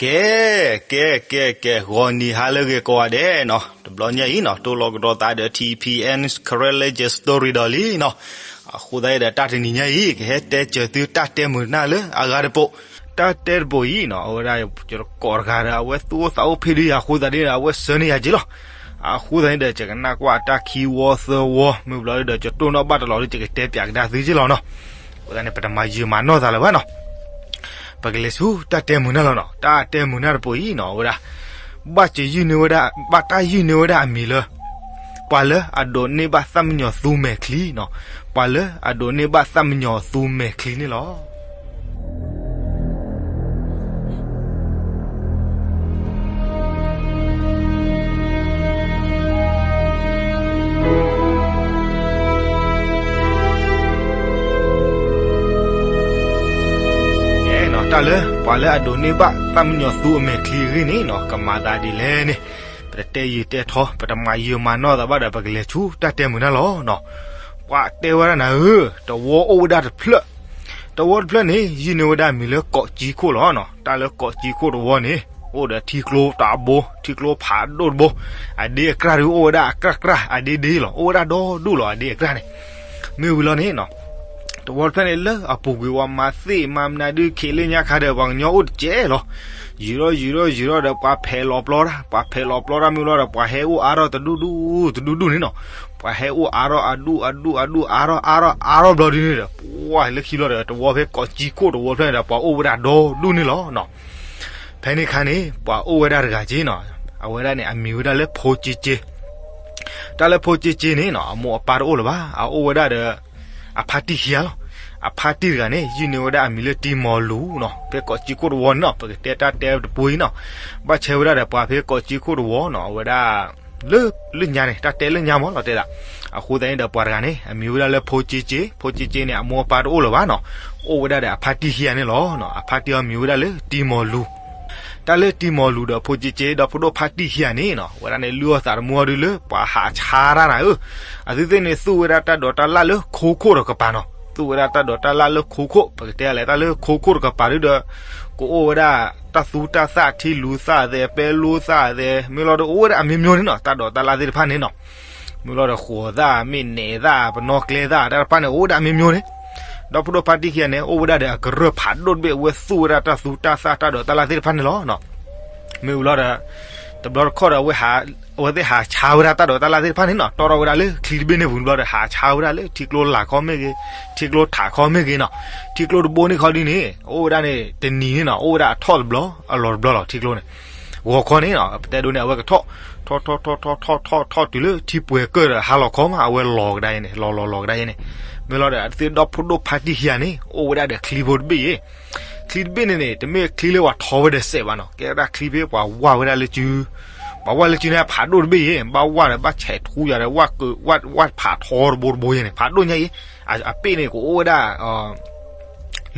ကဲ ကဲ ကဲ ကဲ ဂီၤနံၤဟါလၢအဂ့ၤကိးဂၤဒဲးနီၤ, တဘျီညါအံၤနီၤ တိၢ်လီၤကဒီးသးဒီး ထံၣ်ဖံၣ်အဲၣ် Karen Legend Story ဒီးလံနီၤ, အဃိသတးဒီး တၢ်တနံၤညါအံၤ ကဟဲတဲစၢၤသုတၢ်တဲမုာ်နၢ်လၢအဂၤတပိာ်, တၢ်တဲတပိာ်အံၤနီၤ အဝဲဒၣ် ယတကိးတဂၤဒီး အဝဲသူၣ်အိၣ်သးအိၣ်ဖ့ဒုယၤအဃိသတးဒီး အဝဲဆှၢန့ၢ်ယၤက့ၤလီၤ. အဃိသတးန့ၣ်ဒီး ယကနၣ်ကွၢ်အတၢ်ခံဝီသၢဝီ မ့ၢ်ဘျီဒီး ယတိၢ်နီၣ်ဘၣ်တလီၤဒီး ယကတဲပၠးကဒါသုက့ၤလီၤနီၤ. အဃိသတးန့ၣ် ပတမၤယုာ်မၤနီၢ်သးလၢၤဘၣ်နီၤ. ပကလဲၤဆူတၢ်တဲမုာ်နၢ်လီၤနီၤ. တၢ်တဲမုာ်နၢ်တပိာ်အံၤနီၤ အဝဲဒၣ် ဘၣ်စၢၤယုၢ်န့ၢ်ဝဲဒၣ် ဘၣ်တၢ်ယုၢ်န့ၢ်ဝဲဒၣ်အမံၤလၢ ပှၤလၢအဒိးန့ၢ်ဘၣ်သၣ်မံယီၤသူမဲာ်ချံနီၤ, ပှၤလၢအဒိးန့ၢ်ဘၣ်သၣ်မံယီၤသူမဲာ်ချံန့ၣ်လီၤ. တၢ်လၢ ပှၤလၢအဒိးန့ၢ်ဘၣ်သၣ်မံယီၤသူအမဲာ်ချံအဂ့ၢ်န့ၣ်နီၤ ကမၤသးဒ်လဲၣ်န့ၣ် ပတတဲယုာ်တဲထီ ပတမၤယုာ်မၤနီၢ်သးဘၣ်ဒီး ပကလဲၤဆူတၢ်တဲမုာ်နၢ်လီၤနီၤ. ပှၤတဲဝဲဒၣ်နၤဧၢ, တဝီအိၣ်ဝဲဒၣ်တဖျၢၣ်, တဝီတဖျၢၣ်န့ၣ် ယုၢ်န့ၢ်ဝဲဒၣ်မံၤလၢကိးကၠံခိၣ်လီၤနီၤ. တၢ်လၢကိးကၠံခိၣ်တဝီန့ၣ် အိၣ်ဒီးထံကျိတဘိ, ထံကျိဖးဒိၣ်တဘိ, အဒ့အကြၢ်ဒုးအိၣ်ဝဲဒၣ်အကြၢ်ကြၢ် အဒ့ဒ့လီၤ, အိၣ်ဝဲဒၣ်ဒီဒူၣ်လီၤ အဒ့အကြၢ်န့ၣ်. မ့ၢ်ဝံၤလီၤန့ၣ်နီၤ တဝီတဖျၢၣ်န့ၣ် လၢအပူၤကွံာ်ဝဲမၤသ့ၣ်မၤမနုၤဒုး ခံးလၢညါခါဒီး ပှၤကညီအိၣ်တကဲလီၤ. ယုၢ်ထီၣ်ယုၢ်ထီၣ်ယုၢ်ထီၣ်ဒီး ပှၤဖဲးလီၤပျီတၢ်, ပှၤဖဲးလီၤပျီတၢ်မ့ၢ်လီၤဒီး ပှၤဟဲအိၣ်အါထီၣ်တဒူၣ်ဒူၣ်တဒူၣ်ဒူၣ်န့ၣ်နီၤ. ပှၤဟဲအိၣ်အါထီၣ်အဒူၣ်အဒူၣ်အဒူၣ်အါထီၣ်အါထီၣ်အါထီၣ်ဘျီဒုန့ၣ်ဒီး ပှၤလၢခံဘျီဒီး တဝီဖဲကိးကၠံခိၣ်တဝီဖျၢၣ်န့ၣ်ဒီး ပှၤအိၣ်ဝဲဒၣ်ဒီဒူၣ်န့ၣ်လီၤနီၤ. ဖဲန့ၣ်ခါန့ၣ် ပှၤအိၣ်ဝဲဒၣ်တဂၤက့နီၤ, အဝဲဒၣ်န့ၣ် အမံၤဝဲဒၣ်လၢဖိက့က့. တၢ်လၢဖိက့က့န့ၣ်နီၤ အမိၢ်အပၢ်တအိၣ်လၢၤဘၣ်, အအိၣ်ဝဲဒၣ်ဒီး အဖါတံၢ်ခံဂၤလီၤ. အဖါတံၢ်တဂၤန့ၣ် ယုၢ်န့ၢ်ဝဲဒၣ်အမံၤလၢတံမီၤလူၤနီၤ, ဖဲကိးကၠံခိၣ်တဝီန့ၣ်နီၤ, ပကတဲတၢ်တဲတပူၤအံၤနီၤ, ဘၣ်ဆဲဝဲဒၣ်ဒီးပှၤဖဲကိးကၠံခိၣ်တဝီနီၤ, အဝဲဒၣ် လၢ လၢညါန့ၣ် တၢ်တဲလၢညါမးလီၤတဲဒၣ်. အဃိသတးန့ၣ်ဒီးပှၤတဂၤန့ၣ် အမံၤဝဲဒၣ်လၢဖိက့က့, ဖိက့က့န့ၣ် အမိၢ်အပၢ်တအိၣ်လၢၤဘၣ်နီၤ, အိၣ်ဝဲဒၣ်ဒီးအဖါတံၢ်ခံဂၤန့ၣ်လီၤ. အဖါတံၢ်အမံၤဝဲဒၣ်လၢတံမီၤလူၤ. တၢ်လၢတံမီၤလူၤဒီးဖိက့က့ ဒီဖိဒိၣ်ဖါတံၢ်ခံဂၤန့ၣ်နီၤ, ဝဲဒၣ်န့ၣ် လုၢ်အီၣ်သးတမူအီၤဒုလၢပှၤဟးဆါတၢ်နၤဧၢ, အသုသ့ၣ်န့ၣ် သူၣ်ဝဲဒၣ်တၢ်ဒိးတၢ်လၣ်လၢခိခိၣ်တကပၤနီၤ, သူၣ်ဝဲဒၣ်တၢ်ဒိးတၢ်လၣ်လၢခိခိၣ်, ပကတဲလဲၣ် တၢ်လၢခိခိၣ်တကပၤဒုဒီး ကအိၣ်ဝဲဒၣ်တၢ်သူတၢ်သၣ် ထံလူၤသၣ်သဲး ပဲလူၤသၣ်သဲး မ့ၢ်လီၤဒီးအိၣ်ဝဲဒၣ်အမျိုးမျိုးန့ၣ်နီၤ, တၢ်ဒိးတၢ်လၣ်သ့ၣ်တဖၣ်န့ၣ်နီၤ. မ့ၢ်လီၤဒီးဃိးသၣ် မ့ၢ်နဲးသၣ် ပနီၣ်ကျဲသၣ် တၢ်တဖၣ်န့ၣ် အိၣ်ဝဲဒၣ်အမျိုးမျိုးန့ၣ်. ဒီဖိဒိၣ်ဖါတံၢ်ခံဂၤန့ၣ် အိၣ်ဝဲဒၣ်ဒီးအကရၢၢ်ဖးဒိၣ်တဘ့ၣ် အဝဲသူၣ်ဝဲဒၣ်တၢ်သူတၢ်သၣ် တၢ်ဒိးတၢ်လၣ်သ့ၣ်တဖၣ်န့ၣ်လီၤ. မ့ၢ်ဝံၤလီၤဒီး တဘျီတခီၣ်ဒီး အဝဲသ့ၣ်ဟးဆါဝဲဒၣ်တၢ်ဒိးတၢ်လၣ်သ့ၣ်တဖၣ်န့ၣ်နီၤ, တီၢ်ထီၣ်ဝဲဒၣ်လၢချံတဘ့ၣ်န့ၣ်ပူၤဘျီဒီး ဟးဆါဝဲဒၣ်လၢထံကျိလာ်ခီမ့ၢ်ဂ့ၤ, ထံကျိထးခီမ့ၢ်ဂ့ၤနီၤ, ထံကျိတဘိန့ၣ်ခီဒုန့ၣ် အိၣ်ဝဲဒၣ်န့ၣ် တနံၤန့ၣ်နီၤ အိၣ်ဝဲဒၣ်အထီၣ်တဘျီ အလီၤတဘျီလီၤ ထံကျိန့ၣ်. ဂီၤခီန့ၣ်နီၤ ပတဲဒိန့ၣ် အဝဲကထီၣ် ထီၣ်ထီၣ်ထီၣ်ထီၣ်ထီၣ်ထီၣ်ထီၣ်တုၤလၢထံပှဲၤကၢၢ်ဒီး ဟါလီၤခီမး အဝဲလီၤကဒါယဲန့ၣ် လီၤလီၤလီၤကဒါယဲန့ၣ်. မ့ၢ်လီၤဒီး အသုဒီဖိဒိၣ်ဖါတံၢ်ခံဂၤန့ၣ် အိၣ်ဝဲဒၣ်ဒီးချံဖိတဘ့ၣ်ယဲ ချံတဘ့ၣ်န့ၣ်န့ၣ် တမ့ၢ်ချံလၢပှၤထီဝဲဒီးစဲးဘၣ်နီၤ, ကဲဝဲဒၣ်ချံဖဲပှၤဝၢ်ဝဲဒၣ်လၢစု ပှၤဝၢ်လၢစုန့ၣ် ဖးဒိၣ်တဘ့ၣ်ယဲ, ဘၣ်ဝၢ်ဒီးဘၣ်ဆဲးထူယၤဒီး ဝၢ်က ဝၢ်ဖးထီတဘိတဘိယဲန့ၣ် ဖးဒိၣ်ညါအံၤ, အပ့ၣ်န့ၣ် ကအိၣ်ဝဲဒၣ်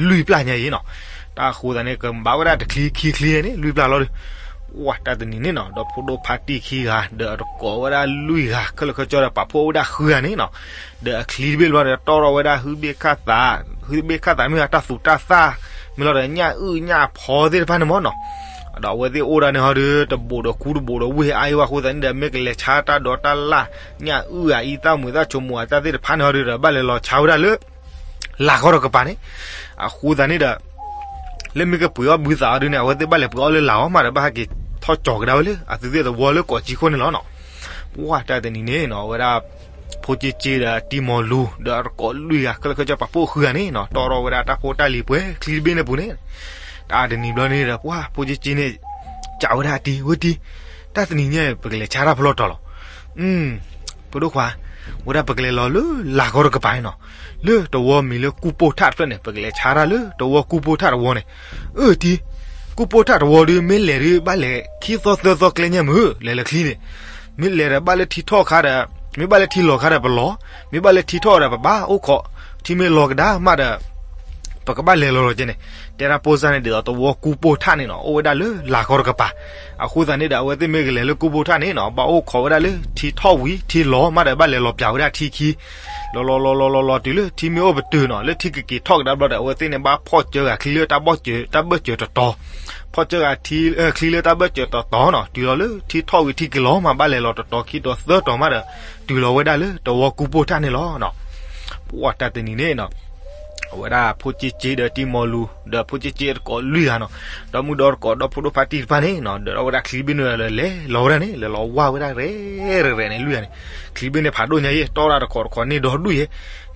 လွံၢ်ပျၢ်ညါအံၤနီၤ. တၢ်အဃိသတးန့ၣ် ကဘၣ်ဝဲဒၣ်တချံခံချံန့ၣ် လွံၢ်ပျၢ်လီၤဒီး ဝၢ်တၢ်တနံၤန့ၣ်နီၤ ဒီဖိဒိၣ်ဖါတံၢ်ခံဂၤ ဒီးအတကိးဝဲဒၣ်လွံၢ်ဂၤ ခဲလၢာ်ခဲဆ့ဒီး ပာ်ဖှိၣ်ဝဲဒၣ်ဃုဂၤန့ၣ်နီၤ. ဒီးအချံတဘ့ၣ်ဘျီဒီး တီၢ်ထီၣ်ဝဲဒၣ် ဟုဘ့ၣ်ခၣ်သး, ဟုဘ့ၣ်ခၣ်သးမ့ၢ်ဂ့ၤ တၢ်သူတၢ်သၣ်, မ့ၢ်လီၤဒီး ညၣ်အုၣ်ညၣ်ဖီသ့ၣ်တဖၣ်န့ၣ်မးနီၤ. ဒီးအဝဲသ့ၣ်အိၣ်ဒၣ်န့ၣ်ဟီဒီး တဘူးဒီးကူတဘူးဒီးဝ့ၢ်အါအံၤဘၣ်အဃိသတးန့ၣ်ဒီး မ့ၢ်ကလဲၤဆါတၢ်ဒိးတၢ်လၣ် ညၣ်အုၣ်အအံၤ သၣ်မုာ်သၣ်ဆိမိၣ်အတၢ်သ့ၣ်တဖၣ်န့ၣ်ဟီဒီး ဘၣ်လဲၤလီၤဆါဝဲဒၣ်လၢ လာ်ခီတကပၤန့ၣ်. အဃိသတးန့ၣ်ဒီး လၢမ့ၢ်ကပှ့ၤအီၣ်ဘုသးအီၤဒုန့ၣ် အဝဲသ့ၣ်ဘၣ်လဲၤပှ့ၤအီၣ်လၢလာ်အီၤမးဒီး ဘၣ်ဟဲက့ၤထီၣ်ကၠီၤကဒါဝဲလၢ အသုသ့ၣ်သဝီလၢကိးကၠံခိၣ်န့ၣ်လီၤနီၤ. ပှၢ်တၢ်တနံၤန့ၣ်နီၤ အဝဲဒၣ် ဖိက့က့ဒီးတံမီၤလူၤ ဒီးအတကိးလွံၢ်ဂၤ ခဲလၢာ်ခဲဆ့ပာ်ဖှိၣ်ဃုဂၤန့ၣ်နီၤ တီၢ်ထီၣ်ဝဲဒၣ်တၢ်ဖိတၢ်လံၤပှဲၤချံတဘ့ၣ်န့ၣ်ပူၤန့ၣ်. တၢ်တနံၤဘျီန့ၣ်ဒီး ပှၢ်ဖိက့က့န့ၣ် စံးဝဲဒၣ်အတံၤ ဝဲတံၤ တၢ်တနံၤညါ ပကလဲၤဆါတၢ်ဖျီတီၤလီၤ. ပဒိၣ်ခွါ, ဝဲဒၣ်ပကလဲၤလီၤလၢလာ်ခီတကပၤန့ၣ်နီၤ, လၢတဝီမံၤလၢကူၣ်ပိၢ်ထၣ်တဖျၢၣ်န့ၣ် ပကလဲၤဆါတၢ်လၢတဝီကူၣ်ပိၢ်ထၣ်တဝီန့ၣ်. အၢတံၤ, ကူၣ်ပိၢ်ထၣ်တဝီဒီး မ့ၢ်လဲၤဒီးဘၣ်လဲၤခံသီသၢသီကျဲညါမုၢ် လဲၤလၢချံန့ၣ်. မ့ၢ်လဲၤဒီးဘၣ်လၢထံထီၣ်ခါဒီး, မ့ၢ်ဘၣ်လၢထံလီၤခါဒီးပလီၤ, မ့ၢ်ဘၣ်လၢထံထီၣ်ဒီးပဘၣ်အိၣ်ခိး, ထံမ့ၢ်လီၤကဒါမးဒီး ပကဘၣ်လဲၤလီၤလီၤကဲန့ၣ်, တဲဒၣ်ပိၢ်စၢ်န့ၣ် ဒ်သိးသဝီကူပိၢ်ထၣ်န့ၣ်နီၤ အိၣ်ဝဲဒၣ်လၢလာ်ကီတကပၤ, အဃိသတးန့ၣ်ဒီး အဝဲသ့ၣ်မ့ၢ်ကလဲၤလၢကူပိၢ်ထၣ်န့ၣ်နီၤ ဘၣ်အိၣ်ခိးဝဲဒၣ်လၢထံထီၣ်ဝံၤ ထံလီၤမးဒီး ဘၣ်လဲၤလီၤပၠးဝဲဒၣ်ထံခံ, လီၤလီၤလီၤလီၤလီၤလီၤတုၤလၢထံမ့ၢ်အိၣ်ပတုာ်နီၤ လၢထံကက့ၤထီၣ်ကဒါဘျီဒီး အဝဲသ့ၣ်န့ၣ် ဘၣ်ဖီၣ်ကၢဂၤချံလၢတၢ်ဘၣ်စၢၤ တၢ်ဘၢၣ်စၢၤတတီၤ, ဖီၣ်ကၢဂၤ ချံလၢတၢ်ဘၢၣ်စၢၤတတီၤနီၤ တုၤလီၤလၢထံထီၣ်ဝံၤထံက့ၤလီၤမး ဘၣ်လဲၤလီၤတတီၤခံတီၤသၢတီၤမးဒီး တုၤလီၤဝဲဒၣ်လၢသဝီကူပိၢ်ထၣ်န့ၣ်လီၤ. ပှၤတၢ်တနံၤန့ၣ်နီၤ အဝဲဒၣ်ဖိက့က့ဒီးတံမီလူၤ ဒီးဖိက့က့တကိးလွံၢ်ဂၤနီၤ, ဒီမုၢ်ဒီတကိးဒီဖိဒိၣ်ဖါတံၢ်တဖၣ်န့ၣ်နီၤ ဒီးထီၣ်ဝဲဒၣ်ချံဘ့ၣ်န့ၣ်ဒီးလဲၤလီၤဝဲဒၣ်န့ၣ် လဲၤလီၤဝၢ်ဝဲဒၣ်ရဲၣ်ရဲၣ်န့ၣ်လွံၢ်ဂၤန့ၣ်, ချံဘ့ၣ်န့ၣ်ဖးဒိၣ်ညါယဲ တီၢ်တၢ်တခိးတခိးန့ၢ်ဒီဒူၣ်ယဲ,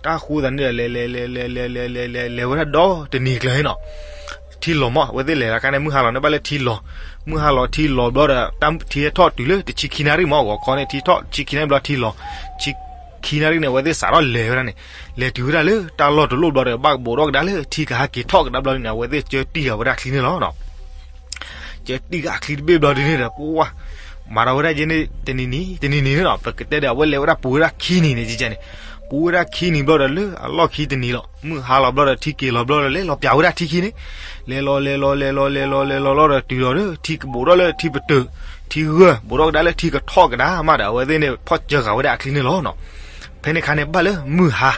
တၢ်ဃိသးန့ၣ်ဒီး လဲၤလဲၤလဲၤလဲၤလဲၤလဲၤလဲၤလဲၤဝဲဒၣ်ဒီတနံၤကျၢၤန့ၣ်နီၤ ထံလီၤမး အဝဲသ့ၣ်လဲၤတခါန့ၣ် မုၢ်ဟါလီၤန့ၣ် ဘၣ်လၢထံလီၤ, မုၢ်ဟါလီၤထံလီၤဘျီဒီး ထံဟဲထီၣ်တုၤလၢတဆံခံနၣ်ရံၣ်မး ဂီၤခီန့ၣ် ထံထီၣ်တဆံခံနၣ်ရံၣ်ဘျီထံလီၤ, ဆံခံနၣ်ရံၣ်န့ၣ် အဝဲသ့ၣ်စးထီၣ်လဲၤဝဲဒၣ်န့ၣ်, လဲၤတုၤဝဲဒၣ်လၢတၢ်လီၢ်တလီၢ်ဘျီဒီး ဘၣ်ကဘူးထီၣ်ကဒါလၢထံကဟဲက့ၤထီၣ်ကဒါဘျီန့ၣ် အဝဲသ့ၣ်ကၢတံၢ်ဃာ်ဝဲဒၣ်ချံန့ၣ်လီၤ. ကၢတံၢ်ဃာ်ချံတဘ့ၣ်ဘျီဒ်န့ၣ်ဒီး ပှၤ မၤထီၣ်ဝဲဒၣ်ယဲန့ၣ် တနံၤနံၤ တနံၤနံၤန့ၣ်နီၤ ပကတဲဒီး အဝဲလဲၤဝဲဒၣ်ပူၤဝဲဒၣ်ခံနံၤန့ၣ် ကန့ၣ် ပူၤဝဲဒၣ်ခံနံၤဘျီဒီး လၢအလီၢ်ခံတနံၤလီၤ မုၢ်ဟါလီၤဘျီဒီး ထံက့ၤလီၤဘျီဒီး လဲၤလီၤပၠးဝဲဒၣ်ထံခံန့ၣ်, လဲၤလီၤလဲၤလီၤလဲၤလီၤလဲၤလီၤလဲၤလီၤလီၤဒီး တုၤလီၤလၢထံကဘူးထီၣ်လၢထံကတၢၢ် ထံဂၢၢ် ဘူးထီၣ်ကဒါလၢထံကထီၣ်ကဒါမးဒီး အဝဲသ့ၣ်န့ၣ် ဖီၣ်စၢဃာ်ဝဲဒၣ်အချံန့ၣ်လီၤ. ဖဲန့ၣ်ခါန့ၣ်ဘၣ်လၢမုၢ်ဟါ,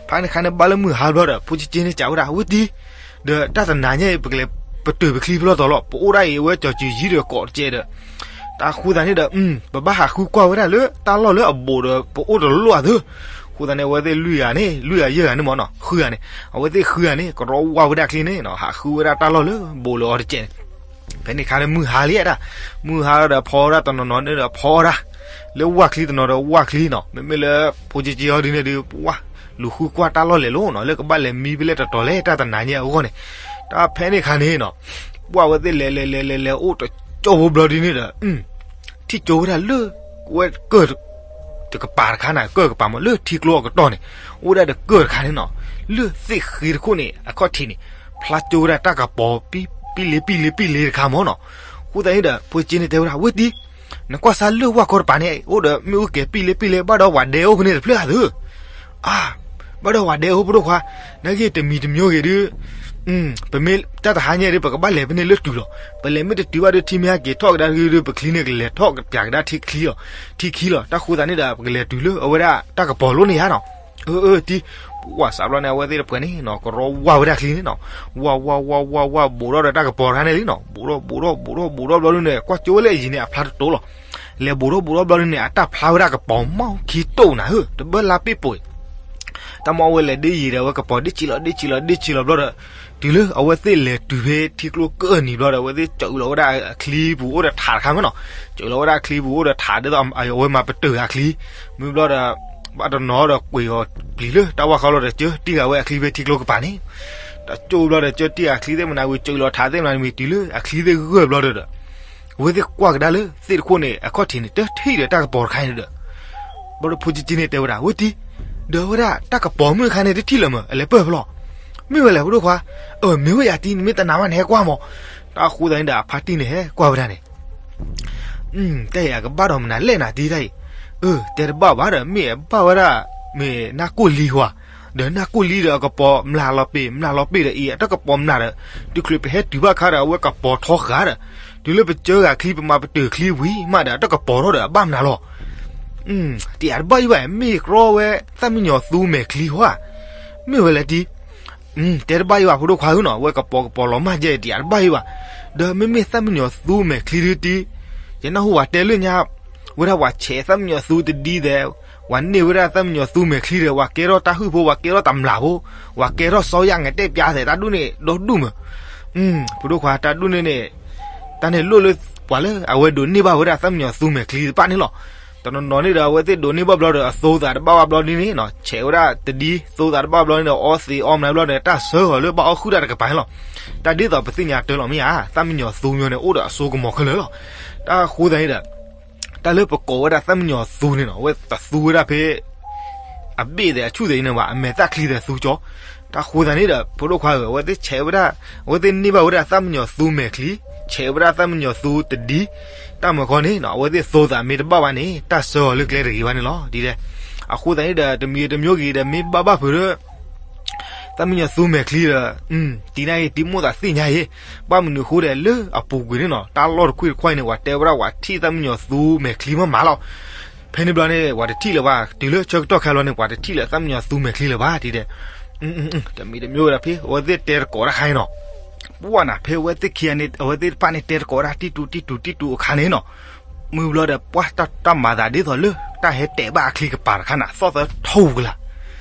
ဖဲန့ၣ်ခါန့ၣ်ဘၣ်လၢမုၢ်ဟါဘျီဒီး ဖိက့က့န့ၣ်စံးဝဲဒၣ် ဝဲတံၤ ဒီးတၢ်တနၤညါအံၤ ပကလဲၤပတုာ်ပချံဖဲလဲၣ်တီၤလီၤ ပအိၣ်ဒၣ်အံၤ အဝဲကၠီၤစုၤယံၤဒီးကိးတကဲးဒီး, တၢ်ဃိသးန့ၣ်ဒီး ပဘၣ်ဟးဃုကွၢ်ဝဲဒၣ်လၢတၢ်လီၢ်လၢအဘူးဒီး ပအိၣ်တလိၣ်အသၢ, ဃိသးန့ၣ် အဝဲသ့ၣ်လွံၢ်ဂၤန့ၣ် လွံၢ်ဂၤယဲၢ်ဂၤန့ၣ်မ့ၢ်နီၤ ဃုဂၤန့ၣ် အဝဲသ့ၣ်ဃုဂၤန့ၣ် ကရီဝါဝဲဒၣ်ချံန့ၣ်နီၤ ဟးဃုဝဲဒၣ်တၢ်လီၢ်လၢဘူးလၢအီၤတကဲးန့ၣ်, ဖဲန့ၣ်ခါန့ၣ်မုၢ်ဟါလံဒၣ်, မုၢ်ဟါလီၤဒီးဖီဝဲဒၣ်တနီၤနီၤန့ၣ်ဒီးဖီဝဲဒၣ်, လၢဝၢ်ချံတနီၤဒီးဝၢ်ချံနီၤ မ့မ့ၢ်လၢဖိက့က့အီၤဒ်န့ၣ်ဒီး ပဝၢ် လူၤဃုကွၢ်တၢ်လီၢ်လဲၤလိၤနီၤ လၢကဘၣ်လဲၤမံဖဲလဲၣ်တီၤတီၤလဲၣ် တၢ်တနၤညါအဂီၢ်န့ၣ်, တၢ်ဖဲန့ၣ်ခါန့ၣ်နီၤ, ပှၤအဝဲသ့ၣ်လဲၤလဲၤလဲၤလဲၤလဲၤအိၣ်တကၠိဖိဘျီဒ်န့ၣ်ဒီး ထံၣ်ကၠိဝဲဒၣ်လၢ ဝဲကၢၢ် တကပၤတခါန့ၣ် ကၢၢ်ကပၤမ့ၢ်လၢထံကျိအကတီၢ်န့ၣ်, အိၣ်ဝဲဒၣ်ဒီးကၢၢ်တခါန့ၣ်နီၤ, လၢသ့ၣ်ဃ့တခိၣ်န့ၣ် အခီၣ်ထံးန့ၣ် ဖျါကၠိဝဲဒၣ်တၢ်ကပီၤ ပံလ့ပံလ့ပံလ့တခါမ့ၢ်နီၤ, အဃိသတးန့ၣ်ဒီး ဖိက့န့ၣ်တဲဝဲဒၣ် ဝဲတံၤ နကွၢ်စၢ်လၢဝၢ်ခီတပၤန့ၣ် အိၣ်ဒီးမ့ၣ်အူကဲၤပံလ့ပံလ့ ဘၣ်ဒီးဝၤဒဲအိၣ်ဖဲန့ၣ်တဖျၢၣ်ဧါသၢ, အါ, ဘၣ်ဒီးဝၤဒဲအိၣ်ဖိဒိၣ်ခွါ, နာ်က့တမံၤတမံၤဂ့ၤဒုး ပမ့ၢ်တၢ်တဟါညါဒီး ပကဘၣ်လဲၤဖဲန့ၣ်လၢတုၤလီၤ, ပလဲၤမ့ၢ်တတုၤဘၣ်ဒီး ထံမ့ၢ်ဟဲက့ၤထီၣ်ကဒါဒုး ပချံန့ၣ်ကလဲၤထီၣ်ကပျးကဒါထံခံလီၤ, ထံခံလီၤ, တၢ်ဃိသတးန့ၣ်ဒီး ပကလဲၤတုၤလၢအဝဲဒၣ်တၢ်ကပီၤလိန့ၣ်ဧါနီၤ, အၢ အၢ တံၤ, ပှၤစးဘျီန့ၣ် အဝဲသ့ၣ်တပှဲၤန့ၣ်နီၤ ကရီဝါဝဲဒၣ်ချံန့ၣ်နီၤ, ဝါဝါဝါဝါဝါ ဘူးထီၣ်ဒီးတၢ်ကပီၤတခါန့ၣ်လံနီၤ, ဘူးထီၣ်ဘူးထီၣ်ဘူးထီၣ်ဘူးထီၣ် ဘျီဒုးန့ၣ် ကွၢ်ကၠိဝဲလၢအယံၤန့ၣ် အဖျါတတိၤလီၤ, လဲၤဘူးထီၣ်ဘူးထီၣ်ဘျီဒုးန့ၣ် အတၢ်ဖျါဝဲဒၣ်ကပီၤမီၢ်ခံတိၢ်နၤဧၢ တဘၣ်လါပ့ၣ်ပှ့ၤ တၢ်မ့ၢ်အဝဲလဲၤဒ့ယံၤဒီး အဝဲကပီၤဒ့ဆံးလီၤဒ့ဆံးလီၤဒ့ဆံးလီၤဘျီဒီး, တုၤလၢအဝဲသ့ၣ်လဲၤတုၤဖဲထံကျိကၢၢ်နံၤဘျီဒီး အဝဲသ့ၣ်ကၠီလီၤဝဲဒၣ်အချံပူၤအိၣ်ဒီးထးတခါမ့ၢ်နီၤ, ကၠီလီၤဝဲဒၣ်အချံပူၤအိၣ်ဒီးထး ဒ်သိးအဝဲမၤပတုာ်အချံ, မ့ၢ်ဘျီဒီး ဘၣ်တနီၤဒီးကွံာ်အီၤပျံၤလၢတၢ်ဝၢ်ဃီလီၤဒီး ကၢတံၢ်ဃာ်ဝဲအချံဖဲထံကျိကပၤန့ၣ်, တၢ်ကၠိဘျီဒီး ကၢတံၢ်ဃာ်အချံသ့ၣ်မနၤဝံၤ ကၠီလီၤထးသ့ၣ်မနၤဝံၤ တုၤလၢအချံသ့ၣ်ဂၢၢ်ဘျီဒီး အဝဲသ့ၣ်ကွၢ်ကဒါလၢသ့ၣ်တခိၣ်န့ၣ် အခီၣ်ထံးန့ၣ် တထံၣ်ဒီးတၢ်ကပီၤတခါန့ၣ်ဒီး, ဘျီဒီးဖိက့က့န့ၣ်တဲဝဲဒၣ် ဝဲတံၤ, ဒီးဝဲဒၣ်တၢ်ကပီၤမုၣ်တခါန့ၣ် တထံၣ်လၢၤမး အလဲၤပၢၢ်ဖဲလဲၣ်, မ့ၢ်ဝဲလဲၣ်ဖိဒိၣ်ခွါ, အၢ မ့ၢ်ဝဲယၤတံၤ နမ့ၢ်တနာ်ဘၣ်န့ၣ် ဟဲကွၢ်မး, တၢ်ဃိသတးန့ၣ်ဒီး အဖါတံၢ်န့ၣ်ဟဲကွၢ်ဝဲဒၣ်န့ၣ် တၢ်အံၤအကဘၣ်ဒီးမနုၤလဲၣ်နၤတံၤတၢ်အံၤ, အၢ တဲတဘၣ်ဘၣ်ဒီး မ့ၢ်အဘၣ်ဝဲဒၣ် မ့ၢ်နၢ်ကိၣ်လံဟါ, ဒီးနၢ်ကိၣ်လံဒီးအကပီၤမျးလီၤပ့ၤ မျးလီၤပ့ၤဒီးအံၤ အတၢ်ကပီၤမျးဒီး တုၤချုးပဟဲတုၤဘၣ်ခါဒီး အဝဲကပီၤထီဃာ်ဒီး တုၤလၢပကၢဂၤချံ ပမၤပတုာ်ချံဝံၤမးဒီး အတၢ်ကပီၤထီၣ်ဒီးအဘၣ်မျးလီၤ. တယၤတဘၣ်အံၤဘၣ် မ့ၢ်ကြီဝဲသၣ်မံယီၤသူမဲာ်ချံဟါ, မ့ၢ်ဝဲလဲၣ်တံၤ တဲတဘၣ်အံၤဘၣ် ဖိဒိၣ်ခွါဧၢနီၤ ဝဲကပီၤကပီၤလီၤမၢ်ယဲ တယၤတဘၣ်အံၤဘၣ်, ဒီးမ့မ့ၢ်သၣ်မံယီၤသူမဲာ်ချံဒုတံၤ, ယနၢ်ဟူဝဲတဲလၢညါ, ဝဲဒၣ်ပှၤဆဲးသၣ်မံယီၤသူတဒ်သဲး, ပှၤန့ၢ်ဝဲဒၣ်သၣ်မံယီၤသူမဲာ်ချံဒီး ပှၤကဲထီၣ်တၢ်ဟုၣ်ဖိ ပှၤကဲထီၣ်တမျးဖိ, ပှၤကဲထီၣ်စီၤယၣ်ငတဲပျါသဲး တၢ်ဒူၣ်န့ၣ် ဒီဒူၣ်မး, ဖိဒိၣ်ခွါ တၢ်ဒူၣ်န့ၣ်န့ၣ်, တၢ်န့ၣ်လိၣ်လၢပှၤလၢအဝဲဒိးန့ၢ်ဘၣ်ဝဲဒၣ်သၣ်မံယီၤသူမဲာ်ချံတဖၣ်န့ၣ်လီၤ. တနီၤနီၤန့ၣ်ဒီး အဝဲသ့ၣ်ဒိးန့ၢ်ဘၣ်ဘျီဒီး အသိသးတဘၣ်ဘၣ်ဘျီဒ်န့ၣ်နီၤ ဆဲးဝဲဒၣ်တဒ် သိသးတဘၣ်ဘျီန့ၣ်ဒီး အီသံးအီမနုၤဘျီန့ၣ် တၢ်စၢဃီၤလၢဘၣ်အီၣ်ဃုာ်တၢ်တကပၤန့ၣ်လီၤ. တၢ်ဒ်သိးပသ့ၣ်ညါတၢ်လီၤမ့ၢ်ဧါ, သၣ်မံယီၤသူမ့ၢ်န့ၣ် အိၣ်ဒီးအစိကမီၤခဲလၢာ်လီၤ. တၢ်ဃိသတးန့ၣ်ဒီး တၢ်လၢပကိးဝဲဒၣ်သၣ်မံယီၤသူန့ၣ်နီၤ အဝဲတသူဝဲဒၣ်ဖဲ အဘ့ၣ်သဲးအဆူၣ်သဲးအံၤန့ၣ်ဘၣ် အမဲာ်သၣ်ချံသဲးသူကၠီ, တၢ်ဃိသတးန့ၣ်ဒီး ဖိဒိၣ်ခွါဧၢ အဝဲသ့ၣ်ဆဲးဝဲဒၣ်, အဝဲသ့ၣ်န့ၢ်ဘၣ်ဝဲဒၣ်သၣ်မံယီၤသူမဲာ်ချံ, ဆဲးဝဲဒၣ်သၣ်မံယီၤသူတဒ်, တၢ်မၤဃီန့ၣ်နီၤ အဝဲသ့ၣ်သိသးမ့ၢ်တဘၣ်ဘၣ်န့ၣ် တၢ်စၢဃီၤလၢကျဲတဂ့ၤဘၣ်န့ၣ်လီၤ. ဒ်လဲၣ်, အဃိသတးန့ၣ်ဒီး တမံၤတမံၤဂ့ၤဒီး မ့ၢ်ဘၣ်ဘၣ်ဖုးဒီး သၣ်မံယီၤသူမဲာ်ချံဒီး, တံၤနၢ်အံၤ တံၤမိၣ်သးသ့ၣ်ညါအံၤ, ဘၣ်မနုၤအဃိဒီး လၢအပူၤကွံာ်န့ၣ်နီၤ တၢ်လီၢ်တခွံၣ်တခွါအံၤန့ၣ် ပှၤတဲဝဲဒၣ်ပှၤထံၣ်သၣ်မံယီၤသူမဲာ်ချံမးမးလီၤ. ဖဲန့ၣ်ဘျီန့ၣ် ပှၤတထံၣ်လၢၤဘၣ်, တုၤလၢဆၢကတီၢ်ခဲဘျီန့ၣ် ပှၤတထံၣ်လၢၤသၣ်မံယီၤသူမဲာ်ချံလၢၤဘၣ် တံၤဒဲး. တမံၤတမံၤဝဲဒၣ်ဖဲ အဝဲသ့ၣ်တဲတကိးတၢ်ခါအံၤနီၤ, ပှၢ်နၤ ဖဲအဝဲသ့ၣ်ခံဂၤန့ၣ် အဝဲသ့ၣ်တဖၣ်န့ၣ် တဲတကိးဝဲဒၣ် တံၢ်တူတံၢ်တူတံၢ်တူအခါန့ၣ်နီၤ, မုၢ်ဘျီဒီး ပှၢ်တၢ်မၤသးဒ်သိးလၢ တၢ်ဟဲတဲာ်ဘၣ်အချံကပၤတခါနၤ သီၣ်သၢထီၣ်ဝူၤကလာ်.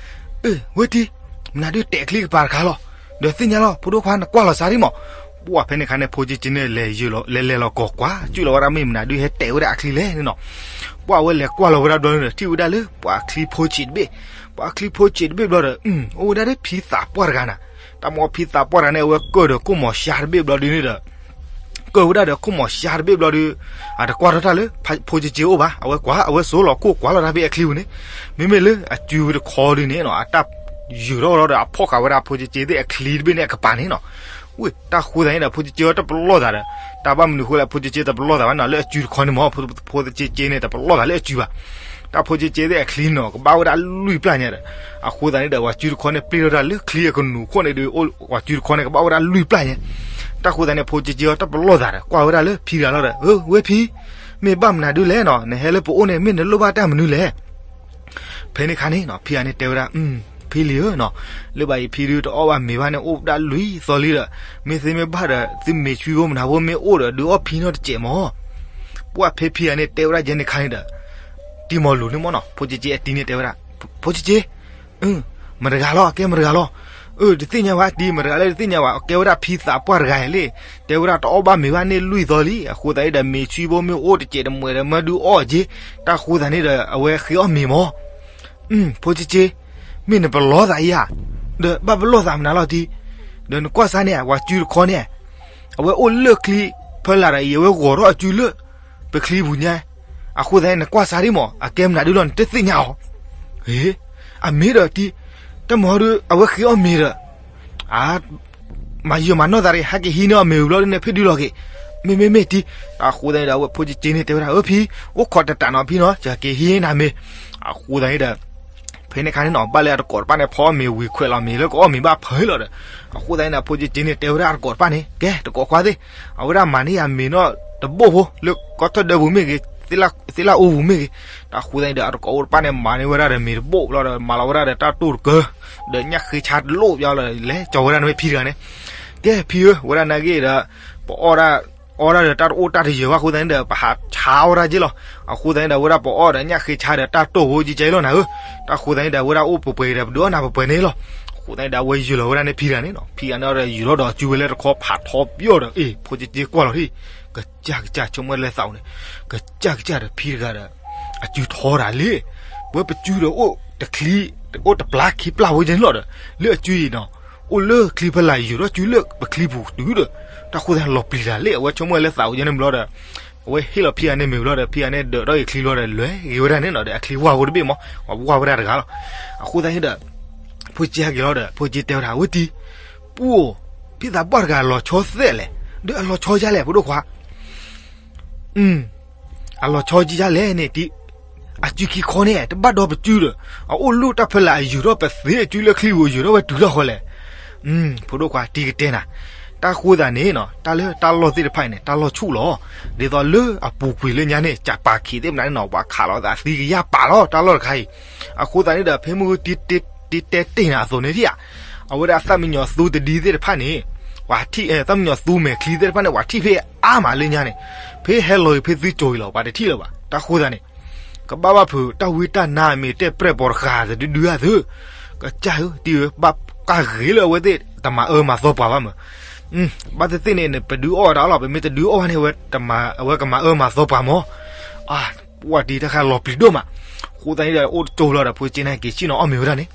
အၢ ဝဲတံၤ, မနုၤဒုးတဲာ်အချံကပၤတခါလီၤ, ဒီးသ့ၣ်ညါလီၤ ဖိဒိၣ်ခွါ နကွၢ်လီၤစၢ်ဒံးမး. ပှၢ်ဖဲန့ၣ်ခါန့ၣ် ဖိကၠ့ကၠ့န့ၣ် လဲၤလဲၤလီၤကီၢ်ကွၢ် စူၣ်လီၤဝဲဒၣ်မ့ၢ်မနုၤဒုးဟဲတဲာ်ဝဲဒၣ်အချံလဲၣ်န့ၣ်နီၤ. ပှၢ်ဝဲလဲၤကွၢ်လီၤဝဲဒၣ်ဘျီန့ၣ်ဒီး ထံၣ်ဝဲဒၣ်လၢ ပှၤအချံဖိဆံးတဘ့ၣ်, ပှၤအချံဖိဆံးတဘ့ၣ်ဘျီဒီး အိၣ်ဝဲဒၣ်လၢဖံသးပှၢ်တဂၤနၤ, တၢ်မ့ၢ်ဖံသးပှၢ်တဂၤန့ၣ် အဝဲကၢၢ်ဒီးကိၣ်မီၤရှါတဘ့ၣ်ဘျီဒုးန့ၣ်ဒီး ကၢၢ်ဝဲဒၣ်ဒီးခိၣ်မီၤရှါတဘ့ၣ်ဘျီဒီး အတကွၢ်ထီၣ်တၢ်လၢ ဖိကၠ့ကၠ့အိၣ်ဘၣ်, အဝဲကွၢ် အဝဲစိာ်လီၤခိၣ်ကွၢ်လီၤတၢ်ဖဲအချံပူၤန့ၣ်, မ့မ့ၢ်လၢအစုဝဲတခီဒုးန့ၣ်နီၤ အတၢ်ယူၤထီၣ်လီၤဒီးအဖီၣ်ဃာ်ဝဲဒၣ်ဖိကၠ့ကၠ့သ့ၣ်အချံတဘ့ၣ်န့ၣ်အကပၤန့ၣ်နီၤ. ဝ့ၢ် တၢ်ဃိသတးန့ၣ်ဒီး ဖိကၠ့ကၠ့တပလီၢ်သးဒီး တၢ်ဘၣ်မနုၤဃိလဲၣ် ဖိကၠ့ကၠ့တပလီၢ်သးဘၣ်နီၤ လၢအစုတခီန့ၣ်မး ဖိကၠ့ကၠ့န့ၣ် တပလီၢ်သးလၢအစုဘၣ်. တၢ်ဖိကၠ့ကၠ့သ့ၣ်အချံနီၤ ကဘၣ်ဝဲဒၣ်လွံၢ်ပျၢ်ညါဒီး အဃိသတးန့ၣ်ဒီး ပှၤစုတခီန့ၣ် ပျ့ၢ်ထီၣ်တၢ်လၢချံအကနူၤခိၣ်န့ၣ်ဒီး ပှၤစုတခီန့ၣ် ကဘၣ်ဝဲဒၣ်လွံၢ်ပျၢ်ညါ. တၢ်ဃိသတးန့ၣ် ဖိကၠ့ကၠ့တပလီၢ်သးဒီး ကွၢ်ဝဲဒၣ်လၢဖံတဂၤလီၤဒီး အၢ ဝဲဖံ, မ့ၢ်ဘၣ်မနုၤဒုးလဲၣ်နီၤ နဟဲလၢပအိၣ်န့ၣ် မ့ၢ်နလိၣ်ဘၣ်တၢ်မနုၤလဲၣ်. ဖဲန့ၣ်ခါန့ၣ်နီၤ ဖံဂၤန့ၣ်တဲဝဲဒၣ်, ဖံလံၤဧၢနီၤ, လၢဘၣ်အံၤဖံဒုးတအီၣ်ဘၣ်မ့ၤဘၣ်န့ၣ် အိၣ်ဒၣ်လွံၢ်သီလံဒီး မ့ၢ်သ့မ့ၢ်ဘၣ်ဒီး သုမ့ၤဆွံဖိမနၤဖိမ့ၢ်အိၣ်ဒီး ဒုးအီၣ်ဖံနီတစဲးမး. ပှၢ်ဖဲဖံဂၤန့ၣ်တဲဝဲဒၣ်ယဲန့ၣ်ခါန့ၣ်ဒီး တံၤမီၤလူၤန့ၣ်မ့ၢ်နီၤ ဖိကၠ့ကၠ့အတံၤန့ၣ်တဲဝဲဒၣ်, ဖိကၠ့ကၠ့, မတဂၤလီၤ အကဲမတဂၤလီၤ. အၢ တသ့ၣ်ညါဝဲတံၤ မတဂၤလၢတသ့ၣ်ညါဝဲ အကဲဝဲဒၣ်ဖံသးပှၢ်တဂၤအံၤလံ. တဲဝဲဒၣ်တအီၣ်ဘၣ်မ့ၤဘၣ်န့ၣ်လွံၢ်သီလံ. အဃိသတးန့ၣ်ဒီး မ့ၤဆွံဖိမ့ၢ်အိၣ်တစဲးတမှဲးဒီးမၢဒုးအီၣ်က့ၤ. တၢ်ဃိသတးန့ၣ်ဒီး အဝဲဃ့အီၣ်မ့ၤမး. ဖိကၠ့ကၠ့, မ့ၢ်နပလီၢ်သးအံၤဧါ, ဒီးဘၣ်ပလီၢ်သးမနုၤလီၤတံၤ, ဒီးနကွၢ်စၢ်န့ၣ် ပှၤစုတခီန့ၣ် အဝဲအိၣ်လၢချံဖီလာ်ဒီးအံၤ အဝဲဂီၤထီၣ်အစုလၢပချံပူၤညါ. အဃိသတးန့ၣ် နကွၢ်စၢ်ဒံးမး အကဲမနုၤဒုးလီၤ နတသ့ၣ်ညါအီၤ. အမ့ၢ်ဒီးတံၤ, တၢ်မၤဒုး အဝဲဃ့အီၣ်မ့ၤဒီး မၤယၢၤမၤနီၢ်သးတဂ့ၤ ဟဲက့ၤဟံးန့ၢ်အီၤမ့ၤဝံၤဘျီဒုးန့ၣ် ဖဲဒုးလီၤက့ၤ. မ့မ့ၢ်မ့ၢ်တံၤ. အဃိသတးန့ၣ်ဒီး အဝဲဖိကၠ့ကၠ့န့ၣ်တဲဝဲဒၣ် အၢဖံ, အိၣ်ခိးတတးနီၤဖံနီၤ ယက့ၤဟံးနၤမ့ၤ. အဃိသတးန့ၣ်ဒီး ဖဲန့ၣ်ခါန့ၣ်နီၤ ဘၣ်လၢအတကိးတဖၣ်န့ၣ် ဖီအီၣ်မ့ၤဝံၤ ခွဲးလီၤမ့ၤလၢကအီၣ်မ့ၤဘၣ်ဖဲလီၤဒီး အဃိသတးန့ၣ်ဒီး ဖိကၠ့ကၠ့န့ၣ်တဲဝဲဒၣ်အတကိးတဖၣ်န့ၣ် ကဲ တကိးခွါသ့ၣ်, အဝဲဒၣ်မၤန့ၢ်ယၤမ့ၤနီၢ်တဘိၣ်ဖိ လၢကီၢ်ထီၣ်ဒၢပူၤမ့ၢ်ဂ့ၤ, သ့ၣ်လၣ်အူပူၤမ့ၢ်ဂ့ၤ. တၢ်ဃိသတးန့ၣ်ဒီး အတကိးအိၣ်တဖၣ်န့ၣ် မၤန့ၢ်ဝဲဒၣ်ဒီးမ့ၤတဘိၣ်ဘျီဒီး မၤလီၤဝဲဒၣ်ဒီးတၢ်တိၢ်တကၢ ဒီးညၣ်ဃ့ဆါတလိၣ်ဘျီလီၤ လဲၤကၠီၤဝဲဒၣ်န့ၣ်ဖံတဂၤန့ၣ်, ကဲဖံဧၢ ဝဲဒၣ်နာ်က့ဒီး ပအီၣ်ဒၣ် အီၣ်ဒၣ်ဒီးတၢ်တအိၣ်တၢ်တယၢၤဘၣ်အဃိသတးန့ၣ်ဒီး ပဟးဆါအီၣ်ဝဲဒၣ်က့လီၤ. အဃိသတးန့ၣ်ဒီး ဝဲဒၣ်ပအီၣ်ဒီးညၣ်ဃ့ဆါဒီးတၢ်တိၢ်ဖိကကဲလီၤနၤဧၢ. တၢ်ဃိသတးန့ၣ်ဒီး ဝဲဒၣ်အိၣ်ပှဲၤပှဲၤဒီး ပဒုးအီၣ်နၤပှဲၤပှဲၤန့ၣ်လီၤ. အဃိသတးန့ၣ်ဒီး အဝဲယုၢ်လီၤဝဲဒၣ်န့ၣ်ဖံတဂၤန့ၣ်နီၤ, ဖံတဂၤန့ၣ်ဒီး ယူၤထီၣ်ဒီးစုဝဲလၢတခီ ဖးထီပယီၢ်ဒီး အ့ၣ် ဖိကကဲကွၢ်လီၤထံၣ်, ကစၢ်ကစၢ် ဆိကမိၣ်လၢသးအိၣ်န့ၣ်, ကစၢ်ကစၢ်ဒီးဖံတဂၤဒီး အစုထီတၢ်လံ. ပဝဲပစုဒီးအိၣ်တချံ, အိၣ်တပျၢ်ခံပျၢ်ဖိကဲန့ၣ်လီၤဒီး လၢအစုအံၤနီၤ အိၣ်လၢချံဖီလာ် ယူၤထီၣ်စုလၢပချံပူၤတုၤဒီး တၢ်ဃိသတးလီၤပျံၤတၢ်လံ အဝဲဆိကမိၣ်ဝဲလၢသးအိၣ်ကဲန့ၣ်ဘျီဒီး အဝဲဟ့ၣ်လီၤဖံဂၤန့ၣ်မ့ၤဘျီဒီး ဖံဂၤန့ၣ်ဒၢးထီၣ်က့ၤချံဘျီဒီး လဲၤဂ့ၤဝဲဒၣ်န့ၣ်နီၤ ဒီးအချံဝၢ်ဖိတဘ့ၣ်မး ဝၢ်ဝဲဒၣ်တဂၤလီၤ. အဃိသတးန့ၣ်ဒီး ဖိကကဲဟဲက့ၤလီၤဒီး ဖိကကဲတဲဝဲဒၣ် ဝဲတံၤ, ပူၤ, ဖံသးပှၢ်တဂၤလီၤဆီသဲလဲၣ်, ဒီးအလီၤဆီဒ်လဲၣ် ဖိဒိၣ်ခွါ အလီၤဆီဒ်လဲၣ်န့ၣ်တံၤ, အစုခံခီန့ၣ် တဘၣ်ဒီပစုဒီး အအိၣ်လၢတၢ်ဖီလာ် အယူၤထီၣ်ပသ့အစုလၢချံပူၤ ယူၤထီၣ်ဝဲတုၤထီၣ်ဃီလဲၣ်. ဖိဒိၣ်ခွါတံၤကတဲနၤ, တၢ်ဃိသတးန့ၣ်နီၤ တၢ်လၢတၢ်လီၢ်သ့ၣ်တဖၣ်အံၤန့ၣ် တၢ်လီၢ်ဆူၣ်လီၤ. ဒ်သိးလၢအပူၤကွံာ်လၢညါန့ၣ် ကၠးပာ်ခံးသ့ၣ်မနုၤန့ၣ်နီၤ ပှၤခးလိာ်သးသံကယၢ်ပာ်လီၤ တၢ်လီၢ်တခါအံၤ. အဃိသတးန့ၣ်ဒီး ဖဲမုၢ်တံၤတဲတ့ၢ်နၤအသိးန့ၣ်ဒံးဧါ အဝဲဒၣ်သၣ်မံယီၤသူတဒံသ့ၣ်တဖၣ်န့ၣ် ပှၤထံၣ်, သၣ်မံယီၤသူမဲာ်ချံသ့ၣ်တဖၣ်န့ၣ် ပှၤထံၣ်ဖဲအါမးလၢညါန့ၣ်, ဖဲဟဲလီၤဂ့ၤဖဲသုကၠိၤအံၤလီၤ ပှၤတထံၣ်လၢၤဘၣ်. တၢ်ဃိသတးန့ၣ် ကဘၣ်ဘၣ်ဖုးတၢ်ဝံတၢ်နါအမ့ၢ်တဲပြဲၢ်ပိာ်တဃာ်တဒုဒုဧါသု, ကစၢ်ဧၢ တံၤဧၢ ဘၣ်ကၢ်ဂ့ၤလၢအဝဲသ့ၣ်တမၤအၢမၤသီပှၤဘၣ်မး. ဘၣ်သ့ၣ်သ့ၣ်န့ၣ် နပဒုးအီၣ်ဝဲဒၣ်လီၤ ပမ့ၢ်တဒုးအီၣ်ဘၣ်န့ၣ် အဝဲကမၤအၢမၤသီပှၤမး. ပှၢ်တံၤတၢ်ခါလီၤပျံၤဒိၣ်မး. အဃိသတးန့ၣ်ဒီး အိၣ်တကၠိဘျီဒီး ဖိက့န့ၣ် က့ၤဆ့ၣ်နီၤအီၣ်မ့ၤဝဲဒၣ်န့ၣ်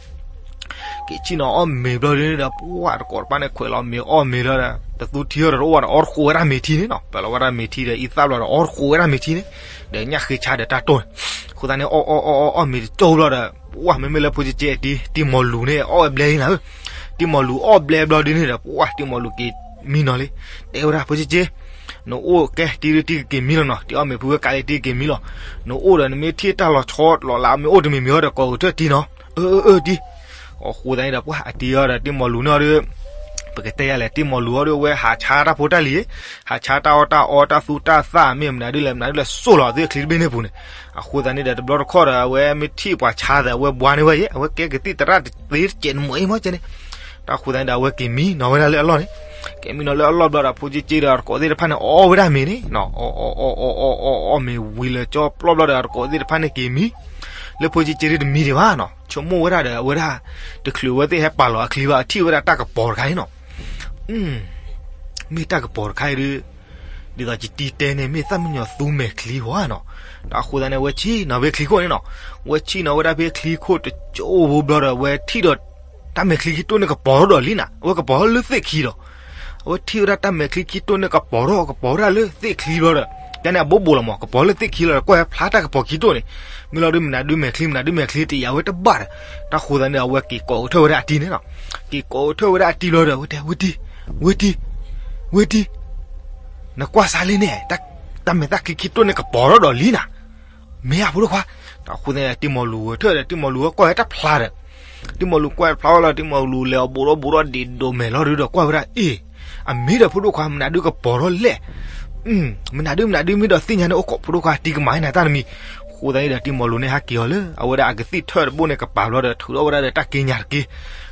က့ၤဆ့ၣ်နီၤအီၣ်မ့ၤဘျီဒ်န့ၣ်ဒီး ပှၢ်တကိးတဖၣ်န့ၣ် ခွဲးလီၤမ့ၤအီၣ်မ့ၤလီၤဒီး တသူထံအီၣ်ဒီးတအိၣ်ဘၣ်ဒီး အီၣ်တဃိးဝဲဒၣ်မ့ၤထံန့ၣ်နီၤ, ပာ်လီၤဝဲဒၣ်မ့ၤထံဒီး အံသၣ်ဘျီဒီး အီၣ်တဃိးဝဲဒၣ်မ့ၤထံန့ၣ်, ဒီးညၣ်ဃ့ဆါဒီးတၢ်တိၢ်န့ၣ်, အဃိသတးန့ၣ် အီၣ်အီၣ်အီၣ်အီၣ်အီၣ်မ့ၤတကၠိဘျီဒီး ပှၢ်မ့မ့ၢ်လၢဖိက့အတံၤ တံၤမီၤလူၤန့ၣ် အီၣ်ဝဲဘျဲလံနၤဧၢ, တံၤမီၤလူၤအီၣ်ဘျဲဘျီဒ်န့ၣ်ဒီး ပှၢ်တံၤမီၤလူၤက့ၤမံနီၤလံ, တဲဝဲဒၣ်ဖိက့ နအိၣ်ကဲတံၤဒုးတံၤကက့ၤမံလီၤနီၤ, တံၤအီၣ်မ့ၤဖုဝဲကးလံတံၤက့ၤမံလီၤ, နအိၣ်ဒီးနမ့ၢ်ထံၣ်တၢ်လီၤဆီလီၤလးမ့ၢ်အိၣ်တမံၤမံၤအီၤဒီး ကိးကထၢၣ်တံၤနီၤ, အၢအၢအၢတံၤ, အဃိသတးန့ၣ်ဒီး ပှၤအတံၤအီၤဒီး တံၢ်မီၤလူၤန့ၣ်အီၤဒီး ပကတဲယၤလဲၣ် တံၢ်မီၤလူၤအီၤဒီး အဝဲဟးဆါတၢ်ဖိတၢ်လံၤ, ဟးဆါတၢ်အီၣ်တၢ်အီတၢ်သူတၢ်သၣ် မ့ၢ်မနုၤဒုလဲၣ် မနုၤဒုလဲၣ် စိၢ်လီၤအသုအချံတဘ့ၣ်န့ၣ်ပူၤန့ၣ်. အဃိသတးန့ၣ်ဒီး တဘျီတခီၣ်ဒီး အဝဲမ့ၢ်ထံၣ်ပှၤဆါသး အဝဲဘှါန့ၢ်ဝဲယဲၢ် အဝဲကဲကသံၣ်သရၣ်တသ့တစဲးတမှဲအံၤမ့ၢ်ကဲန့ၣ်. တၢ်အဃိသတးန့ၣ်ဒီး အဝဲက့ၤမံနီၤဝဲဒၣ်လၢအလီၢ်န့ၣ်, က့ၤမံနီၤလၢအလီၢ်ဘျီဒီး ဖိက့က့ဒီး အတကိးသ့ၣ်တဖၣ်န့ၣ် အီၣ်ဝဲဒၣ်မ့ၤန့ၣ်, အီၣ်အီၣ်အီၣ်အီၣ်အီၣ်အီၣ်မ့ၤဝံၤလၢာ်ကၠီပျီဘျီဒီး အတကိးသ့ၣ်တဖၣ်န့ၣ်က့ၤမံ လၢဖိက့က့ဒုတမံဒံးဘၣ်နီၤ, ဆိကမိၣ်ဝဲဒၣ်ဒီး အဝဲဒၣ် တချုးအဝဲသ့ၣ်ဟဲပာ်လီၤအချံဘၣ် ထံၣ်ဝဲဒၣ်တၢ်ကပီၤတခါန့ၣ်နီၤ. မ့ၢ်တၢ်ကပီၤတခါအံၤဒု ဒ်သိးယတံၤတဲန့ၣ် မ့ၢ်သၣ်မံယီၤသူမဲာ်ချံဝဲနီၤ. တၢ်အဃိသတးန့ၣ် အဝဲဆ့ၣ်နီၤဖဲချံခိၣ်န့ၣ်နီၤ, အဝဲဆ့ၣ်နီၤဝဲဒၣ်ဖဲချံခိၣ်တကၠိဖိဘျီဒီး အဝဲထံၣ်ဒီး တၢ်မဲာ်ချံခံတိၢ်န့ၣ်ကပီၤထီၣ်ဒီးလံနၤ, အဝဲကပီၤထီၣ်လၢသ့ၣ်ခံဒီး အဝဲထံၣ်ဝဲဒၣ်တၢ်မဲာ်ချံခံတိၢ်န့ၣ်ကပီၤထီၣ် ကပီၤဝဲဒၣ်လၢသ့ၣ်ချံဘျီဒီး ကန့ၣ်အဘိးဘိးလီၤမး ကပီၤလၢသ့ၣ်ချံလီၤဒီး ကွၢ်ဝဲဖျါတၢ်ကပီၤခံတိၢ်န့ၣ်, မ့ၢ်လီၤဒုမနုၤဒုမဲာ်ချံ မနုၤဒုမဲာ်ချံတယာ်ဝဲတဘၣ်ဒီး, တၢ်ဃိသတးန့ၣ် အဝဲက့ၤကိးကထၢၣ်ဝဲဒၣ်အတံၤန့ၣ်နီၤ, က့ၤကိးကထၢၣ်ဝဲဒၣ်အတံၤဘျီဒီး ဝဲတဲ ဝဲတံၤ, ဝဲတံၤ, ဝဲတံၤ, နကွၢ်စးလံန့ၣ် တၢ်မဲာ်သၣ်ချံခံတိၢ်န့ၣ်ကပီၤထီၣ်ဒီးလံနၤ မ့ၢ်ဧါဖိဒိၣ်ခွါ. တၢ်အဃိသတးန့ၣ် တံၢ်မီၤလူၤဂဲၤထၢၣ်ဒီး တံၢ်မီၤလူၤဝဲကွၢ်ဝဲတၢ်ဖျါဒီး, တံၢ်မီၤလူၤကွၢ်ဖျါဝဲလီၤ တံၢ်မီၤလူၤလဲၤအီၤဘူးဒီးဘူးဒီးဒံးဒိးမဲာ်လီၤဒုဒီးကွၢ်ဝဲဒၣ်အ့ၣ်, အမ့ၢ်ဒီးဖိဒိၣ်ခွါ မနုၤဒုကပီၤထီၣ်လဲၣ်, မနုၤဒုမနုၤဒုမ့ၢ်ဒီးသ့ၣ်ညါန့ၣ် အိၣ်ကိးဖိဒိၣ်ခွါတံၤကမၤနၤတၢ်တမံၤ. အဃိသတးန့ၣ်ဒီး တံၢ်မီၤလူၤန့ၣ်ဟးက့ၤအီၤလၢ အဝဲဒၣ်အကသံၣ်ထၢၣ်တဘိၣ်န့ၣ် ကပၤဘျီဒီး ထုးထီၣ်ဝဲဒၣ်ဒီးတၢ်က့ညၣ်တက့,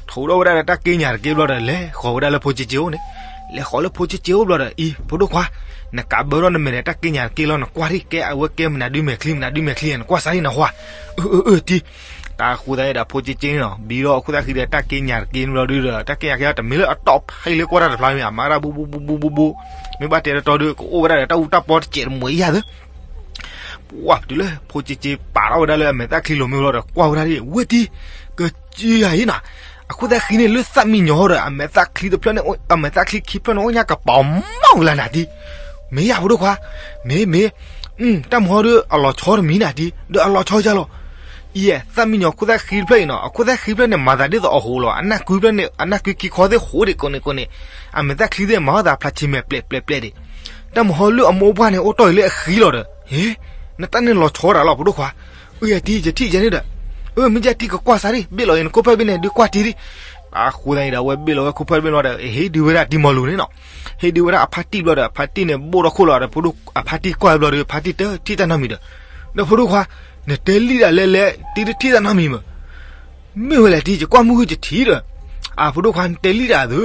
ထုးထီၣ်ဝဲဒၣ်ဒီးတၢ်က့ညၣ်တက့ဘျီဒီး လဲၤဃီၤဝဲဒၣ်လၢဖိက့က့အိၣ်န့ၣ်, လဲၤဃီၤလၢဖိက့က့အိၣ်ဘျီဒီး အံၤ ဖိဒိၣ်ခွါ နကးဘၢထီၣ်နမဲာ်ဒီးတၢ်က့ညၣ်တက့လီၤ နကွၢ်ထံၣ်ကဲ အဝဲကဲမနုၤဒုမဲာ်ချံ မနုၤဒုမဲာ်ချံ နကွၢ်စးလံနဟါ, အၢ အၢ အၢ တံၤ. တၢ်အဃိသတးန့ၣ်ဒီး ဖိက့က့န့ၣ်နီၤ ဘံထီၣ်အခိၣ်သၣ်ဃံဒီးတၢ်က့ညၣ်တက့ဘျီဒုဒီး တၢ်က့ညၣ်က့တမ့ၢ်လၢအတီၢ်ဖဲလၢကွၢ်တၢ်တဖျါမ့ၢ် အမၤဒၣ်ဘူးဘူးဘူးဘူးဘူးဘူး, မ့ၢ်ဘၣ်တဲတတီဒု ကအိၣ်ဝဲဒၣ်ဒီးတၢ်အူတၢ်ပီတစဲးတမှဲအံၤယၤသၢ ပှၢ်တုၤလၢဖိက့က့ပာ်ထီၣ်ဝဲဒၣ်လၢအမဲာ်သၣ်ချံလိၤမ့ၢ်ဘျီဒီး ကွၢ်ဝဲဒၣ်ဒ် ဝဲတံၤ, ကစၢ်ယၤအံၤနၤ, အခိၣ်သၣ်ဃံန့ၣ်လၢသၣ်မံညီၤဒီး အမဲာ်သၣ်ချံတဖျၢၣ်န့ၣ် အမဲာ်သၣ်ချံခံဖျၢၣ်န့ၣ် အိၣ်ညါကပီၤမးဝံၤလၢနၤတံၤ, မ့ၢ်ယၤဖိဒိၣ်ခွါ, မ့ၢ်မ့ၢ်, တၢ်မဟီဒုအလီၤဆီတမံၤနၤတံၤ ဒီးအလီၤဆီယၤလီၤ. ယဲ သၣ်မံညီၤခိၣ်သၣ်ဃံတဖျၢၣ်အံၤနီၤ အခိၣ်သၣ်ဃံတဖျၢၣ်န့ၣ် မၤသးဒ်သိးအဟိးလီၤ အနၢ်ကွံဖျၢၣ်န့ၣ် အနၢ်ကွံခံခီသ့ၣ်ဟိးဒံးကိးန့ၣ်ကိးန့ၣ်, အမဲာ်သၣ်ချံသ့ၣ်မၤအီၣ်သးဖျါဆံးမဲာ်ပျဲးပျဲးပျဲးဒံး, တၢ်မဟီလၢအမိၢ်ပှၢ်န့ၣ် အိၣ်တီၢ်အံၤလၢအဃံလီၤဒီး, ဟ့, နတၢ်န့ၣ်လီၤဆီတၢ်လီၤဖိဒိၣ်ခွါ, အၢ ယတံၤ ယထံၣ်ယဲန့ၣ်ဒီး, အၢ မ့ၢ်ယတံၤကကွၢ်စးဒံး ဘ့ၣ်လီၤအံၤနခိၣ်ဖၢၣ်ဘ့ၣ်န့ၣ် ဒုးကွၢ်တံၤဒံး, အဃိသတးန့ၣ်ဒီး အဝဲဘ့ၣ်လီၤဝဲခိၣ်ဖၢၣ်တဘ့ၣ်ဘျီဒီး ဟ့ၣ်ဒုးဝဲဒၣ်တံၢ်မီၤလူၤန့ၣ်နီၤ, ဟ့ၣ်ဒုးဝဲဒၣ်အဖါတံၢ်ဘျီဒီး အဖါတံၢ်န့ၣ် ဘိၣ်ထီၣ်ခိၣ်လီၤဒီး ဖိဒိၣ်အဖါတံၢ်ကွၢ်ဘျီဒီး အဖါတံၢ်တထံၣ်တၢ်နီတမံၤဒီး, ဒီးဖိဒိၣ်ခွါ, နတဲလံတၢ်လဲၤလဲၤ တံၤတထံၣ်တၢ်နီတမံၤမး မ့ၢ်ဝဲလဲၣ်တံၤ ယကွၢ်မုၢ်ဂုၢ်ယထံၣ်ဒီး, အဖိဒိၣ်ခွါ နတဲလံတၢ်သု,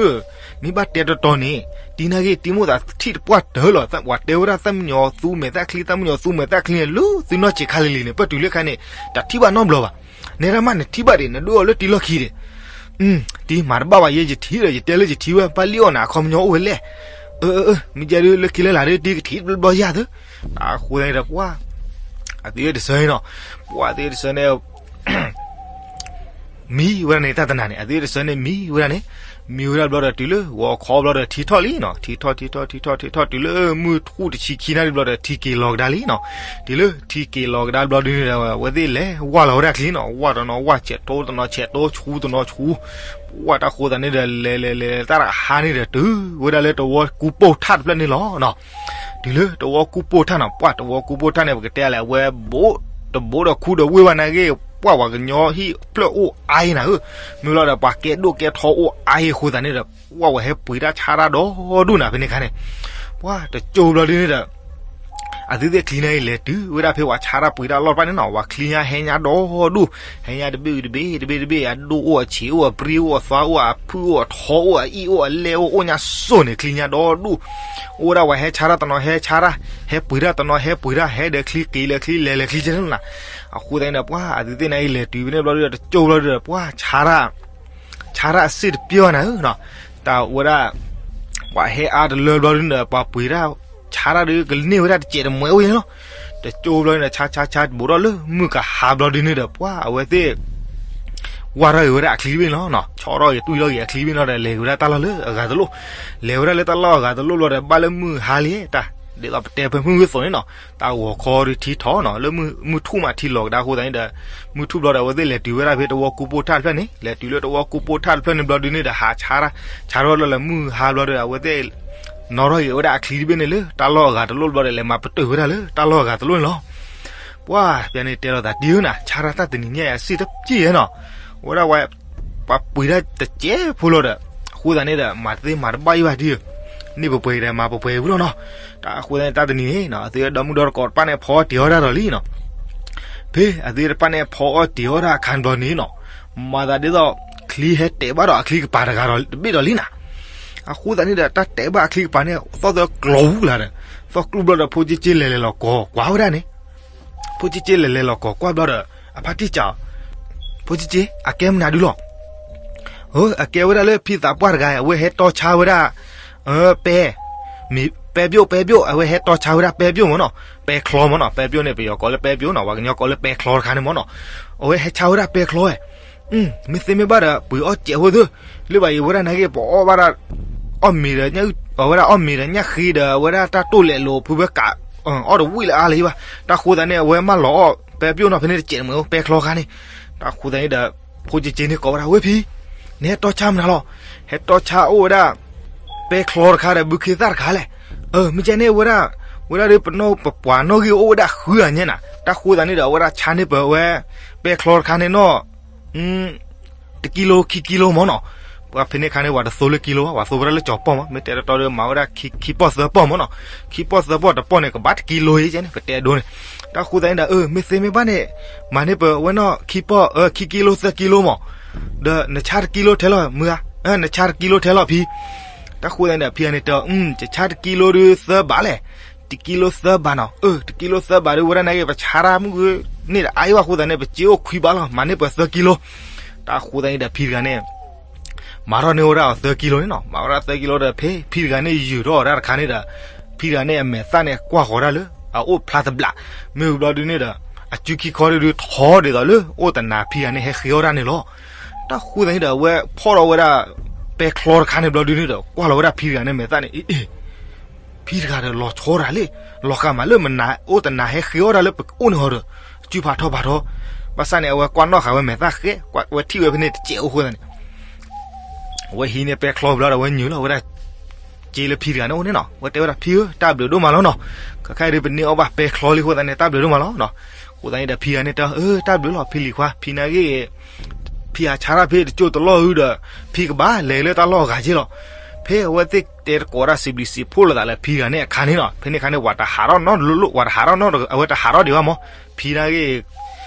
မ့ၢ်ဘၣ်တဲတတီန့ၣ်, တံၤနာ်က့ တံၤမိၣ်သးထံၣ်တပှၢ်တၢၢ်လီၤ, ပှၤတဲဝဲဒၣ်သၣ်မံညီၤသူမဲာ်သၣ်ချံ သၣ်မံညီၤသူမဲာ်သၣ်ချံန့ၣ် လၢသုနီၢ်ဆံးခါလံၤလံၤန့ၣ် ပၢၢ်တုၤလၢခါန့ၣ်, တထံၣ်ဘၣ်နီတဘျီဘၣ်, နဲဒၣ်မးနထံၣ်ဘၣ်ဒံး နဒုးအီၤလၢတံၤလီၢ်ခံဒံး တံၤမၤတဘၣ်ဘၣ်ယဲ ယထံၣ်ဒီး ယတဲလၢယထံၣ်ဝဲ ဘၣ်လံအီၣ်နၤ အခီပညီအိၣ်ဝဲလဲၣ်, အၢ အၢ မ့ၢ်ကဲဒုးလၢခံလၢလာ်ဒုး တံၤကထံၣ်တဘျီယၤသု, အဃိသတးန့ၣ်ဒီးပှၢ်, အသုတဆၢန့ၣ်နီၤ, ပှၢ်အသုတဆၢန့ၣ် မံဝဲဒၣ်န့ၣ် တၢ်တနၤန့ၣ် အသုတဆၢန့ၣ်မံဝဲဒၣ်န့ၣ်, မံဝဲဒၣ်ဘျီဒီးတုၤလၢဂီၤခီဘျီဒီးထံထီၣ်လံနီၤ, ထံထီၣ် ထံထီၣ် ထံထီၣ် ထံထီၣ် တုၤလၢမုၢ်ထူၣ်တဆံခံနၣ်ရံၣ်ဘျီဒီး ထံက့ၤလီၤကဒါလံနီၤ, တုၤလၢထံက့ၤလီၤကဒါဘျီဒုန့ၣ်ဒီး အဝဲသ့ၣ်လဲၤဝၢ်လီၤဝဲဒၣ်ချံနီၤ, ဝၢ်တနီၤဝၢ်ဆဲးတိတနီၤဆဲးတိ ဆူတနီၤဆူ, ပှၢ်တၢ်ဃိသတးန့ၣ်ဒီး လဲၤလဲၤလဲၤတၢ်တဟါန့ၣ်ဒီး တုၤဝဲဒၣ်လၢတဝီကူပိၢ်ထၣ်တဖျၢၣ်န့ၣ်လီၤနီၤ, တုၤလၢတဝီကူပိၢ်ထၣ်နီၤ, ပှၢ်တဝီကူပိၢ်ထၣ်န့ၣ် ပကတဲလဲၣ် အဝဲဘိးတဘိးဒီးခူဒီးဝ့ၢ်ဘၣ်နာ်က့, ပှၢ်ပှၤကညီဟံၣ်ဖျၢၣ်အိၣ်အါအံၤနၤဧၢ, မ့ၢ်လီၤဒီးပှၤကဲဒိၣ်ကဲထီအိၣ်အါအံၤအဃိသတးန့ၣ်ဒီး ပှၢ်ဝဲဟဲပှ့ၤတၢ်ဆါတၢ်ဒီဒူၣ်နၤဖဲန့ၣ်ခါန့ၣ်, ပှၢ်တကၠိဘျီဒုန့ၣ်ဒီး အသုသ့ၣ်ချံန့ၣ်အံၤလဲၤတုၤဝဲဒၣ်ဖဲပှၤဆါတၢ်ပှ့ၤတၢ်အလီၢ်တဖၣ်န့ၣ်နီၤ, ပှၤချံညါဟဲညါဒီဒူၣ်, ဟဲညါတဘ့ၣ်တဘ့ၣ်တဘ့ၣ်တဘ့ၣ် အဒိၣ်အိၣ်အဆံးအိၣ်အပြံအိၣ်အသွါအိၣ်အဖုၣ်အိၣ်အထီအိၣ်အအံၣ်အိၣ်အလဲၢ်အိၣ် အိၣ်ညါစိၤန့ၣ် ချံညါဒီဒူၣ်, အိၣ်ဝဲဒၣ်ပှၤဟဲဆါတၢ်တနီၤဟဲဆါတၢ်, ဟဲပှ့ၤတၢ်တနီၤဟဲပှ့ၤတၢ် ဟဲဒီးချံက့ၤလဲၤချံလဲၤလဲၤချံကဲန့ၣ်လီၤနၤ, အဃိသတးန့ၣ်ဒီး ပှၢ်အသုသ့ၣ်န့ၣ်အံၤလဲၤတုၤဖဲန့ၣ်ဘျီဒုဒီး တကၠိဘျီဒုဒီး ပှၢ်ဆါတၢ် ဆါတၢ်အစ့ၣ်တပျဲၢ်ဘၣ်နၤဧၢနီၤ, တၢ်ဝဲဒၣ် ပှၤဟဲအါတလၢဘျီဒုန့ၣ်ဒီး ပှၤပှ့ၤတၢ် ဆါတၢ်ဒုကန့ၢ်ဝဲဒၣ်တစဲးတမှဲအိၣ်ယဲလီၤ, တကၠိဘျီန့ၣ်ဒီး ဆါဆါဆါတဘူးထီၣ်လၢမုၢ်ကဟါဘျီဒုန့ၣ်ဒီး ပှၢ်အဝဲသ့ၣ် ဝၢ်ထီၣ်ဂ့ၤဝဲဒၣ်အချံတဘ့ၣ်န့ၣ်လီၤ, ဆီထီၣ်ဂ့ၤတွံၢ်ထီၣ်ဂ့ၤအချံတဘ့ၣ်န့ၣ်ဒီး လဲၤက့ၤဝဲဒၣ်တၢ်လီၢ်လၢအဂၤတလိၣ်, လဲၤဝဲဒၣ်လၢတၢ်လီၢ်အဂၤတလိၣ်ဘျီဒီး ဘၣ်လၢမုၢ်ဟါလံ, တၢ်ဒ်သိးပတဲဖဲမုၢ်ဂ့ၤသိးန့ၣ်နီၤ, တၢ်ဂီၤခီဒုထံထီၣ်နီၤ လၢမုၢ်ထူၣ်မးထံလီၤကဒါအဃိသတးန့ၣ်ဒီး မုၢ်ထူၣ်ဘျီဒီး အဝဲသ့ၣ်လဲၤတုၤဝဲဒၣ်ဖဲတဝီကူပိၢ်ထၣ်တဖျၢၣ်န့ၣ်, လဲၤတုၤလၢတဝီကူပိၢ်ထၣ်တဖျၢၣ်န့ၣ်ဘျီဒုန့ၣ်ဒီး ဟးဆါတၢ်, ဆါထီၣ်လၢလၢမုၢ်ဟါဘျီဒီး အဝဲသ့ၣ် နီၣ်ထီၣ်ဂ့ၤဝဲဒၣ်အချံတဘ့ၣ်န့ၣ်လၢတၢ်လီၢ်အဂၤတလိၣ်ဘျီဒီး လဲၤမၤပတုာ်ဝဲဒၣ်လၢတၢ်လီၢ်အဂၤတလိၣ်န့ၣ်လီၤ. ပှၢ်ပျဲန့ၣ်တဲလိာ်သးတံၢ်ဧၢနၤ, ဆါတၢ်တၢ်တနံၤညါအံၤအစ့ၣ်တပျဲၢ်နီၤ, ဝဲဒၣ်ဝဲ ပှၤပှ့ၤတၢ်တစဲးဖိလီၤဒီး, အဃိသတးန့ၣ်ဒီး မၤတသ့မၤတဘၣ်အံၤဘၣ်ဒ်ဧၢ, န့ၢ်ပှဲၤပှဲၤကဒီးမၤပှဲၤပှဲၤဝံၤလီၤနီၤ. တၢ်အဃိသတးန့ၣ် တၢ်တနံၤန့ၣ်နီၤ အသုဝဲဒီမုၢ်ဒီတကိးတဖၣ်န့ၣ်ဖီအီၣ်တ့ၤအီၣ်တၢ်ဒီးလံနီၤ. ဖဲအသုတဖၣ်န့ၣ်ဖီအီၣ်တ့ၤအီၣ်တၢ်အခါန့ၣ်ဘျီန့ၣ်နီၤ, မၤသးဒ်သိး ချံဟဲတဲာ်ဘၣ်ဒီးအချံကပၤတဂၤဒီးတဘ့ၣ်ဒီးလံနီၤ. အဃိသတးန့ၣ်ဒီး တၢ်တဲာ်ဘၣ်အချံကပၤန့ၣ် သီၣ်သၢကျီၤဝူလၢ်ဒီး, သီၣ်ကျူဘျီဒီး ဖိက့က့လဲၤလဲၤလီၤကီၤကွၢ်ဝဲဒၣ်န့ၣ် ဖိက့က့လဲၤလဲၤလီၤကီၤကွၢ်ဘျီဒီး အဖါတံၢ်စံး, ဖိက့က့ အကဲမနုၤဒုလီၤ. အကဲဝဲဒၣ်လၢဖံသးပှၢ်တဂၤ အဝဲဟဲတီဆါဝဲဒၣ် ပဲ, မ့ၢ်ပဲပျိၣ် ပဲပျိၣ် အဝဲဟဲတီဆါဝဲဒၣ်ပဲပျိၣ်မ့ၢ်နီၤ, ပဲချီမ့ၢ်နီၤ, ပဲပျိၣ်န့ၣ် ပယီၤကိးလၢပဲပျိၣ်နီၤ, ပှၤကညီကိးလၢပဲချီတခါန့ၣ်မ့ၢ်နီၤ, အဝဲဟဲဆါဝဲဒၣ်ပဲချီဝဲ မ့ၢ်သ့မ့ၢ်ဘၣ်ဒီး ပှ့ၤအီၣ်စဲးဖိသ့, လၢဘၣ်အံၤဝဲဒၣ်နာ်က့ ပအီၣ်ဘၣ်ဒၣ် အီၣ်မ့ၤဒီး အဝဲဒၣ်အီၣ်မ့ၤဒီးညၣ်ဃ့ဒီး အဝဲဒၣ်တၢ်တိၢ်လဲၤလိာ်ဖုဝဲကး အီၣ်တဝံၣ်လၢအါလၢၤဘၣ်. တၢ်ဃိသတးန့ၣ် အဝဲမၢလီၤအီၣ်ပဲပျိၣ်နီၤ ဖဲန့ၣ်တစဲးတမုာ် ပဲချီခါန့ၣ်. တၢ်ဃိသတးန့ၣ်ဒီး ဖိက့က့န့ၣ်ကိးဝဲဒၣ် ဝဲဖံ, နဟဲတီဆါမနုၤလီၤ, ဟဲတီဆါအိၣ်ဝဲဒၣ် ပဲချီတခါဒီး ဘုခ့သၣ်တခါလဲၣ်. မ့ၢ်ကဲန့ၣ်ဝဲဒၣ်, ဝဲဒၣ်ဒီးပနီၢ်ပပှၤနီၣ်ဂံၢ် အိၣ်ဝဲဒၣ်ဃုဂၤညါနၤ. တၢ်ဃိသတးန့ၣ်ဒီး အဝဲဒၣ်ဆါန့ၢ်ပဝဲ ပဲချီတခါန့ၣ်နီၤ တကံလိ ခံကံလိမ့ၢ်နီၤ. ပှၤဖဲန့ၣ်ခါန့ၣ် ပှၤတသိလၢကံလိဘၣ်, ပှၤသိဝဲဒၣ်လၢကၠီၤပီၢ်မး, မ့ၢ်တဲတီတီဒီး မၤဝဲဒၣ်ခံပီၢ်သၢပီၢ်မ့ၢ်နီၤ. ခံပီၢ်သၢပီၢ်တပီၢ်န့ၣ် ကဘၣ်တကံလိအံၤန့ၣ် ပတဲဒိန့ၣ်. တၢ်ဃိသတးန့ၣ်ဒီး မ့ၢ်သ့မ့ၢ်ဘၣ်န့ၣ် မၤန့ၢ်ပဝဲနီၢ်ခံပီၢ် ခံကံလိသၢကံလိမး, ဒီးနဆါတကံလိထဲလီၤမုၢ်ဧါ, နဆါတကံလိထဲလီၤဖံ. တၢ်ဃိသတးန့ၣ်ဒီး ဖံဂၤန့ၣ်တဲအီၤ ယဆါတကံလိဒီးသၢဘးလဲၣ်. တကံလိသၢဘးနီၤ. တကံလိသၢဘးဒီး ဝဲဒၣ်နာ်က့ ပဆါတၢ်မုၢ်ဂ့ၤန့ၣ်ဒီး အါအံၤဘၣ်အဃိသတးန့ၣ် ပစ့အိၣ်ခွံဘးလီၤ, မၤန့ၢ်ပသၢကံလိ. တၢ်ဃိသတးန့ၣ်ဒီး ဖံတဂၤန့ၣ် မၤထီၣ်န့ၢ်ဝဲဒၣ်အီၤသၢကံလိန့ၣ်နီၤ. မၤဝဲဒၣ်သၢကံလိဒီး ဖဲဖံတဂၤန့ၣ်ယုၢ်ထီၣ်အီၤတၢ်တခါန့ၣ်ဒီး ဖံတဂၤန့ၣ်အမဲာ်သၣ်န့ၣ်ကွၢ်ဃီၤဒၣ်လၢ အအိၣ်ဖျါတဘျး, မ့ၢ်ဝံၤဘျီဒုန့ၣ်ဒီး အစုခံခီဒုးထီၣ်ဒ်သိးလၢ အိၣ်တနၤဖံတဂၤန့ၣ်ဟဲဃ့အီၣ်ဒၣ်န့ၣ်လီၤ. တၢ်ဃိသတးန့ၣ်ဒီး အဝဲဖီၣ်ထီၣ်ဝဲဒၣ် ပဲချီတခါန့ၣ်ဘျီဒုန့ၣ်ဒီး ကွၢ်လီၤဝဲဒၣ်ဖံတဂၤန့ၣ်မဲာ်သၣ်န့ၣ် အ့ ဖံတဂၤဒီးလီၤဆီဒၣ်လံ, လီၤဃာ်မးလၢမနၤ အိၣ်တနၤဟဲဃ့အီၣ်ဒၣ်လၢပအိၣ်န့ၣ်ဟီဒီး စုဖးထီဖးထီ, ဘၣ်ဆၣ်န့ၣ် အဝဲကွၢ်နီၣ်ဃာ်ဝဲမဲာ်သၣ်ဃဲ, ဝဲထံၣ်ဝဲဖဲန့ၣ်တစဲးအိၣ်ဃိသတးန့ၣ် အဝဲဟံးန့ၢ်ပဲချီဘျီဒီး အဝဲညုာ်လီၤဝဲဒၣ် စ့လၢဖံတဂၤန့ၣ်အိၣ်န့ၣ်နီၤ. ဝဲတဲဝဲဒၣ် ဖံဧၢ တၢ်ဘျုးဒိၣ်မးလီၤနီၤ, ခဲခါအံၤဒုးပန့ၢ်အီၣ်ဘၣ်ပဲချီလံအဃိသတးန့ၣ် တၢ်ဘျုးဒိၣ်မးလီၤနီၤ. အဃိသတးန့ၣ်ဒီး ဖံတဂၤန့ၣ်တဲ အၢ တၢ်ဘျုးလီၤ ဖံလံၤခွါ, ဖံနာ်ဂ့ၤ ဖံဟးဆါတၢ်ဖဲတကၠိၢ်တလီၢ်အုၣ်ဒီး ဖံကဘၣ်လဲၤလၢတၢ်လီၢ်အဂၤက့လီၤ. ဖဲအဝဲသ့ၣ်တဲတကိးတၢ်စံးဘျုးစံးဖှိၣ်လိာ်သးလၢဖံတဂၤန့ၣ်အခါန့ၣ်နီၤ, ဖဲန့ၣ်အခါန့ၣ် ပှၤတဟးထီၣ်နီတလိၣ်, ပှၤတဟးထီၣ်နီတ, အဝဲတဟးထီၣ်ဒံးဘၣ်မး, ဖံနာ်ဂ့ၤ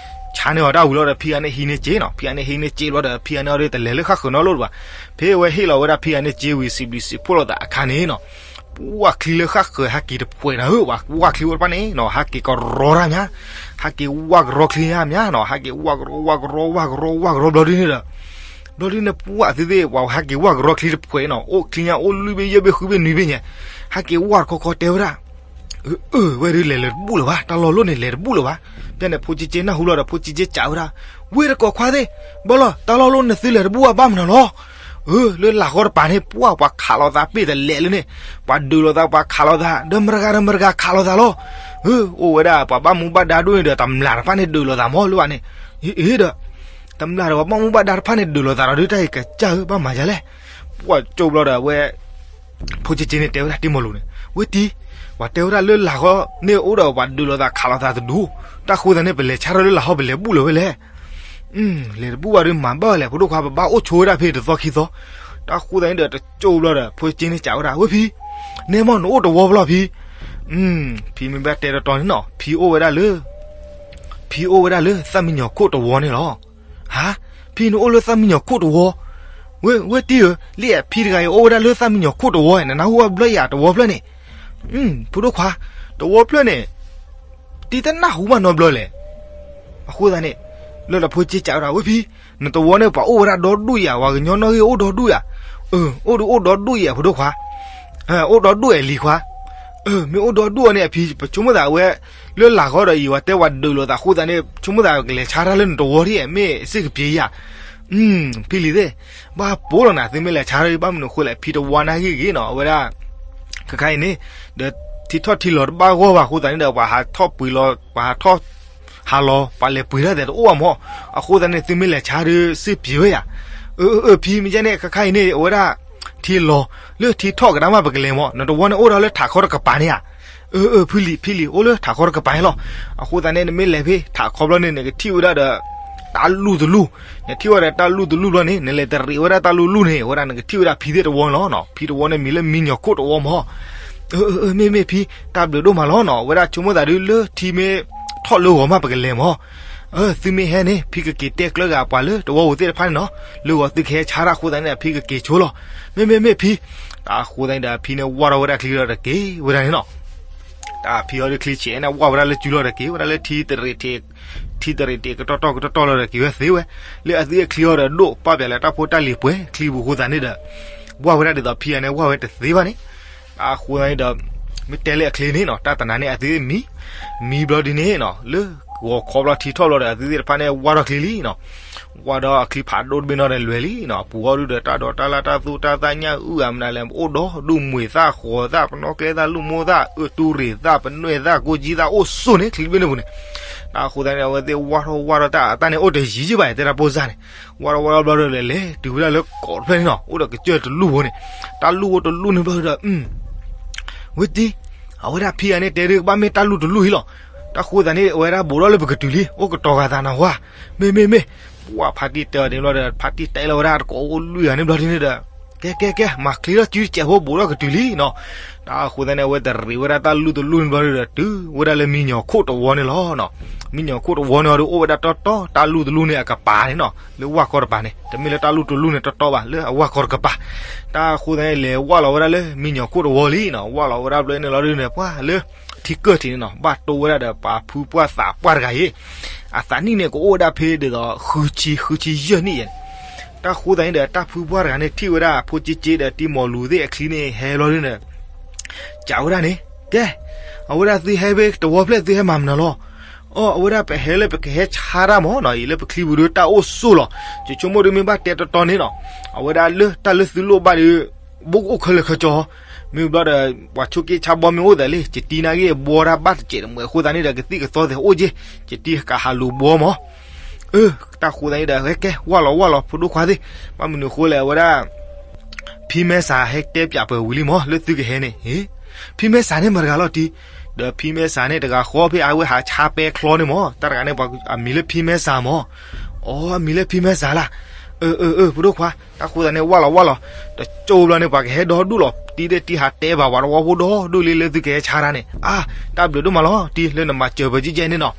ဆါန့ၢ်အီၤတၢ်ဝံၤလီၤဒီး ဖံဂၤန့ၣ်ဟံးန့ၢ်စ့နီၤ, ဖံဂၤန့ၣ်ဟံးန့ၢ်စ့ဘျီဒီး ဖံဂၤန့ၣ်အီၤဒုးတလဲၤလၢဃၣ်ဃုာ်နီတလိၣ်ဒံးဘၣ်. ဖဲအဝဲဟ့ၣ်လီၤဝဲဒၣ်ဖံဂၤန့ၣ်စ့ဝံၤ စံးဘျုးစံးဖှိၣ်လိာ်သးအခါန့ၣ်နီၤ, ပှၢ်ချံလၢဃၣ်ဃုာ်ဟဲက့ၤတဖှဲးနီၤဧၢ, ပှၢ်ချံအိၣ်တဖၣ်န့ၣ်နီၤ ဟဲက့ၤကရီတၢ်မး, ဟဲက့ၤဝၢ်ကရီချံညါမးနီၤ, ဟဲက့ၤဝၢ်ကရီချံဝၢ်ကရီဝၢ်ကရီဘျီဒုန့ၣ်ဒီး ဘျီဒုန့ၣ် ပှၢ်သ့ၣ်သ့ၣ် ပှၤဟဲက့ၤဝၢ်ကရီချံတဖှဲးနီၤ, အိၣ်ချံညါအိၣ်လွံၢ်ဘ့ၣ်ယဲၢ်ဘ့ၣ်ဃုဘ့ၣ်နွံဘ့ၣ်ညါ, ဟဲက့ၤဝၢ်တခီခီတဲဝဲဒၣ် အၢ ဝဲဒုးလဲၤလၢတဘူၣ်လၢၤဘၣ်, တၢ်လီၢ်လိၣ်န့ၣ်လဲၤတဘူၣ်လၢၤဘၣ်. ဖဲန့ၣ်ဖိက့က့နၢ်ဟူလီၤဒီး ဖိက့က့စံးဝဲဒၣ်, ဝ့ၢ်တကိးခွါသ့ၣ်, ဘၣ်လီၤ တၢ်လီၢ်လိၣ်န့ၣ်သုလဲၤတဘူၣ်ဘၣ် ဘၣ်မနုၤလီၤ. အၢ လၢလာ်ဃီတပၤန့ၣ် ပှၢ်ပှၤခးလိာ်သးပ့ၢ်တလဲာ်လၢန့ၣ်, ပှၤဒုးလိာ်သး ပှၤခးလိာ်သး ဒီးမတဂၤဒီးမတဂၤခးလိာ်သးလီၤ. အၢ အိၣ်ဝဲဒၣ်ပှၤဘၣ်မူဘၣ်ဒါဒိၣ်န့ၣ်ဒီး တမျၢ်တဖၣ်န့ၣ်ဒုးလိာ်သးမးလၢဘၣ်န့ၣ်, အ့ဒီး တမျၢ်ဒီးပှၤဘၣ်မူဘၣ်ဒါတဖၣ်န့ၣ် ဒုးလိာ်သးဒီး ဒုးတၢ်အံၤကစၢ်ဧၢ ဘၣ်မၤယၤလဲၣ်. ပှၢ်ကၠိဘျီဒီး အဝဲ ဖိက့က့န့ၣ်တဲဝဲဒၣ်တံၤမီၢ်လူၤန့ၣ်, ဝ့ၢ်တံၤ, ပှၤတဲဝဲဒၣ်လၢလာ်ဃီန့ၣ်အိၣ်ဒီးပှၤဒုးလိာ်သးခးလိာ်သးတဒူၣ်, တၢ်ဃိသတးန့ၣ် ပလဲၤဆါထီၣ်လၢလာ်ဃီ ပလဲၤဘူၣ်လၢၤဝဲလဲၣ်. လဲၤတဘူၣ်ဘၣ်ဒီးမၤဘၣ်ဝဲလဲၣ် ဖိဒိၣ်ခွါ ပဘၣ်အိၣ်ဆိဝဲဒၣ်ဖဲတသီခံသီ. တၢ်ဃိသတးန့ၣ်ဒီးတကၠိဘျီဒီး ဖိက့န့ၣ်စံးဝဲဒၣ် ဝ့ၢ်ဖံ, နဲမီၢ်နအိၣ်တဝီဖဲလဲၣ်ဖံ. ဖံမ့ၢ်ဘၣ်တဲတီတီန့ၣ်နီၤ ဖံအိၣ်ဝဲဒၣ်လၢ ဖံအိၣ်ဝဲဒၣ်လၢသၣ်မံညီၤခိၣ်တဝီန့ၣ်လီၤ. ဟါ, ဖံနအိၣ်လၢသၣ်မံညီၤခိၣ်တဝီ, ဝ့ၢ် ဝ့ၢ်တံၤဧၢ, လံၣ်ဖံတဂၤအံၤအိၣ်ဝဲဒၣ်လၢသၣ်မံညီၤခိၣ်တဝီ, နနၢ်ဟူဘၣ်ဘျီယၤတဝီဖျၢၣ်န့ၣ်. ဖိဒိၣ်ခွါ, တဝီဖျၢၣ်န့ၣ် တံၤတနၢ်ဟူဘၣ်နီတဘျီလဲၣ်. အဃိသတးန့ၣ် လၢဒီးဖိက့စံးဝဲဒၣ် ဝ့ၢ်ဖံ, နတဝီန့ၣ် ပှၤအိၣ်ဝဲဒၣ်ဒီဒူၣ်ယၤ, ပှၤကညီနီၣ်ဂံၢ်အိၣ်ဒီဒူၣ်ယၤ. အၢ အိၣ်ဒုးအိၣ်ဒီဒူၣ်ယၤ ဖိဒိၣ်ခွါ, အိၣ်ဒီဒူၣ်ယၤလံၤခွါ. အၢ မ့ၢ်အိၣ်ဒီဒူၣ်အီၤန့ၣ် အဖံ ပဆိကမိၣ်သးဝဲ လၢလာ်ဃီဒီးအံၤ ပှၤတဲပှၤဒုးလိာ်သးအဃိသတးန့ၣ် ဆိကမိၣ်သးကလဲၤဆါတၢ်လၢနတဝီဒ်အံၤ မ့ၢ်စ့ၢ်ကပျ့ၤယၤ. ဖံလံၤသ့ၣ်, ဘၣ်ပိာ်လီၤနၤ သုမ့ၢ်လဲၤဆါတၢ် ဘၣ်မနုၤအဃိလဲၣ် ဖံတဝီနာ်ဂ့ၤဂ့ၤနီၤ အဝဲဒၣ် ခဲခါအံၤန့ၣ် ဒီးထံထီၣ်ထံလီၤတဘၣ်ဂီၢ်ဘၣ်အဃိသတးန့ၣ်ဒီး ပှၤဟးထီၣ်ပှ့ၤလီၤ ပှၤဟးထီၣ်ဟးလီၤ ပှၤလဲၤပှ့ၤတၢ်သဲးတအိၣ်ဘၣ်မး. အဃိသတးန့ၣ် သုမ့ၢ်လဲၤဆါဒီး စ့ၢ်ကပျ့ၤဝဲယၤ. အၢ အၢ ဖံမ့ၢ်ကဲန့ၣ် ခဲခါအံၤန့ၣ် အဝဲဒၣ် ထံလီၤ လၢထံထီၣ်ကဒါမး ပကလဲၤမး နတဝီန့ၣ်အိၣ်ဒီးလၢထးခီတကပၤန့ၣ်ဧါ. အၢ အၢ ဖံလံၤ ဖံလံၤ အိၣ်လၢထးခီတကပၤန့ၣ်လီၤ. အဃိသတးန့ၣ် နမ့ၢ်လဲၤဖဲထးခီဘျီန့ၣ် နကထံၣ်ဝဲဒၣ်ဒီး တၢ်လူၢ်တလူၢ်, နထံၣ်ဝဲဒီးတၢ်လူၢ်တလူၢ်ဘျီန့ၣ် နလဲၤတရံးဝဲဒၣ်တၢ်လူၢ်တလူၢ်န့ၣ် အဝဲဒၣ်နကထံၣ်ဝဲဒၣ်ဖံသ့ၣ်တဝီန့ၣ်လီၤနီၤ. ဖံတဝီန့ၣ်မံၤလၢမံညီၤခိၣ်တဝီမၢ်. အၢ အၢ အၢ မ့ၢ် မ့ၢ်ဖံ, တၢ်ဘျုးဒိၣ်မးလီၤနီၤ. အဝဲဒၣ်ဆိကမိၣ်သးဒုးလၢထံမ့ၢ်ထီၣ်လၢဂီၤမးပကလဲၤမၢ်. အၢ သုမ့ၢ်ဟဲန့ၣ် ဖံကက့ၤတဲကျၢၤဂၤပှၤလၢတဝီပူၤသ့ၣ်တဖၣ်န့ၣ်နီၤ. လၢဂီၤသုကဟဲဆါတၢ်အဃိသတးန့ၣ် ဖံကက့ၤဆိလီၤ. မ့ၢ် မ့ၢ် မ့ၢ်ဖံ, တၢ်အဃိသတးန့ၣ်ဒီး ဖံန့ၣ်ဝၢ်ထီၣ်ဝဲဒၣ်ချံလီၤဒီးက့ၤဝဲဒၣ်န့ၣ်နီၤ. တၢ်ဖံအီၤဒုးချံဆဲးန့ၣ် ဝၢ်ဝဲဒၣ်လၢစုလီၤဒီးက့ၤဝဲဒၣ်လၢထံတရံး ထံတရံးတ့ၢ်ကတီၢ်တီၢ်ကတီၢ်တီၢ်လီၤဒီးက့ၤဝဲသ့ဝဲ, လၢအသုအချံအီၤဒီးဒိၣ်ပာ်ပၠးလၢတၢ်ဖိတၢ်လံၤပှဲၤချံပူၤအဃိသတးန့ၣ်ဒီး ဝၢ်ဝဲဒၣ်ဒ်သိးဖံဂၤန့ၣ်ဝၢ်ဝဲတသ့ဘၣ်န့ၣ်. တၢ်အဃိသတးန့ၣ်ဒီး မ့ၢ်တဲလၢအချံန့ၣ်နီၤ တၢ်တနၤန့ၣ်အသုမံ, မံဘျီဒ်န့ၣ်နီၤ လၢဂီၤခီဘျီထံထီၣ်ဘျီဒီး အသုသ့ၣ်တဖၣ်န့ၣ်ဝၢ်ထီၣ်ချံလံနီၤ. ဝၢ်ဒီးအချံဖးဒိၣ်တဘ့ၣ်နီၤဒီးလွဲၤလံနီၤ. ပူၤအီၤဒုဒီးတၢ်ဒိးတၢ်လၢ်တၢ်သူၣ်တၢ်သၣ်ညၣ်အုၣ်အမနုၤလဲၣ် အိၣ်ဒီးဒူၣ်မွံၤသၣ်ဃီၤသၣ် ပနီၣ်ကျဲသၣ် လူၣ်မိၢ်သၣ် အၢတူရ့ၤသၣ် ပနွဲၣ်သၣ် ကိၣ်ကၠံသၣ် အိၣ်ဆိၣ်န့ၣ် ချံတဘ့ၣ်န့ၣ်ပူၤန့ၣ်. တၢ်အဃိသတးန့ၣ် အဝဲသ့ၣ်ဝၢ်ထီၣ်ဝၢ်ထီၣ်တၢ်အတၢ်န့ၣ် အိၣ်တယံၤယံၤဘၣ် တဲတၢ်ပိၢ်စၢ်န့ၣ်. ဝၢ်ထီၣ်ဝၢ်ထီၣ်ဘျီဒီးလဲၤလဲၤတုၤဝဲဒၣ်လၢကိးတဖျၢၣ်န့ၣ်နီၤ အိၣ်ဒီးကစၢၢ်တလူၢ်ဖိန့ၣ်. တၢ်လူၢ်ဖိတလူၢ်န့ၣ်ဘျီဒီး ဝဲတံၤ အဝဲဒၣ်ဖံဂၤန့ၣ်တဲဒုးကဘၣ်မ့ၢ်တၢ်လူၢ်တလူၢ်အံၤလီၤ. တၢ်ဃိသတးန့ၣ် အဝဲဒၣ်ဘူးထီၣ်လၢပကတုၤလံ အိၣ်ကတီၤဂၤသးနၤဝါ. မ့ၢ် မ့ၢ် မ့ၢ်, ပှၤဖါတံၢ်တဲအီၤန့ၣ်ဘျီဒီး ဖါတံၢ်တဲလီၤဝဲဒၣ်တကိးအိၣ်လွံၢ်ဂၤန့ၣ်ဘျီဒ်န့ၣ်ဒီး ကဲ ကဲ ကဲ မၤချံထီၣ်စုတစဲးဖိဘူးထီၣ်ကတုၤလံနီၤ. တၢ်အဃိသတးန့ၣ် အဝဲတရံးဝဲဒၣ်တၢ်လူၢ်တလူၢ်န့ၣ်ဘျီဒီး တုၤဝဲဒၣ်လၢမံညီၤခိၣ်တဝီန့ၣ်လီၤ. မံညီၤခိၣ်တဝီန့ၣ်အီၤဒုးအိၣ်ဝဲဒၣ်တီတီ တၢ်လူၢ်တလူၢ်န့ၣ်အကပၤန့ၣ်နီၤ လၢဝၢ်ကီၢ်တပၤန့ၣ် တမ့ၢ်လၢတၢ်လူၢ်တလူၢ်န့ၣ်တီတီဘၣ် လၢအဝၢ်ကီၢ်တကပၤ. တၢ်အဃိသတးန့ၣ် လဲၤဝၢ်လီၤဝဲဒၣ်လၢမံညီၤခိၣ်တဝီလံနီၤ ဝၢ်လီၤဝဲဒၣ်ဘျီန့ၣ်လီၤဒုးန့ၣ် ပှၤလၢ ထံကၢၢ်ထံးန့ၣ်နီၤ ဘၣ်တိၢ်ဝဲဒၣ်ဒီးပှၤဖုပှၢ်သးပှၢ်တဂၤအံၤ, အသးနံၣ်န့ၣ် ကအိၣ်ဝဲဒၣ်ဖဲဒ်သိး ဃုဆံ ဃုဆံယဲၢ်နံၣ်ယဲၢ်န့ၣ်. တၢ်ဃိသတးန့ၣ်ဒီး တၢ်ဖုပှၢ်တဂၤန့ၣ် ထံၣ်ဝဲဒၣ်ဖိက့က့ဒီးတံၤမီၤလူၤသ့ၣ်အချံန့ၣ် ဟဲဘျီဒုးန့ၣ် စံးဝဲဒၣ်န့ၣ်, ကဲ, အဝဲဒၣ်သုဟဲဖဲတဝီဖျၢၣ်သုဟဲမၤမနုၤလီၤ. အိ အဝဲဒၣ်ပဟဲလၢပကဟဲဆါတၢ်မၢ်နီၤ အံၤလၢပချံပူၤဒုးတၢ်အိၣ်ဆိၣ်လီၤ. ယဆိကမိၣ်ဒုးမ့ၢ်ဘၣ်တဲတီတီန့ၣ်နီၤ အဝဲဒၣ်လၢတၢ်လၢသုလိၣ်ဘၣ်ဒီး ဘိၣ်အိၣ်ခဲလၢာ်ခဲဆ့, မ့ၢ်ဘျီဒီး ပှၤဆိက့ဆါဘီမ့ၢ်အိၣ်သးလံ ယတံၤနာ်က့ၤဘှီတၢ်ဘၣ်တစဲးတမှဲးအဃိသတးန့ၣ်ဒီး ကသံၣ်ကသီသ့ၣ်အိၣ်က့ၤ, ယတံၤကဟးလူၤဘှီမၢ်. အၢ တၢ်ဃိသတးန့ၣ်ဒီး ဟဲကဲ ဝၢ်လီၤဝၢ်လီၤ ဖိဒိၣ်ခွါသ့ၣ်, ဘၣ်မနုၤဃိလဲၣ် အဝဲဒၣ် ဖံမဲစးဟဲတဲပၠးပှဲၤဝံၤလံမၢ် လၢသုကဟဲန့ၣ်, ဖံမဲစးန့ၣ်မတၤတဂၤလီၤတံၤ, ဒီးဖံမဲစးန့ၣ်တဂၤဃီဖဲအဝဲဟးဆါပဲချီန့ၣ်မၢ် တၢ်တဂၤန့ၣ် အမံၤလၢဖံမဲစးမၢ်. အိ အမံၤလၢဖံမဲစးလၢ်. အၢ အၢ အၢ ဖိဒိၣ်ခွါ, တၢ်ဃိသတးန့ၣ် ဝၢ်လီၤဝၢ်လီၤ, တကၠိဘျီန့ၣ် ပှၤကဟဲဒီဒူၣ်လီၤ, တံၤသ့ၣ်တံၤဟးတဲဘၣ်ပှၤတဝီဖိဒီဒူၣ်လံလၢသုကဟဲဆါတၢ်န့ၣ်, အါ တၢ်ဘျုးဒိၣ်မးလီၤတံၤ လၢနမၤစၢၤပကဲကဲန့ၣ်နီၤ.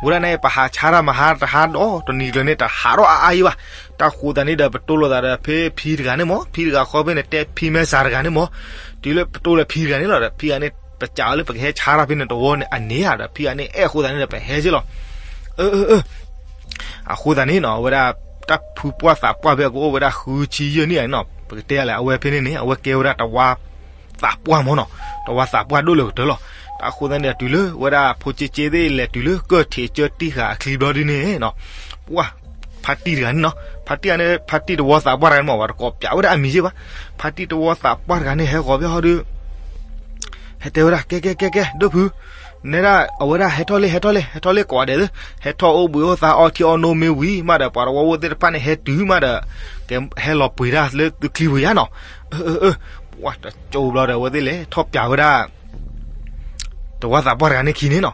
ဝဲဒၣ်န့ၣ် ပဟးဆါတၢ်မဟါတဟါဒီးတနံၤကျၢၤန့ၣ် တဟးထီၣ်အါအါအံၤဘၣ်. တၢ်ဃိသတးန့ၣ်ဒီး ပတိၢ်လိာ်သးဒီးဖဲဖံတဂၤန့ၣ်မၢ်, ဖံတဂၤဃီဖဲန့ၣ် တဲဖံမဲစးတဂၤန့ၣ်မၢ်, တုၤလၢပတိၢ်လၢဖံတဂၤန့ၣ်လီၤဒီး ဖံဂၤန့ၣ် ပစံးအီၤလၢပကဟဲဆါတၢ်ဖဲန့ၣ်တဝီန့ၣ် အန့ၣ်ဧါဒီး ဖံဂၤန့ၣ်အဲၣ်အဃိသတးန့ၣ်ဒီး ပဟဲက့ၤလီၤ. အၢ အၢ အၢ အဃိသတးန့ၣ်နီၤ အဝဲဒၣ် တၢ်ဖုပှၢ်သးပှၢ်ဖဲအကအိၣ်ဝဲဒၣ်ဃုဆံယဲၢ်နံၣ်ဧါန့ၣ်နီၤ ပကတဲလဲၣ် အဝဲဖဲန့ၣ်န့ၣ် အဝဲကဲဝဲဒၣ်တဝါသးပှၢ်မၢ်နီၤ, တဝါသးပှၢ်ဒိၣ်လၢကတၢၢ်လီၤ. တၢ်အဃိသတးန့ၣ် တုၤလၢဝဲဒၣ်ဖိကၠ့ကၠ့သ့ၣ်လဲၤတုၤလၢကၢၢ်ထံးကၠၢတံၢ်ဃာ်အချံဘျီဒ်န့ၣ်နီၤ, ပှၢ် ဖါတံၢ်တဂၤန့ၣ်နီၤ, ဖါတံၢ်န့ၣ် ဖါတံၢ်တဝါသးပှၢ်တဂၤန့ၣ်မၢ် ပှၤတကိးပၠးဝဲဒၣ်အမံၤက့ဘၣ်. ဖါတံၢ်တဝါသးပှၢ်တဂၤန့ၣ် ဟဲဃီၤဖဲဟီဒီး ဟဲတဲဝဲဒၣ် ကဲ ကဲ ကဲ ကဲ ဒိၣ်ဖု, နဲဒၣ် အဝဲဒၣ်ဟဲထီၣ်လံ ဟဲထီၣ်လံ ဟဲထီၣ်လံကိးဂၤဒဲးသ့ၣ်, ဟဲထီၣ်အိၣ်ဘှံးအိၣ်သါအီထံအီနိမ့ၢ်ဝံၤမးဒီး ပှၤတဝီဖိသ့ၣ်တဖၣ်န့ၣ် ဟဲတုၤမးဒီး ကဟဲလီၤပှ့ၤတၢ်လၢသုချံပူၤယါနီၤ. အၢ အၢ အၢ ပှၢ်တကၠိဘျီဒီး အဝဲသ့ၣ်လဲၤထီၣ်ပၠးဝဲဒၣ် တဝါသးပှၢ်တဂၤန့ၣ်ခံန့ၣ်နီၤ.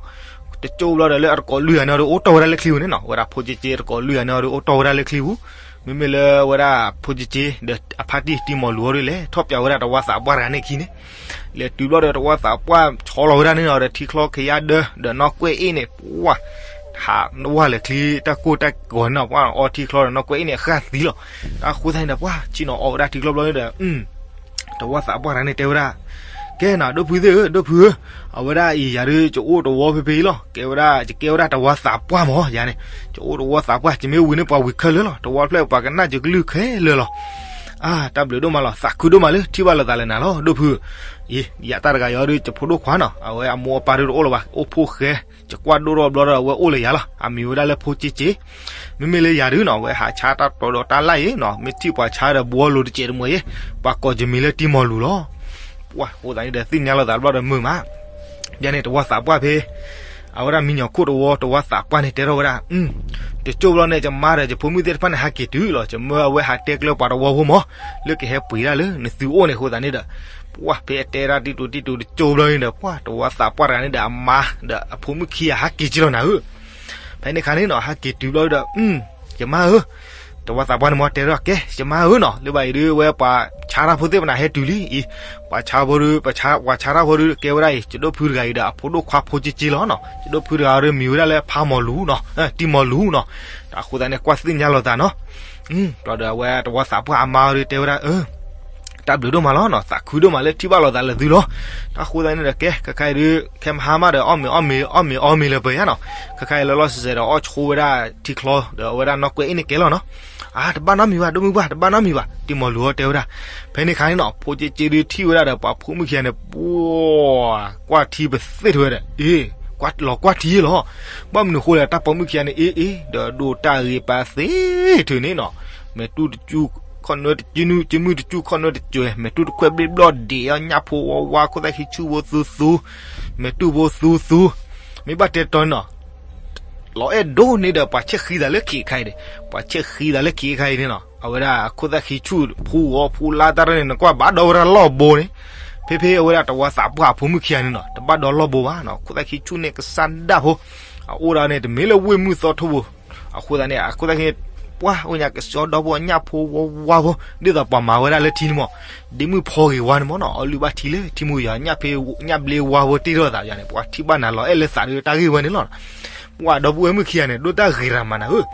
တကၠိဘျီဒီး လၢအတကိးလွံၢ်ဂၤန့ၣ်အီၤဒီး အိၣ်တီၢ်ဝဲဒၣ်လၢချံပူၤန့ၣ်နီၤ, ဝဲဒၣ်ဖိကၠ့ကၠ့တကိးလွံၢ်ဂၤန့ၣ်အီၤဒီး အိၣ်တီၢ်ဝဲဒၣ်လၢချံပူၤ, မ့မ့ၢ်လၢဝဲဒၣ်ဖိကၠ့ကၠ့ ဒီးအဖါတံၢ်တံၤမီၤလူၤအီၤဒီး လဲၤထီၣ်ပၠးဝဲဒၣ်တဝါသးပှၢ်တဂၤန့ၣ်ခံန့ၣ်, လဲၤတုၤဘျီဒီး တဝါသးပှၢ်ဆီလီၤဝဲဒၣ်န့ၣ်နီၤ ဒီးထံချီကယါဒၢ ဒီးနီၣ်ကွဲၢ်အ့ၣ်န့ၣ် ပှၢ် ဟးဝၢ်လၢာ်ချံတၢ်ကိၢ်တၢ်ဂီၤန့ၣ်နီၤ, ပှၢ်အီထံချီဒီးနီၣ်ကွဲၢ်အ့ၣ်န့ၣ် အဃၣ်သံလီၤ. တၢ်အဃိသတးန့ၣ်ဒီး ပှၢ်ဆ့ၣ်နီၤအီဝဲဒၣ်ထံချီဘျီန့ၣ်ဒီး တဝါသးပှၢ်တဂၤန့ၣ်တဲဝဲဒၣ်, ကဲနီၤ ဒိၣ်ဖုသ့ၣ်ဧၢ ဒိၣ်ဖုဧၢ, အဝဲဒၣ်အံၤယၤဒုး ယအိၣ်တဝီဖဲဖဲအံၤလီၤ, ကဲဝဲဒၣ် ယကဲဝဲဒၣ်တဝါသးပှၢ်မၢ် ယၤန့ၣ်, ယအိၣ်တဝီသးပှၢ် ယမ့ၢ်ဝံၤန့ၣ် ပှၤဝံၤခဲလၢာ်လီၤ, တဝီဖျၢၣ်ပှၤကနၣ်ယကလုၢ်ခဲလၢာ်လီၤ. အါ တၢ်ဘျုးဒိၣ်မးလီၤ သးခုဒိၣ်မးလၢထံၣ်ဘၣ်လိာ်သးလၢနၤလီၤ ဒိၣ်ဖုဧၢ. ယၤတၢ်တဂၤအံၤဒုး ယဖိဒိၣ်ခွါနီၤ အဝဲအမိၢ်အပၢ်ဒုးတအိၣ်လၢၤဘၣ် အိၣ်ဖှိၣ်ဃဲ ယကွၢ်ဒိၣ်ထီၣ်ဘျီဒီး အဝဲအိၣ်လၢယၤလီၤ, အမံၤဝဲဒၣ်လၢဖိကၠ့ကၠ့. မ့မ့ၢ်လၢယၤဒုးနီၤ အဝဲဟးဆါတၢ်တီဒီးတၢ်လၢ်အံၤနီၤ မ့ၢ်ထံၣ်ပှၤဆါဒီးဘှီလိၤတစဲးတမှဲၤအံၤ, ပှၤကိးယမံၤလၢတံၤမီၤလူၤလီၤ. ပှၢ် အဃိသတးန့ၣ်ဒီး သ့ၣ်ညါလိာ်သးဘျီဒီးမုာ်မး, ယၤန့ၣ် တဝါသးပှၢ်ဖဲ အဝဲဒၣ်မံညီၤခိၣ်တဝီ တဝါသးပှၢ်န့ၣ် တဲထီၣ်ဝဲဒၣ်, တကၠိဘျီန့ၣ် ယမါဒီးယဖိမုၣ်သ့ၣ်တဖၣ်န့ၣ် ဟးက့ၤတုၤလီၤ, ယမၢအဝဲဟးတဲကျၢၤပှၤတဝီဖိမၢ်, လၢကဟဲပှ့ၤတၢ်လၢနသုအိၣ်န့ၣ်အဃိသတးန့ၣ်ဒီး, ပှၢ် ဖဲအတဲဒၣ်တံတူးတံတူးတကၠိဘျီန့ၣ်ဒီး ပှၢ် တဝါသးပှၢ်တဂၤန့ၣ်ဒီး အမါဒီးအဖိမုၣ်ခံဂၤဟးက့ၤက့ၤလီၤနၤဧၢ. ဖဲန့ၣ်အခါန့ၣ်နီၤ ဟဲက့ၤတုၤဘျီဒီး, ယမါဧၢ, တဝီသးပှၢ်န့ၣ်မ့ၢ်တဲထီၣ်ကဲ ယမါဧၢနီၤ, လၢဘၣ်အံၤဒုး ဝဲပှၤဆါတၢ်ဖိသ့ၣ်ပနၢ်ဟဲတုၤလံအံၤ, ပှၤဆါဖိဒုး ပှၤဆါတၢ်ဖိဒုး ကဲဝဲဒၣ်အံၤ ယဒိၣ်ဖုတဂၤအံၤဒီး အဖိဒိၣ်ခွါဖိက့က့လီၤနီၤ, ယဒိၣ်ဖုတဂၤအံၤဒုး မံၤဝဲဒၣ်လၢဖါမီၤလူၤနီၤ, တံၤမီၤလူၤနီၤ, တၢ်အဃိသတးန့ၣ် ကွၢ်သ့ၣ်ညါလိာ်သးနီၤ, ဒီးဒီးအဝဲတဝီသးပှၢ်အမါအံၤဒုး တဲဝဲဒၣ် တၢ်ဘျုးဒိၣ်မးလီၤနီၤ, သးခုဒိၣ်မးလၢထံၣ်ဘၣ်လိာ်သးလၢသုလီၤ, တၢ်အဃိသတးန့ၣ်ဒီး ကဲ ခဲခါအံၤဒုး ခဲမဟါမးဒီး အီၣ်မ့ၤအီၣ်မ့ၤ အီၣ်မ့ၤအီမ့ၤလၢပှဲၤယါနီၤ, ခဲခါအံၤလၢလီၢ်စဲးစဲးဒီး အီၣ်ဆိဝဲဒၣ်ထံချီ ဒီးအဝဲဒၣ်နီၢ်ကွဲအ့ၣ်န့ၣ်ကဲလီၤနီၤ, အါ တဘၣ်နီတမံၤဘၣ် ဒိၣ်မုၢ်ပှၢ် တဘၣ်နီတမံၤဘၣ် တံၤမီၤလူၤအီၤတဲဝဲဒၣ်, ဖဲန့ၣ်ခါန့ၣ်နီၤ ဖိက့က့ဒုးထံၣ်ဝဲဒၣ်ဒီးပှၤဖိမုၣ်ခံဂၤန့ၣ် ပှၤ ကွၢ်ထံပသ့ၣ်ထွဲဒီး အ့ လီၤကွၢ်ထံလီၤ, ဘၣ်မနုၤဃိလဲၣ် တၢ်ပိာ်မုၣ်ခံဂၤန့ၣ် အ့အ့ ဒီးဒိၣ်တၢ်ဂ့ၤပာ်သ့ထုးန့ၣ်နီၤ, မဲာ်တူၢ်တကၠူၣ်ခီၣ်နၢတကၠူၣ် ကၠူၣ်မုၢ်တကၠူၣ်ခီၣ်နၢတကၠူၣ် မဲာ်တူၢ်တခွဲးဘျ့ဘျီၣ်ဒံးအီၤ ညၣ်ဖိဝါဝါ ခိၣ်သၣ်ခံဆူၣ်ဖိသူသူ, မဲာ်တူၢ်ဖိသူသူ, မ့ၢ်ဘၣ်တဲတီန့ၣ်ဒီး ပှၤဆဲးဃံသးလၢခံးအခါအံၤ, လီၤအဲၣ်ဒိးန့ၣ်ဒီးပှၤဆဲးဃံသးလၢခံးအခါအံၤန့ၣ်နီၤ, အဝဲဒၣ်ခိၣ်သၣ်ခံဆူၣ်ဖိဂီၤဖိလါတၢ်ရဲၣ်န့ၣ် နကွၢ်ဘၣ်ဒီဝဲဒၣ်လီၢ်ဘိန့ၣ်, ဖဲဖဲအဝဲဒၣ်တဝီသးပှၢ်အဖိမုၣ်ခံဂၤန့ၣ်နီၤ တဘၣ်ဒီလီၢ်ဘိဘၣ်နီၤ, ခိၣ်သၣ်ခံဆူၣ်န့ၣ်ကစၢ်ဒၣ်ဖိ, အအိၣ်ဒၣ်န့ၣ် တမ့ၢ်လၢဝ့ၢ်မုၢ်သီထိဘိ အဃိသတးန့ၣ် အခိၣ်သၣ်ခံ ပှၤအိၣ်ညါကစီဒီဖိအညၣ်ဖိဝါဝါဖိ ဒ်သိးပှၤမၤဝဲဒၣ်လၢထံန့ၣ်မး, ဒ့မုၣ်ဖီဂ့ၤဝါန့ၣ်မးနီၤ အီလုၢ်ဘၣ်ထံလၢထံမူယၤ ညၣ်ဖ့ ညၣ်ဘျ့ဝါဖိတ့ၢ်ထီၣ်သးယၤန့ၣ် ပှၤထံၣ်ဘၣ်နၤလီၤအဲၣ်လၢသးဒုးတၢ်ဂ့ၢ်ဝဲန့ၣ်လီၤ, ပှၤဒီပုၢ်ဝဲၢ်မုၣ်ခံဂၤန့ၣ် ဒိၣ်တၢ်ဂ့ၤရၤမးနၤဧၢ,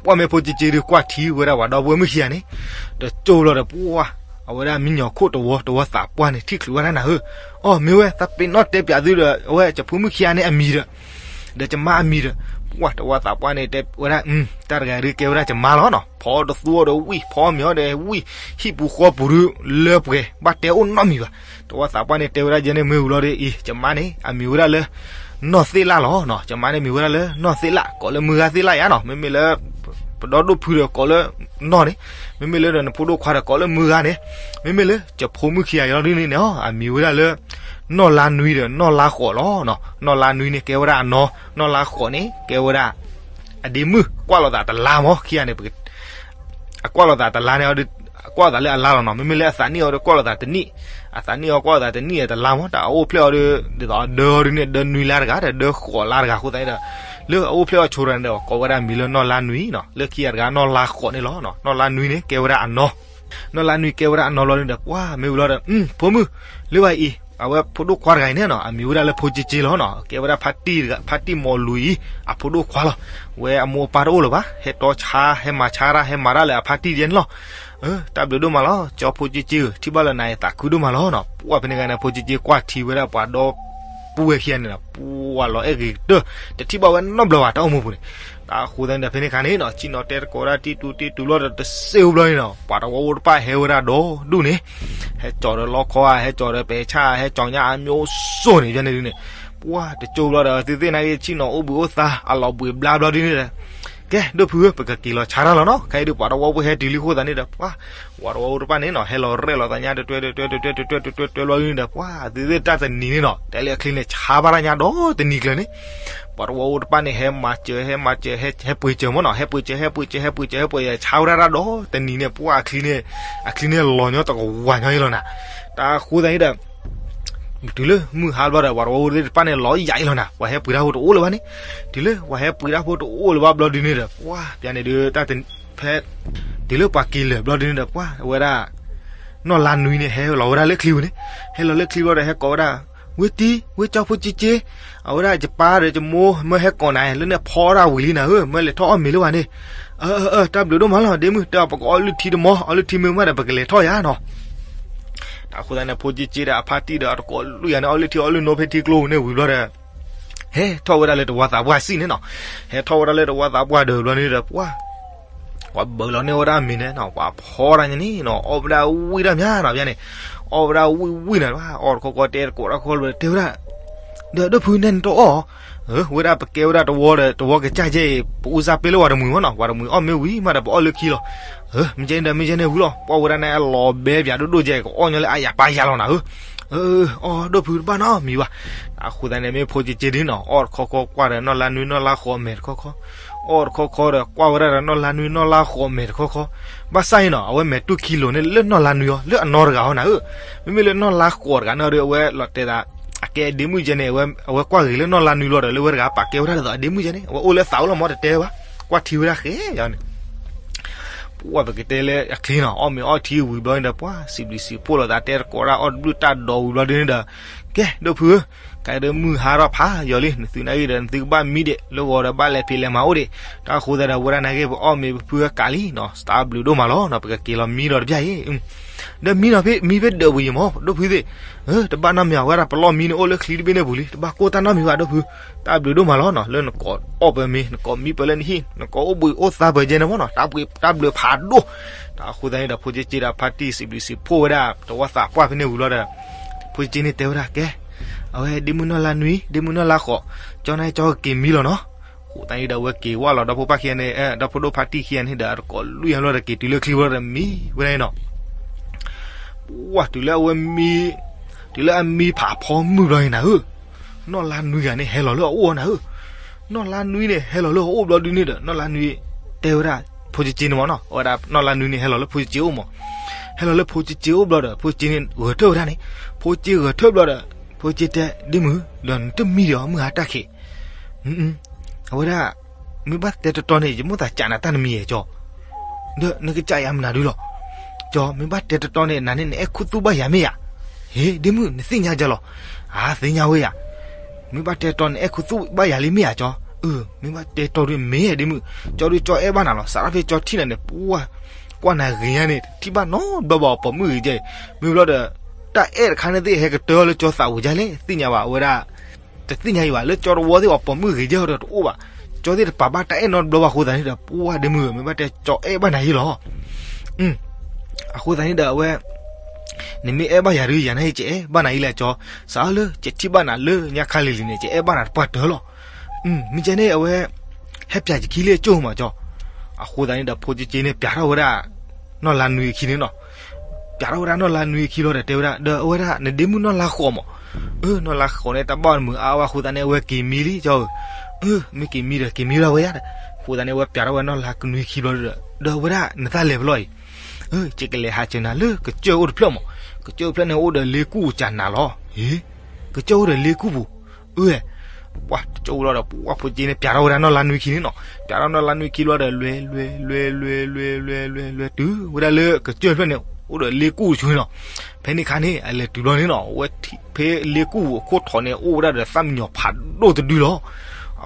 ပှၤမ့ၢ်ဖိက့က့ဒုးကွၢ်ထံဝဲဒၣ်ပှၤဒီပုၢ်ဝဲၢ်မုၣ်ခံဂၤန့ၣ်, တကၠိဘျီဒီးပှၤ အဝဲဒၣ်မံညီၤခိၣ်တဝီ တဝီသးပှၢ်န့ၣ် ထံၣ်ချုးဝဲဒၣ်နၤဧၢ, အီၣ်မ့ၢ်ဝဲ သးပ့ၤနီၣ်တဲပၠးသုဒီး အဝဲယဖိမုၣ်ခံဂၤန့ၣ်အမံၤဒီး ဒီးယမါအမံၤဒီး, ပှၤတဝီသးပှၢ်န့ၣ်တဲဝဲဒၣ်, တၢ်တဂၤဒုးကဲဝဲဒၣ်ယမါလီၤနီၤ, ဖီတသူအီၤဒီးဝံၣ် ဖီမ့ၤအီၤဒီးဝံၣ် ဟံၣ်ပူၤဃီပူၤဒုးလၢပှဲၤ ဘၣ်တဲအိၣ်နီတမံၤဘၣ်, တဝီသးပှၢ်န့ၣ်တဲဝဲဒၣ်ယဲန့ၣ်မ့ၢ်ဝံၤလီၤဒီးအံၤ ယမါန့ၣ် အမံၤဝဲဒၣ်လၢ နီၢ်သ့ၣ်လၣ်လီၤနီၤ, ယမါန့ၣ်မံၤဝဲဒၣ်လၢနီၢ်သ့ၣ်လၣ် ကိးလၢမုၢ်ဂၤသ့ၣ်လၣ်ယါနီၤ, မ့မ့ၢ်လၢ ပဒီဒိၣ်ဖုဒီးကိးလၢနီၢ်န့ၣ်, မ့မ့ၢ်လၢနဖိဒိၣ်ခွါဒီးကိးလၢမုၢ်ဂၤန့ၣ်, မ့မ့ၢ်လၢယဖိမုၣ်ခံဂၤအံၤလီၤဒ်န့ၣ်န့ၣ် အမံၤဝဲဒၣ်လၢ နီၢ်လါနွံဒီးနီၢ်လါဃိးလီၤနီၤ, နီၢ်လါနွံန့ၣ်ကဲဝဲဒၣ်အနီၢ်, နီၢ်လါဃိးန့ၣ် ကဲဝဲဒၣ် အဒ့မုၣ် ကွၢ်လိာ်သးတလါမး ခံဂၤန့ၣ် အကွၢ်လိာ်သးတလါန့ၣ် အကွၢ်လိာ်သးလၢအလါလီၤနီၤ, မ့မ့ၢ်လၢအသးနံၣ်အီၤဒီးကွၢ်လိာ်သးတနံၣ်, အသးနံၣ်အီၤကွၢ်လိာ်သးတနံၣ်အတလါမး, တၢ်အအိၣ်ဖျဲၣ်အီၤဒီး ဒ်သိးအဒၢအီၤဒုးန့ၣ် ဒၢနွံလါတဂၤ ဒီးဒၢဃိးလါတဂၤအဃိသတးန့ၣ်ဒီး လၢအအိၣ်ဖျဲၣ်အီၤဆိတဂၤန့ၣ်ဒီး ကိးဝဲဒၣ်မံၤလၢနီၢ်လါနွံနီၤ, လၢခံဂၤတဂၤနီၢ်လါဃိးန့ၣ်လီၤ, နီၢ်လါနွံန့ၣ် ကဲဝဲဒၣ်အနီၢ်, နီၢ်လါနွံကဲဝဲဒၣ်အနီၢ်လီၤန့ၣ်ဒီး ပှၤမ့ၢ်ဝံၤလီၤဒီး ဖိမုၣ် လၢဘၣ်အံၤ အဝဲဖိဒိၣ်ခွါတဂၤအံၤန့ၣ်နီၤ အမံၤဝဲဒၣ်လၢဖိက့က့လီၤနီၤ, ကဲဝဲဒၣ်ဖါတံၢ်တဂၤ ဖါတံၢ်မီၤလူၤအံၤ အဖိဒိၣ်ခွါလီၤ, ဝဲအမိၢ်အပၢ်တအိၣ်လၢၤဘၣ်, ဟဲတီဆါ ဟဲမၤဆါတၢ် ဟဲမၤတၢ်လၢအဖါတံၢ်ဒ်န့ၣ်လီၤ, တၢ်ဘျုးဒိၣ်မးလီၤ ကၠီဖိက့က့ဧၢ, ထံၣ်ဘၣ်လၢနၤအံၤသးခုဒိၣ်မးလီၤနီၤ, ပှၤဖဲန့ၣ်ဂၤန့ၣ် ဖိက့က့ကွၢ်ထံဝဲဒၣ်ပှၤဒီပုၢ်ဝဲၢ်ခံဂၤန့ၣ်နီၤ ပှၤလီၤအဲၣ်ဂ့ၤကတၢၢ်, တထံၣ်ဘၣ်ဝဲနီတဘျီဘၣ် တၢ်အိၣ်မူပူၤန့ၣ်, တၢ်အဃိသတးန့ၣ်ဒီးဖဲန့ၣ်ခါန့ၣ်နီၤ ဆ့ၣ်နီၤတဲတကိးဒၣ်တံၢ်တူတံၢ်တူဘျီဒီးတစ့အိၣ်ဘျီန့ၣ်နီၤ ပှၤတဝီအိၣ်တဖၣ်ဟဲဝဲဒၣ်ဒီဒူၣ်န့ၣ်, ဟဲကၠီၤဒီးလီခီဧါ ဟဲကၠီၤဒီးပဲာ်ဆၣ် ဟဲကၠီၤညၣ်အမျိုးစုံန့ၣ် ဖဲန့ၣ်ဒုးန့ၣ်, ပှၤတကၠိဘျီဒီးသုသ့ၣ်နာ်က့ ဆ့ၣ်နီၤအိၣ်ဘှံးအိၣ်သါ အလီၤဘှံးဘျါဘျီဒုးန့ၣ်ဒီး ကဲ ဒိၣ်ဖုဧၢ ပကက့ၤလီၤဆါတၢ်လီၤနီၤ, ခဲအံၤဒုးပှၤတဝီဖိဟဲတုၤလံအဃိသတးန့ၣ်ဒီး ပှၤ ပှၤတဝီဖိတဖၣ်န့ၣ်နီၤ ဟဲလီၤရဲၣ်လီၤသးညါတတွဲတတွဲတတွဲတတွဲတတွဲတတွဲဘျီဒုးန့ၣ်ဒီး ပှၤသုသ့ၣ်တၢ်တနံၤန့ၣ်နီၤ တဲလၢအချံန့ၣ် ဆါဘၣ်တၢ်ညါဒီးတနံၤကျၢၤန့ၣ် ပှၤတဝီဖိတဖၣ်န့ၣ် ဟဲမၤစၢၤ ဟဲမၤစၢၤ ဟဲပှ့ၤစၢၤမ့ၢ်နီၤ ဟဲပှ့ၤစၢၤ ဟဲပှ့ၤစၢၤ ဟဲပှ့ၤစၢၤ ဟဲပှ့ၤစၢၤ ဟဲပှ့ၤစၢၤ ဆါဝဲဒၣ်ဒီးတနံၤန့ၣ် ပှၤအချံန့ၣ် အချံန့ၣ်လီၤညီတကဝၤညီအံၤလီၤနၤ, တၢ်အဃိသတးန့ၣ်ဒီး တုၤလၢမုၢ်ဟါဘျီဒီး ပှၤတဝီဖိသ့ၣ်တဖၣ်န့ၣ် လီၤယၤအံၤလီၤနၤ ပှၤဟဲပှ့ၤတၢ်ဖိတအိၣ်လၢၤဘၣ်န့ၣ်, တုၤလၢပှၤဟဲပှ့ၤတၢ်ဖိတအိၣ်လၢၤဘၣ်ဘျီဒုးန့ၣ်ဒီး ပှၤပျါန့ၣ်ဒုး တၢ်တဖဲ တုၤလၢပှၤက့ၤလၢာ်ဘျီဒုးန့ၣ်ဒီး ပှၤဝဲဒၣ် နီၢ်လါနွံန့ၣ် ဟဲလီၤဝဲဒၣ်လၢချံပူၤန့ၣ်, ဟဲလီၤလၢချံဘျီဒီး ဟဲကိးဝဲဒၣ် ဝ့တံ ဝ့ကၠီဖိက့က့, အဝဲဒၣ်ယပၢ်ဒီးယမိၢ် မၢဟဲကိးနၤ လၢန့ၣ်ဖီတၢ်ဝံၤလံနၤဧၢ, မၢလဲၤထီၣ်အီၣ်မ့ၤလၢဝဲန့ၣ်, အၢ အၢ တၢ်ဘျုးဒိၣ်မးလီၤ ဒ့မုၣ် တဲအီၤ ပကအီၣ်လုၢ်ထံတမီ အီၣ်လုၢ်ထံမ့ၢ်မးဒီး ပကလဲၤထီၣ်ယၤနီၤ တၢ်အဃိသတးန့ၣ် ဖိက့က့ဒီးအဖါတံၢ်ဒီးအတကိးလွံၢ်ဂၤန့ၣ် အီၣ်လုၢ်ထံအီၣ်လုၢ်နိဖဲထံကျိပူၤန့ၣ်ဝံၤဘျီဒီး ဟဲထီၣ်ဝဲဒၣ်လၢတဝီသးပှၢ်စံၣ်န့ၣ်နီၤ, ဟဲထီၣ်ဝဲဒၣ်လၢတဝီသးပှၢ်ဒီးဘျီန့ၣ်ဒီး ပှၤ ပှၤဘၢလီၤန့ၢ်ဝဲဒၣ်မ့ၤန့ၣ်နီၤ, ပှၤဖီတၢ်ညါန့ၣ်နီၤ, အီၣ်ဝဲဒၣ်ဝံၣ်တၢ်မးနီၤ, ဘၣ်န့ၣ် အီၣ်ဝဲဒၣ်ဝံၣ်ဝံၣ်နီၤ, အီၣ်တခီခီတဲတကိးတၢ်ခီဘျီတဲဝဲဒၣ် ဒီးဒိၣ်ဖုနဲၣ်နတအီၣ်, ဝဲဒၣ်ပကဲဝဲဒၣ်တဝီဒီး တဝီကစၢ်ကဲအံၤ ပအူစၢ်ပ့လၢဝၤတမှံၤမ့ၢ်နီၤ, ဝၤတမှံၤအီၣ်မ့ၢ်ဝံၤမးဒီး ပအီၣ်လၢခံလီၤ. မ့ၢ်ကဲန့ၣ်ဒီး မ့ၢ်ကဲန့ၣ်ဝံၤလီၤ, ပှၢ်ဝဲဒၣ်န့ၣ် အလီၤဘဲပၠးဒိၣ်ဒိၣ်ကဲ ကအီၣ်ညီလၢအယၤပၢ်ယၤလီၤနၤဧၢ. အီၣ်ဒိၣ်ဖုတဘၣ်နီတမံၤဘၣ်. အဃိသတးန့ၣ် မ့ၢ်ဖိက့က့ဒ်နီၤ အီၣ်တခီခီကွၢ်ဒီးနီၢ်လါနွံနီၢ်လါဃိးမဲာ်တခီခီ, အီၣ်တခီခီဒီးကွၢ်ဝဲဒၣ်ဒီးနီၢ်လါနွံနီၢ်လါဃိးမဲာ်တခီခီ, ဘၣ်ဆၣ်အံၤနီၤ အဝဲမဲာ်တူၢ်ခံလိၤန့ၣ် လၢနီၢ်လါနွံအီၤ လၢအနီၢ်တဂၤအီၤနၤဧၢ. မ့မ့ၢ်လၢနီၢ်လါဃိးတဂၤန့ၣ်ဒီး အဝဲလီၤတဲာ်သး အကဲအဒ့မုၣ်ကဲန့ၣ် အဝဲကွၢ်ဂ့ၤလၢနီၢ်လါနွံလီၤဒီး လၢဝဲတဂၤပာ်ကဲဝဲဒၣ်ဒ်သိးအဒ့မုၣ်ကဲန့ၣ် အဝဲအိၣ်လၢသးအိၣ်လီၤမ့ၢ်တတဲဘၣ်. ကွၢ်ထံဝဲဒၣ်ဃဲယၤန့ၣ် ပှၢ်ပကတဲလၢအချ့နီၤ အီၣ်မ့ၤအီထံဝံၤဘျီန့ၣ်ဒီး ပှၢ်စံးဘျုးစံးဖှိၣ်လိာ်သး တဲတကိးဒၣ်အီၣ်တဘျုးတၢ်ဒိးဝံၤဘျီဒုန့ၣ်ဒီး ကဲ ဒိၣ်ဖုဧၢ, ကဲဒၣ်မုၢ်ဟါထီၣ်ဖးယိာ်လံ နသုနာ်ဂ့ၤဒီး နသုကဘၣ်မံဒံး လၢဂီၤဒီးဘၣ်လဲၤဖံးလဲၤမၤအိၣ်ဒံး တၢ်ဃိသတးဒီး ဝဲဒၣ်နာ်ဂ့ၤ ပအီၣ်မ့ၤပဖုအကးလံနီၤ စတၢ်ဘျုးဒိၣ်မးလီၤနီၤ ပကက့ၤလီၤမံဒီးတဘျီအံၤ ဒီးမံနီၤဖဲ မံဖဲဒၢးပူၤယံၤမး ဒိၣ်ဖုသ့ၣ်, တဘၣ်နီတမံၤဘၣ် ဝဲဒၣ်ပလီၢ်မံန့ၣ်အိၣ်လၢချံတဘ့ၣ်န့ၣ်ပူၤလံ တဘၣ်ကိၢ်တၢ်နီတမံၤဘၣ် ဒိၣ်ဖု, တၢ်ဘျုးဒိၣ်မးလီၤနီၤ လၢနကိးအီၣ်ပမ့ၤ နကိးမံပၢလၢနဟံၣ် နကိးအိၣ်ဘှံးအိၣ်သါပၢၤကဲန့ၣ်မးနီၤ တၢ်ဘျုးဖးဒိၣ်, တၢ်အဃိသတးန့ၣ်ဒီး ဖိကၠ့ကၠ့ဒီးဖါတံၢ်စံးဘျုးစံးဖှိၣ်ဝဲဒၣ် တဝီသးပှၢ်ဖဲန့ၣ်ဝံၤလီၤဒီး ဖိကၠ့ကၠ့န့ၣ်တဲဝဲဒၣ် ကဲ, အဝဲဒ့မုၣ်နီၢ်လါနွံ ဒ့မုၣ်နီၢ်လါဃိး ကၠီန့ၣ်ကၠီကက့ၤမံလီၤနီၤ, အဃိသတးန့ၣ်ဒီး အဝဲက့ၤဝဲလီၤ ဒီဖိပၢ်ခံဂၤန့ၣ် ဒီဖိဒိၣ်ဖါတံၢ်ခံဂၤန့ၣ်ဒီး တကိးလွံၢ်ဂၤလီၤဒီးက့ၤတုၤလၢချံဝဲဒီးမံဝဲဒၣ်နီၤ ပှၢ်တုၤလၢအဝဲမံ, တုၤလၢအမံဖးဖီမုၢ်ဘျီန့ၣ်နၤဧၢ, နီၢ်လါနွံဂၤန့ၣ်ဟဲလီၤလၢအအိၣ်နၤဧၢ, နီၢ်လါနွံန့ၣ်ဟဲလီၤလၢအအိၣ်ဘျီဒုန့ၣ်ဒီး နီၢ်လါနွံ တဲဝဲဒၣ် ဖိကၠ့ကၠ့န့ၣ်မးနီၤ အဝဲဒၣ်နီၢ်လါနွံန့ၣ်ဟဲလီၤလၢဖိကၠ့ကၠ့အိၣ်မး, ဟဲလီၤလၢဖိကၠ့ကၠ့အိၣ်ဘျီဒီး ဖိကၠ့ကၠ့န့ၣ်ဂဲၤထၢၣ်ဝဲဒၣ်န့ၣ်, ဖိကၠ့ဂဲၤထၢၣ်ဘျီဒီး ဖိကၠ့တဲ ဒ့မုၣ် ဒီးနတမံဒံးအီၤ မုၢ်ဟါတၢ်ခံး အဝဲဒၣ် မ့ၢ်ဘၣ်တဲတတီန့ၣ် ယမိၣ်သးကးနၤတၢ်နမံၤယဲၢ်ကၠီ, ဒီးနကကးယၤမနုၤဒုလီၤ, ကၠီ မ့ၢ်ဘၣ်တဲတတီန့ၣ် နၤန့ၣ်နအဲၣ်ခူသူၣ်ဘၣ်ယၤမ့ၢ်ဧါ, ဟ့ ဒ့မုၣ် နသ့ၣ်ညါယၤလီၤ, အါ သ့ၣ်ညါဝဲယၤ, မ့ၢ်ဘၣ်တဲတတီနအဲၣ်ခူသူၣ်ဘၣ်ယၤလံမ့ၢ်ဧါကၠီ, အၢ မ့ၢ်ဘၣ်တဲတတီဒုမ့ၢ်ဒ့မုၣ်, ကၠီဒုကၠီအဲၣ်ဘၣ်နၤလီၤ, စးထီၣ်ဖဲကၠီထံၣ်နၤန့ၣ် ပှၢ် ကွၢ်နၤဂ့ၤညါန့ၣ် တထံၣ်ဘၣ်နီတဘျီဘၣ်အီၤပိာ်မုၣ်ဂ့ၤကဲအံၤ, မ့ၢ်ဘျီဒီး တၢ်အဲၣ်တခါန့ၣ်သ့ၣ်ဟဲကတၢၢ်လၢကၠီသးပူၤဒ်လဲၣ် သ့ၣ်ညါဘၣ်ဝဲဒၣ်, တသ့ၣ်ညါအံၤဘၣ် လၢကၠီတဝီသ့ၣ်အီၤပိာ်မုၣ်ဂ့ၤကဲအီၤဒီးတအိၣ်ဘၣ်, ကၠီသ့ၣ်တပာ်ဘၣ်တၢ်အဲၣ်နီတဘျီဘၣ်အဃိသတးန့ၣ်ဒီး ပှၢ်ဒ့မုၣ် မ့ၢ်ဘၣ်တဲကၠီအဲၣ်ဘၣ်နၤယံလီၤ အဃိသတးန့ၣ်ဒီးအဝဲ နမ့ၢ်အဲၣ်ဘၣ်ယၤဒု ယၤနာ်က့ ယအဲၣ်ဘၣ်နၤယံလဲၣ်ကၠီ, စးလၢယထံၣ်ဘၣ်နၤလၢညါခါလံၤလံၤန့ၣ် ယအဲၣ်ဘၣ်နၤတပှၢ်တၢၢ်လီၤ, မ့ၢ်ကဲန့ၣ် အဝဲ ဟဲပၠးယခံလၢကၠိမးကၠီ, အဃိသတးန့ၣ်ဒီး ဖိကၠ့ကၠ့န့ၣ် ပၠးထီၣ်ဝဲဒၣ် နီၢ်လါနွံအခံန့ၣ်နီၤ, ပၠးထီၣ်ဝဲဒၣ်နီၢ်လါနွံအခံလီၤဒီးတဲဝဲဒၣ် ဒီးအဝဲဒၣ်နဒ့မုၣ်နီၢ်လါဃိးမး, အၢ နီၢ်လါဃိးန့ၣ် တၢ်ဘၣ်မုာ်အါဝဲအဃိသတးန့ၣ် အဝဲက့ၤမံလံကၠီဧၢ, အၢ မ့ၢ်က့ၤမံဒီးက့ၤမံလီၤဝဲယါဒီး, အဃိသတးန့ၣ် အဝဲပၠးထီၣ်ဝဲနီၢ်လါနွံခံဘျီဒီး ဒီးအဝဲဒၣ်နသးလဲၤဖဲလဲၣ်အံၤ, ယကလဲၤဟးစၢၤနၤလၢကစၢၢ်အိၣ်တဖျၢၣ်မး, ကစၢၢ်အိၣ်တဖျၢၣ်န့ၣ် အိၣ်ဒီးလ့ကူၣ်အစနၤလီၤ, ဟ့ ကစၢၢ်အိၣ်ဒီးလ့ကူၣ်ပူၤ, အၢ ပှၢ်တကၠိလီၤဒီး ပှၢ်ဖိကၠ့န့ၣ် ပၠးထီၣ်ဝဲဒၣ်နီၢ်လါနွံခံန့ၣ်နီၤ, ပၠးထီၣ်နီၢ်လါနွံခံဘျီဒီး လွဲလွဲလွဲလွဲလွဲလွဲလွဲလွဲ တုၤဝဲဒၣ်လၢကစၢၢ်ဖျၢၣ်န့ၣ် အိၣ်ဒီးလ့ကူၣ်တဆူန့ၣ်နီၤ, ဖဲန့ၣ်ခါန့ၣ် အလဲၤတုၤဘျီန့ၣ်နီၤ ဝဲဖဲလ့ကူၣ်အခိၣ်ထိးန့ၣ် အိၣ်ဝဲဒၣ်ဒီးသၣ်မံယီၤဖးဒိၣ်တဒုလီၤ,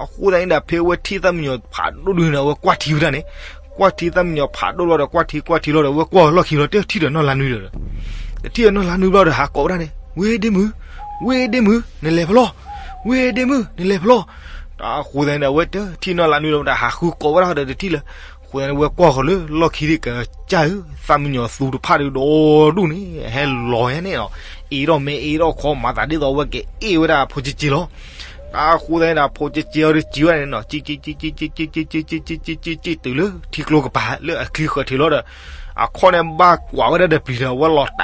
အဃိသတးန့ၣ်ဒီး ဖဲဝဲထံၣ်သၣ်မံယီၤဖးဒိၣ်ဒုန့ၣ် အဝဲကွၢ်ထံဝဲဒၣ်န့ၣ်, ကွၢ်ထံသၣ်မံယီၤဖးဒိၣ်လီၤဒီး ကွၢ်ထံကွၢ်ထံလီၤဒီး အဝဲကွၢ်လီၢ်ခံဘျီတထံၣ်ဒီးနီၢ်လါနွံဒီး တထံၣ်ဒီးနီၢ်လါနွံဘျီဒီး ဟးကိးဝဲဒၣ်န့ၣ် ဝဲဒ့မုၣ်, ဝဲဒ့မုၣ် နလဲၤဖဲလဲၣ်, ဝဲဒ့မုၣ် နလဲၤဖဲလဲၣ်, တၢ်အဃိသတးန့ၣ်ဒီး အဝဲတထံၣ်နီၢ်လါနွံလၢၤဒီး ဟးဃုကိးဝဲဒၣ်ဒီးတထံၣ်လၢၤ, အဃိသတးန့ၣ် ဝဲကွၢ်ဃီၤလၢလီၢ်ခံဒ်ကစၢ်ဧၢ, သၣ်မံယီၤသူတဖၣ်ဒုဒီဒူၣ်န့ၣ် ဟဲလီၤညါန့ၣ်နီၤ, အ့ၣ်ထီၣ်မဲအ့ၣ်ထီၣ်ခီ မၤသးဒ်သိးအဝဲကအ့ၣ်ဝဲဒၣ်ဖိကၠ့ကၠ့လီၤ, တၢ်အဃိသတးန့ၣ်ဒီး ဖိကၠ့ကၠ့အီၤဒုစံးဝဲဒၣ်န့ၣ်နီၤ, ကၠ့ကၠ့ကၠ့ကၠ့ကၠ့ကၠ့ကၠ့ကၠ့ကၠ့ကၠ့ကၠ့ကၠ့ တုၤလၢထံကျိကပၤလၢအချံဃၢၤထံးလီၤဒီး အခီၣ်န့ၣ်ဘၣ်ကွၢ်ဝဲဒၣ်ဒီးပျံၤဒီး အဝဲလီၤ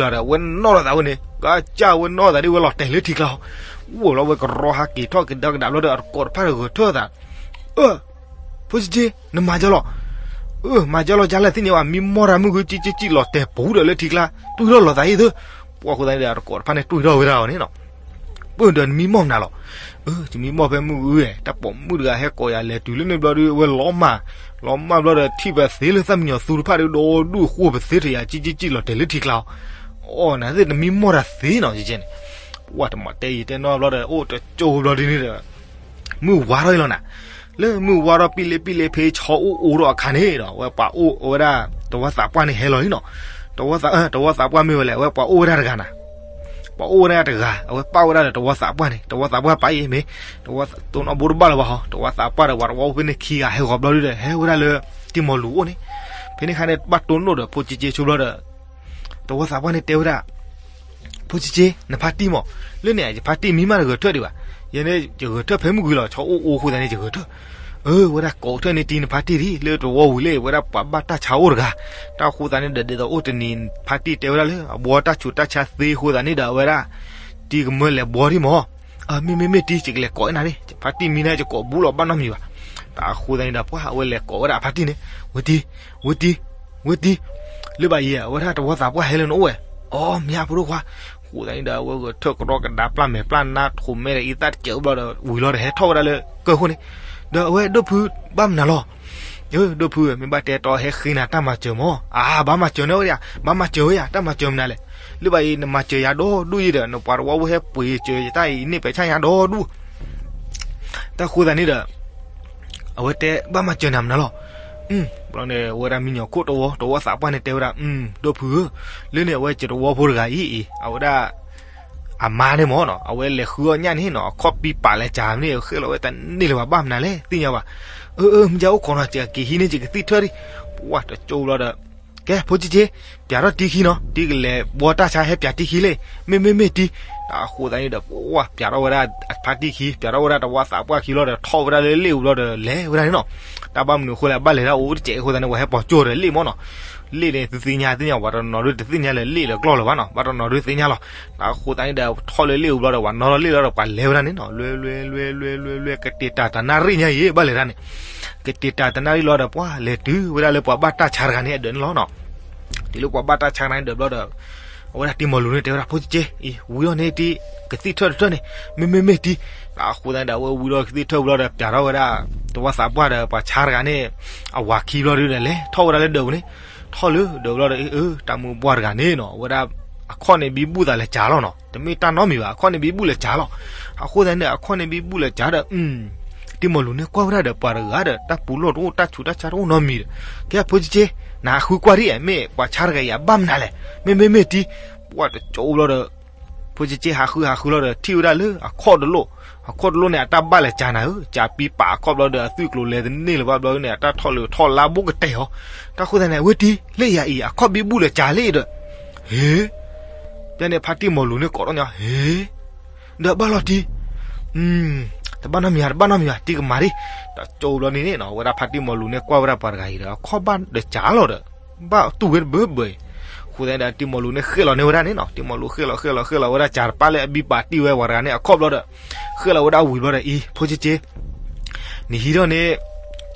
တဲာ်ဝဲဒၣ်လၢထံကျါန့ၣ် ဘျီလီၤဒီး အဝဲနီၣ်ထီၣ်သးဝဲန့ၣ် ကစၢ်ဝဲနီၣ်ထီၣ်သးဒ်ဝဲလီၤတဲာ်လၢထံကျါ, အိၣ်လီၤဝဲကရီဟးက့ၤထီၣ်ကဒါကဒါဘျီဒီး အတကိးတဖၣ်ဒီးဂဲၤထၢၣ်သး, အၢ ဖိကၠ့ကၠ့ နမၤကၠီလီၤ, အၢ မၤကၠီလီၤ ကၠီလဲၣ်သ့ၣ်ညါဘၣ် မံမီၢ်တၢ်မုၢ်ဂုၢ် ကၠ့ကၠ့ကၠ့ လီၤတဲာ်ပူၤဒီးလၢထံကျါ တွံၢ်ထီၣ်လီၤသးအံၤသၢ, ပှၢ်အဃိသတးန့ၣ်ဒီး အတကိးတဖၣ်န့ၣ်တွံၢ်ထီၣ်ဝဲဒၣ်အီၤန့ၣ်နီၤ, ပၢၢ်ဒီးနမံမီၢ်မနုၤလီၤ, အၢ ယမံမီၢ်ဖဲမုၢ်ဂုၢ်ဧၢ, တၢ်ပိာ်မုၣ်တဂၤဟဲကိးယၤလဲၤတုၤလၢန့ၣ်ဘျီဒီး အဝဲလီၤမၢ်, လီၤမၢ်ဘျီဒီး ထံၣ်ပသ့လၢသၣ်မံယီၤသူတဖၣ်ဒီး ဒီဒူၣ်ဃိပသ့တယၤ ကၠ့ကၠ့ကၠ့ လီၤတဲာ်လၢထံကျါအီၤ, အီ နသ့ၣ်နမံမီၢ်တၢ်သ့နီၤ ကၠ့ကၠ့န့ၣ်, ပှၢ်တမၤတဲယံာ်တဲနီၢ်ဘျီဒီး အိၣ်တကၠိဘျီဒ်န့ၣ်ဒီး မုၢ်ဝါထီၣ်အံၤလီၤနၤ, လၢမုၢ်ဝါထီၣ်ပံၣ်လ့ပံၣ်လ့ ဖဲဆီအိၣ်အိၣ်ထီၣ်အခါန့ၣ်ဒီး အဝဲပှၤအိၣ်ဝဲဒၣ် တဝီသးပှၢ်န့ၣ်ဟဲလီၤလံနီၤ, တဝီသး တဝီသးပှၢ်မ့ၢ်ဝဲလဲၣ် အဝဲပှၤအိၣ်ဝဲဒၣ်တဂၤနၤ, ပှၤအိၣ်ဝဲဒၣ်တဂၤ အဝဲပာ်ဝဲဒၣ်ဒီးတဝီသးပှၢ်န့ၣ် တဝီသးပှၢ်ပာ်အံၤမ့ၢ် တဝီသးတိၢ်နီၣ်ဘိတဘၣ်လၢၤဘၣ်ဟီ တဝီသးပှၢ်ဒီးပှၤတဝီအိၣ်ဖဲန့ၣ်ခံဂၤဟဲဂီၤဘျီဒုဒီး ဟဲဝဲဒၣ်လၢ တံၢ်မီၤလူၤအိၣ်န့ၣ်, ဖဲန့ၣ်ခါန့ၣ် ဘၣ်တိၢ်နီၣ်ဒီးဖိကၠ့ကၠ့ဆိဘျီဒီး တဝီသးပှၢ်န့ၣ်တဲဝဲဒၣ် ဖိကၠ့ကၠ့ နဖါတံၢ်မး, လၢန့ၣ် ယဖါတံၢ်မံမးတဂဲၤထၢၣ်ဒံးဘၣ်, ယဲန့ၣ် ယဂဲၤထၢၣ်ဖဲမုၢ်ဂုၢ်လီၤ ဆီအိၣ်အိၣ်ဃိသတးန့ၣ် ယဂဲၤထၢၣ်, အၢ ဝဲဒၣ်ကိးထၢၣ်န့ၢ်တံၢ်နဖါတံၢ်ဒံး လၢတဝီဝံၤလၢ ဝဲဒၣ်ပှၤဘၣ်တၢ်ဆါအိၣ်တဂၤ, တၢ်ဃိသတးန့ၣ်ဒီး ဒ်သိးအိၣ်တနံၤ ဖါတံၢ်တဲဝဲဒၣ်လၢ အဘှီတၢ်ဆူးတၢ်ဆါသ့ဃိသတးန့ၣ်ဒီး အဝဲဒၣ် တံၢ်ကမၢလဲၤဘှီဒံးမး, မ့မ့မ့ၢ်တံၢ် ယကလဲၤကိးနၤန့ၣ် ဖါတံၢ်မံန့ၣ် ယကိးဘူးလီၤဘၣ်နီတမံၤဘၣ်, တၢ်ဃိသတးန့ၣ်ဒီး ပှၢ်အဝဲလဲၤကိးဝဲဒၣ်အဖါတံၢ်န့ၣ် ဝဲတံၢ် ဝဲတံၢ် ဝဲတံၢ်, လၢဘၣ်ယဲ အဝဲဒၣ်တဝီသးပှၢ်ဟဲလၢနအိၣ်ဝဲ, အီ မ့ၢ်ဧါဖိဒိၣ်ခွါ, ဃိသတးန့ၣ်ဒီး အဝဲဂဲၤထၢၣ်ကရီကဒါပျၢ်မဲာ်ပျၢ်နါထိးမဲာ်ဒီးအံသၣ်တစဲးအိၣ်ဘျီဒီး ဝံၤလီၤဒီးဟဲထီၣ်ဝဲဒၣ်လၢကၢၢ်ခိၣ်န့ၣ်, ဒီးအဝဲဒိၣ်ဖုဘၣ်မနုၤလီၤ. ဒိၣ်ဖုဧၢ, မ့ၢ်ဘၣ်တဲတီဟဲဃ့နၤတၢ်မၤစၢၤမၢ်. အါ, ဘၣ်မၤစၢၤန့ၣ်ဝဲဒၣ်, ဘၣ်မၤစၢၤဝဲယၤ, တၢ်မၤစၢၤမနုၤလဲၣ်. လၢဘၣ်အံၤ နမၤစၢၤယၤဒီဒူၣ်အံၤဒီး နပှၤတဝီဖိဟဲပှ့ၤစၢၤယတၢ်အံၤန့ၣ် ပဲာ်ဆၣ်ညါဒီဒူၣ်. တၢ်ဃိသတးန့ၣ်ဒီး အဝဲတဲဘၣ်မၤစၢၤနၤမနုၤလီၤ. ဘျီန့ၣ် အဝဲဒၣ်မံညီၤခိၣ်တဝီ, တဝီသးပှၢ်န့ၣ်တဲဝဲဒၣ်, ဒိၣ်ဖုဧၢ, လၢန့ၣ်အဝဲစၢၤတဝီဖိတဂၤအံၤအံၤ အဝဲဒၣ် အမါန့ၣ်မၢ်နီၤ, အဝဲလဲၤဃုအီၣ်ညၣ်န့ၣ်နီၤ, အခီၣ်ပံပာ်လဲၤစၤန့ၣ် ဃ့ၣ်လီၤဝဲတန့ၢ်လၢၤဘၣ်, ဘၣ်မနုၤလဲၣ် သ့ၣ်ညါဘၣ်. အၢ အၢ မ့ၢ်ယအိၣ်ခိးနီၤ, ယက့ၤဟံးန့ၢ် ယကသံၣ်ထၢၣ်ဒံး. ပှၢ်တကၠိဘျီဒီး ကဲ ဖိကၠ့ကၠ့, ပၠးထီၣ်တံခံနီၤ, တံကလဲၤဘှီတၢ်ဆါ ဟဲပၠးတံခံလံ. မ့မ့ၢ်မ့ၢ်တံ, တၢ်အဃိသတးန့ၣ်ဒီး ပှၢ်ပၠးထီၣ်ဝဲဒၣ်အဖါတံခံ, ပၠးထီၣ်ဝဲဒၣ်တဝီသးပှၢ်ခံလီၤဒီး ထီၣ်ဝဲဒၣ်လၢလ့ၣ်အူဘျီဒီး လဲၤဝဲဒၣ်န့ၣ်နီၤ. တၢ်ဘၣ်မနုၤအဃိလဲၣ် ဘၣ်လဲၤဒၣ်အိၣ်တစဲးအဃိသတးန့ၣ် ပှၤဟဲပိာ်ကၠိဒီးလ့ၣ်မၢ်နီၤ. လ့ၣ်န့ၣ် သုသ့ၣ်ညါသ့ၣ်ညါ, ပှၤတနီၤဒုတသ့ၣ်ညါလၢလ့ၣ်လၢကျီၢ်လၢၤဘၣ်နီၤ, ဘၣ်တနီၤဒုသ့ၣ်ညါလီၤ. တၢ်အဃိသတးန့ၣ်ဒီး ထီၣ်လၢလ့ၣ်အူဘျီဒီး ပှၤနီၣ်ထီၣ်လ့ၣ်လီၤဒီး ပှၤလဲၤဝဲဒၣ်န့ၣ်နီၤ, လွဲလွဲလွဲလွဲလွဲလွဲ ကတ့ၤတၢ်တနၣ်ရံၣ်ညါအံၤ ဘၣ်လဲၤဒၣ်န့ၣ်, ကတ့ၤတၢ်တနၣ်ရံၣ်လီၤဒီး ပှၢ်လဲၤတုၤဝဲဒၣ်လၢပှၤဘၣ်တၢ်ဆါတဂၤန့ၣ်အဒၢးန့ၣ်လီၤနီၤ. တုၤလၢပှၤဘၣ်တၢ်ဆါတဂၤန့ၣ်ဒၢးဘျီဒီး အဝဲဒၣ်တံၤမီၤလူၤန့ၣ်တဲဝဲဒၣ် ဖိကၠ့ကၠ့အံၤ ဝံၤထီၣ်န့ၣ်တံ ကသံၣ်ထၢၣ်တထၢၣ်န့ၣ်, မ့မ့ၢ်မ့ၢ်တံ. တၢ်အဃိသတးန့ၣ်ဒီး အဝဲဝံၤဒီးကသံၣ်ထၢၣ်ဘျီဒီး ပၠးထီၣ်ဝဲဒၣ် တဝီသးပှၢ်ဒီးပှၤဆါတဂၤန့ၣ် အဝၤခံဘျီဒုဒီး လဲၤထီၣ်ဝဲဒၣ်လၢဒၢးပူၤန့ၣ်, ထီၣ်လၢဒၢးဘျီဒီး အၢ တၢ်မုၢ်ပှၢ်တဂၤန့ၣ်နီၤ အဝဲဒၣ် အခီၣ်န့ၣ်ဘံဘူၣ်သးလဲၤစးလီၤနီၤ, တမ့ၢ်တၢ်နီတမံၤဘၣ်, အခီၣ်န့ၣ်ဘံဘူၣ်လဲၤစးလီၤ. အဃိသတးန့ၣ်ဒီး အခီၣ်န့ၣ်ဘံဘူၣ်လဲၤစးဒီး တံၤမီၤလူၤန့ၣ်ကွၢ်ဝဲဒၣ်ဒီး ပှၤတဂၤဒီး တၢ်ပူၤလီၢ်တအိၣ် တၢ်ဆူးတၢ်ဆါတအိၣ်နီတမံၤဒီး, ကဲ ဖိကၠ့ကၠ့, နဟးဃုကွၢ်ဒံး မ့ၢ်ပှၤဆါတဂၤအံၤအဘၣ်မနုၤလဲၣ်, မ့မ့ၢ်မ့ၢ်တံ. ပှၢ်တကၠိဘျီဒီး ဖိကၠ့ကၠ့ဟးဃုဟးဃုလီၤဒီး ထံၣ်ဝဲဒၣ်လၢအခီၣ်တလိၣ်, အခီၣ်တလိၣ်န့ၣ် အတၢ်ဘၣ်လဲၤစးနၤဧၢ, စးပံပာ်အခီၣ်ဘျီဒီး အသွံၣ်ကျိၤလဲၤတန့ၢ်လၢၤဘၣ်ဘျီန့ၣ် အတၢ်ထီၣ်လၢထီၣ်လါဘိကတဲာ်အီၤ. တၢ်ဃိသတးန့ၣ် အဝဲတံ လၢယၤအံၤ အခီၣ်ဘံဘူၣ်လဲၤစးလံဒီး, ဟ့ ဖဲန့ၣ်ဖါတံၢ်မီၤလူၤန့ၣ်ကိးထီၣ်ညီ ဟ့ ဒီးဘၣ်လီၤတံ, တဘၣ်နီတမံၤဧါ, တဘၣ်နီတမံၤဧါ, တံကမၤဒံး. တကၠိဘျီန့ၣ်န့ၣ်နီၤ ဝဲဒၣ်ဖါတံၢ်မီၤလူၤန့ၣ်ကွၢ်ဝဲဒၣ်ပှၤတဂၤအံၤဒီး အခီၣ်ဘၣ်ဒီးစးလီၤဒီး ဘၣ်တူၢ်ဝဲတဘၢဘၢအံၤ. အဃိသတးန့ၣ်ဒီး တံၤမီၤလူၤန့ၣ်ဃ့ၣ်လီၤန့ၢ်ဝဲဒၣ်န့ၣ်နီၤ, တံၤမီၤလူၤဃ့ၣ်လီၤဃ့ၣ်လီၤဃ့ၣ်လီၤဝဲဒၣ် စးတပၢ်လၢအဘံပာ်တံၢ်ဝဲပှၤတဂၤန့ၣ် အခီၣ်ဘျီဒီး ဃ့ၣ်လီၤဝဲဒၣ်ဝံၤဘျီဒီး အံၤ ဖိကၠ့ကၠ့ နဟံးထီၣ်န့ၣ်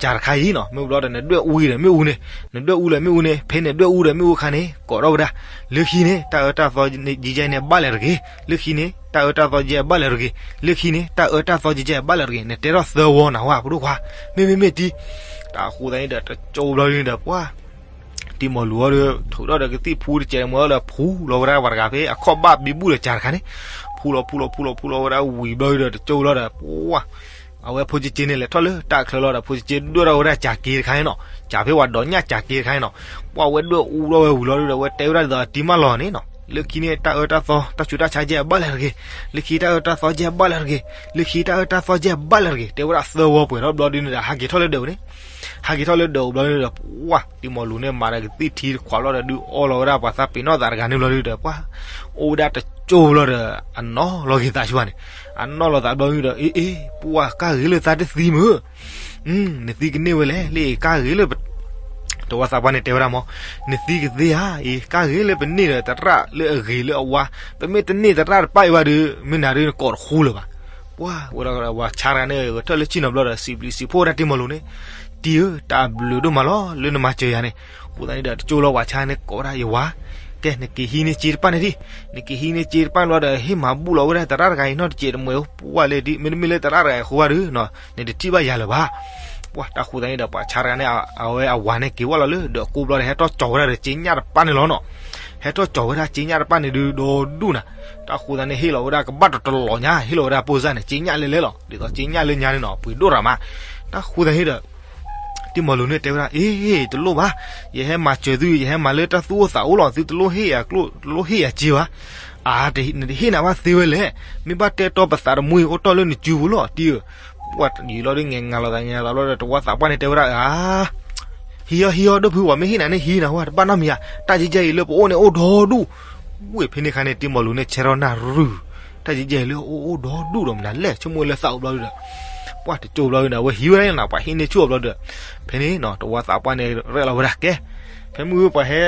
စးတခါအံၤနီၤ, မ့ၢ်ဘျီဒီး နဒွဲၣ်အူအံၤဒီးမ့ၣ်အူန့ၣ်, နဒွဲၣ်အူလၢမ့ၣ်အူန့ၣ်, ဖဲနဒွဲၣ်အူဒီးမ့ၣ်အူအခါန့ၣ် ကိးထီၣ်ဝဲဒၣ်, လၢခံန့ၣ် တၢ်အၢတၢ်သီယဲန့ၣ်ဘၣ်လဲၤတဂ့ၤ, လၢခံန့ၣ် တၢ်အၢတၢ်သီယဲဘၣ်လဲၤတဂ့ၤ, လၢခံန့ၣ် တၢ်အၢတၢ်သီယဲဘၣ်လဲၤတဂ့ၤ, နတဲထီၣ်သၢဝီနၤဝဲ ဖိဒိၣ်ခွါ, မ့မ့ၢ်မ့ၢ်တံ. တၢ်အဃိသတးန့ၣ်ဒီး တကၠိဘျီန့ၣ်ဒီး ပှၢ် တံၤမီၤလူၤအီၤဒီး ထုးထီၣ်ဒီးကသံၣ်ဖူတစဲးမီၤဒီး ဖူလီၤဝဲဒၣ်ပှၤတဂၤဖဲ အခီၣ်ဘၣ်ဘံဘူၣ်ဒီးစးတခါန့ၣ်, ဖူလီၤဖူလီၤဖူလီၤဖူလီၤဝဲဒၣ်ဝံၤဘျီဒီး တကၠိလီၤဒီး ပှၢ် အဝဲဖိကၠ့ကၠ့န့ၣ် လဲၤထီၣ်လၢတၢ်ချၢလီၤဒီး ဖိကၠ့ကၠ့ဒွဲၣ်ထီၣ်ဝဲဒၣ်စးက့တခါန့ၣ်နီၤ, စးဖဲပှၤဒိးညၣ်စးက့တခါန့ၣ်နီၤ, ပှၢ်ဝဲဒွဲၣ်အူထီၣ်ဝဲဝံၤလီၤဒီး အဝဲတဲဝဲဒၣ်ဒ်သိးတံၤမးလီၤန့ၣ်နီၤ, လၢခံန့ၣ် တၢ်အၢတၢ်သီ တၢ်ဆူးတၢ်ဆါယဲဘၣ်လဲၤတဂ့ၤ, လၢခံတၢ်အၢတၢ်သီယဲဘၣ်လဲၤတဂ့ၤ, လၢခံတၢ်အၢတၢ်သီယဲဘၣ်လဲၤတဂ့ၤ, တဲဝဲဒၣ်သၢဝီပှဲၤထီၣ်ဘျီဒုန့ၣ်ဒီး ဟးက့ၤထီၣ်လၢဒၢးပူၤန့ၣ်, ဟးက့ၤထီၣ်လၢဒၢးပူၤဘျီဒုဒီး ပှၢ် တံၤမီၤလူၤန့ၣ် မၤဒီးကသံၣ်ထံတခွးဘျီဒီး ဒုးအီလီၤဝဲဒၣ်ပှၤသးပ့ၤနီၣ်သးတဂၤန့ၣ်ဘျီဒုဒီး ပှၢ် အိၣ်ဝဲဒၣ်တကၠိလီၤဒီး အနီၢ်လီၤက့ၤသးဆိဘၣ်န့ၣ်, အနီၢ်လီၤသးဘျီဒုဒီး အ့ အ့ ပှၢ် ကၢ်ဂ့ၤလၢသးတသံမုၢ် နသံကန့ၢ်ဝဲလဲၣ် လၢအံၤကၢ်ဂ့ၤလၢ တဝီသးပှၢ်န့ၣ်တဲဝဲဒၣ်မး, နသံကသ့ဧါ အံၤ ကၢ်ဂ့ၤလၢပန့ၢ်ဒီးသရၣ်လၢအဂ့ၤလၢအဝါ, ပမ့ၢ်တန့ၢ်သရၣ်တပၢ်အံၤဘၣ်ဒီး မ့ၢ်နၤဒုးနကိးတဃူလၢၤဘၣ်. ပှၢ် ဝဲဒၣ်ဝၤဆါတဂၤန့ၣ် ဂဲၤထၢၣ်လၢဆ့ၣ်နီၤဘျီဒီး စံးဘျုးစံးဖှိၣ်ဝဲဒၣ်တံၤမီၤလူၤန့ၣ်, တံၤဧၢ တၢ်ဘျုးဒိၣ်မးလီၤ လၢနမၤစၢၤယၤန့ၣ်. အဃိသတးန့ၣ်ဒီး တကၠိလီၤဝၤဆါန့ၣ်ကိးဝဲဒၣ် ယဝၤ ကဲ နက့ၤဟံးန့ၢ်စ့တပၢ်န့ၣ်ဒံး, နက့ၤဟံးန့ၢ်စ့တပၢ်ဘျီဒီး ဟ့ၣ်မၤဘူၣ်လီၤဝဲဒၣ်သရၣ်တဂၤအံၤနီတစဲးတမှဲၤ ပှၢ်လၢဒ် မ့တမ့ၢ်လၢသရၣ်တဂၤအဃိဘၣ်ဒီး နတထံၣ်ဘၣ်ယၤလၢၤဘၣ်. ပှၢ် တၢ်ဃိသတးန့ၣ်ဒီး ပှၤဆါတဂၤန့ၣ် အဝဲအဝၤန့ၣ်က့ၤဝဲလီၤလၢဒၢးကိးဘျီဒီး ဟဲထီၣ်ကၠီၤဝဲဒၣ်ဒီးစ့ညၣ်တပၢ်န့ၣ်လီၤနီၤ. ဟဲထီၣ်ကၠီၤဝဲဒၣ်စ့ညၣ်တပၢ်န့ၣ်ဒုးဒီဒူၣ်နၤ. တၢ်ဃိသတးန့ၣ် ဟ့ၣ်လီၤဝဲဒၣ်ကဘၣ်တတလီၤညါ ဟ့ၣ်လီၤဝဲဒၣ်ပိၢ်စၢ်န့ၣ် စ့ညၣ်လဲလဲလီၤ ဒ်သိးစ့ညၣ်လၢညါန့ၣ်နီၤ ပှ့ၤဒိၣ်ရၤမး. တၢ်ဃိသတးန့ၣ်ဒီး တံၤမီၤလူၤန့ၣ်တဲဝဲဒၣ် အ့ တလိၣ်ဘၣ်, ယဟဲမၤစၢၤသု ယဟဲမၤလၢတၢ်သူၣ်အိၣ်သးအိၣ်လီၤ သုတလိၣ်ဟ့ၣ်ယၤကျိၣ် တလိၣ်ဟ့ၣ်ယၤစ့ဘၣ်. အါ နတဟ့ၣ်နၤဘၣ်သ့ဝဲလဲၣ်, မ့ၢ်ဘၣ်တဲတီပသးတမှံၤအိၣ်တီၢ်လၢနစုပူၤလီၤ တံၤဧၢ. ပှၢ်တယံၤလီၤဒုး ငဲၤငါလီၤသး ငဲၤလီၤသးဘျီဒီး တဝီသးပှၢ်န့ၣ်တဲဝဲဒၣ် အါ ဟံးအီၤ ဟံးအီၤ ဒိၣ်ဖု ပှၤမ့ၢ်ဟ့ၣ်နၤန့ၣ် ဟံးနၤဝဲ တဘၣ်နီတမံၤဧါ, တၢ်ယဲၢ်ယဲၢ်အံၤလၢပအိၣ်န့ၣ်အိၣ်ဒီဒူၣ်. ဝ့ၢ်ဖဲန့ၣ်ခါန့ၣ် တံၤမီၤလူၤန့ၣ် ဆဲထီၣ်နၢ်ရူၤ, တၢ်ယဲၢ်ယဲၢ်အံၤလၢအအိၣ်အိၣ်ဒီဒူၣ်ဒီးမနုၤလဲၣ် ဆိကမိၣ်လၢသးအိၣ်ဘျီဒီး ပှၢ်တကၠိဘျီဒီး အဝဲဟံးဝဲဒၣ်န့ၣ်နီၤ ပှၤဟ့ၣ်န့ၢ်ဆူၣ်အီၤဘျီဒီး ဖဲန့ၣ်နီၤ တဝီသးပှၢ်န့ၣ် ရဲၣ်လီၤဝဲဒၣ် ကဲ ဖဲမုၢ်ဝဲပှၤဟဲ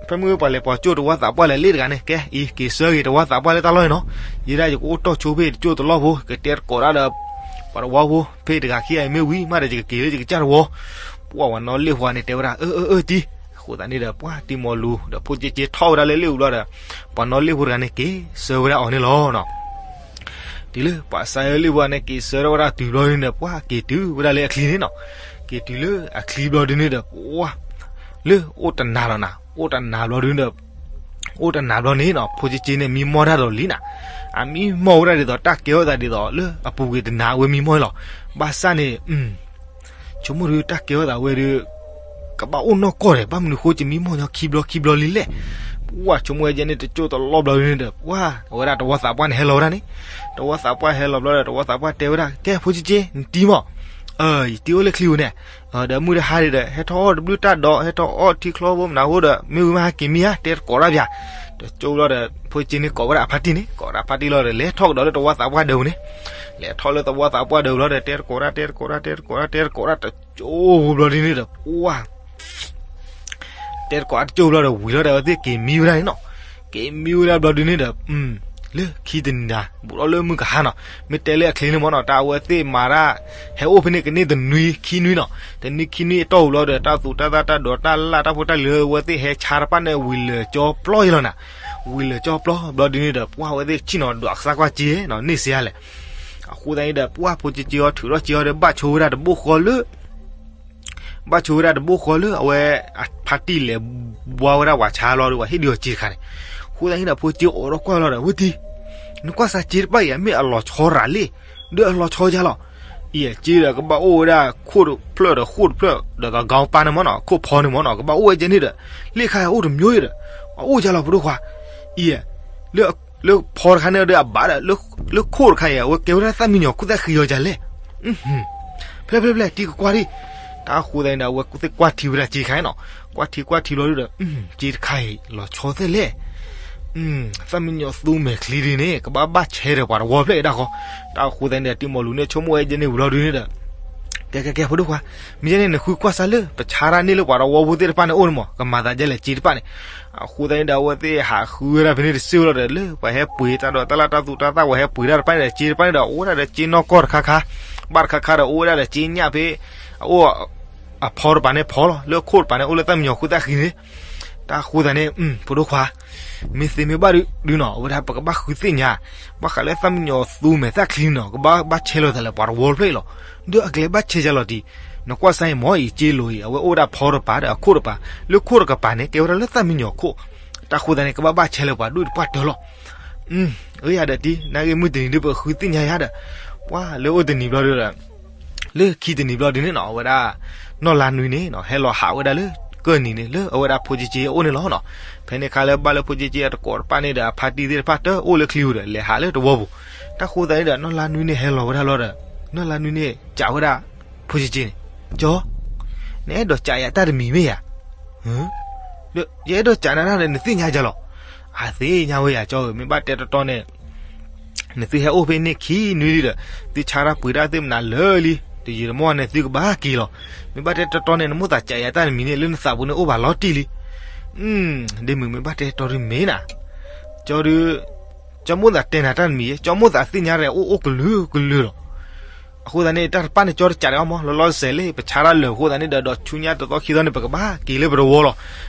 ဖဲမုၢ်ဝဲပှၤလဲၤပိာ်ကၠိတဝီသးပှၢ်လဲၤလ့ၣ်တဂၤန့ၣ် ကဲ အံၤ က့ၤဆၢဂ့ၤတဝီသးပှၢ်လၢတၢ်လီၢ်န့ၣ်နီၤ, ယဲဒၣ်ယကအိၣ်တီၢ်ဆိဖဲတကၠိတလီၢ်ဖိ ကတဲတကိးဒၣ်ဒီး ပှၤတဝီဖိ ဖဲတဂၤခံဂၤအံၤမ့ၢ်ဝံၤ မ့ၢ်ဒီးယကက့ၤလၢယကစၢ်တဝီ. ပှၢ်ဝဲနီၢ်လ့ၣ်ဖိန့ၣ်တဲဝဲဒၣ် အၢ အၢ အၢ တံၤ. အဃိသတးန့ၣ်ဒီး ပှၢ်တံၤမီၤလူၤဒီးဖိကၠ့ကၠ့ထီၣ်ဝဲဒၣ်လၢလ့ၣ်အူဘျီဒီး ပှၤနီၢ်လ့ၣ်ဖိတဂၤန့ၣ် က့ၤဆၢဝဲဒၣ်အီၤန့ၣ်လီၤနီၤ. တုၤလၢပှၤစါယၢလ့ၣ်ပှၤန့ၣ် က့ၤဆၢထၢၣ်ဝဲဒၣ်တုၤဘျီဒုန့ၣ်ဒီး ပှၤက့ၤတုၤဝဲဒၣ်လၢအချံန့ၣ်နီၤ. က့ၤတုၤလၢအချံဘျီဒုန့ၣ်ဒီး ပှၤ လၢအိၣ်တနၤလီၤနၤ, အိၣ်တနၤဘျီဒုန့ၣ်ဒီး အိၣ်တနၤဘျီန့ၣ်နီၤ ဖိကၠ့ကၠ့န့ၣ် မံမီၢ်တၢ်ဒီးလံနၤ. အမံမီၢ်ဝဲဒၣ်ဒ်သိး တၢ်ကဲထီၣ်သးဒ်သိးလၢအပူၤကွံာ်တနၤ အဝဲမံမီၢ်လီၤ. ဘၣ်ဆၣ်န့ၣ် ဆိကမိၣ်ဒု တၢ်ကဲထီၣ်သးဝဲဒု ကဘၣ်အိၣ်နီၢ်ကီၢ်ဒီး ဘၣ်မနုၤဃိ ကမံမီၢ်ညီခံဘျီခံဘျီလံလဲၣ်. ပှၤဆိကမိၣ်ဝဲကဲန့ၣ် တကၠိၣ်တလီၢ်ဘျီဒုန့ၣ်ဒီး ပှၤ အဝဲဒၣ်တဝီသးပှၢ်န့ၣ်ဟဲလီၤဝဲဒၣ်န့ၣ်, တဝီသးပှၢ်ဟဲလီၤဘျီဒီး တဝီသးပှၢ်တဲဝဲဒၣ် ကဲ ဖိကၠ့ကၠ့ နတံၤမီၢ်, ယတံၤအိၣ်လၢချံပူၤန့ၣ်, ဒီးမုၢ်တဟါဒံးဒီး ဟဲထီၣ်အီၣ်တဘျုးတၢ်ဒီး ဟဲထီၣ်အီၣ်ထံချီဖိမနၤဖိဒီး မ့ၢ်ဝံၤမးဟဲက့ၤမံဧါ တဲတကိးတၢ်ပၠး. တကၠိၣ်ဘျီဒီး ဖိကၠ့ကၠ့န့ၣ် ကိးဝဲဒၣ်အဖါတံၢ်န့ၣ်, ကိးဝဲဒၣ်အဖါတံၢ်လီၤဒီး လဲၤထီၣ်ကဒီးလၢတဝီသးပှၢ်ဒၢးပူၤန့ၣ်, လဲၤထီၣ်လၢတဝီသးပှၢ်ဒၢးပူၤလီၤဒီး တဲတကိးတၢ် တဲတကိးတၢ် တဲတကိးတၢ် တဲတကိးတၢ် တကၠိၣ်ဘျီဒုန့ၣ်ဒီး ပှၤ တဲတကိးတၢ်တကၠိၣ်ဘျီဒီး ဝံၤလီၤဒီး အဝဲသ့ၣ်က့ၤမံဝဲဒၣ်န့ၣ်နီၤ. က့ၤမံဝဲဒၣ်ဘျီဒုန့ၣ်ဒီး လၢခံတနံၤ ဘူးထီၣ်လၢမုၢ်ကဟါနီၤ, မ့ၢ်တဲလၢအချံန့ၣ်မ့ၢ်နီၤ တၢ်အဝဲသ့ၣ်မၤတၢ် ဟဲအိၣ်ဖဲန့ၣ်ကန့ၢ်တနွံခံနွံနီၤ, တနွံခံနွံအတီၢ်ပူၤလီၤဒီး တၢ်သူးတၢ်သၣ်တၢ်ဒိးတၢ်လၢ်တၢ်ဖိတၢ်လံၤ အဝဲသ့ၣ်ဟဲဆါတဖၣ်န့ၣ် ဝံၤလၢာ်ကၠီပျီယလီၤနၤ. ဝံၤလၢာ်ကၠီပျီဘျီဒုန့ၣ်ဒီး ပှၤအဝဲသ့ၣ်ဆ့ၣ်နီၤဒွးကသၣ်ကွၢ်ကၠ့နီၤ န့ၢ်စ့ဧါလဲၣ်. အဃိသတးန့ၣ်ဒီး ပှၤဖိကၠ့ကၠ့အီၤ ထုးထီၣ်ကၠ့အီၤဒီး ဘၣ်ဆိဝဲဒၣ်တဘိဃီလၢ ဘၣ်ဆိဝဲဒၣ်တဘိဃီလၢအဝဲ အဖါတံၢ်လဲၤဘှါဝဲဒၣ်ပှၤဆါလီၤဒီး ပှၤဟ့ၣ်ဒုးအီၤကၠ့တခါန့ၣ်. အဃိသတးန့ၣ်ဒီး ဖိကၠ့အိးထီၣ်ကွၢ်လီၤဒီး ဝဲတံၤ, နကွၢ်စၢ်ကၠ့တဖၣ်အံၤ အမ့ၢ်အလီၤဆီရၤလံ, ဒီးအလီၤဆီယါလီၤ. အံၤကၠ့ဒီးကဘၣ်အိၣ်ဝဲဒၣ်ခိၣ်တဖျၢၣ်ဒီးဃိၣ်တဖျၢၣ်ဒီး သးကီပၢ်န့ၣ်မ့ၢ်နီၤ, ခိၣ်ဖီန့ၣ်မ့ၢ်နီၤ, ကဘၣ်အိၣ်ဝဲကဲန့ၣ်ဒီး လ့ၣ်ခါအိၣ်တမျိုးအံၤဒီး အအိၣ်ယါလီၤ ဖိဒိၣ်ခွါ. အံၤ လၢဖီတခါန့ၣ်ဒီးအဘၣ်ဒီး လၢခိၣ်တခါအံၤ အဝဲကဲဝဲဒၣ်သၣ်မံယီၤခိၣ်သၣ်ဃံအီၤယါလဲၣ်. ဖျဲၣ်ဖျဲၣ်ဖျဲၣ် တံၤကကွၢ်ဒံး. တၢ်ဃိသတးန့ၣ်ဒီး အဝဲသ့ၣ်ကွၢ်ထံဝဲဒၣ်ကၠ့တခါနီၤ, ကွၢ်ထံကွၢ်ထံဘျီဒုဒီး ကၠ့တခါအံၤ လီၤဆီသ့ၣ်လဲၣ်. သၣ်မံယီၤသူမဲာ်ချံဒ်န့ၣ် ကဘၣ်ဘၣ်ဆဲဒီးပှၤတဝီဖျၢၣ်အံၤဒၣ်ဃီ. တၢ်ဃိသတးန့ၣ်ဒီး တံၤမီၢ်လူၤန့ၣ် ဆိကမိၣ်ဝဲကဲန့ၣ်ဝံၤလီၤဒုန့ၣ်ဒီး ကဲကဲကဲ ဖိဒိၣ်ခွါ, မ့ၢ်ကဲန့ၣ် နဃုကွၢ်စၢ်လၢ ပဆါတၢ်န့ၢ်လၢပှၤတဝီဖိသ့ၣ်တဖၣ်န့ၣ်အိၣ်န့ၣ်မး ကမၤသးဒ်လဲၣ်ကၠ့တဖၣ်န့ၣ်. အဃိသတးန့ၣ်ဒီး အဝဲသ့ၣ်ဟးဃုဝဲဒၣ်ဖဲန့ၣ်တစ့ၢ်လီၤဒီး လၢပှၤဟဲပှ့ၤတၢ်ဒီးတၢ်လၢ်တၢ်သူတၢ်သၣ် ပှၤဟဲပှ့ၤတၢ်တဖၣ်န့ၣ်ဒီး ကၠ့တဖၣ်န့ၣ်ဒီး အိၣ်ဝဲဒၣ်ဒီးကၠ့နီၢ်ကီၢ်တခါခါ, ဘၣ်တခါခါဒီး အိၣ်ဝဲဒၣ်ဒီးကၠ့ညၣ်ဖဲ အအိၣ် အဖီတပၤန့ၣ်ဖီလီၤ, လၢခိၣ်တပၤန့ၣ် အိၣ်လၢသၣ်မံယီၤခိၣ်သၣ်ဃံန့ၣ်. တၢ်ဃိသတးန့ၣ် ဖိဒိၣ်ခွါ, မ့ၢ်သ့မ့ၢ်ဘၣ်ဒုနီၤ အဝဲဒၣ်ပကဘၣ်ဃုသ့ၣ်ညါ, ဘၣ်ဃးလၢသၣ်မံယီၤသူမဲာ်သၣ်ချံန့ၣ်နီၤ ကဘၣ်ဘၣ်ဆဲလီၤသးလၢပှၤတဝီဖျၢၣ်အံၤလီၤ. ဒီးအကလဲၤဘၣ်ဆဲယါလီၤတံၢ်, နကွၢ်စၢ်အံၤမ့ၢ်အံၤကၠ့လိၤအံၤ အဝဲအိၣ်ဝဲဒၣ်ဖီတပၤဒီးအခိၣ်တပၤ, လၢခိၣ်တကပၤန့ၣ် ကဲဝဲဒၣ်လၢသၣ်မံယီၤခိၣ်. တၢ်ဃိသတးန့ၣ် ကဘၣ်ဘၣ်ဆဲလၢပှၤဒူၣ်တပှၢ်တၢၢ်လီၤ. အၢ ယၤဒီးတံၤ နာ်က့မုၢ်တနံၤဒုး ပဃုသ့ၣ်ညါယၤဒီး ပှၤလၢအိၣ်တနံၤဘျီဒုဒီး လၢခံတနံၤဘျီဒုန့ၣ်နီၤ အဝဲဒၣ် နီၢ်လါနွံန့ၣ်နီၤ ဟဲလီၤဟးဝဲဒၣ်လၢကၢၢ်နံၤန့ၣ် လၢအဝဲဒၣ်ဖိကၠ့ကၠ့အအိၣ်န့ၣ်လီၤနီၤ. ဖဲန့ၣ်အခါလၢဘၣ်လၢဖိကၠ့ကၠ့အတကိးတပၣ်န့ၣ်ဒီး အဖါတံၢ်သ့ၣ်တဖၣ်တအိၣ်လၢချံပူၤဒီး လဲၤဟးလၢတဝီပူၤ. တၢ်ဃိသတးန့ၣ်ဒီး နီၢ်လါနွံန့ၣ်ဟဲလီၤဝဲဒၣ်လီၤဒီး နီၢ်လါနွံန့ၣ် စံးဝဲဒၣ် ဖိကၠ့ကၠ့န့ၣ်, ကၠီ, နအဲၣ်ဒိးစံးယၤတၢ်တမံၤမ့ၢ်ဧါ. ယအဲၣ်ဒိးစံးနၤတၢ်ဒီး နသ့ၣ်ညါယၤလီၤ. အသ့ၣ်ညါဝဲယၤကၠီဧၢ, မ့ၢ်ဘၣ်တဲတီတီန့ၣ် နသုဟဲအိၣ်ဖဲန့ၣ်ခံနွံလံဒီး သုဆါတၢ်ပှ့ၤတၢ်သ့ၣ်မနုၤလၢာ်လံ, တယံာ်တမီၢ်န့ၣ်သုကဘၣ်က့ၤလီၤ. မ့ၢ်ဘၣ်တဲတီတီန့ၣ် နမိၣ်သးစံးယၤတၢ်တမံၤန့ၣ် လၢနသးပူၤန့ၣ်အိၣ်ဘၣ်လီၤတံၢ်လံ. ဒ့မုၣ် မ့ၢ်ဘၣ်တဲတီဒုးမ့ၢ်နၤ, ကၠီဒုး, ကၠီမိၣ်သးတဲနၤတၢ်တမံၤ, ကၠီမိၣ်သးသ့ၣ်ညါဒီး အိၣ်အိၣ်ကလုာ်ကလုာ်လီၤ. အဃိသတးန့ၣ် တၢ်တပၣ်န့ၣ် ကၠီတစံးဒီးအီၤမး လီၤလီၤဆဲးဆဲးလံ, ပဆါတၢ်လၢာ်အဃိသတးန့ၣ်ဒီး ဒီးဆူညါတသီခံသီန့ၣ် ပကဘၣ်က့ၤလၢပတဝီလီၤ.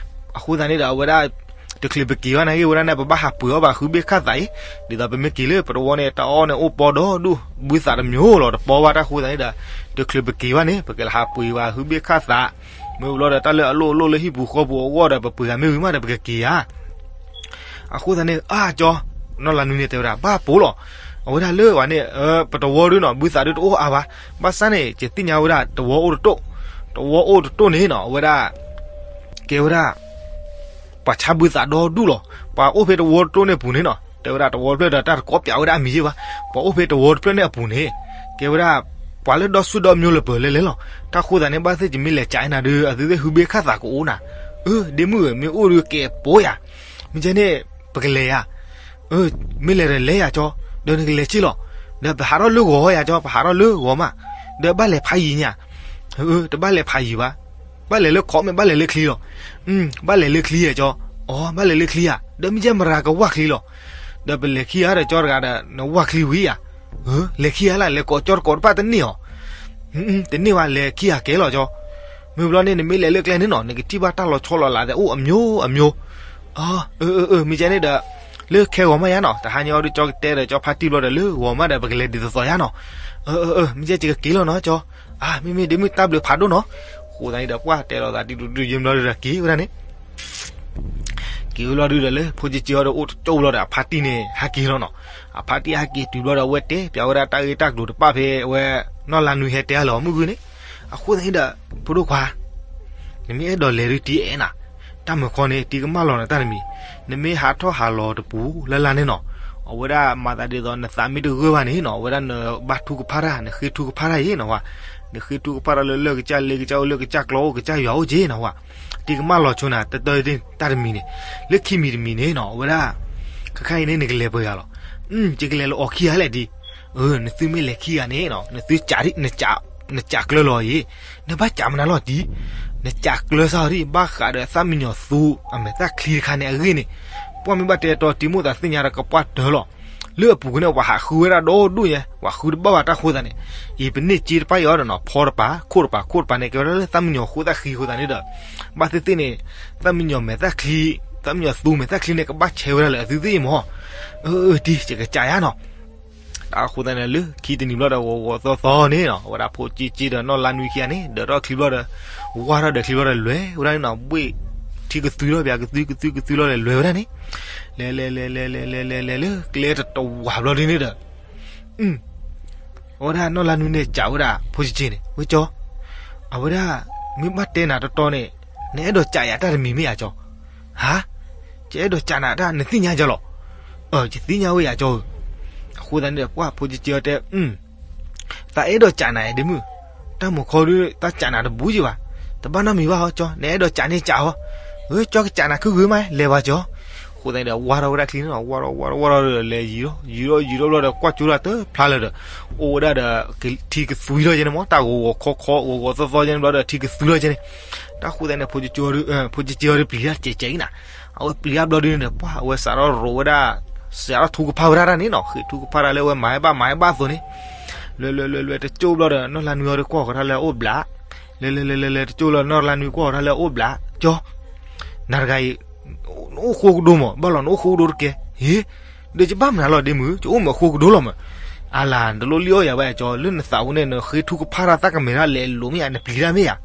အဃိသတးန့ၣ်ဒီး အဝဲဒၣ် တချုးပက့ၤဘၣ်န့ၣ်ဂ့ၤဝဲဒၣ်န့ၣ် ပဘၣ်ဟးပှ့ၤအီၣ်ဘၣ်ဟုဘ့ၣ်ခၣ်သးအံၤ, ဒ်သိးပမ့ၢ်က့ၤလၢပတဝီန့ၣ် တၢ်အီၣ်န့ၣ်အိၣ်ပီဒီဒူၣ် ဘုသးတမျိုးလီၤ တပီဘၣ်. တၢ်ဃိသတးန့ၣ်ဒီး တချုးပက့ၤဘၣ်န့ၣ် ပကလဲၤဟးပှ့ၤဘၣ်ဟုဘ့ၣ်ခၣ်သး, မ့ၢ်ဘျီဒီးတၢ်လၢအလိၣ်အလိၣ်လၢဟံၣ်ပူၤဃီပူၤအဂီၢ်ဒီး ပပှ့ၤဂၤမ့ၢ်ဝံၤမးဒီး ပကက့ၤဧါ. အဃိသတးန့ၣ် အၢ ကၠီ, နီၢ်လါနွံန့ၣ်တဲဝဲဒၣ် ဘၣ်ပိာ်လီၤ. အဝဲဒၣ်လၢဝဲန့ၣ် ပတဝီဒုနီၤ ဘုသးဒုတအိၣ်အါဘၣ်. ဘၣ်ဆၣ်န့ၣ် ယသ့ၣ်ညါဝဲဒၣ် တဝီအိၣ်တတိၢ်, တဝီအိၣ်တတိၢ်န့ၣ်နီၤ အဝဲဒၣ် ကဲဝဲဒၣ် ပှၤဆါဘုသးဒီဒူၣ်လီၤ. ပှၤအိၣ်ဖဲတဝီတတိၢ်န့ၣ်အပူၤန့ၣ်နီၤ တဲဝဲဒၣ်တဝီတဖျၢၣ်ဒီး တၢ်တကိးပျးဝဲဒၣ်အမံၤယ့ၢ်ဘၣ်. ပှၤအိၣ်ဖဲတဝီတဖျၢၣ်န့ၣ်အပူၤန့ၣ် ကဲဝဲဒၣ် ပှၤလၢဒီဆူၣ်ဒီမျိုးလၢပၢၤလဲၣ်လဲၣ်လီၤ. တၢ်ဃိသတးန့ၣ် ဘၣ်သ့ၣ်ကမ့ၢ်လဲၤကးနၤဒုး အသုသ့ၣ်ဟုဘ့ၣ်ခၣ်သးကအိၣ်နၤ. အၢ ဒ့မုၣ်ဧၢ မ့ၢ်အိၣ်ဒုးကဲပိာ်ယၤ. မ့ၢ်ကဲန့ၣ် ပကလဲၤယၤ. အၢ မ့ၢ်လဲၤဒီးလဲၤယၤကၠီ, ဒီးနကလဲၤစ့ၢ်လီၤ. ဒီးပဟးထီၣ်လၢဂီၤယၤကၠီ, ပဟးထီၣ်လၢဂီၤမး, ဒီးဘၣ်လဲၤဖးယံၤညါ. အၢ တဘၣ်လဲၤဖးယံၤဘၣ်. ဘၣ်လဲၤလၢခီမ့ၢ်ဘၣ်လဲၤလၢချံလီၤ. ဘၣ်လဲၤလၢချံယၤကၠီ. အၢ ဘၣ်လဲၤလၢချံဧါ, ဒီးမ့ၢ်ကဲမရၤကဝၢ်ချံလီၤ. ဒီးပလဲၤခံဂၤဒီးကၠီတဂၤဒီး နဝၢ်ချံဝံၤဧါ. အၢ လဲၤခံဂၤလၢ် လဲၤကိးကၠီတကိးတဖၣ်တန့ၢ်အီၤ. တန့ၢ်ဘၣ် လဲၤခံဂၤကဲလီၤကၠီ. မ့ၢ်ဘျီန့ၣ် နမ့ၢ်လဲၤလၢကျဲန့ၣ်နီၤ နကထံၣ်ဘၣ်တၢ်လီၤဆီလီၤလးသဲးအိၣ်အမျိုးအမျိုး. အၢ အၢ အၢ မ့ၢ်ကဲန့ၣ်ဒီး လၢခဲဂီၤမးယါနီၤ, တဟါညါအီၤဒုးကၠီကတဲဒီးကၠီဖါတံၢ်ဘျီဒီးလၢဂီၤမးဒီး ပကလဲၤဒ်သိးသိးယါနီၤ. အၢ အၢ အၢ မ့ၢ်ကဲယကက့ၤလီၤနီၤကၠီ. အါ မ့မ့ၢ်ဒ့မုၣ်တၢ်ဘျုးဖးဒိၣ်နီၤ. အဃိသတးန့ၣ်ဒီး ပှၢ်တဲလိာ်သးတံၢ်ဒူဒူယ့ၢ်ဘျီဒီးက့ၤဝဲဒၣ်န့ၣ် က့ၤဝဲဘျီဒုးဒီးလၢဖိက့က့အီၤဒီးအိၣ်တကၠိဘျီဒီး အဖါတံၢ်န့ၣ် ဟးက့ၤလီၤနီၤ. အဖါတံၢ်ဟဲက့ၤတုၤဘျီဒီး အဝဲတဲပၠးဝဲဒၣ်တၢ်ဂ့ၢ်တၢ်ကျိၤတဖၣ်ဖဲအဝဲနီၢ်လါနွံဟဲတဲအါလၢအီၤမုၢ်ဂုၢ်န့ၣ်. အဃိသတးန့ၣ်ဒီး ဖိဒိၣ်ခွါ နမ့ၢ်အဲၣ်ဒိးလဲၤဒုးတံၤအဲၣ်နၤ, တၢ်မုၢ်ခီန့ၣ် တံၤကမၣ်လီၤနၤတၢ်တမံၤ, နမ့ၢ်ဟးထီၣ်ဟးလီၤတပူၤလၢ်လၢ်န့ၣ်နီၤ, အဝဲဒၣ်မၤသးဒ်သိးနသးမ့ၢ်တဂၢၢ်ဘၣ်န့ၣ်နီၤ, အဝဲဒၣ်နဘၣ်ထူကဖၣ်တၢ် နဃ့ထူကဖၣ်တၢ်အံၤနီၤဝဲ, နဃ့ထူကဖၣ်တၢ်လၢလၢၢ်ကစၢ်လ့ကစၢ်အိၣ် လၢၢ်ကစၢ်ကျီအိၣ်ကစၢ်ယွၤအိၣ်က့နီၤဝဲ, တံၤကမၣ်လီၤဆိနၤ တတၢတၢ်တမံၤန့ၣ်, လၢခံမံၤတမံၤန့ၣ်နီၤ အဝဲဒၣ် ခဲခါအံၤန့ၣ် နကလဲၤပှဲၤဂၤလီၤ. ယကလဲၤလၢအီၤခံဂၤလဲၣ်ဒ်, နသုမ့ၢ်လဲၤခံဂၤန့ၣ်နီၤ နသု နကးကျၢလီၤအံၤ, နဘၣ်ကးမနုၤလီၤဒ်, နကးကျၢစၢ်အီၤဒ် ဘၣ်ဃးဒီးသၣ်မံယီၤသူ အမဲာ်သၣ်ချံတခါန့ၣ်အဂ့ၢ်န့ၣ်, ပှၢ်မ့ၢ်ဘၣ်တဲတီတံၤမိၢ်သးသ့ၣ်ညါဒီးကပှၢ်တၢၢ်လီၤ. လၢအပူၤကွံာ်န့ၣ် ပှၤဟးဃုဝဲဒၣ်ဒီဒူၣ်ညါ ပှၤဃုတဘၣ်ဘၣ်တၢ်ဃိသတးန့ၣ်, အံၤပန့ၢ်စ့တပၢ်အံၤအီၤဒီးနီၤ ဖီတပၤ ခိၣ်တပၤ ခိၣ်တပၤန့ၣ် ကဲဝဲဒၣ်လၢသၣ်မံယီၤဃိသၣ်ဃံအဃိသတးန့ၣ်ဒီး, ဘၣ်သ့ၣ်သ့ၣ်န့ၣ် သၣ်မံယီၤမဲာ်သၣ်ချံ, သၣ်မံယီၤသူမဲာ်သၣ်ချံန့ၣ် ကဘၣ်ဆဲးဝဲဒၣ်လၢအသုသ့ၣ်အံၤမၢ်, အၢ အၢ တံၤ ယကကးယါနီၤ. တၢ်ဃိသတးန့ၣ် လၢခံတနံၤဘျီဒီး ဂီၤဂီၤသီသီန့ၣ်နီၤ အဝဲဒၣ်ဖိက့က့ဒီးနီၢ်လါနွံခံဂၤန့ၣ် ဒၢးထီၣ်ချံဘျီဒီး ဝါထီၣ်ဒၢးချံဘျီဒီးလဲၤဝဲဒၣ်န့ၣ်နီၤ ဘှ့ၣ်ထံကသွံထီၣ်ပၠး ကသွံကသွံကသွံလီၤဒီးလဲၤဝဲဒၣ်န့ၣ်, လဲၤလဲၤလဲၤလဲၤလဲၤလဲၤလဲၤလဲၤလၢကျဲတတဝၤဘျီဒ်န့ၣ်ဒီး အဝဲဒၣ်နီၢ်လါနွံန့ၣ် ကးဝဲဒၣ်ဖိက့က့န့ၣ် ဝဲကၠီ, အဝဲဒၣ် မ့ၢ်ဘၣ်တဲနၤတီတီန့ၣ် နအဲၣ်ဒိးကးယၤတၢ်တမံၤမ့ၢ်ဧါကၠီ. ဟါ, ယအဲၣ်ဒိးကးနၤတၢ် နသ့ၣ်ညါကၠီလီၤ. ယသ့ၣ်ညါဝဲယၤကၠီဧၢ. အဃိသတးန့ၣ်ဒီး ပှၢ်ဖိက့က့အီၤတဲ သးအဲၣ်ဒိးကးနၤဒ့မုၣ်, တၢ်မုၢ်ခီဒုး တၢ်ကးနၤတဘူးက့ဘၣ်, တဘၣ်နီတမံၤဘၣ်ဟီကၠီ, နအဲၣ်ဒိးကးန့ၣ်ကးဟီ, ကၠီကကးနၤခုဂ့ၤမး လဲၤဘၣ်ကၠီ. အဃိသတးန့ၣ်ဒီး ဝါထီၣ်ဝဲဒၣ်ချံန့ၣ်နီၤ ဝါထီၣ်ဝါထီၣ်ဝါထီၣ်ဒီးလဲၤယံၤထီၣ် ယံၤထီၣ်ယံၤထီၣ်ဘျီဒီး ကွၢ်ကၠိလၢတဖျါလၢၤဒီး အိၣ်ဝဲဒၣ်ဒီး ထံကသွံထီၣ်ကဲန့ၣ်မၢ် တၢ်ဂီၤဂီၤခီခီ ဂီၤဂီၤသီသီကဲန့ၣ်ဘျီဒီး ထံကသွံထီၣ်ကဲန့ၣ်. တၢ်ဃိသတးန့ၣ် ဖိက့က့အီၤဒုးပျံၤတၢ်စဲးစဲးအံၤနၤ, အဝဲပျံၤတၢ်ဘျီဒုးန့ၣ်ဒီး ပှၢ်အဝဲစးထီၣ်ရိးဝဲဒၣ် စးထီၣ်ထူကဖၣ်ဝဲဒၣ်တၢ်န့ၣ်နီၤ ဃ့ထူကဖၣ်တၢ်လၢအဝဲမၤဝဲဘၣ်မၤဝဲဘၣ်အသိးန့ၣ် လဲၤလဲၤလဲၤလဲၤတကၠိၢ်ဘျီဒီး နီၢ်လါနွံအီၤဒီးကွၢ်ဃီၤတၢ်လၢအအိၣ်ဘျး, လဲၤလဲၤလဲၤလဲၤလဲၤတကၠိၢ်လီၤ နီၢ်လါနွံကွၢ်ဃီၤတၢ်လၢအအိၣ်ဘျး, ကၠီ, နၤတဂၤအံၤ နအိၣ်ဃိကဒိမး ဘၣ်လီၤနအိၣ်ဃိကဒိတကဲ, ဟ့, ဒီးယဘၣ်မနုၤလီၤဒ့မုၣ် ယအိၣ်မးဃိကဒိလီၤမး, အလၤ နတလိၣ်လံၣ်အီၣ်ယၤဘၣ်ကၠီ လၢနသးပူၤန့ၣ် နဃ့ထူကဖၣ်တၢ်သၣ်ကမဲာ်တၢ်လဲၤလိၤမ့ၢ်ဧါ နပျံၤတၢ်မ့ၢ်ဧါ.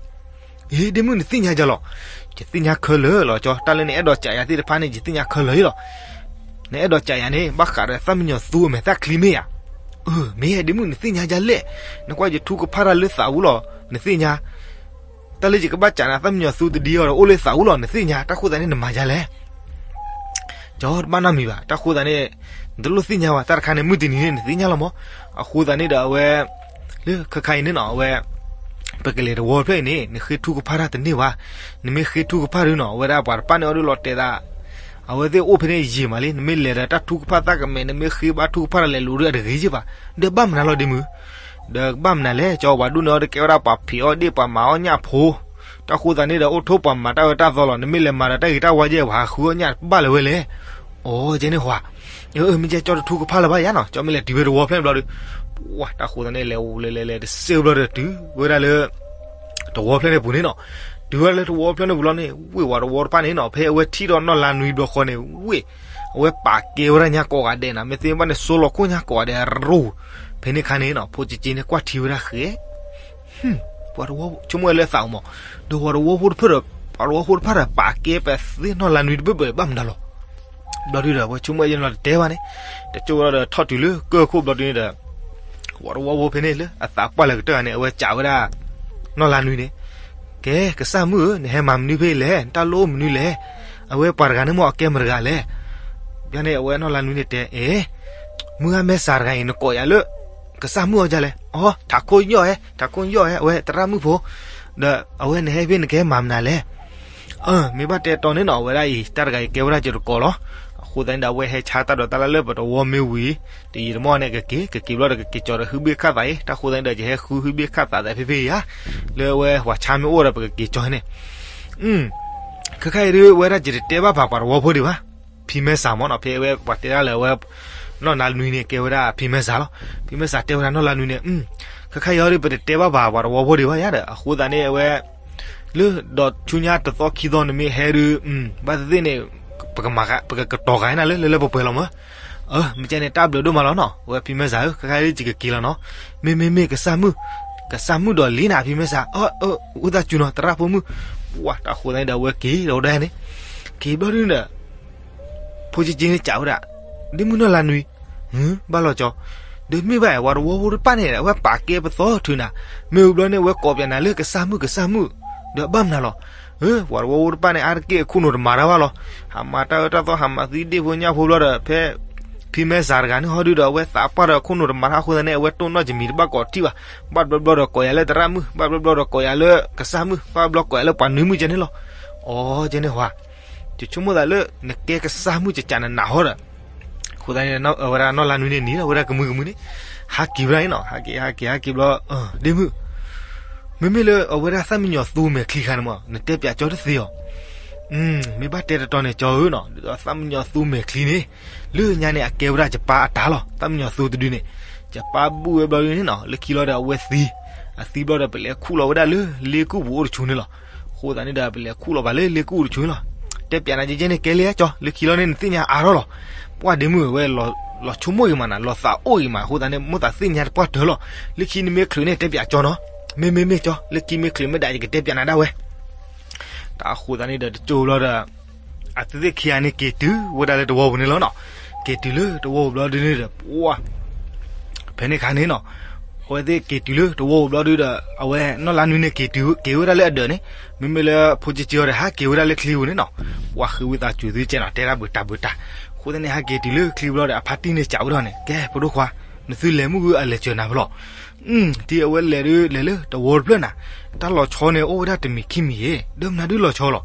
ဟ့ ဒ့မုၣ်နသ့ၣ်ညါကၠီလီၤ. ယသ့ၣ်ညါခဲလၢာ်လီၤကၠီ တၢ်လၢနအဲၣ်ဒိးကးယၤသ့ၣ်တဖၣ်န့ၣ် ယသ့ၣ်ညါခဲလၢာ်လံလီၤ. နအဲၣ်ဒိးကးယၤန့ၣ် ဘၣ်ဃးဒီးသၣ်မံယီၤသူအမဲာ်သၣ်ချံမ့ၢ်ဧါ. အၢ မ့ၢ်ဒ့မုၣ် နသ့ၣ်ညါဒ်လဲၣ်, နကွၢ်ယထူကဖၣ်တၢ်လၢသးပူၤလီၤ နသ့ၣ်ညါ, တၢ်လၢယကဘၣ်ကးနၤသၣ်မံယီၤသူတဒ်အီၤဒီး အိၣ်လၢသးပူၤလီၤ နသ့ၣ်ညါ တၢ်ဃိသတးန့ၣ် နမၤဒ်လဲၣ် ကၠီ တဘၣ်နီတမံၤဘၣ် တၢ်ဃိသတးန့ၣ် နတလိၣ်သ့ၣ်ညါဘၣ် တၢ်တခါန့ၣ် မုၢ်တနံၤန့ၣ် နသ့ၣ်ညါလီၤမး. အဃိသတးန့ၣ်ဒီးအဝဲ လၢခဲခါအံၤန့ၣ်နီၤ အဝဲ ပကလဲၤတဝီဖျၢၣ်အံၤန့ၣ် နဃ့ထူကဖၣ်တၢ်တန့ၢ်ဘၣ်, နမ့ၢ်ဃ့ထူကဖၣ်ဒုးနီၤ အဝဲဒၣ်ပှၤတဖၣ်န့ၣ်အီၤဒုးလီၤတဲာ်သး, အဝဲသ့ၣ်အိၣ်ဖဲန့ၣ်ယံာ်မးလံ နမ့ၢ်လဲၤဒီးတၢ်ထူကဖၣ်သၣ်ကမဲာ် နမ့ၢ်ဃ့ဘၣ်ထူကဖၣ်တၢ်လဲၤလိၤဒုးအတဂ့ၤက့ဘၣ်, ဒီးဘၣ်မနုၤလီၤဒ့မုၣ် ဒီးဘၣ်မနုၤလဲၣ် ကၠီဝၤဒိၣ်န့ၣ်အီၤတကဲဝဲဒၣ်ပှၤဖံးအီၣ်ဒ့ၣ်ပှၤမၤအီၣ်ညၣ်ဖိ, တၢ်ဃိသတးန့ၣ်ဒီးအိၣ်ထိၣ်ပှၤမၤတၢ်အၢတၢ်သီလီၤ နမ့ၢ်လဲၤမၤဒီးတၢ်ဂ့ၤတၢ်ဝါယဲၢ် ပှၤဟးဃုအီၣ်ညၣ်တဘၣ်လၢၤဝဲလဲၣ်. အိ ကဲန့ၣ်ဟွါ, မ့ၢ်ကဲကၠီတထူကဖၣ်လၢၤဘၣ်ယါနီၤ ကၠီမ့ၢ်လဲၤတုၤဝဲတဝီဖျၢၣ်န့ၣ်ဘျီဒီး, ဝၤ တၢ်ဃိသတးန့ၣ် လဲၤလဲၤလဲၤလဲၤတစဲးဘျီဒီးတုၤဝဲဒၣ်လၢ တဝီဖျၢၣ်န့ၣ်ပူၤန့ၣ်နီၤ, တုၤဝဲဒၣ်လၢတဝီဖျၢၣ်န့ၣ်ပူၤလီၤန့ၣ် ဝ့ၢ်ဝၤတဝီတဖၣ်န့ၣ်နီၤ ဖဲအဝဲထံၣ်ဒီးနီၢ်လါနွံဘျီဃီန့ၣ် ဝ့ၢ် အဝဲပာ်ကဲဝဲဒၣ်ညါကိးဂၤဒဲးနီၤ မ့ၢ်သ့ၣ်ဘၣ်န့ၣ် စိလီၤခိၣ်ညါကိးဂၤဒဲးရိၤ, ဖဲန့ၣ်ခါန့ၣ်နီၤ ဖိကက့န့ၣ်ကွၢ်ထံဝဲဒၣ်ဃဲ ပှၤတဝီဆိကမိၣ်ဝဲလၢသးမး, ဒီးပှၤတဝီဖိတဖၣ်ဒီး ပှၤတဝီဖိတဖၣ်ဒီး ပာ်ကဲပသ့ၣ်နီၢ်လါနွံတဘ့ၣ်ဘၣ်ဘၣ်မတၤလီၤ. ဘျီဒုဒီး ပှၤဆိကမိၣ်ဝဲယဲၢ်နီၤတတဲဘၣ်န့ၣ်, တကၠိဝဲဒီးထီၣ်တုၤလၢကၢၢ်ခိၣ်ဘျီဒုန့ၣ်ဒီး ပှၤတဝီဖိဖဲန့ၣ်လၢအသးပှၢ်လၢကတၢၢ်ဂၤန့ၣ် အဝဲကးဝဲဒၣ် နီၢ်လါနွံန့ၣ်, ကဲ ကစၢ်မုၣ်ဧၢ, နဟဲမၤမနုၤဖဲလဲၣ်, နတၢ်လိၣ်အိၣ်မနုၤလဲၣ်, အဝဲပှၤတဂၤန့ၣ်မ့ၢ်အကဲမတဂၤလဲၣ်. ဘျီန့ၣ် အဝဲနီၢ်လါနွံန့ၣ်တဲ, အ့, မုၢ်ဂၤမဲာ်ဆှးတဂၤအံၤ နကိးယၤလၢ ကစၢ်မုၣ်အီၤဒ်လဲၣ်. အီ, ထးခိၣ်ယီၣ်ဧဲ, ထးခိၣ်ယီၣ်ဧဲ, အဝဲသရၣ်မုၣ်ဖိ, ဒီးအဝဲနဟဲဖဲနကဟဲမၤမနုၤလဲၣ်. အၢ မ့ၢ်ဘၣ်တဲတီန့ၣ်နီၤ အဝဲဒၣ်အံၤ တၢ်တဂၤအံၤကဲဝဲဒၣ်ကၠိတကိးလီၤ. အဃိသတးန့ၣ်ဒီး အဝဲဟဲဆါတၢ်ဒီးတၢ်လၢလၢပတဝီမ့ၢ်ဝံၤ, တယံာ်တမီၢ်န့ၣ် ကက့ၤ ကက့ၤဘျီဒီး ကက့ၤကၠီဒီးဟုဘ့ၣ်ခၣ်သးအံၤ, တၢ်ဃိသတးန့ၣ်ဒီး ယဟဲဃုဟုဘ့ၣ်ခၣ်သးသးဖဲဖဲအံၤဧါ, လၢအဝဲပှၤဆါမ့ၢ်အိၣ်ဒီး ပကက့ၤကၠီန့ၣ် ခဲခါအံၤဒ်ဝဲဒၣ်ယတတဲဘၣ်ပှၤတဝီဖိဒံးဘၣ်. ဖံမဲာ်ဆှးမ့ၢ်နီၤ ဖဲအဝဲပှၤတဲဒၣ်လၢအဝဲ နီၢ်လါနွံန့ၣ် ကဲဝဲဒၣ်ဖံမဲာ်ဆှးလီၤ. ဖံမဲာ်ဆှးတဲဝဲဒၣ်နီၢ်လါနွံန့ၣ် ခဲခါအံၤအီၤဒ် ပတတဲဘၣ်ပှၤတဝီဖိဒံးဘၣ်ယါဒီး အဃိသတးန့ၣ် အဝဲ လၢဒီးဆူညါတသီခံသီန့ၣ်မ့ၢ်ဟဲဒုး ဘၣ်သ့ၣ်သ့ၣ်န့ၣ် ပကမၤ ပကကတီၤဃာ်နၤလၢလၢလၢပှဲၤပှဲၤလီၤမၢ်. အၢ မ့ၢ်ကဲန့ၣ် တၢ်ဘျုးဒိၣ်မးလီၤနီၤ, ဝဲဖံမဲစးဧၢ, ခဲခါလၢယကက့ၤလီၤနီၤ. မ့မ့မ့ၢ်ကစၢ်မုၣ်, ကစၢ်မုၣ်ဒီးလံနၤဖံမဲစး, အၢ အၢ အိၣ်သးစူၤနီၤ သရၣ်ဖိမုၣ်. ပှၢ် တၢ်ဃိသတးန့ၣ်ဒီး အဝဲက့ၤဒီးဝဲဒၣ်န့ၣ်, က့ၤဘျီဒုန့ၣ်ဒီး ဖိကၠ့ကၠ့န့ၣ်စံးဝဲဒၣ်, ဒ့မုၣ်နီၢ်လါနွံ, ဘၣ်လီၤကၠီ, ဒီးမ့ၢ်ဘၣ် ပှၤတဝီဖိတဖၣ်န့ၣ် အဝဲပာ်ကဲပသီထုးနၤ, မ့ၢ်ဝံၤဘျီန့ၣ် အဝဲကိးပၠးနၤလၢကစၢ်မုၣ်ကစၢ်မုၣ်, ဒီးဘၣ်မနုၤလီၤ. ပှၤတဝီဖိတဖၣ်န့ၣ် အါတက့ၢ်အခိၣ်နူာ်တမၤတၢ်ဘၣ်လီၤ. ဟးမၤတၢ်အၢတၢ်သီ ဟးမၤသံဒ့ၣ်ဖိညၣ်ဖိဘျီဒီး ဖဲ ဖံမဲစးတဂၤန့ၣ်ဟီဒုဒီး အဝဲသးပှၢ်ဒီးအခိၣ်နူာ်တမၤတၢ်အဃိသတးန့ၣ် အဝဲတိၢ်နီၣ်ကမံၤတဘၣ်ကိးထံၣ်ဘၣ်. ဘၣ်ဘျီဘျီဒီးကိးယၤလၢသရၣ်မုၣ်, ဘၣ်ဘျီဘျီဒီးကိးယၤလၢကစၢ်မုၣ်, ဘၣ်ဘျီကိးယၤလၢပှၤနွံမုၣ်ကဲန့ၣ်လီၤ. အိ ကဲန့ၣ်ဟီ, ယဆိကမိၣ်သးလၢ နကဲကစၢ်မုၣ်ကကးနးနးဟီဒီး အဃိသတးန့ၣ် အဝဲဒၣ်နီၢ်လါနွံန့ၣ် နံၤဒီးဝဲဒၣ်ကမှံကမှံန့ၣ် ဟးက့ၤဝဲဒၣ်န့ၣ်နီၤ, ဟးက့ၤ ဟးက့ၤ ဟးက့ၤဘျီ, ဒ့မုၣ်, မ့မ့ၢ်လၢအဝဲဒၣ်သၣ်မံယီၤသူမဲာ်ချံတခါန့ၣ်မး နတဲပၠးကၠီတသ့ဧါ. မ့ၢ်ဘၣ်တဲတတီၤန့ၣ်ကၠီဧၢနီၤ, ဒ်သိးသၣ်မံယီၤသူမဲာ်ချံန့ၣ် လၢညါန့ၣ် အကဲဝဲဒၣ်ယပၢ်အတၢ်လီၤ. သၣ်မံယီၤသူတဒုန့ၣ် ယပၢ်ဘူၣ်ဝဲဘျီဒုန့ၣ်နီၤ, လၢခံလီၤဒီးအဝဲသံ, အသံဘျီဒီး ပလဲၤခူၣ်လီၤဝဲဒၣ်လၢလ့ကူၣ်ပူၤအိၣ်တဆူန့ၣ်လီၤ. အဃိသတးန့ၣ်ဒီး ပလဲၤခူၣ်လီၤဘၣ်လၢလ့ကူၣ်ပူၤတဆူန့ၣ်လီၤ. တဲပၠးနၤကဲကဲန့ၣ် ကဲလံဧါကၠီ, လၢခံလီၤန့ၣ် နသ့ၣ်ညါအါထီၣ်လီၤ. ပှၢ်ဒ့မုၣ်ဝဲ လီၤဆိကမိၣ်ဂ့ၤမးနၤ, လီၤသးအိၣ်ဂ့ၤမး, အဃိသတးန့ၣ် မိၣ်သးသ့ၣ်ညါတပှၢ်တၢၢ်လီၤ. လၢခံနမ့ၢ်ချုးန့ၣ် တဲပၠးကၠီနီၤ. မ့မ့မ့ၢ်ကၠီ, လၢခံမ့ၢ်ချုးမ့ၢ်ဒၣ် ယကတဲပၠးနၤဒၣ်ဝဲ. တၢ်အဃိသတးန့ၣ်ဒီး တကၠိဘျီဒီး အဝဲသ့ၣ်ခံဂၤန့ၣ် က့ၤတုၤဝဲဒၣ်လၢတဝီပူၤန့ၣ်လီၤနီၤ. က့ၤတုၤလၢတဝီပူၤဘျီဒုန့ၣ်ဒီး ပှၢ် ဖဲန့ၣ်အခါန့ၣ်နီၤ, အဝဲသ့ၣ်က့ၤတုၤလၢတဝီပူၤဘျီဒုဒီး အဝဲနီၢ်လါနွံန့ၣ် က့ၤတုၤက့ၤဝဲဒၣ်လၢအဒၢးန့ၣ်, မ့မ့ၢ်လၢဖိကၠ့ကၠ့အီၤဒီး ဟးက့ၤဝဲဒၣ်လၢချံပူၤန့ၣ်နီၤ. ပှၢ်ဃ့ဝံသးစူၤသုကဲနီၤ, တဲတၢ်ဘုးတၢ်ဘုးတၢ်. အဃိသတးန့ၣ် ဟဲက့ၤတုၤလၢချံပူၤဘျီဒီး အဖါတံၢ်န့ၣ်စံးဝဲဒၣ်န့ၣ်, ကဲ ဖိဒိၣ်ခွါ, နသုလဲၤမုၢ်ဂုၢ်အလဲၤစၢၤနၤဖဲလဲၣ်. ဒ်အဝဲလဲၤဒုးလဲၤလၢတဝီတဖျၢၣ်နၤ, တၢ်လီၤဆီန့ၣ် အိၣ်ဝဲဒၣ်တမံၤခံမံၤအံၤ, ဒီးမနုၤဒုးလီၤဆီလီၤ.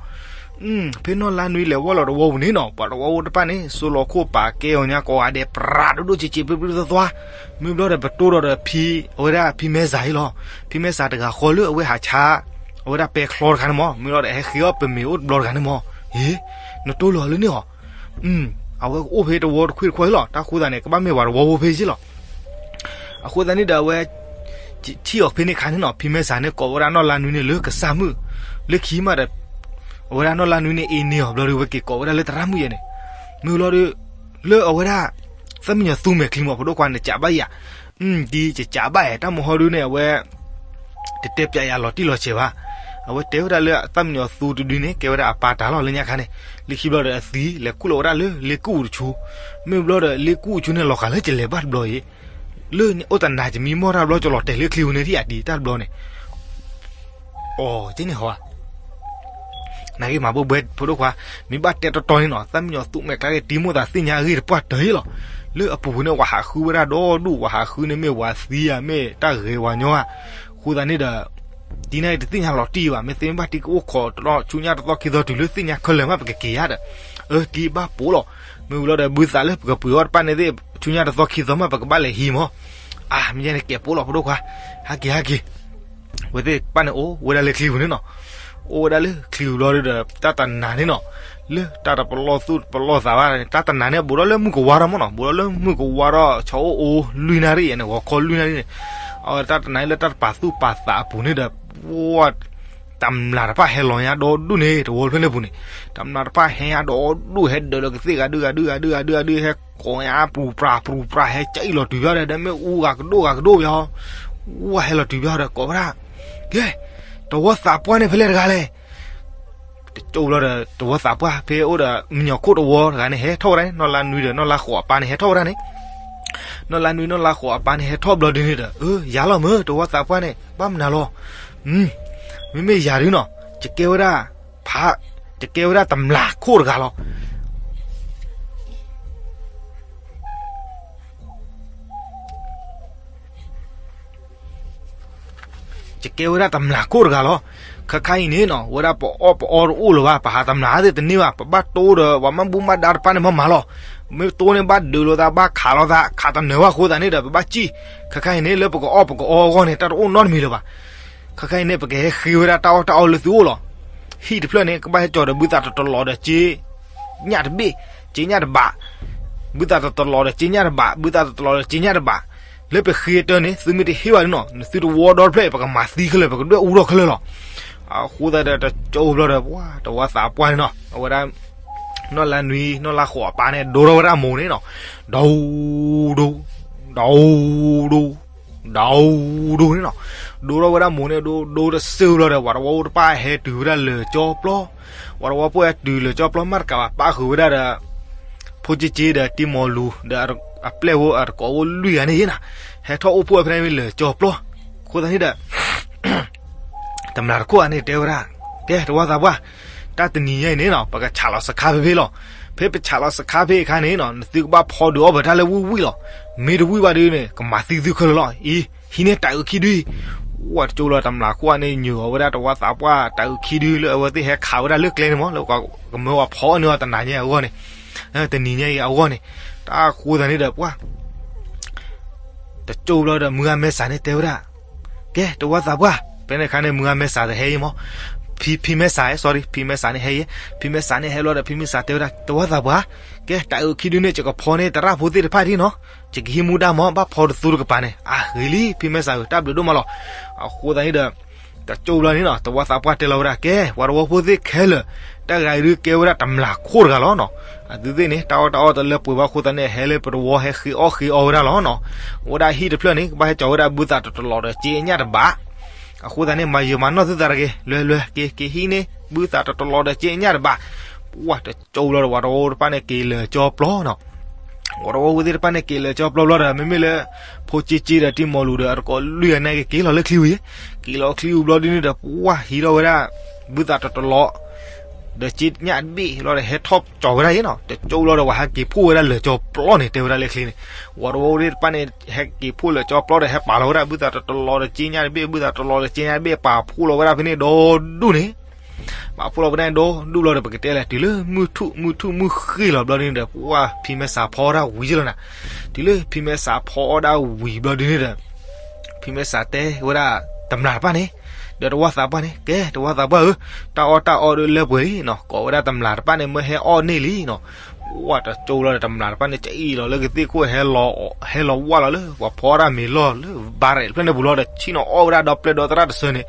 ဖဲနီၢ်လါနွံလဲၤဝဲလီၤတဝီပူၤန့ၣ်နီၤ, ပှၤတဝီဖိတဖၣ်န့ၣ် စိလီၤခိၣ်ပာ်ကဲအီၤညါကိးဂၤဒဲး ပြးဒိၣ်ဒိၣ်စ့စ့ ပြံပြံသွါသွါ. မ့ၢ်ဘျီဒီး ပတိၢ်ဒီးဒီးဖံ, အဝဲဒၣ်ဖံမဲစးအံၤလီၤ. ဖံမဲစးတဂၤဃီလၢအဝဲဟးဆါ အဝဲဒၣ်ပဲချီတခါန့ၣ်မး, မ့ၢ်ဘျီဒီး ဟဲဃ့အီၣ်ပမ့ၤအိၣ်တဘျီတဂၤန့ၣ်မး. ဟ့, နတိၢ်လီၤလၢန့ၣ်ဧါ. အဝဲကအိၣ်ဖဲတဝီတခွ့ၣ်တခွါအံၤလီၤ. တၢ်ဃိသတးန့ၣ် ကဘၣ်မ့ၢ်ပှၤတဝီဖိဖဲယ့ၢ်လီၤ. အဃိသတးန့ၣ်ဒီး အဝဲ ထံၣ်အီၤဖဲန့ၣ်အခါန့ၣ်နီၤ, ဖံမဲစးန့ၣ် ကိးဝဲဒၣ်နီၢ်လါနွံန့ၣ်လၢကစၢ်မုၣ်, လၢခံမးဒီး အဝဲဒၣ်နီၢ်လါနွံန့ၣ် အ့န့ၢ်အီၤဘျီဒီး အဝဲက့ၤကိးဝဲဒၣ်လၢသရၣ်မုၣ်ယဲန့ၣ်. မ့ၢ်ဘျီဒီး လၢအဝဲဒၣ် သၣ်မံယီၤသူမဲာ်ချံမး ဖိဒိၣ်ခွါ နကးဘၣ်ယၤ, ဒ်ယကးဘၣ်ယၤ တၢ်မဟီဒုန့ၣ် အဝဲ တတဲပၠးယၤလီၤတံၢ်လီၤဆဲးဘၣ်. အဝဲတဲဝဲဒၣ်လၢသၣ်မံယီၤသူတဒုန့ၣ် ကဲဝဲဒၣ်အပၢ်တၢ်လီၤ လၢညါခါန့ၣ်, လၢခံဘျီဒီးအသံလဲၤခူၣ်လီၤဝဲဒၣ်လၢလ့ကူၣ်ပူၤတဆူ, မ့ၢ်ဘျီဒီးလ့ကူၣ်ပူၤတဆူန့ၣ် လီၤဂာ်လၢကလဲၤဘၣ်တဘျီအံၤ, လၢအိၣ်တနၤကမံမီၢ်တၢ်ဘျီ ကလီၤတဲာ်လၢချံပူၤန့ၣ် ထံၣ်ယၤဒံးတၢ်တဘျီန့ၣ် အီၤ ကဲန့ၣ်ဟီဧါ. နာ်က့မၤဘိဘှဲဖိဒိၣ်ခွါ, မ့ၢ်ဘၣ်တဲတီတီန့ၣ်နီၤ, သၣ်မံယီၤသူမဲာ်ချံက့ၤတံၤမိၣ်သးသ့ၣ်ညါအဂ့ၢ်တပှၢ်တၢၢ်အံၤလီၤ. လၢအပူၤန့ၣ် ပှၤဟးဃုဝဲဒၣ်ဒီဒူၣ်, ပှၤဟးဃုန့ၣ်မ့ၢ်ပှၤသံဧါ မ့ၢ်တၢ်ဂဲၤပှၤညီဧါ. အဃိသတးန့ၣ်ဒီး တံၤန့ၣ်တသ့ၣ်ညါလီၤတံၢ်ဘၣ်, မ့ၢ်သ့မ့ၢ်ဘၣ်တံၤကအိၣ်ခိးတလီၢ် ဆူညါတသီခံသီတုၤလၢသ့ၣ်ညါခဲလၢာ်မး ပကက့ၤယါဒီး, အၢ တံၤဘၣ်ပိာ်လီၤ. မ့ၢ်ဝံၤလီၤဒီး ဘုသးလၢပကပှ့ၤအီၣ်တဖၣ်န့ၣ်သ့ၣ် ဆူညါတသီခံသီမး ပကဘၣ်လဲၤဟံးမး. အါ မ့ၢ်ယဲန့ၣ်ကဲးပိာ်လီၤ ဖိဒိၣ်ခွါ, ဟဲက့ၤ ဟဲက့ၤ. အဝဲသ့ၣ်တဖၣ်န့ၣ်အိၣ်ဝဲဒၣ်လၢချံပူၤန့ၣ်နီၤ. အိၣ်ဝဲဒၣ်လၢချံပူၤဘျီဒီး တၢ်တနၤန့ၣ်နီၤ, လၢတၢ်တပလီၢ်သူၣ်ပလီၢ်သးဘၣ်န့ၣ် တၢ်တနၤန့ၣ် ဘူးဒီးလၢမုၢ်ကဝါထီၣ်မးနီၤ, ဘူးဒီးလၢမုၢ်ကဝါထီၣ် ဆီအိၣ်အိၣ်လွံၢ်နၣ်ရံၣ်န့ၣ် ဂီၤခီလွံၢ်နၣ်ရံၣ်န့ၣ်, အဝဲတၢ်တနၤလၢတၢ်တပာ်သူၣ်ပာ်သးအပူၤန့ၣ်ဒီး ဝဲ တမျးတဖၣ်ဟဲလီၤညါဒီဒူၣ်န့ၣ် တဝီတဖျၢၣ်န့ၣ်ပူၤန့ၣ်, တမျးတဖၣ်ဟဲညါဒီဒူၣ် ဟဲဒၢးလီၤကသ့ၣ်ဂၤဒုဂၤဒုဂၤဒုဂၤဒုဂၤဒု ဟဲကိးညါပူၤပြးပူၤပြး ဟဲကၠီၣ်အံၣ်လီၤတုၤဘၣ်ဒီး မ့ၣ်အူဂၤကဒိၣ်ဂၤကဒိၣ်ဘၣ်ဟီ, ဝဲဟဲလီၤတုၤဘၣ်ဒီးကိးဝဲဒၣ်, ကဲ, တဝီသးပှၢ်န့ၣ်ဖဲလဲၣ်တဂၤလဲၣ်. တကၠိဘျီဒီး တဝီသးပှၢ် ဖဲအိၣ်ဒီးမုၢ်ညီခိၣ်တဝီတဂၤန့ၣ် ဟဲထီၣ်ဝဲဒၣ်န့ၣ် နီၢ်လါနွံဒီးနီၢ်လါဃိးအပၢ်န့ၣ် ဟဲထီၣ်ဝဲဒၣ်န့ၣ်, နီၢ်လါနွံနီၢ်လါဃိးအပၢ်န့ၣ် ဟဲထီၣ်ဘျီဒုန့ၣ်ဒီး အၢ ယၤလီၤမၢ် တဝီသးပှၢ်န့ၣ် ဘၣ်မနုၤလီၤ. မ့မ့ၢ်ယၤဒုနီၤ ယကဲဝဲဒၣ် ဖး ယကဲဝဲဒၣ်တမျးခိၣ်တဂၤလီၤ. ယကဲဝဲဒၣ်တမျးခိၣ်တဂၤလီၤ. ခဲခါအံၤန့ၣ်နီၤ ဝဲဒၣ်ပအီၣ်ပအီတအိၣ်လၢၤဘၣ်, ပဟးတမျးသ့ၣ်တန့ၢ်ဘၣ်, ပဘၣ်တိဒီးပှၤမၤဘူၣ်မၤဒါတဖၣ်န့ၣ်မးမးလီၤ. မ့ၢ်တိန့ၣ်ဘၣ်ဒုးလိာ်သး ဘၣ်ခးလိာ်သး ခးတနၢၤဘၣ်အဃိသတးန့ၣ်ဒီး ပဘၣ်စံၣ်. ခဲခါအံၤန့ၣ် လၢပကအီၣ်ပကအီအဂီၢ်န့ၣ် တၢ်တအိၣ်နီတမံၤလၢၤဘၣ်. ခဲခါအံၤန့ၣ် ပကဟဲဃ့ဝဲဒၣ်တၢ်အီၣ်တၢ်အီလၢသုအိၣ်လီၤ. ဟံၣ်တဖျၢၣ်န့ၣ် ကဘၣ်ဟဲကၠီၤဒီး ဘုသးတတလီၤဒီး စ့ညၣ်တဘ့ၣ်, စ့ညၣ်တဘး, ဘုသးတတလီၤဒီး စ့ညၣ်တဘး, ဘုသးတတလီၤဒီးစ့ညၣ်တဘး. လၢပဃ့တၢ်န့ၣ် သုမ့ၢ်တဟ့ၣ်ဘၣ်န့ၣ်နီၤ နသုတဝီဒီတဖျၢၣ် ပကမၤသံခဲလၢာ် ပကဒွဲၣ်အူထီၣ်ခဲလၢာ်လီၤ. အဃိသတးဒီး တကၠိဘျီဒီး ပှၤတဝီသးပှၢ်န့ၣ်နီၤ အဝဲဒၣ် နီၢ်လါနွံ နီၢ်လါဃိးအပၢ်န့ၣ် ဒိထီၣ်ဝဲဒၣ်မိၢ်န့ၣ်နီၤ, ဒိဒိ, ဒိဒိ, ဒိဒိန့ၣ်နီၤ, ဒိထီၣ်ဝဲဒၣ်မိၢ်န့ၣ် ဒိဒိတစဲးဘျီဒီး ပှၤတဝီဖိတဖၣ်ဟဲတုၤဝဲဒၣ်လၢာ်ကၠီပျီ, ပှၤတဝီဖိဟဲတုၤလၢာ်ကၠီပျီမးတကးဘၣ် ပၣ်ဃုာ်ဝဲဒၣ်ဒီး ဖိက့က့ဒီးတံမီၤလူၤဒီး အပျဲၢ်ဖိအတကိးဖိလွံၢ်ဂၤန့ၣ်နီၤ, ဟဲထီၣ်အိၣ်ဖှိၣ်ဝဲဖဲန့ၣ်လၢာ်ကၠီပျီ, အဃိသတးန့ၣ်ဒီး တမျၢ်တခိၣ်အန့ၣ်တဲဝဲဒၣ်, ကဲ တဝၢ်သးပှၢ်, တၢ်တနံၤညါအံၤန့ၣ်နီၤ ပကဆးလီၤစခါဖဲဖဲလီၤ. ဖဲပဆးလီၤစခါဖဲအခါန့ၣ်နီၤ နသုကဘၣ်ဖီဒုးအီၣ်ပတၢ်လၢဝံၣ်ဝံၣ်လီၤ. မ့ၢ်တဝံၣ်ဘၣ်ဒုးန့ၣ် ကမၤသံသုခဲလၢာ်လီၤ. အံၤ ဟံးန့ၢ်တၤအုးခံဒုအံၤ, ဝဲတကၠိလီၤတမျၢ်ခိၣ်အန့ၣ် ညိၤအီၤဝဲဒၣ်တဝၢ်သးပှၢ်တၤအုးခံဒုလၢအဝဲသ့ၣ်ဟဲခးဝဲဒၣ်လၢကျဲန့ၣ်မး လၢကမၢဝဲဖီအီၣ်န့ၢ်အီၤတနၤညါအဂီၢ်န့ၣ်, တနံၤညါအံၤအဂီၢ်န့ၣ်, တၢ်အဃိသတးန့ၣ်ဒီးပှၢ် တကၠိဘျီဒီး မုၢ်ဂၤမဲစးန့ၣ်တဲဝဲဒၣ်, ကဲ တဝၢ်သးပှၢ်, ဖဲန့ၣ်အခါန့ၣ် မုၢ်ဂၤမဲစးတဟဲအံၤမး, ဖံ ဖံမဲစး sorry ဖံမဲစးန့ၣ်ဟဲအံၤ, ဖံမဲစးန့ၣ်ဟဲလီၤဒီး ဖံမဲစးတဲဝဲဒၣ် တဝၢ်သးပှၢ်, ကဲ တၤအုးခံဒုန့ၣ် ယကဖီန့ၢ်သရၣ်ဖိသ့ၣ်တဖၣ်ဒ်နီၤ, ယကဟံးမူဒါမး ဘၣ်ဖီတသူတကပၤန့ၣ်, အဂ့ၤလံ ဖံမဲစးဧၢ တၢ်ဘျုးဒိၣ်မးလီၤ. အဃိသတးန့ၣ်ဒီး တကၠိဘျီန့ၣ်နီၤ တဝၢ်သးပှၢ်တဲလီၤဝဲဒၣ် ကဲ ပှၤတဝီဖိသ့ၣ်ခဲလၢာ်, တၢ်ဂၤအံၤဒုးကဲဝဲဒၣ်တမျၢ်ခိၣ်တဂၤလီၤနီၤ. အသုသ့ၣ်န့ၣ် တၢ်အီၣ်တၢ်အီတလၢပှဲၤဘၣ်အဃိသတးန့ၣ် ဟဲလၢပတဝီဟဲဃ့အီၣ်ဃ့အီဝဲဒၣ်လီၤနီၤ. အိၣ်ဝဲဒၣ်ဟံၣ်တဖျၢၣ်န့ၣ် ကဘၣ်ဟဲကၠီၤဝဲဒၣ်ဘုသးတတလီၤဒီးစ့အညၣ်တဘး, အဃိသတးန့ၣ် မၤယၢၤမၤနီၢ်သုသးတဂ့ၤ, လွဲလွဲက့ၤ က့ၤဟံးန့ၢ် ဘုသးတတလီၤဒီးစ့အညၣ်တဘး, ပှၢ်တကၠိလီၤဒီး ပှၤတဝီဖိတဖၣ်န့ၣ်က့ၤလၢာ်ကၠီပျီနီၤ. ပှၤတဝီဖိသ့ၣ်တဖၣ်န့ၣ်က့ၤလၢာ်ကၠီပျီဘျီဒီး မ့မ့ၢ်လၢ ဖိက့က့ဒီးတံမီၤလူၤဒီး အတကိးလွံၢ်ဂၤန့ၣ်က့ၤ က့ၤလီၤလၢချံဝံၤ, က့ၤလီၤချံဝံၤဘျီဒ်န့ၣ်ဒီး ပှၢ်ဟံးထီၣ်ဝဲဒၣ် ဘုသးတတလီၤ ဒီးစ့ညၣ်တဘ့ၣ်လီၤဒီး ဟဲထီၣ်ကၠီၤဝဲဒၣ်အံၤနီၤ. တကၠိလီၤဒီး ပှၤဟဲက့ၤဖှိၣ်ဝဲဒၣ်လၢာ်ကၠီပျီန့ၣ် တဲဝဲဒၣ်လၢချံန့ၣ်, ပှၤတဝီဖိသ့ၣ်တဖၣ်န့ၣ် ဟဲက့ၤဖှိၣ်လၢာ်ကၠီပျီဒီး ဟဲပာ်လီၤဝဲဒၣ်ဘုသးတတလီၤဒီးစ့ညၣ်တဘ့ၣ် ဘုသးတလီၤဒီးစ့ညၣ်တဘ့ၣ် ပာ်ဖှိၣ်လီၤဝဲဒၣ်ဖဲန့ၣ်ဒီဒူၣ်န့ၣ် ပာ်ဖှိၣ်လီၤဝဲဒၣ်ဒီဒူၣ်ဘျီဒီး ပကတဲလဲၣ်တုၤလၢမုၢ်ထူၣ်မုၢ်ထူၣ်မုၢ်ဃ့လီၤဘျီဒ်န့ၣ်ဒီး ပှၢ်ဖံမဲစးဖီအီၣ်ဒၣ်ဝံၤလီၤနၤ. တုၤလၢဖံမဲစးဖီအီၣ်ဒၣ်ဝံၤဘျီဒ်န့ၣ်ဒီး ဖံမဲစးတဲဝဲဒၣ် တမျၢ်တဖၣ်န့ၣ် ဒီးတဝၢ်သးပှၢ်န့ၣ် ကဲ တဝၢ်သးပှၢ်ဧၢ, တၢ်အီၣ်တၢ်အီဒုးလၢပှဲၤလံနီၤ, ကိးဝဲဒၣ်တမျၢ်တဖၣ်န့ၣ် မၢဟဲအီၣ်န့ၢ်လံနီၤ. ပှၢ်တကၠိလီၤဒီး တမျၢ်တဖၣ်န့ၣ် ကအံၣ်လီၤလၢကသ့ၣ်ခိၣ် ဟဲလီၤဝၢ်လီၤလၢ ပှၤဖီအီၣ်ဒၣ်မ့ၤလီၢ်လၢ ဘါရဲးတဖျၢၣ်န့ၣ်ပူၤလီၤဒီး ဆ့ၣ်နီၤအီၣ်ဝဲဒၣ်ဒီပျဲၢ်ဒီသရၣ်တစၢၤန့ၣ်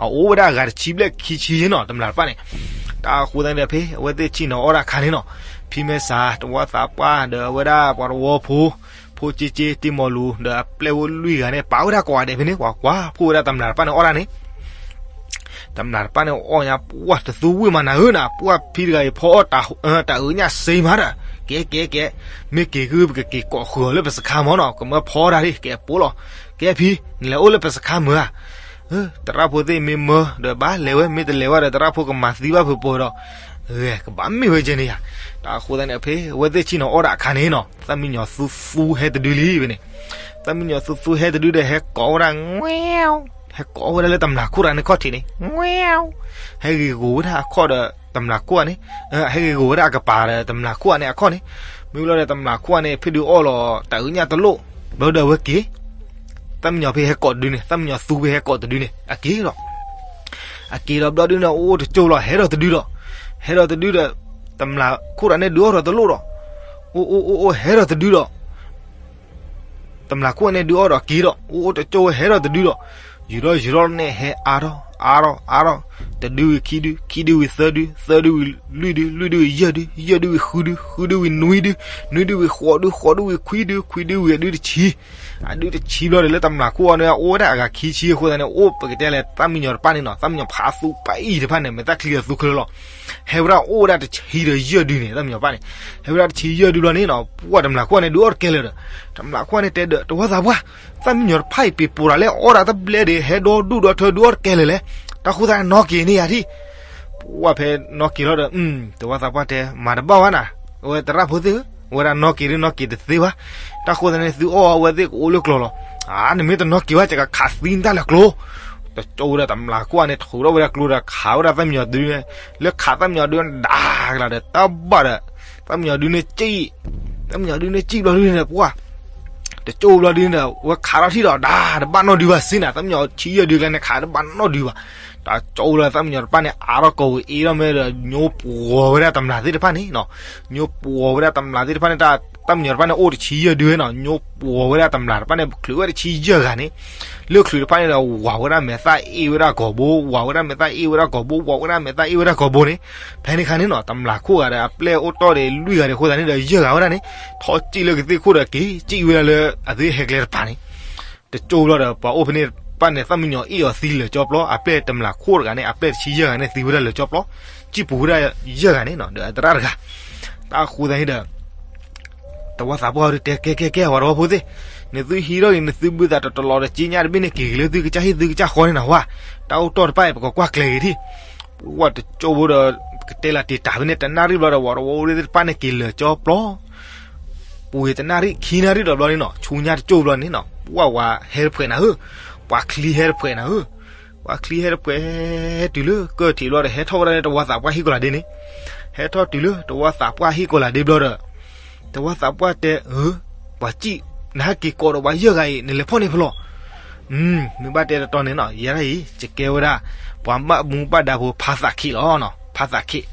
အအိၣ်ဝဲဒၣ်အဂၤတဆံဘျဲၣ်ခံဆံနီၤ တမျၢ်တဖၣ်န့ၣ်. တၢ်အဃိသတးန့ၣ်ဒီး ဖဲအဝဲသ့ၣ်ဆ့ၣ်နီၤအီၣ်ဒၣ်အခါန့ၣ်နီၤ, ဖံမဲစး တဝၢ်သးပှၢ်ဒီးအဝဲဒၣ်ပှၤတဝီဖိ ဖိက့က့ တံမီၤလူၤ ဒီးအပျဲၢ်ဖိလွံၢ်ဂၤန့ၣ် ပာ်ဝဲဒၣ်ကိးဂၤဒဲးဖဲန့ၣ် ပှၤကွၢ်ဖှိၣ်ဝဲဒၣ်တမျၢ်တဖၣ်န့ၣ်အီၣ်ဒၣ်န့ၣ် တမျၢ်တဖၣ်န့ၣ်အီၣ်ညါ ပှၢ်တသူဝံၣ်မးနၤဧၢနၤ, ပှၢ်ဖံတဂၤအံၤဖီအီၣ်တၢ်အုးညၣ်စ့မးဒီး ကဲကဲကဲ, မ့ၢ်က့ၤဂုၢ်ပကက့ၤကိးဃုာ်အီၤလၢပစခါမးနီၤ, ကမၢဖီဒၣ်ဒ် ကဲပိလီၤ, ကဲဖံ နလဲၤအိၣ်လၢပစခါမုာ်ဧါ. သရၣ်ဖိသ့ၣ်မ့ၢ်မၢဒီးဘၣ်လဲၤဝဲ, မ့ၢ်တလဲၤဝဲဒီး သရၣ်ဖိကမၤသံဘၣ်ဖုးပိာ်ဒီး ဂဲၤကဘၣ်မ့ၢ်ဝဲကဲန့ၣ်ဧါ. တၢ်အဃိသတးန့ၣ် ဖဲအဝဲသ့ၣ်ဆ့ၣ်နီၤအီၣ်ဒၣ်အခါန့ၣ်နီၤ, သၣ်မံယီၤသူသူဟဲတဒုလံဖဲန့ၣ်, သၣ်မံယီၤသူသူဟဲတဒုဒီး ဟဲကိးဝဲဒၣ် ဟဲကိးဝဲဒၣ်လၢတမျၢ်ခိၣ်တဂၤန့ၣ်ခီၣ်ထံးန့ၣ်, ဟဲဂ့ၤဂီၤဝဲဒၣ်အခီၣ်ဒီးတမျၢ်ခိၣ်န့ၣ်, ဟဲဂ့ၤဂီၤဝဲဒၣ်အကပၤဒီးတမျၢ်ခိၣ်န့ၣ်အခီၣ်န့ၣ်, မ့ၢ်လီၤဒီးတမျၢ်ခိၣ်န့ၣ် ဖဲဒုးအီၣ်လီၤတၤအုးညၣ်တလိၣ်, ဘျီဒီးအဝဲက့ၤ သၣ်မံယီၤဖဲဟဲကိးတဒုန့ၣ်, သၣ်မံယီၤသူဖဲဟဲကိးတဒုန့ၣ် အက့ၤဒီး, အက့ၤဒီးဘျီဒုန့ၣ် အိၣ်အိၣ်တကၠိလီၤ ဟဲဒီးတဒုဒီး, ဟဲဒီးတဒုဒီး, တမျၢ်ခိၣ်တဂၤန့ၣ်ဒုးအီၣ်ဒီးတလိၣ်ဒီး, အိၣ်အိၣ်အိၣ်အိၣ်ဟဲဒီးတဒုဒီး တမျၢ်ခိၣ်န့ၣ်ဒုးအီၣ်ဒီးက့ၤဒီး, အိၣ်အိၣ်တကၠိဟဲဒီးတဒုဒီး, ယူၤထီၣ်ယူၤထီၣ်န့ၣ် ဟဲအါထီၣ်အါထီၣ်အါထီၣ်, တဒုဝံၤခံဒု, ခံဒုဝံၤသၢဒု, သၢဒုဝံၤလွံၢ်ဒု, လွံၢ်ဒုဝံၤယဲၢ်ဒု, ယဲၢ်ဒုဝံၤဃုဒု, ဃုဒုဝံၤနွံဒု, နွံဒုဝံၤဃိးဒု, ဃိးဒုဝံၤခွံဒု, ခွံဒုဝံၤအဒုတဆံ, အဒုတဆံဘျီဒီးလၢတမျၢ်ခိၣ်အီၤန့ၣ် အိၣ်ဝဲဒၣ်အဂၤခံဆံအဃိသတးန့ၣ် အိၣ်ပကတဲလဲၣ် သၣ်မံယီၤတဖၣ်န့ၣ်နီၤ, သၣ်မံယီၤဖးသူပအံၤတဖၣ်န့ၣ် မ့ၢ်တၢ်ချံအသူခဲလၢာ်လီၤ. ဟဲဝဲဒၣ်အိၣ်ဝဲဒၣ်တဆံဒီးယဲၢ်ဒုန့ၣ် သၣ်မံယီၤတဖၣ်န့ၣ်, ဟဲဝဲဒၣ်တဆံယဲၢ်ဒုဘျီန့ၣ်နီၤ, ပှၢ်တမျၢ်ခိၣ်န့ၣ်ဒုးအီၣ်တကဲလၢာ်ဒီး, တမျၢ်ခိၣ်န့ၣ်တဲဒီး တဝၢ်သးပှၢ်, သၣ်မံယီၤတဖၣ်အံၤပ့ၤပိာ်တၢ်လဲၣ် အီၣ်ဒၣ်တဘျဲၣ်ဒီး ဟဲဒီဒူၣ်ဒီထၢဒုးအီၣ်တကဲလၢာ်လဲၣ်, တၢ်ဃိသတးန့ၣ်နီၣ်က့ၤန့ၢ်ယၤထံၣ် ပှၢ်ဖဲနီၣ်က့ၤလီၤဒီး တဝၢ်သးပှၢ်တဲ မၤတဘၣ်ဘၣ်နၤ, အဝဲသရၣ်ဖိသ့ၣ်ဧၢ, အဝဲဒၣ်နီၣ်က့ၤဒုးနီၣ်က့ၤတသ့ဘၣ်, တၢ်ဃိသတးန့ၣ် သုအီၣ်အဝဲသ့ၣ်ကအိၣ်လၢကျိလီၤ. အါ နမ့ၢ်တနီၣ်က့ၤဘၣ် ယကခးသံနတၢ်လၢကျိ, တကၠိဒီးတမျၢ်ခိၣ်န့ၣ် ထုးထီၣ်ဝဲဒၣ်ကျိဒီးခးဝဲဒၣ်သၣ်မံယီၤဒုန့ၣ်, လၢခးသၣ်မံယီၤဒုန့ၣ် ဒၣ်ကလၤဒီးတၢ်ဘၣ်ဒီး, သၣ်မံယီၤဒုန့ၣ်စံၣ်, သၣ်မံယီၤဒုန့ၣ်စံၣ်ဘျီဒုန့ၣ် ပှၢ် တကၠိဘျီဒုန့ၣ်ဒီး ဝဲခးထီၣ်ထံၣ်ဒီး ဒၣ်တဘၣ်နီၣ်ဒုဘၣ်စ့နၤ, သၣ်မံယီၤဆံယဲၢ်ဒုကျါန့ၣ် ခးတဘၣ်နီၣ်ဒုဘၣ်, တကၠိလၢသၣ်မံယီၤတဖၣ်န့ၣ် အါထီၣ်ကိးဝံၤအ့ထီၣ်မ့ၢ်ဒီး ညိပှီၤဝဲဒၣ်တမျၢ်သ့ၣ်တဖၣ်န့ၣ်နီၤ, ညိပှီၤဝဲဒၣ်တမျၢ်သ့ၣ်တဖၣ်န့ၣ် တၢ် သၣ်မံယီၤတဖၣ်န့ၣ်အိၣ်တဆံယဲၢ်ဒုန့ၣ်နီၤ, ညိပှီၤဝဲဒၣ်တမျၢ်တဖၣ်န့ၣ် ချုးဝဲတဆံယဲၢ်ဂၤန့ၣ်, လၢချုးတဖၣ်န့ၣ်ဒီး ဝးဝဲဒၣ်မဲာ်သၣ်အ့ၣ်ဝဲဒၣ်ကိာ်ဘိ, ဝးဝဲဒၣ်မဲာ်သၣ်အ့ၣ်ဝဲဒၣ်ကိာ်ဘိ, ဝးဝဲဒၣ်မဲာ်သၣ်အ့ၣ်ဝဲဒၣ်ကိာ်ဘိန့ၣ်, ဖဲန့ၣ်ခါန့ၣ်နီၤ တမျၢ်ခိၣ်ဂၤဒီး အပျဲၢ်အိၣ်တီၢ်ဒီးလွံၢ်ဂၤဒီးအဃိသတးန့ၣ်ဒီး ယဲၢ်ဂၤဝဲဒၣ်န့ၣ် ထီၣ်စံၣ်လၢကသ့ၣ်ခိၣ်ဒီးက့ၤစံၣ်ဝဲဒၣ်လၢအသုဟဲကျဲတပၤန့ၣ် တကၠိဘျီဒီး ပှၤအိၣ်ဖဲန့ၣ်တဖၣ်န့ၣ် သၣ်မံယီၤအ့ၣ်အီၤသံလၢာ်ကၠီပျီ, အပျဲၢ်တမျၢ်ခိၣ်တဂၤန့ၣ် အပျဲၢ်တဆံယဲၢ်ဂၤန့ၣ် သံဝဲဒၣ်လၢာ်ကၠီပျီ, စံၣ်ပူၤဝဲဒၣ်ယဲၢ်ဂၤန့ၣ်နီၤ, ဒီးအသရၣ်တဂၤ, တၢ်အဃိသတးန့ၣ်ဒီး တဝီသးပှၢ်ဒုးတဲ ကဲကဲကဲ ပှၤတဝီဖိသ့ၣ်, နသုဟံးထီၣ်ဂ့ၤ နသုဘုသးတတလီၤဒီး က့ညါတဘ့ၣ်န့ၣ် က့ၤက့ၤလၢသုကစၢ်ဟံၣ်သုကစၢ်ဃီန့ၣ်နီၤ, ဝါ, တၢ်အိၣ်တီၢ်တဖၣ်အံၤ ပကကွၢ်ကျဲၤဂ့ၤထံၣ်, ဝါတကၠိဖိဒီး ပကတဲလၢတ့ၢ်တၢ်ဖဲန့ၣ် တနၣ်ရံၣ်ဘျီဒီး ပှၤတဝီဖိသ့ၣ်တဖၣ်န့ၣ် က့ၤလၢာ်ကၠီပျီ ပူၤဂ့ၤတနၣ်ရံၣ်ခံနၣ်ရံၣ်ဒီးဘျီန့ၣ်နီၤ, ဆူညါတကၠိဘျီန့ၣ်နီၤ, ပှၤဝဲဟဲတဖှဲးနၤဧၢ, ပှၤချံဟဲတဖှဲးနၤဧၢ, ပှၤချံဟဲတဖှဲး ဟဲတုၤလၢကၢၢ်ထံးဘျီဒီး ဟဲထီၣ်ဝဲဒၣ်လၢတဝီသးပှၢ်ဟံၣ်ကီၤလၤဒ့န့ၣ်, ဟဲထီၣ်တုၤလၢတဝီသးပှၢ်ဟံၣ်ကီၤလၤဒ့ဘျီဒီး တဝီသးပှၢ်တဲ အၢ, ပှၤစံၣ်, နဟဲက့ၤကိးဒီးပှၤယဲၢ်ဂၤအံၤ နလဲၤဖီၣ်န့ၢ်ဖဲလဲၣ်, မ့ၢ်ဘၣ်တဲတတီၤန့ၣ်နီၤ, ယဲဒၣ်အံၤ ယကဲဝဲဒၣ် ပှၤဘၣ်မူဘၣ်ဒါဖိဖးသးခ့လီၤ, ဖးသးခ့,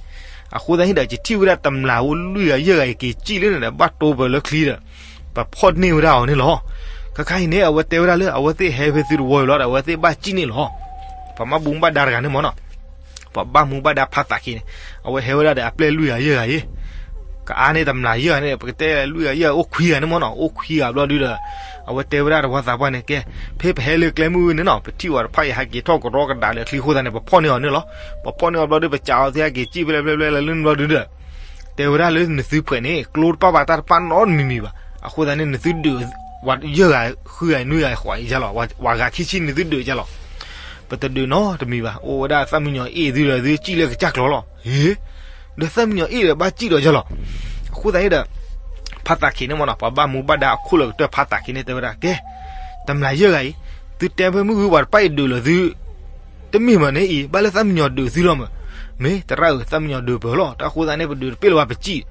အဃိသတးန့ၣ်ဒီး ယထံၣ်ဝဲဒၣ်တမျၢ်ဖိလွံၢ်ဂၤယဲၢ်ဂၤအံၤ က့ၤစံၣ်လၢန့ၣ်ဒီး ဘၣ်တိပၢၤလၢချံဒီး ပဖီၣ်န့ၢ်ဝဲဒၣ်အီၤန့ၣ်လီၤ. ခဲခါအံၤန့ၣ် အဝဲတဲဝဲဒၣ်လၢ အဝဲသ့ၣ်ဟဲဖဲသုတဝီအံၤလီၤဒီး အဝဲသ့ၣ်ဘၣ်စံၣ်န့ၣ်လီၤ. ပှၤဘၣ်မူဘၣ်ဒါတဂၤန့ၣ်မ့ၢ်နီၤ, ပှၤဘၣ်မူဘၣ်ဒါဖးသးခ့န့ၣ်, အဝဲဟဲဝဲဒၣ်ဒီးအပျဲၢ်လွံၢ်ဂၤယဲၢ်ဂၤအံၤ, ကအါန့ၢ်တမျၢ်ယဲၢ်ဂၤန့ၣ် ပကတဲလွံၢ်ဂၤယဲၢ်ဂၤ အိၣ်ခွံဂၤန့ၣ်မ့ၢ်နီၤ, အိၣ်ခွံဂၤဘျီဒုဒီး အဝဲတဲဝဲဒၣ်တဝီသးပှၢ်န့ၣ် ကဲ, ဖဲပဟဲလၢကျဲမုၢ်ဝဲန့ၣ်နီၤ, ပထံၣ်ဝဲတဖၣ်အံၤ ဟဲက့ၤထီၣ်ကရီကဒါလၢချံအဃိသတးန့ၣ် ပဖီၣ်န့ၢ်အီၤန့ၣ်လီၤ. ပဖီၣ်န့ၢ်အီၤဘျီဒု ပစးအီၤသ့ၣ်ဟဲက့ၤစံၣ်ဖဲလဲၣ်ဖဲလဲၣ်ဖဲလဲၣ်လၢန့ၣ်ဘျီဒုဒီး တဲဝဲဒၣ်လၢနသုဖှဲးန့ၣ် ကျိတပၣ်ဘၣ်တၢ်တပၣ်နီတမံၤမံၤဘၣ်. အဃိသတးန့ၣ် နသုဒုး ဝဲယဲၢ်ဂၤဃုဂၤနွံဂၤဃိးဂၤယါလီၤ, ဝဲဂၤခံဆံနသုဒုးယါလီၤ. ပတဒုးနီတမံၤဘၣ်. အိၣ်ဝဲဒၣ်သၣ်မံယီၤအ့ၣ်သုဒီး သုစံၣ်လၢကစၢ်ကျီၤလီၤ. ဟ့, ဒီးသၣ်မံယီၤအ့ၣ်ဒီးဘၣ်စံၣ်ဒီးယါလီၤ. အဃိသတးန့ၣ်ဒီး ဖးသးခ့န့ၣ်မ့ၢ်နီၤ, ပှၤဘၣ်မူဘၣ်ဒါအခိၣ်လၢာ်ကတၢၢ်ဖးသးခ့န့ၣ် တဲဝဲဒၣ် ကဲ, တမျၢ်ယဲၢ်ဂၤအံၤ, သုတဲဖဲမုၢ်ဂုၢ်ပှၤတဖၣ်အံၤဒုးလၢသု တမ့ၢ်မးန့ၣ်အံၤ ဘၣ်လၢသၣ်မံယီၤဒုးသုလီၤမး. မ့ၢ်သရၣ်ဧၢ, သၣ်မံယီၤဒုးပၢၤလီၤ. တၢ်အဃိသတးန့ၣ် ပဒုးတပ့ၢ်လၢၤဘၣ် ပစံၣ်, ဒီးသ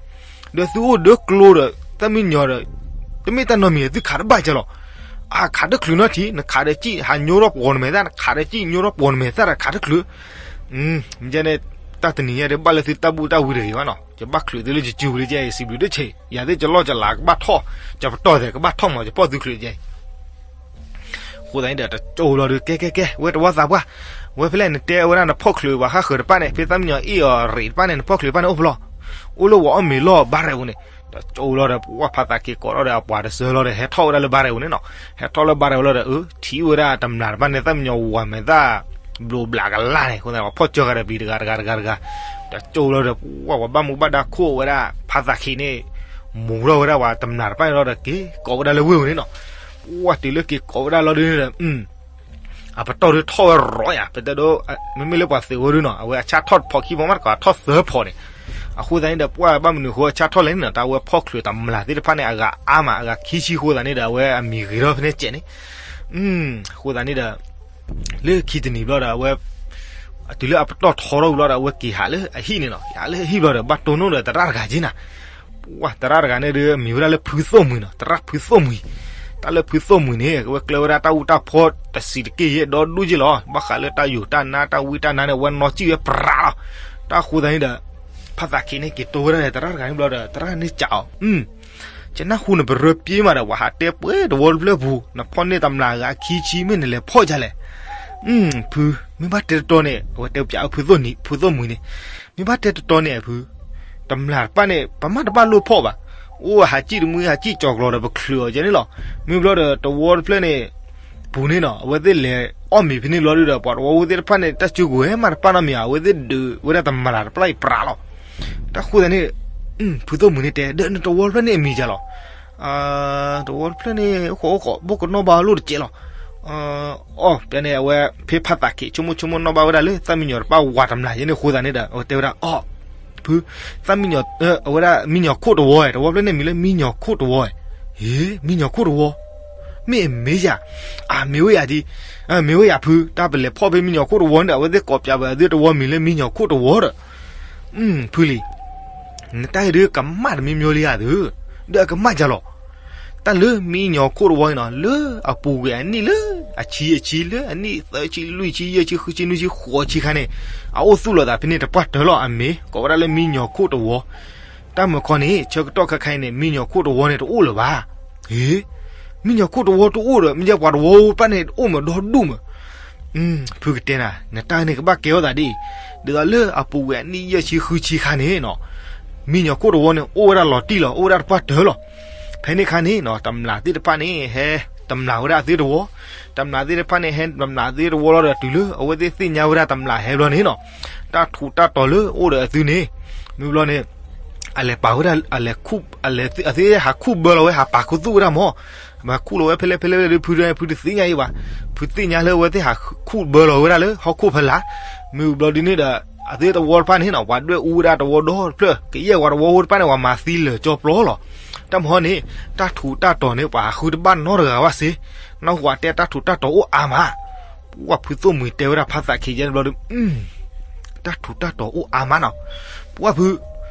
ုအိၣ်ဒီးကျိဒီး သၣ်မံယီၤဒီး တမ့ၢ်တၢ်နီတမံၤ သုခးတဘၣ်ကဲလီၤ. အခးတချုးနီတထံး, နခးဒီးစံၣ် ဟးညိထီၣ်ပှီၤနမဲာ်သၣ်, နခးဒီးစံၣ်ညိထီၣ်ပှီၤနမဲာ်သၣ်ဒီး ခးတချုး. ယဲန့ၣ် တၢ်တနံၤညါဒီး ဘၣ်လၢသုတၢ်ဘူၣ်တၢ်ဝံတဂ့ၤဘၣ်နီၤ, ယဘၣ်ချုးသုလၢယစုပူၤလံကဲအံၤ စံးဘျုးတဆံး, ယၤသ့ၣ်ကလီၢ်ကလးကဘၣ်ထီၣ်, ယပတီၢ်သဲးကဘၣ်ထီၣ်မး ယဖီၣ်သုချုးကဲအံၤ အဃိသတးန့ၣ်ဒီး တကၠိလီၤဒီး ကဲကဲကဲ ဝဲတဝီသးပှၢ်, ဝဲဖဲလဲၣ်နတဲဝဲဒၣ်နဖီၣ်ချုးပှၤဃၣ်ဃၢၤတဖၣ်န့ၣ် ဖဲသၣ်မံယီၤအ့ၣ်အီၤရ့းတဖၣ်န့ၣ် နဖီၣ်ချုးတဖၣ်န့ၣ်အိၣ်ဖဲလဲၣ်, အိၣ်လၢဝဲအီၣ်မ့ၤလီၢ်ဘါရဲးပူၤန့ၣ်. တကၠိလီၤဒီး ပှၤဖးသးခ့ကိးထီၣ်ဒီးအပှၤတစၢလီၤဒီး ဟဲထီၣ်ဝဲဒၣ်လၢဘါရဲးပူၤန့ၣ်နီၤ, ဟဲထီၣ်လၢဘါရဲးပူၤလီၤဒီး အၢ ထံၣ်ဝဲဒၣ်တမျၢ်တဖၣ်န့ၣ် သၣ်မံယီၤဝၤမဲာ်သၣ် ဘျိးဘျးကလၢ်န့ၣ် အဃိသတး ပှၤဖီၣ်ကၢဃာ်ဒီးပျံၤတဂၤတဂၤတဂၤတဂၤ, တကၠိလီၤဒီး ပှၤဘၣ်မူဘၣ်ဒါခိၣ်ဝဲဒၣ် ဖးသးခ့န့ၣ် မူထီၣ်ဝဲဒၣ်ပှၤတမျၢ်တဖၣ်န့ၣ်လီၤဒီး က့ၤကိးဝဲဒၣ်လၢဝ့ၢ်ပူၤန့ၣ်နီၤ, ပှၤတုၤလၢက့ၤကိးဝဲဒၣ်လီၤဒုန့ၣ်ဒီး အပတီၢ်ဒုးထီၣ်ဝဲရီၤယၤ ပတဲဒိ မ့မ့ၢ်လၢပှၤသုးဝဲဒုနီၤ အဝဲအဆၣ်ထီၣ်တဖီးခံဖီးမးတကီး ထီၣ်သၢဖီးန့ၣ်, အဃိသတးန့ၣ်ဒီး ပှၤဘၣ်မနုၤအဃိအဆၣ်ထီၣ်လဲၣ်န့ၣ်နီၤ တၢ်ဝဲဖီၣ်ချုးတမျၢ်သ့ၣ်တဖၣ်န့ၣ် အဂၤအါမး အဂၤခံဆံအဃိသတးန့ၣ်ဒီး အဝဲအမံၤဂ့ၤထီၣ်ဖဲန့ၣ်ကဲးန့ၣ်, အဃိသတးန့ၣ်ဒီး လၢခံတနံၤဘျီဒီး အဝဲ တုၤလၢအပတီၢ်ထီထီၣ်ဝံၤဘျီဒီး အဝဲက့ၤဟးလၢအဟံၣ်န့ၣ်နီၤ, ဟးလၢအဟံၣ်ဘျီဒီး ဘၣ်တိၢ်နီၣ်ဒီးသရၣ်တဂၤက့ၤနၤ, ပှၤသရၣ်တဂၤန့ၣ်ဒီး မံၤဝဲဒၣ်လၢဖုသိၣ်မှံၤနီၤ, သရၣ်ဖုသိၣ်မှံၤ, တၢ်လၢဖုသိၣ်မှံၤန့ၣ် အဝဲကျဲဝဲဒၣ်တၢ်အူတၢ်ဖီတစံးတက့ၢ်ယဲၢ်ဒီဒူၣ်က့ၤလီၤ, ဘၣ်ဃးလၢတၢ်ယိာ်တၢ်နါတၢ်ဝံတၢ်နါန့ၣ် အဝဲနီၢ်စံၣ်ဝဲပြးလီၤ, တၢ်အဃိသတးန့ၣ်ဒီး ဖးသးခ့န့ၣ်က့ၤတိၢ်ဝဲဒၣ်ဒီးသရၣ်တဂၤန့ၣ်ဘျီဒီး သရၣ်န့ၣ်စံးအီၤ ကနၢ်ဟူနပရၢပျ့မးဒီး ပှၤဟးတဲပှဲၤတဝီတဖျၢၣ်ပူၤ နဖီၣ်န့ၢ်တမျၢ်ဂၤအခံဆံမ့ၢ်နလဲၤဖီၣ်ဒ်လဲၣ်. ဖု, မ့ၢ်ဘၣ်တဲတတီၤန့ၣ် အဝဲတဲပၠးဖုသိၣ်နံၤ ဖုသိၣ်မှံၤန့ၣ်, မ့ၢ်ဘၣ်တဲတတီၤန့ၣ်ဖု, တမျၢ်တဖၣ်န့ၣ် ပမ့ၢ်တဘၣ်လိၣ်ဖီၣ်ဘၣ်, အိၣ်ဟးစံၣ်တမှံဟးစံၣ်ကၠီၤကျီၤဒီးပချုးအီၤကဲန့ၣ်လီၤ. မ့ၢ်ဘျီဒီးတဝီတဖျၢၣ်န့ၣ် ပူၤန့ၣ်နီၤ အဝဲသ့ၣ်လဲၤအီၣ်မ့ၤဖဲန့ၣ်ဘျီဒုဒီး ပှၤတဝီဖိသ့ၣ်တဖၣ်န့ၣ် တၢ်စုကဝဲၤမးတပၣ်နီတမံၤဧါ, အဝဲသ့ၣ်ဒုးဝဲဒၣ်တမျၢ်တဖျၢၣ်အံၤပြးလီၤ. တၢ်ဃိသတးန့ၣ် ဖုသိၣ်မှံၤန့ၣ်တဲ ဒီးနတဝီတဖျၢၣ်န့ၣ်အမံၤဒ်လဲၣ်. တဝီတဖျၢၣ်န့ၣ် အိၣ်ဃီအိၣ်ဃီ ဘိၣ်ကနီၣ်ဘၣ်လိၣ်တကဲးလီၤ. အီၣ် ဖဲန့ၣ် အဝဲဖဲဖးသးခ့ဆိကမိၣ်ဆိကမိၣ်နီၣ်ဘၣ်ဝဲဒၣ်လၢ သၣ်မံယီၤတဖၣ်ဝၤတမျၢ်ယဲန့ၣ်အဃိသတးန့ၣ်ဒီး အဝဲတဲဝဲဒၣ် အီၣ် ဖု သၣ်မံယီၤ အဝဲဒၣ်မံယီၤခိၣ်တဝီဧၢ, တဝီဖျၢၣ်န့ၣ်မံၤလၢမံယီၤခိၣ်တဝီဧၢ. ဟ့ မံယီၤခိၣ်တဝီ မ့ၢ်အမ့ၢ်ယၤ, အမ့ၢ်ဝဲယၤဒ်, မ့ၢ်ဝဲယၤဖု, တၢ်ပလဲၤဖီၣ်ဖဲမံယီၤခိၣ်တဝီန့ၣ်ဒီး အဝဲသ့ၣ်ကိးပၠးဝဲအသုတဝီမံၤလၢမံယီၤခိၣ်တဝီဒီး, ဖုလံ, နတၢ်အံၤဒုးကမၣ်တမံၤမံၤလံဧါသု, ဒီးအကမၣ်ယၤလီၤ. တၢ်လၢမံယီၤခိၣ်တဝီန့ၣ်နီၤ လၢအပူၤကွံာ်အနံၣ်လၢ အဆံအဆံလၢအနံၣ်သၢဆံလွံၢ်ဆံယဲၢ်ဆံဃုဆံနွံဆံဃိးဆံခါန့ၣ်, အအိၣ်သူၣ်လီၤသးဖဲန့ၣ်တပှၢ်တၢၢ်လီၤအမ့ၢ် ကိးဝဲဒၣ်လၢမံယီၤခိၣ်တဝီ တၢ်မုၢ်ခီန့ၣ် ဆၢကတီၢ်ခဲခါအံၤန့ၣ် မံညီၤခိၣ်တဝီန့ၣ်တအိၣ်လၢၤဘၣ်. ဟ့, မံညီၤခိၣ်တဝီတအိၣ်ဒီး မ့ၢ်ပှၤတဝီဖိတဖၣ်န့ၣ် အိၣ်မးဒီဒူၣ်မး. ဖုကတဲနၤ, နတၢ်န့ၣ်ကဘၣ်ကဲထီၣ်သးဒ်အံၤ, ဒ်သိးလၢအပူၤကွံာ်အနံၣ်ယဲၢ်ဆံဃုဆံခါန့ၣ်နီၤ, မံညီၤခိၣ်တဝီန့ၣ် အိၣ်ဝဲဒၣ်လီၤတံၢ်လီၤ, အိၣ်ဝဲဒၣ်တပှၢ်တၢၢ်လီၤ. ဖဲန့ၣ်ခါန့ၣ်နီၤ တမျာ်သ့ၣ်တဖၣ်န့ၣ် ဟဲတမျာ်ဝဲဒၣ်အသုတဝီ, တမျာ်သ့ၣ်တဖၣ်န့ၣ် ဟဲတမျာ်အသုတဝီလီၤဒီး တုၤလၢအဝဲသ့ၣ်သ့ၣ်ညါဝဲဒၣ်တမျာ်ဟဲဘျီန့ၣ်နီၤ, တၢ်ထူးတၢ်တီၤလၢအိၣ်ဒီးအသုန့ၣ်, မ့ၢ်ဘျီန့ၣ် အလဲၤပာ်ဝဲဒၣ်, အလဲၤခူၣ်, အလဲၤ, အသ့ၣ်ဟးခူၣ်ဘၢလီၤဝဲ ဟးပာ်ခူသူၣ်ဝဲဒၣ်မၢ်, ပှၤခူၣ်လီၤဝဲဖဲလဲၣ်ဖဲလဲၣ်ဒီး ဖု, ဖုတသ့ၣ်ညါအံၤဘၣ်. ဖုသ့ၣ်ညါလၢအဝဲသ့ၣ်ဟးခူၣ်ဘၢလီၤဝဲဒၣ်လၢဟီၣ်ခိၣ်ဖဲလၢ်, မ့ၢ်ဘျီဒ်န့ၣ်ဒီး အသ့ၣ်တဝီတဖၣ်န့ၣ်နီၤ ပှၤဒွဲၣ်အူဝဲဒၣ်တဝီဒီတဖျၢၣ်, ကယဲၢ်ပှၤတဝီဖိတဖၣ်န့ၣ် ပှၤမၤသံလၢာ်ကၠီပျီလီၤ. တၢ်မုၢ်ခီန့ၣ် တၢ်ထူးတၢ်တီၤန့ၣ် ပှၤဟးဃုတဘၣ်နီတဂၤဘၣ်စ့, နီၢ်ဟူအတဲတၢ်ထူးတၢ်တီၤအိၣ်အါမး. ပှၤဖုသိၣ်မှံၤတဲဝဲဒၣ်ဖါသးခ့ယဲၢ်န့ၣ်ဘျီဒီး, တၢ်ထူးတၢ်တီၤအိၣ်အါမးနီၤ, ပှၤဖု,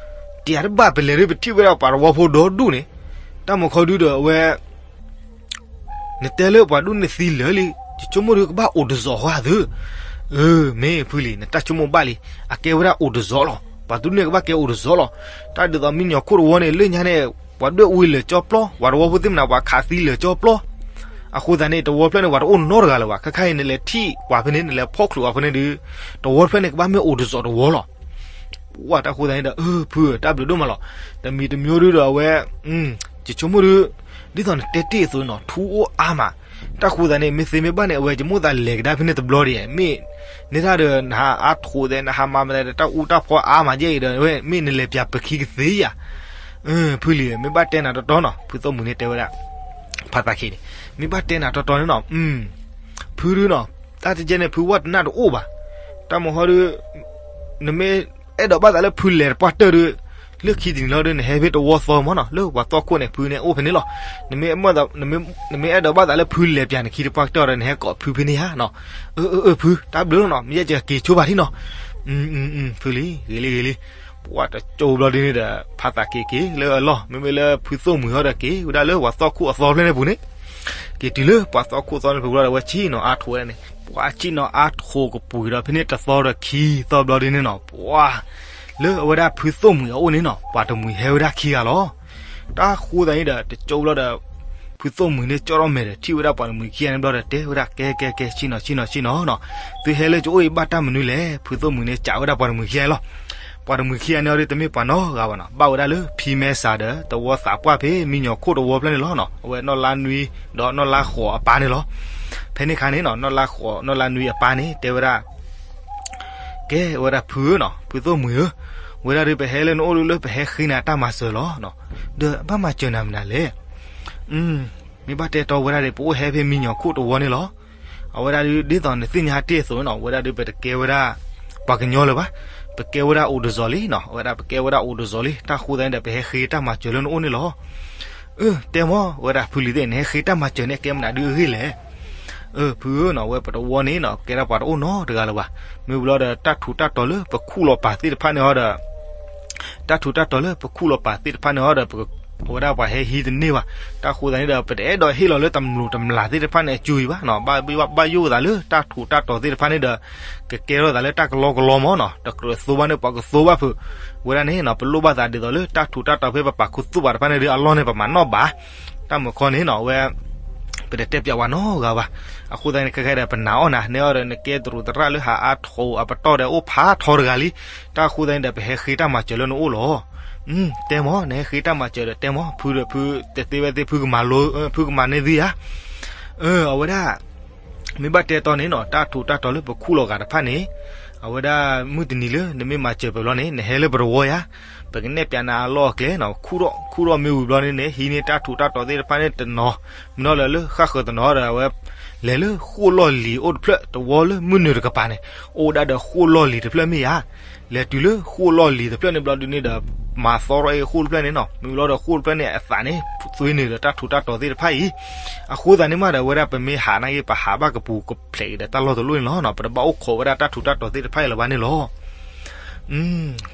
တယၤတဘၣ်ပလဲၤဒီးပထံၣ်ဝဲဒၣ်ပှၤတဝီဖိဒီဒူၣ်န့ၣ်, တၢ်မုၢ်ခီဒုဒီးအဝဲ နတဲလၢပှၤဒူၣ်န့ၣ်သံလၢာ်လံ, ယဆိကမိၣ်ဒုကဘၣ်အိၣ်တစီၤဃီသု. အၢ, မ့ၢ်ဖုလံ, နတၢ်ဆိကမိၣ်ဘၣ်လံ, အကဲဝဲဒၣ်အိၣ်တစီၤလီၤ. ပှၤဒူၣ်န့ၣ်ကဘၣ်ကဲအိၣ်တစီၤလီၤ. တၢ်ဒ်သိးမံညီၤခိၣ်တဝီန့ၣ် လၢညါန့ၣ် ပှၤဒွဲၣ်အူလၢာ်ကၠီပျီ, ပှၤတဝီဖိသ့ၣ်မနုၤ ပှၤခးသံလၢာ်ကၠီပျီ. အဃိသတးန့ၣ် တဝီဖျၢၣ်န့ၣ် ပှၤတအိၣ်နီတဂၤလၢၤဘၣ်. ခဲခါအံၤ နလဲၤထံၣ်ပှၤဖဲန့ၣ် နလဲၤဖီၣ်ချုးပှၤဖဲန့ၣ်ဒီး တဝီဖျၢၣ်န့ၣ် ကဘၣ်မ့ၢ်အိၣ်တစီၤတဝီလီၤ. ပှၤတၢ်ဃိသတးန့ၣ်ဒီး အၢ ဖု, တၢ်ဘျုးဒိၣ်မးလီၤ. တမံၤတမံၤဒုဒီးအဝဲ ယဆိကမိၣ်ဒု, ဒ်သိးနတဲတ့ၢ်အသိးနီၤ ထူအိၣ်အါမး. တၢ်ဃိသတးန့ၣ် မ့ၢ်သ့မ့ၢ်ဘၣ်န့ၣ် အဝဲယမိၣ်သးလဲၤကဒါဖဲန့ၣ်တဘျီဒံး, မ့ၢ်န့ၣ်တၢ်ဒီး နဟးအါထီၣ်သဲး နဟးမၤမနုၤဒီး တၢ်အူတၢ်ဖီအါမးယဲအံၤဒီး မ့ၢ်နလဲၤပၠးပခံကသ့ဧါ. ဖုလံ, မ့ၢ်ဘၣ်တဲနၤတီတီနီၤ, ဖုသိၣ်မှံၤန့ၣ်တဲဝဲဒၣ် ဖါသးခ့န့ၣ်, မ့ၢ်ဘၣ်တဲနၤတီတီန့ၣ်နီၤ, ဖုဒုနီၤ, တၢ်တကဲန့ၣ် ဖုဝဲတနၢ်တအိၣ်ဘၣ်. တၢ်မုၢ်ဟီဒု နမ့ၢ်အဲၣ်ဒိးဘၣ်သးလၢဖုလဲၤတပှၢ်တၢၢ်ဒီး လၢခံတနံၤလီၤဒီး နဟဲဖဲတဝီသီမးနီၤ, လၢပှၤသီၣ်ခိၣ်န့ၣ် ဖုန့ၣ်အိၣ်ဖဲန့ၣ်လီၤ. နမ့ၢ်အဲၣ်ဒိးဘၣ်သးလၢဖုလဲၤပၠးနခံတပှၢ်တၢၢ်ဒီး နဟဲကိးဖုဖဲန့ၣ်ဧါနီၤ. အၢ အၢ အၢ ဖု, တၢ်ဘျုးလီၤနီၤ, မ့ၢ်ယဲကက့ၤဆိဘၣ်ထံနီၤ. ဖုလံ, ဂ့ၤလံ ဂ့ၤလံ. ပှၤတကၠိဘျီဒ်န့ၣ်ဒီး ဖါသးခ့က့ၤလၢအလီၢ်, မ့မ့ၢ်လၢဖုသိၣ်မှံၤဟီဒီးက့ၤဝဲဒၣ်လၢပှၤသီၣ်ခိၣ်အသီဖျၢၣ်န့ၣ်ပူၤန့ၣ်, က့ၤတုၤလၢပှၤသီၣ်ခိၣ်သီန့ၣ်ပူၤလီၤဒီး အဝဲဆ့ၣ်နီၤအါထီၣ်ဝဲဒၣ်န့ၣ်, ပှၤဆ့ၣ်နီၤအါထီၣ်ကပူၤဒီး ဖဲန့ၣ်တသီဒီးခံသီဘျီဒ်န့ၣ်နီၤ, ပှၤ လၢအဝဲဒၣ်ဖုသိၣ်မှံၤအအိၣ်န့ၣ်နီၤ ပှၤတမှံၤဟဲဝဲဒၣ်ခံဂၤလီၤ. တၢ်ဃိသတးန့ၣ်ဒီး တကၠိဘျီဒီး ဖုသိၣ်မှံၤန့ၣ်ကၠီထီၣ်မဲာ်ဒီး ထံၣ်ဝဲဒၣ်ပှၤတမှံၤခံဂၤန့ၣ်ဘျီဒီး တဲဝဲဒၣ် ကဲ ကဲ ကဲ ဆ့ၣ်နီၤ ဆ့ၣ်နီၤ ဆ့ၣ်နီၤနီၤ, သုဟဲလၢကအိၣ်အံၤဘၣ်တၢ်မနုၤလဲၣ်. ဖုသိၣ်မှံၤန့ၣ် စံးဝဲဒၣ်ပှၤတမှံၤခံဂၤလီၤ. ပှၤတမှံၤခံဂၤန့ၣ်အီၤဒီး တမ့ၢ်ပှၤနီတဂၤဘၣ်နီၤ, ဘၣ်ဝဲဒၣ်လၢဖံမဲစးဒီး သဝီသးပှၢ်ဖဲမံညီၤခိၣ်တဝီဖျၢၣ်န့ၣ်လီၤ. အဝဲနီၢ်လါနွံဒီးနီၢ်လါဃိးအပၢ်န့ၣ်လီၤ. ဖဲန့ၣ်ခါန့ၣ်နီၤ နီၢ်လါဃိးနီၢ်လါနွံအပၢ်န့ၣ် တဲဝဲဒၣ် ကဲဝဲဒၣ်ဖုဧၢနီၤ, ဖုသိၣ်မှံၤဧၢ, ဝဲဒၣ်ဒီးပဟဲလၢနအိၣ်လၢပဟဲဃ့နၤတၢ်မၤစၢၤလီၤ. ဒီးဘၣ်မၤစၢၤနၤမနုၤလဲၣ်. မ့ၢ်ဘၣ်တဲတီဝဲဒၣ်ဒီး ပအိၣ်ဟဲဖဲမံညီၤခိၣ်တဝီန့ၣ်လီၤ. အဝဲဒၣ်ဒ်သိးနသ့ၣ်ညါတ့ၢ်အသိးနီၤ, ဝဲဒၣ်ဒီးပတကဲဝဲဒၣ် ပှၤကညီလၢၤဘၣ်, ပကဲဝဲဒၣ်အိၣ်တစီၤလံနီၤ, အဝဲဒၣ်ပကဲဝဲဒၣ်အိၣ်တစီၤလံ, တၢ်ဃိသတးန့ၣ်ဒီး ပဟဲဃ့တၢ်မၤစၢၤလၢနအိၣ်န့ၣ်လီၤ. အၢ တဲမၢ်, ဝဲဒၣ်ဖုလံၤသ့ၣ် နဟဲဃ့တၢ်မၤစၢၤန့ၣ် ကဲမနုၤဒုအဂ့ၢ်လဲၣ်. အၢ ဖုဧၢနီၤ, ဝဲပတဝီန့ၣ်နီၤ ကဲဒၣ်ပှၤတအိၣ်နီတဂၤလၢၤဘၣ်. မ့ၢ်ဘျီဒီး တၢ်ထူးတၢ်တီၤလၢပခူၣ်လီၤပာ်သ့ၣ်တဖၣ်န့ၣ်ဟီဒီး တၢ်ထူးတၢ်တီၤလၢပခူၣ်လီၤပာ်သ့ၣ်တဖၣ်န့ၣ်ဟီဒီး အဝဲဒၣ်ပှၤဟဲဟံးတန့ၢ်ဘၣ်. တၢ်ဃိသတးန့ၣ်ဒီး ပတအဲၣ်ဒိးဟ့ၣ်လီၤလၢတမျိာ်တမျာ်သ့ၣ်တဖၣ်န့ၣ်အစိၤအံၤဘၣ်နီၤ, ဘၣ်ယိၣ်သးလၢတၢ်ထူးတၢ်တီၤသ့ၣ်တဖၣ်န့ၣ်ဒီး ကကဲထီၣ်သးလၢတၢ်ကလီကလီမၢ်နီၤ, တကြၢးသိဘၣ်န့ၣ် ပှၤကသိဘၣ်ဖုးဝဲဒၣ်န့ၣ်နီၤ, ပလိၣ်ဘၣ်သးဒ်သိးလၢတၢ်ထူးတၢ်တီၤဖဲပပာ်ခူသူၣ်ပှၤတဖၣ်န့ၣ်ဒီး အလီၢ်န့ၣ် ပမၤနီၣ်ဘၣ်. တၢ်မုၢ်ခီန့ၣ်နီၤ အဝဲ ပတတဲပၠးဝဲနီတဂၤဘၣ်. အဃိသတးန့ၣ် ခဲခဲဒီး ပနာ်အီၣ်နၤ, နဲအီၤဒီး နကဲတရူးသရၣ်လၢဟးအါထီၣ်အပတီၢ်ဒီး အိၣ်ဖးထီတဂၤလံ. တၢ်ဃိသတးန့ၣ်ဒီး ပဟဲဃ့တၢ်မၤစၢၤလၢနအိၣ်လီၤ. တဲမၢ်, နဟဲဃ့တၢ်မၤစၢၤဒီး တဲမၢ်, ဖုဒီးဖု တသ့ဝဲသ့ၣ် ဖုကမၤလိ ဖုကမၤန့ၢ်သုဧါ. အဝဲဒၣ် မ့ၢ်ဘၣ်တဲတီန့ၣ်နီၤ, တၢ်ထူးတၢ်တီၤလၢပခူၣ်လီၤဂာ်တဖၣ်န့ၣ်, အဝဲဒၣ်မုၢ်တနံၤလၢ နမ့ၢ်မၤစၢၤပှၤဘျီန့ၣ် နဟဲလၢပတဝီယၤ, ပကနဲၣ်ပၠးနၤအလီၢ်အကျဲနီၤ, ခူၣ်ထီၣ် ခူၣ်ထီၣ်မ့ၢ်ဝံၤဘျီန့ၣ်န့ၣ် ဟံးန့ၢ်တၢ်ထူးတၢ်တီၤသ့ၣ်တဖၣ်န့ၣ်တနီၤ, မ့ၢ်နီၢ်လၢလၢဃၣ်ဃၢၤတနီၤဒီး အဝဲ လဲၤလၢဃိၣ်လီၢ်လံၤအိၣ်တဖျၢၣ်, တဝီလၢမုၢ်နုာ်တကပၤန့ၣ် အိၣ်ဝဲဒၣ်ဒီးဃိၣ်လီၢ်လံၤတဖျၢၣ်မ့ၢ်ဧါ. လဲၤတုၤလၢဃိၣ်လီၢ်လံၤတဖျၢၣ်န့ၣ်ဘျီဒုန့ၣ်ဒီး မၤသီထီၣ်အဃိၣ်တဖျၢၣ်န့ၣ်နီၤ, မ့ၢ်ဘျီဒီးဃိၣ်တဖျၢၣ်န့ၣ် အသးန့ၣ် သွ့န့ၢ်ဒီးတၢ်ထူးတၢ်တီၤသ့ၣ်တဖၣ်အံၤ. အဃိသတးန့ၣ်မးဒီး အဝဲဒၣ်ပမ့ၢ်ဟးနာ်က့ ပဟးဘၣ်ကပူၤကဖျဲးက့ၤဒီးတၢ်လီၢ်တလီၢ်န့ၣ်လီၤ. ပတဘၣ်အိၣ်ခိးဝဲဒၣ်တၢ်ထူးတၢ်တီၤသ့ၣ်တဖၣ်အံၤလၢၤဘၣ်န့ၣ်လီၤ.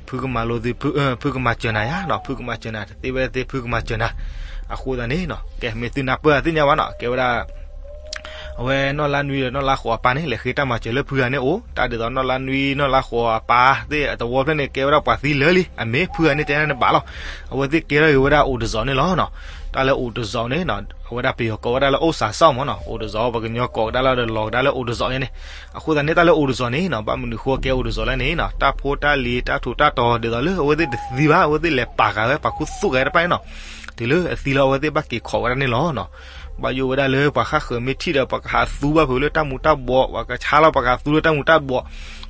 ဖုကမၤလိသု, ဖုကမၤစၢၤနၤယၤနီၤ, ဖုကမၤစၢၤနၤ, တသ့ဝဲသ့ၣ် ဖုကမၤစၢၤနၤ. အဃိသတးန့ၣ်နီၤ ကဲ မ့ၢ်သုနၢ်ပၢၢ်သ့ၣ်ညါဘၣ်နီၤ, ကဲဝဲဒၣ် အဝဲနီၢ်လါနွံဒီးနီၢ်လါဃိးအပၢ်န့ၣ် လဲၤဃ့တၢ်မၤစၢၤလၢဖုဂၤန့ၣ်အိၣ်, တၢ်ဒ်သိးနီၢ်လါနွံနီၢ်လါဃိးအပၢ်သ့ၣ်အသဝီဖျၢၣ်န့ၣ် ကဲဝဲဒၣ်ပှၤသံလၢာ်လံ, အမ့ၢ်ဖုဂၤန့ၣ်တဲဒၣ်န့ၣ်ဘၣ်လီၤ. အဝဲသ့ၣ်ကဲထီၣ်က့ၤဝဲဒၣ်အိးတစီးန့ၣ်လီၤ. တၢ်လၢအိးတစီးန့ၣ် အဝဲဒၣ်ပယီၤကိးဝဲဒၣ်လၢအိၣ်စးစီမ့ၢ်နီၤ, အိးတစီး ပှၤကညီကိးကဒါလၢဒီးလီၤကဒါလၢအိးတစီးန့ၣ်. အဃိသတးန့ၣ် တၢ်လၢအိးတစီးန့ၣ်နီၤ ဘၣ်မနုၤဃိကဲအိးတစီးလဲၣ်န့ၣ်နီၤ, တၢ်ဖိတၢ်လံၤတၢ်ထူးတၢ်တီၤဒ်သိးလၢအဝဲသ့ၣ်တသံဘၣ်, အဝဲသ့ၣ်လဲၤပာ်ဃာ်ဝဲ ပာ်ခူသူၣ်ဃာ်ဝဲတဖၣ်န့ၣ်နီၤ, တုၤလၢအသံလီၤ အဝဲသ့ၣ်ဘၣ်က့ၤခိးဝဲဒၣ်န့ၣ်လီၤနီၤ. ဘၣ်ယိၣ်ဝဲဒၣ်လၢပှၤဃၣ်ဃၢၤမ့ၢ်ထံၣ်ဒီး ပှၤကဟးသူဘၣ်ဖုးလၢတၢ်မူၤတၢ်ဘှီး, ပှၤကဆါလီၤပှၤကဟးသူလၢတၢ်မူၤတၢ်ဘှီး,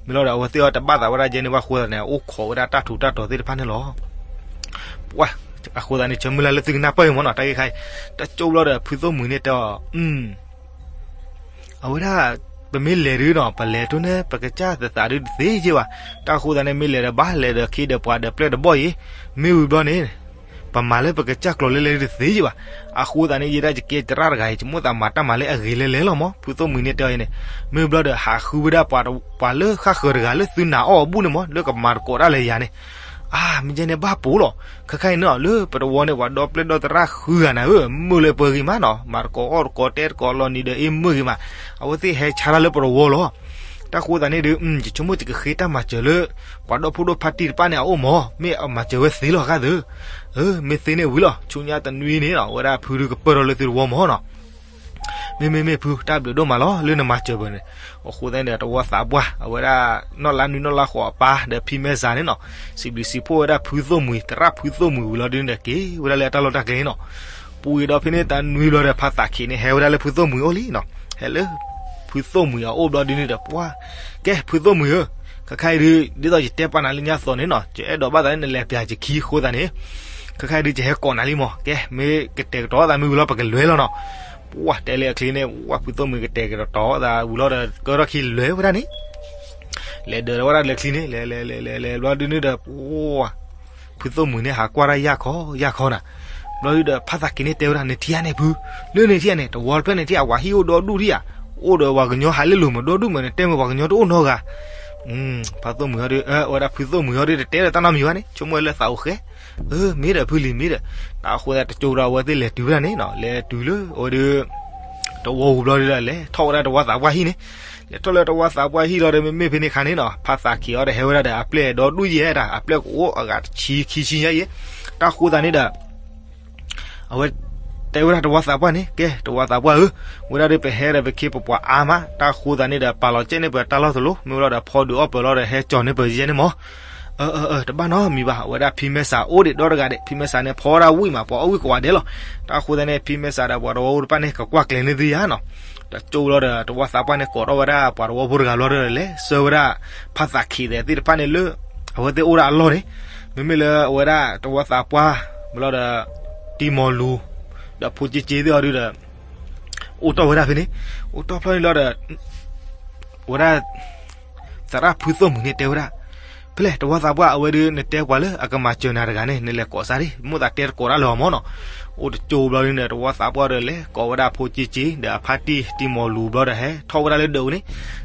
မ့ၢ်လီၤဒီး အဝဲသ့ၣ်အီၤတဘၣ်သးဝဲဒၣ်ယဲန့ၣ်ဘၣ်အဃိသတးန့ၣ် အိၣ်ခိးဝဲဒၣ်တၢ်ထူးတၢ်တီၤသ့ၣ်တဖၣ်န့ၣ်လီၤ. ပှၤ အဃိသတးန့ၣ် ဆၢမုၢ်လၢ်လၢသုကနၢ်ပၢၢ်အံၤမ့ၢ်နီၤ, တၢ်ဂ့ၢ်ခါအံၤ တကၠိဘျီဒီး ဖုသိၣ်မှံၤန့ၣ်တဲအီၤ အဝဲဒၣ် ပမ့ၢ်လဲၤဒုးနီၤ ပလဲၤတိၢ်န့ၣ် ပကစၢ်သသးဒုးတသ့ယ့ၢ်ဘၣ်. တၢ်အဃိသတးန့ၣ် မ့ၢ်လဲၤဒီးဘၣ်လဲၤဒီးခ့ဒီးပှၤဒီးပျဲၢ်ဒီးဘီၣ်အံၤ, မ့ၢ်ဝံၤဘျီန့ၣ် ပမၤလၢပကစၢ်ကျိၤလၢလဲၤဒုးတသ့ယ့ၢ်ဘၣ်. အဃိသတးန့ၣ် ယဲဒၣ်ယကဲသရၣ်တဂၤအံၤ ယမိၣ်သးမၤတၢ်မၤလၢအဂ့ၤလဲၤလဲၤလီၤမး, ဖုသိၣ်မှံၤန့ၣ်တဲအီၤအံၤန့ၣ်, မ့ၢ်ဘျီဒီးဟးဃုဝဲဒၣ်ပှၤလၢဃၣ်ဃၢၤတဂၤလၢသုနာ်အီၣ်အဘူၣ်န့ၣ်မး လၢကမၤသကိးတၢ်လၢယၤန့ၣ် အါ မ့ၢ်ယဲန့ၣ်ဘၣ်ပိာ်လီၤ. ခဲခါအံၤန့ၣ် လၢပတဝီန့ၣ် ပှၤဒီပျဲၢ်ဒီသရၣ်ဃုဂၤနၤဧၢ, မုာ်လၢပှဲၤဂ့ၤမးနီၤ, မၤသကိးအီၣ်သကိးတဲသကိးလီၤနံၤဒီးအ့ၣ်မုာ်ဂ့ၤမး, အဝဲသ့ၣ်ဟဲဆါတၢ်လၢပတဝီလီၤ. တၢ်ဃိသတးန့ၣ်ဒီး ယဆိကမိၣ်ယကဃ့တၢ်မၤစၢၤလၢ ပှၤဒီဖိဒိၣ်ဖါတံၢ်တဖၣ်န့ၣ်အအိၣ်မး, မ့ၢ်အမၤစၢၤဝဲသ့လီၤဃၣ်သၢ, မ့ၢ်သ့န့ၣ်ဝံၤလီၤ, ဆူညါတနွံန့ၣ်နီၤ အဝဲဒၣ်ဖုဒုးကပၢၢ်ထီၣ်လၢသုတဝီမးနီၤ. မ့မ့မ့ၢ်ဖု တၢ်ဘျုးဒိၣ်မးလီၤ လၢနမၤစၢၤပှၤန့ၣ်. အဃိသတးန့ၣ်ဒီး တဝီသးပှၢ် အဝဲဒၣ် နီၢ်လါနွံနီၢ်လါဃိးအပၢ် ဒီးဖံမဲစးန့ၣ်နီၤ, စံးဘျုးစံးဖှိၣ်ဝဲဒၣ်ဖုသိၣ်မှံၤ သရၣ်ဖုသိၣ်မှံၤဝံၤလီၤဒုးန့ၣ်ဒီး က့ၤဝဲဒၣ်လၢတၢ်လီၢ်တၢ်ကျဲန့ၣ်နီၤ. ပူၤအံၤဒီးဖဲန့ၣ်တနွံဘျီဒီး ဖါသးခံးန့ၣ် ဟဲဝဲဒၣ်လၢဖုသိၣ်မှံၤအအိၣ်လံနီၤ, ဟဲလၢ ဖုသိၣ်မှံၤအအိၣ်ဘျီဒုးန့ၣ်ဒီး ပှၤ ကဲ ဖုသိၣ်မှံၤဧၢ, ခဲခါအံၤဒုး ဒ်သိးယတဲပာ်နၤလၢညါသိးန့ၣ်နီၤ, ယအဲၣ်ဒိးဘၣ်သးလၢနလဲၤပျးယခံအဃိသတးန့ၣ်, ခဲခါအံၤဒုး ယဟဲကိးနၤလံမး, ကဲ မ့ၢ်ကတဲာ်ကတီၤသးမ့ၢ်ဝံၤလီၤ ပကလဲၤလီၤနီၤ. ပှၤတဲလၢအချံန့ၣ် ဝဲဖုသိၣ်မှံၤကတဲာ်ကတီၤသးဝံၤလီၤဒီး ကၢထီၣ်ခံလဲၤဝဲဒၣ်န့ၣ် လဲၤဒၢးဝဲဒၣ်လၢချံန့ၣ် လဲၤလဲၤလဲၤလဲၤလဲၤဘျီဒုးန့ၣ်ဒီး ပှၤ ဖုသိၣ်မှံၤန့ၣ် ဟးကွၢ်တၢ်ယၢ်ခီယၢ်ခီနၤ. ဘျီဒုးဒီး ဖါသးခံးန့ၣ်တဲဝဲဒၣ် နထံၣ်ဧါန့ၣ်ဖု, လၢနထံၣ်ဧါန့ၣ် တဝီတဖျၢၣ်န့ၣ်ထံၣ်ဧါ ပှၤဟံၣ်အိၣ်ဒီဒူၣ်ထံၣ်ဧါ, အိၣ်ဒီးပှၤကညီဟးလၢလိၤမးဒီဒူၣ်မး နတဲမ့ၢ်ပှၤကညီတအိၣ်နီတဂၤ. ဖါသိၣ်မှံၤဟီဒုး ဝဲဒၣ်ဖုသိၣ်မှံၤဟီဒုး တတဲဒီးတၢ်နီတမံၤဘၣ်န့ၣ် ဆိကမိၣ်ဝဲလၢသးအိၣ်ဃဲ, မ့ၢ်ဒီးဖုလံၤမ့ၢ်ဒီး, တၢ်အဃိသတးတကၠိဒီး အဝဲသ့ၣ်လဲၤတုၤဝဲဒၣ်န့ၣ်နီၤ လဲၤတုၤလၢအဝဲဒုး တဝီပူၤဘျီဒုးဒီး လဲၤထီၣ်ဝဲဒၣ်တဝီသးပှၢ်ဟံၣ်န့ၣ်, လဲၤထီၣ်လၢတဝီသးပှၢ်ဟံၣ်လီၤဒီး မ့မ့ၢ်ဖဲန့ၣ်အခါန့ၣ်နီၤ ဖါသးခံးအီၤဒီးဟဲဝဲဒၣ်ဒီး အပျဲၢ်ဒီဒူၣ်ယဲၢ်တၢ် အပျဲၢ်ကအိၣ်အဂၤတဆံခံဆံညါယဲၢ်, တၢ်ဃိသတးန့ၣ်ဒီး အဝဲ တဲဝဲဒၣ်တဝီသးပှၢ်န့ၣ် ကဲ တဝီသးပှၢ်ဧၢ, ဝဲဒၣ်ဒီးပဟဲဒီးပခ့ပပှၤအါမး တၢ်ဃိသတးန့ၣ်ဒီး ပာ်လီၤကဲန့ၢ်ပတၢ်လီၢ်တလိၤ မ့ၢ်ဝဲလီၤဒီးဖီဒုးအီၣ်ပၢၤလီၤဒီး ဟဲကၠီၤန့ၢ်ပယဲန့ၣ်မး. အၢ အၢ အၢ တဘၣ်နီတမံၤဘၣ် အဝဲဒၣ်ဖံမဲစးအိၣ်ဒံးဒီတဂၤဒံး ဖံမဲစးန့ၣ် ဖီဝဲဒၣ်ဝံၣ်မး ပှၤအီၣ်ဝံၣ်ကိးဂၤဒဲးလီၤ. တၢ်ဃိသတးန့ၣ် ဖံမဲစးဒီးပှၤတဝီဖိတဖၣ်န့ၣ် ကကွၢ်ကျဲၤန့ၢ်သုယၤနီၤ, တကၠိလီၤဒီး တဝီသးပှၢ်န့ၣ် ကိးထီၣ်ဝဲဒၣ်ပှၤတဝီဖိတဂၤလီၤဒီး လဲၤဆှၢဝဲဒၣ် ဖါသးခံးသဲးသ့ၣ်တဖၣ်န့ၣ်လၢ အဝဲသ့ၣ်အိၣ်ဒၣ်အလီၢ်န့ၣ်, မ့မ့ၢ်လၢအဝဲဒၣ်တဝီသးပှၢ် မ့ၢ်လီၤဒီး တံမီၤလူၤ ဒီးဖိက့က့သ့ၣ်အီၤဒုးဒီး အိၣ်တီၢ်ဝဲဒၣ်ဖဲန့ၣ်, အိၣ်တီၢ်ဖျီန့ၣ်လီၤဒီး ဝဲဒၣ် သရၣ်ဖုသိၣ်မှံၤန့ၣ်တဲဝဲဒၣ်, ဖဲလဲၣ် တဝီသးပှၢ် အဝဲဒုး နတဲပှၤလၢအကမၤစၢၤနၤတဂၤန့ၣ် နလဲၤကိးစၢ်ဒံး မိၣ်သးတဲတကိးတၢ်လၢအီၤမ့ၢ်နီၤ. အိၣ်တကၠိဘျီဒုးန့ၣ် တဝီသးပှၢ်ဒီးလဲၤကိးဝဲဒၣ်ဖိက့က့ ဒီးအဖါတံၢ်တံမီၤလူၤဘျီဒီး ဟဲထီၣ်ဝဲဒၣ်လၢဒၢးအူန့ၣ်,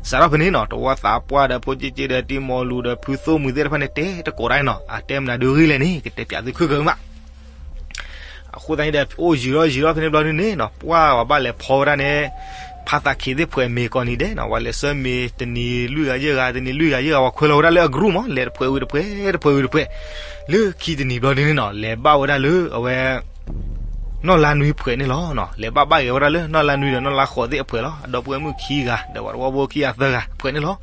စးထီၣ်ဖဲန့ၣ်နီၤ တဝီသးပှၢ်ဒီးဖိက့က့ဒီးတံမီၤလူၤဒီးဖုသိၣ်မှံၤသ့ၣ်တဖၣ်န့ၣ် တဲတကိးတၢ်နီၤ အတဲမနုၤဒုးဂ့ၢ်လဲၣ်န့ၣ် ကတဲပၠးသုခဲကမး အဃိသတးန့ၣ်ဒီး အိၣ်ယံာ်ထီၣ်ယံာ်ထီၣ်ဖဲန့ၣ်ဘျီဒုးန့ၣ်နီၤ ပှၤဝဲဘၣ်လဲၤဖီဝဲဒၣ်န့ၣ် ဖါသးခံးသ့ၣ်ဖှဲးမ့ၤကိးနံၤဒဲးနီၤ ပှၤလဲၤဆှၢမ့ၤတနံၤလွံၢ်ဂၤယဲၢ်ဂၤ တနံၤလွံၢ်ဂၤယဲၢ်ဂၤ ပှၤခွဲးလီၤဝဲဒၣ်လၢအကရူၢ်မး လဲၤတဖှဲးဝံၤတဖှဲး တဖှဲးဝံၤတဖှဲး လၢခံတနံၤဘျီဒုးန့ၣ်နီၤ လဲၤဘၣ်ဝဲဒၣ်လၢအဝဲ နီၢ်လါနွံဖှဲးန့ၣ်လီၤ. လဲၤဘၣ်ဘၣ်က့ၤဝဲဒၣ်လၢနီၢ်လါနွံဒီးနီၢ်လါဃိးသ့ၣ်အဖှဲးလီၤ. အဒီပုၢ်ဝဲၢ်မုၣ်ခံဂၤ ဒီးပှၤတဝီဖိခံဂၤသၢဂၤဖှဲးန့ၣ်လီၤ.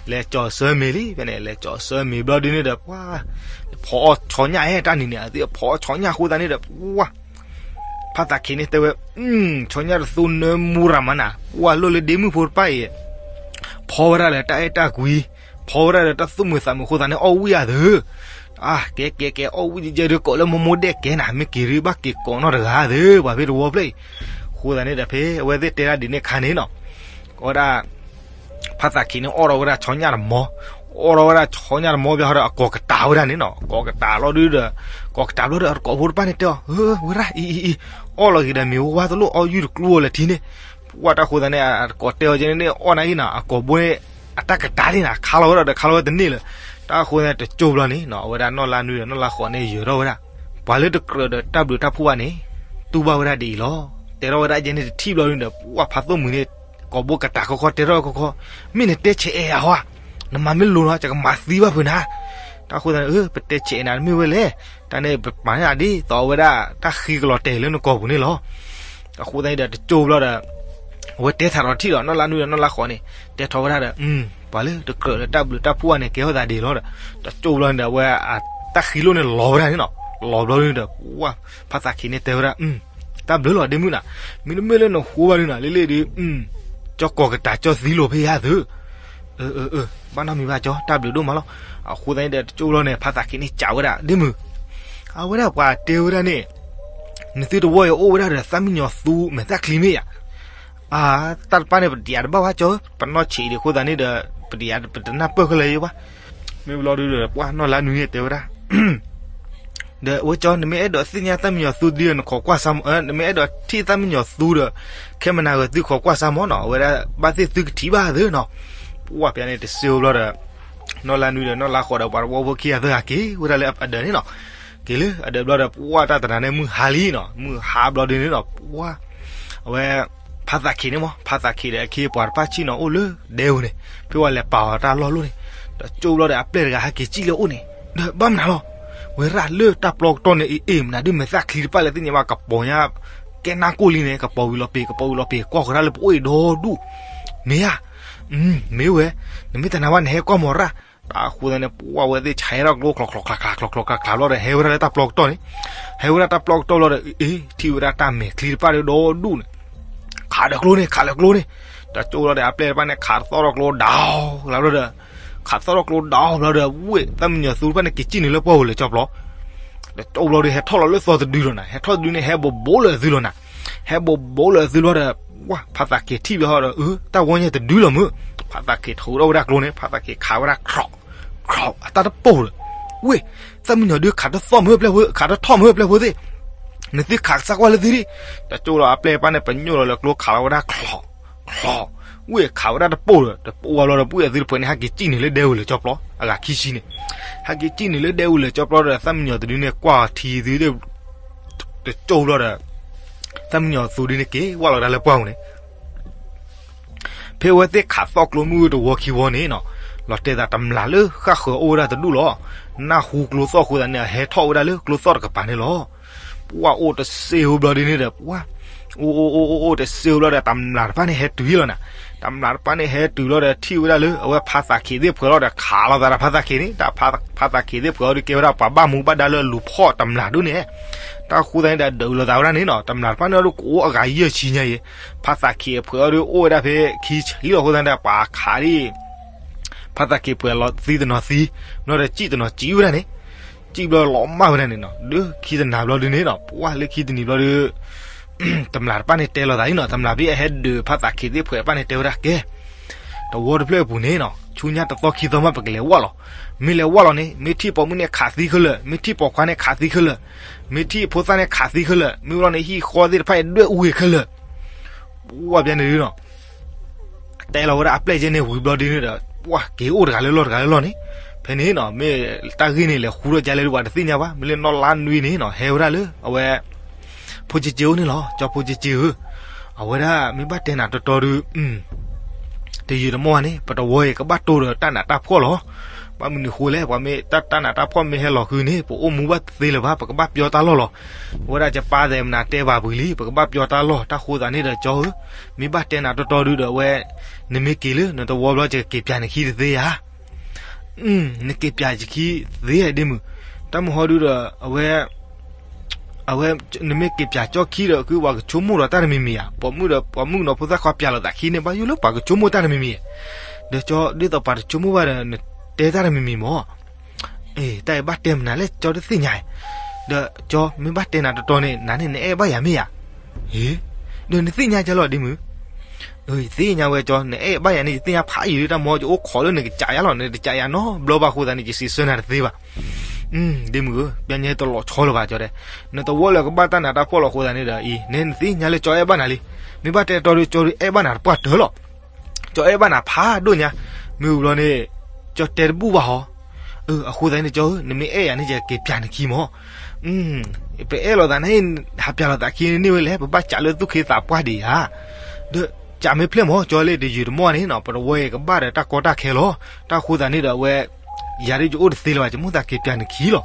လဲၤကၠီၤဆှၢမ့ၤလံ ဖဲန့ၣ် လဲၤကၠီၤဆှၢမ့ၤဘျီဒုးန့ၣ်ဒီး ပှၤ ဖီအီၣ်ဆီညၣ်ဟဲတၢ်နံၤန့ၣ် အသ့ၣ်ဖီအီၣ်ဆီညၣ်အဃိသတးန့ၣ်ဒီး ပှၤ ဖါသးခံးန့ၣ်တဲဝဲ ဆီညၣ်တသူနၢမူရၤမးနၤ ပှၤလိၣ်လၢဒ့မုၣ်ဖိတဖၣ်အံၤ ဖီဝဲဒၣ်လၢတၢ်အဲၣ်တၢ်ကွံ ဖီဝဲဒၣ်လၢတၢ်သူၣ်မုာ်သးမုာ်အဃိသတးန့ၣ် အီၣ်ဝံၣ်ဧါသၢ အါ ကဲကဲကဲ အီၣ်ဝံၣ်ကဲကဲဒုးကိးလၢမိၢ်မိၢ်ဒဲးကဲနၤ မ့ၢ်က့ၤဒုးဘၣ်က့ၤကိးနီၢ်တဂၤသၢ ပှၤဖဲတဝီဖျၢၣ်အံၤ အဃိသတးန့ၣ်ဒီး ဖဲအဝဲသ့ၣ်တဲဒၣ်ဒ်န့ၣ်အခါန့ၣ်နီၤ အဝဲဒၣ် ဖါသးခံးန့ၣ် အီၣ်ထီၣ်ဝဲဒၣ်ဆီညၣ်တမီၤ အီၣ်ထီၣ်ဝဲဒၣ်ဆီညၣ်တမီၤဘျီဒီး အကိးကတာၤဝဲဒၣ်န့ၣ်နီၤ အကိးကတာၤဘျီဒုးဒီး ကိးကတာၤဘျီဒီး အတကိးဖိတဖၣ်န့ၣ်တဲအီၤ ဝဲရၣ်အံၤအံၤအံၤ အီၣ်လီၤက့ၤဒီးမ့ၤဝါဝါတလိၣ် အီၣ်ယုၢ်တကျူအီၤလၢထံန့ၣ် ပှၤတၢ်ဃိသတးန့ၣ် အတကိးတဲအီၤကဲန့ၣ်န့ၣ် အီၣ်နၤအံၤနီၤ အကိာ်ဘိန့ၣ် အတၢ်ကတာၤန့ၣ်နီၤ ခါလီၤဝဲဒၣ်ဒီး ခါလီၤဝဲတန့ၢ်လၢၤ တၢ်ဃိသတးန့ၣ် တကၠိဘျီန့ၣ်နီၤ အဝဲဒၣ်နီၢ်လါနွံဒီးနီၢ်လါဃိးန့ၣ် ယၢၤထီၣ်ဝဲဒၣ် ပှၤလၢတကြၢးဒီးတၢ်ဘျုးတၢ်ဖှိၣ်ဘၣ်န့ၣ် တူၢ်ဘၣ်ဝဲဒၣ်ဒ်အံၤလီၤ. တဲထီၣ်ဝဲဒၣ်ယဲန့ၣ်တထံၣ်ဘျီဒုးဒီး ပှၤဖါသိၣ်မှံၤန့ၣ် ကိးဘိကတၢၢ်ခီခီ တဲထီၣ်ခီခီ, မ့ၢ်နတဲဆဲးအဲၣ်ယၤဟီဧါ, နမၤမ့ၢ်လိၤနီၤ ယကမၤသံဘၣ်ဖုးနၤ. တၢ်အဃိသတးန့ၣ် အၢ ပတဲဆဲးအဲၣ်နၤတမ့ၢ်ဝဲလဲၣ်, တၢ်န့ၣ် ပပာ်န့ၢ်အဒ်သိးဝဲဒၣ် တၢ်ဃ့ကလီၤတဲာ်လၢနကိာ်ပူၤန့ၣ်လီၤ. အဃိသတးန့ၣ်ဒီး တကၠိဘျီဒီး အဝဲတဲထးဒီးထံၣ်ဒီး နီၢ်လါနွံဒီးနီၢ်လါဃိးန့ၣ် တဲထီၣ်ဝဲဒၣ်ဒီး ပှၤလၢတကြၢးလၢတၢ်ဘျုးတၢ်ဖှိၣ်အန့ၣ် ကဲထီၣ်သးဒ်လီၤဒီး တကၠိဘျီန့ၣ်ဒီး အဝဲ တၢ်ဃံလိၣ်န့ၣ်လီၤဝဲဒၣ်န့ၣ်နီၤ. လီၤဘျီန့ၣ်ဒီး ပှၤ ဖါသးခ့န့ၣ်တဲဝဲဒၣ် တၢ်ဘျုးလီၤဒ့မုၣ်နၤ, မ့တမ့ၢ်လၢနဃိဘၣ်ဒုနၤ လ့လ့ဒုး ကၠီကိးကတၢၢ်ကၠီသံလိာ်ဖဲယၤသု. ဘၣ်နီတမံၤဘၣ်ကၠီ တၢ်ဘျုးဒိၣ်မးလီၤ. အဃိသတးန့ၣ်ဒီး တကၠိဘျီန့ၣ် ဖါသးခ့န့ၣ်စံးဝဲဒၣ် ဒ့မုၣ်, အဝဲဒၣ်ပှၤတဲဝဲဒၣ်န့ၣ် နသုတဝီအံၤအိၣ်ဝဲဒၣ်ဒီး သၣ်မံယီၤသူမဲာ်သၣ်ချံမ့ၢ်ဧါ. အါ, တၢ်တပၣ်န့ၣ် ပတယာ်တဘၣ်ဘၣ်ကၠီ, ပနီၢ်ဆံးဒံးအဃိသတးန့ၣ်ဒီး ပတယာ်ပတနၢ်ပၢၢ်ခဲလၢာ်ယဘၣ်. မ့ၢ်ဘျီဒုဒီး ပှၤနီၢ်လါနွံန့ၣ်တဲဝဲဒၣ် ဒီးအဝဲကၠီ နမ့ၢ်အဲၣ်ဒိးသ့ၣ်ညါသၣ်မံယီၤသူဒုဒီး နခိးကွၢ်စၢ်မီၤ, နမ့ၢ်အဲၣ်ဒိးထံၣ်သၣ်မံယီၤသူဒီး ခဲမုၢ်နၤဂ့ၤသုခိးကွၢ်စၢ်မီၤနီၤ, အဝဲဒၣ်ဘၣ်သ့ၣ်သုကထံၣ်ဘၣ်သုနီၤ. ပှၤဖဲန့ၣ်တစဲးဘျီဒီး နီၢ်လါနွံဒီးနီၢ်လါဃိးဒီး ပှၤတဝီဖိခံဂၤသၢဂၤက့ၤဝဲဒၣ်လၢအဒၢးန့ၣ်နီၤ. က့ၤလၢအဒၢးဘျီဒီး ပှၤတၢ်တနၤန့ၣ်မုၢ်ဟါလံနီၤ, မုၢ်ဟါဘျီဒုန့ၣ်နီၤ ပှၤ အဝဲ ဖါသးခ့န့ၣ်မး, ဖါသးခ့ဒီးအခ့အပှၤတဖၣ်ဆ့ၣ်နီၤအိၣ်လၢဒဲဧိၤန့ၣ်, ဖဲဝဲလဲၤပာ်အီၤတၢ်လီၢ်လိၣ်န့ၣ်, ဒီးကၠိဘျီဒီး အပျဲၢ်တဂၤဟဲက့ၤစံၣ်လၢအအိၣ်န့ၣ်, ဒီးဘၣ်မနုၤလီၤ, ဝဲရၣ်လၢတၢ်ပျီကတီၢ်န့ၣ် အ့ၣ်မနုၤဒ်မဲာ်သၣ်ချံတဖၣ်လၢသ့ၣ်ညါဘၣ် ကပီၤညါ ကဲနၢ်ကိၢ်လံန့ၣ် ကပီၤဝံၤလီၤပ့ၤ ကပီၤဝံၤလီၤပ့ၤ ကွၢ်ဃီၤတၢ်လၢပအိၣ်အံၤဒီဒူၣ်, မ့ၢ်ဧါ, မ့ၢ်ဝဲ, နမ့ၢ်တနာ်ဘၣ်နဟဲကွၢ်မီၤရၣ်, တၢ်အဃိသတးန့ၣ် ပှၤဝဲသ့ၣ်ဆဲးထီၣ်ကျိ ချီချီချီချီချီချီချီဘျီဒီး ဟဲဝဲဒၣ်လၢတၢ်ပျီကတီၢ်န့ၣ်, ဟဲဝဲဒၣ်တၢ်ပျီကတီၢ်ဘျီဒီး အ့ၣ် ထံၣ်ဝဲဒၣ်တၢ်မဲာ်ချံတဖၣ်ဒီဒူၣ်န့ၣ်, ခးဒီးကျိန့ၣ် ခးလၢကျိန့ၣ်, တၢ်ကၠိလီၤဒီး အပျဲၢ်တဖၣ်န့ၣ် ခးသီၣ်ထီၣ်ကျိဒၣ်လီၤဘျီဒီး, ခးသီၣ်ထီၣ်ကျိဒၣ်လီၤဘျီဒီး ဝ့ၢ် သၣ်မံယီၤသူတဖၣ်န့ၣ် က့ၤစံၣ်နုာ်လၢပှၢ်ပူၤလၢကၠီပျီ တကၠိဘျီဒီး ဟဲထီၣ်လီၤလၢသီတဒုလီၤနၤ, ဟဲထီၣ်တဒုန့ၣ် ဟဲဘိးဘိးလၢအသုလီၤနၤ, ဟဲဘိးဘိးလၢအသုလီၤဒီး ဝဲ ဖါသးခ့ထံၣ်ဘျီဒီး အၢ တၢ်ဝီညါတဒုလီၤမုၢ်, ဖါသးခ့ထုးထီၣ်ဝဲဒၣ်ကျိန့ၣ် ဖါသးခ့ခးဝဲဒၣ် ခြီး, ခြီး အတၢ်တပိၢ်ဒီး, ဝ့ၢ် သၣ်မံယီၤဒုး ခးတသီၣ်မုၢ်ပျဲၢ်ဖိ ခးတထီၣ်မုၢ်ပျဲၢ်ဖိသ့ၣ်, နသုခးကစၢ်ကွၢ်လၢသုဒံး, တကၠိလီၤအပျဲၢ်တဖၣ်န့ၣ် ပညိၣ်လီၤလၢကျိခးလီၤဝဲဒၣ် ခြီး ခြီး, ဝ့ၢ်ခးဝဲဒၣ်တပိၢ်ဒီး တပိၢ်ဝဲဘျီဒီး ပှၤအသုတဖၣ်န့ၣ် ဟဲက့ၤစံၣ်နုာ်လၢဒဲဧိၤလၢကၠီပျီ အဂၤခံဆံန့ၣ်, ဟဲက့ၤစံၣ်နုာ်လၢဒဲဧိၤလၢကၠီပျီဒီး သၣ်မံယီၤတဒုန့ၣ် ကွၢ်ထံသု တကၠိဘျီဒီး သၣ်မံယီၤသူဒုန့ၣ် က့ၤဝဲလီၤဒၣ်လၢပှၢ်ပူၤန့ၣ်, ဖဲအဝဲသ့ၣ်ခးသီၣ်ကျိမုၢ်တဝီခံဝီန့ၣ်နီၤ, လီၤတဲာ်သးတမျာ်လၢဃၣ်ဃၢၤအိၣ်ဝဲဒၣ်တဒူၣ်လီၤ. နၢ်ဟူကျိသီၣ်အဃိသတးန့ၣ် အဟဲထီၣ်ဝဲဒၣ်လၢကျိသီၣ်တကပၤန့ၣ်လီၤ. ပှၤအိၣ်တစ့ဧိၤဘျီဒ်န့ၣ်ဒီး ပှၤ အိၣ်အိၣ်အိၣ်အိၣ်အိၣ်တစ့ဧိၤဘျီဒီး တမျာ်တဖၣ်န့ၣ်ဟဲတုၤလီၤနၤ. တမျာ်တဖၣ်န့ၣ်ဟဲတုၤလီၤဒီး ထံၣ်ဝဲဒၣ်လၢအဝဲဖါသးခ့သ့ၣ်ဖှဲးလီၤဒီး ခးလိာ်သးဒီးဖါသးခ့န့ၣ်, တၢ်ဖါသးခ့သ့ၣ်ဖှဲးအီၤဒုးကဲဝဲဒၣ်ပှၤဘၣ်မူဘၣ်ဒါလၢလူၤဖီၣ်တမျာ်ဒ်န့ၣ်, တၢ်အဃိသတးန့ၣ်ဒီး ဒုးလိာ်သးဝဲဒၣ်န့ၣ်နီၤ, တမျာ်တဖၣ်န့ၣ်ဒီးကအိၣ်အဂၤယဲၢ်ဆံညါအံၤ, ဖါသးခ့အဖှဲးအီၤဒုးအိၣ်ဝဲဒၣ်ဖဲခံဆံလီၤအဃိသတးဒီး ပှၤခးဒ် ဖါသးခ့ဖှဲးလီၤသံတနီၤသံ, ဘျီဒီးစံၣ်တနီၤစံၣ်ဝဲဒၣ်န့ၣ်, စံၣ်ဘျီလီၤမၢ်ဝဲဒၣ်န့ၣ်နီၤ, ဒုးခံတမျာ်ဘျီဒုးန့ၣ်နီၤ, ပှၤလၢခံတနံၤဘျီဒုး တမျာ်တဖၣ်န့ၣ်တဲလိာ်သးအံၤနီၤ, တမျာ်ဖဲအဟဲဒုးဖါသးခ့သ့ၣ်ဖှဲးတဖၣ်န့ၣ်တဲဝဲဒၣ်ကဲ တဝီတဖျၢၣ်အပူၤန့ၣ်နီၤ, ဆူညါတသီခံသီမးပကလဲၤဝၢ်လီၤ. မ့ၢ်လဲၤဝၢ်လီၤန့ၣ် မ့ၢ်ထံၣ်ပိာ်မုၣ်န့ၣ်ခးသံခဲလၢာ်, မ့ၢ်ထံၣ်ပိာ်ခွါန့ၣ်ခးသံခဲလၢာ်, မ့ၢ်ထံၣ်ဖိသၣ်န့ၣ်ခးသံခဲလၢာ်, မ့ၢ်ဝဲလီၤန့ၣ် ဟံၣ်ဃီသ့ၣ်တဖၣ်အံၤဒွဲၣ်အူဂ့ၤခဲလၢာ်. ပှၤပျဲန့ၣ်ဒုးနီၤ တဲလီၤဝဲဒၣ်အပျဲၢ်ကဲန့ၣ်ဝံၤဘျီဒ်န့ၣ်ဒီး ပှၤက့ၤအိၣ်တဂၤလၢလီၢ်တဂၤလၢလီၢ်န့ၣ်, ဖဲန့ၣ်နီၤ မ့ၢ်တၢ်ဂ့ၢ်န့ၣ်လဲၤဃူထီၣ်ကလဲၣ်ဒုး ပှၤတသ့ၣ်ညါဘၣ်, မ့ၢ်လၢနီၢ်လါနွံန့ၣ်နီၤ ဟဲဝဲဒၣ်လၢအဝဲ ဖိကၠ့ကၠ့အိၣ်န့ၣ်လီၤ, ကၠီဖိကၠ့ကၠ့ဧၢ, အဝဲဒၣ်မ့ၢ်ဘၣ်တဲနၤတီတီဒုး တယုာ်တမီၢ်ဘၣ်န့ၣ် ပတဝီအံၤကဘၣ်တိၢ်ဒီးတၢ်နးတၢ်ဖှီၣ်လီၤ. ဘၣ်မနုၤဃိလဲၣ် ပှၤမ့ၢ်တၢ်နးတၢ်ဖှီၣ်မ့ၢ်ဟဲလီၤဃုာ်န့ၣ် ပအိၣ်မူဘၣ်တသ့လၢၤဘၣ်, ပကဘၣ်ပျီတၢ်လီၢ်လီၤ. အဝဲဒၣ်ယပၢ်သဲးမနၤတဲဘၣ်ပှၤလံ ပကဘၣ်ပျီတၢ်လီၢ်, တၢ်ဃိသးန့ၣ်ဒီးကၠီဧၢ, မ့ၢ်ဘၣ်တဲနၤတီတီဒုးဒီးအဝဲ နမ့ၢ်က့ၤလၢနတဝီဘျီ ယကက့ၤပျးနခံတသ့ဧါ. နက့ၤပျးယခံသ့ဧါဒ့မုၢ်, တၢ်မုၢ်ဟီဒုးဒီး အဝဲ အဝဲ နမ့ၢ်က့ၤပျးကၠီခံဒီး ကပှၤကဆိကမိၣ်ဒီးတၢ်တမံၤမံၤဧါ, ပိာ်မုၣ်ဒီး ပိာ်မုၣ်ကနီၤဖိသၣ်ခွါပျးလိာ်သးခံန့ၣ် ဘၣ်ယိၣ်လၢပှၤကဆိကမိၣ်တၢ်တမံၤမံၤဧါ. ဒီးကၠီဒ်သိးပှၤတဆိကမိၣ်ဘၣ်ဒီး နတဲတၢ်တမံၤမံၤမၢ်. တၢ်အံၤဘၣ်တဲမနုၤလဲၣ် ကၠီတသ့ၣ်ညါ, ဒီးကၠီမ့ၢ်ဘၣ်တဲနၤတီတီန့ၣ် နၤန့ၣ်နအဲၣ်ဘၣ်ယၤမ့ၢ်ဧါ. ဒီးနသ့ၣ်ညါကၠီလီၤဒ့မုၢ်, ယသ့ၣ်ညါဝဲကၠီ နအဲၣ်ဘၣ်ယၤန့ၣ် ယသ့ၣ်ညါဖးယံာ်လၢတၢ်မီ ယအိၣ်ခိးလၢနကစးယၤလီၤ, နတစးယၤနီတဘျီဘၣ်အဃိသတးန့ၣ် ယစံးဆၢနၤတသ့ဘၣ်. ဒ့မုၢ်ဧၢ, ပျဲညါတလီၤဆီလၢၤဘၣ်ကၠီတဲ, နတဝီလၢကဘၣ်တၢ်နးတၢ်ဖှီၣ်လီၤအဃိသတးန့ၣ်ဒီး အံၤ နနသ့ၣ်ညါလၢကၠီအဲၣ်ဘၣ်နၤလံ. မ့ၢ်ဘၣ်တဲတီတီဒီး ကၠီဒုးအဲၣ်ဘၣ်နၤတပှၢ်တၢၢ်လီၤ. ကၠီအဲၣ်ဘၣ်နၤဖးဒိၣ်ညါ, မ့ၢ်ဝံၤဘျီန့ၣ် ကၠီတဲတဘူၣ်ဘၣ်ဟီ. အဃိသတးန့ၣ်ကၠီဧၢ, နမ့ၢ်အဲၣ်ယၤန့ၣ် ယကက့ၤပျးနခံမၢ်. ပအဲၣ်လိာ်သးန့ၣ် ဟးပျးလိာ်သးခံန့ၢ်ဝဲလဲၣ်, ပဘၣ်စးလၢသူၣ်ခ့သးပှၢ်ဒံးဧါ. ဒီး ကးမ့ၢ်ဖျဲၣ်မၢ် ကၠီလၢတယုာ်တမီၢ်န့ၣ်နီၤ ပတဝီအံၤကဘၣ်ဒီးတၢ်ကီတၢ်ခဲလီၤ. တၢ်ဃိသးန့ၣ်ဒီးအဝဲ ယၤဒ်ယအိၣ်တသ့လၢၤဘၣ် ယမိၣ်သးက့ၤပျးနခံလီၤ.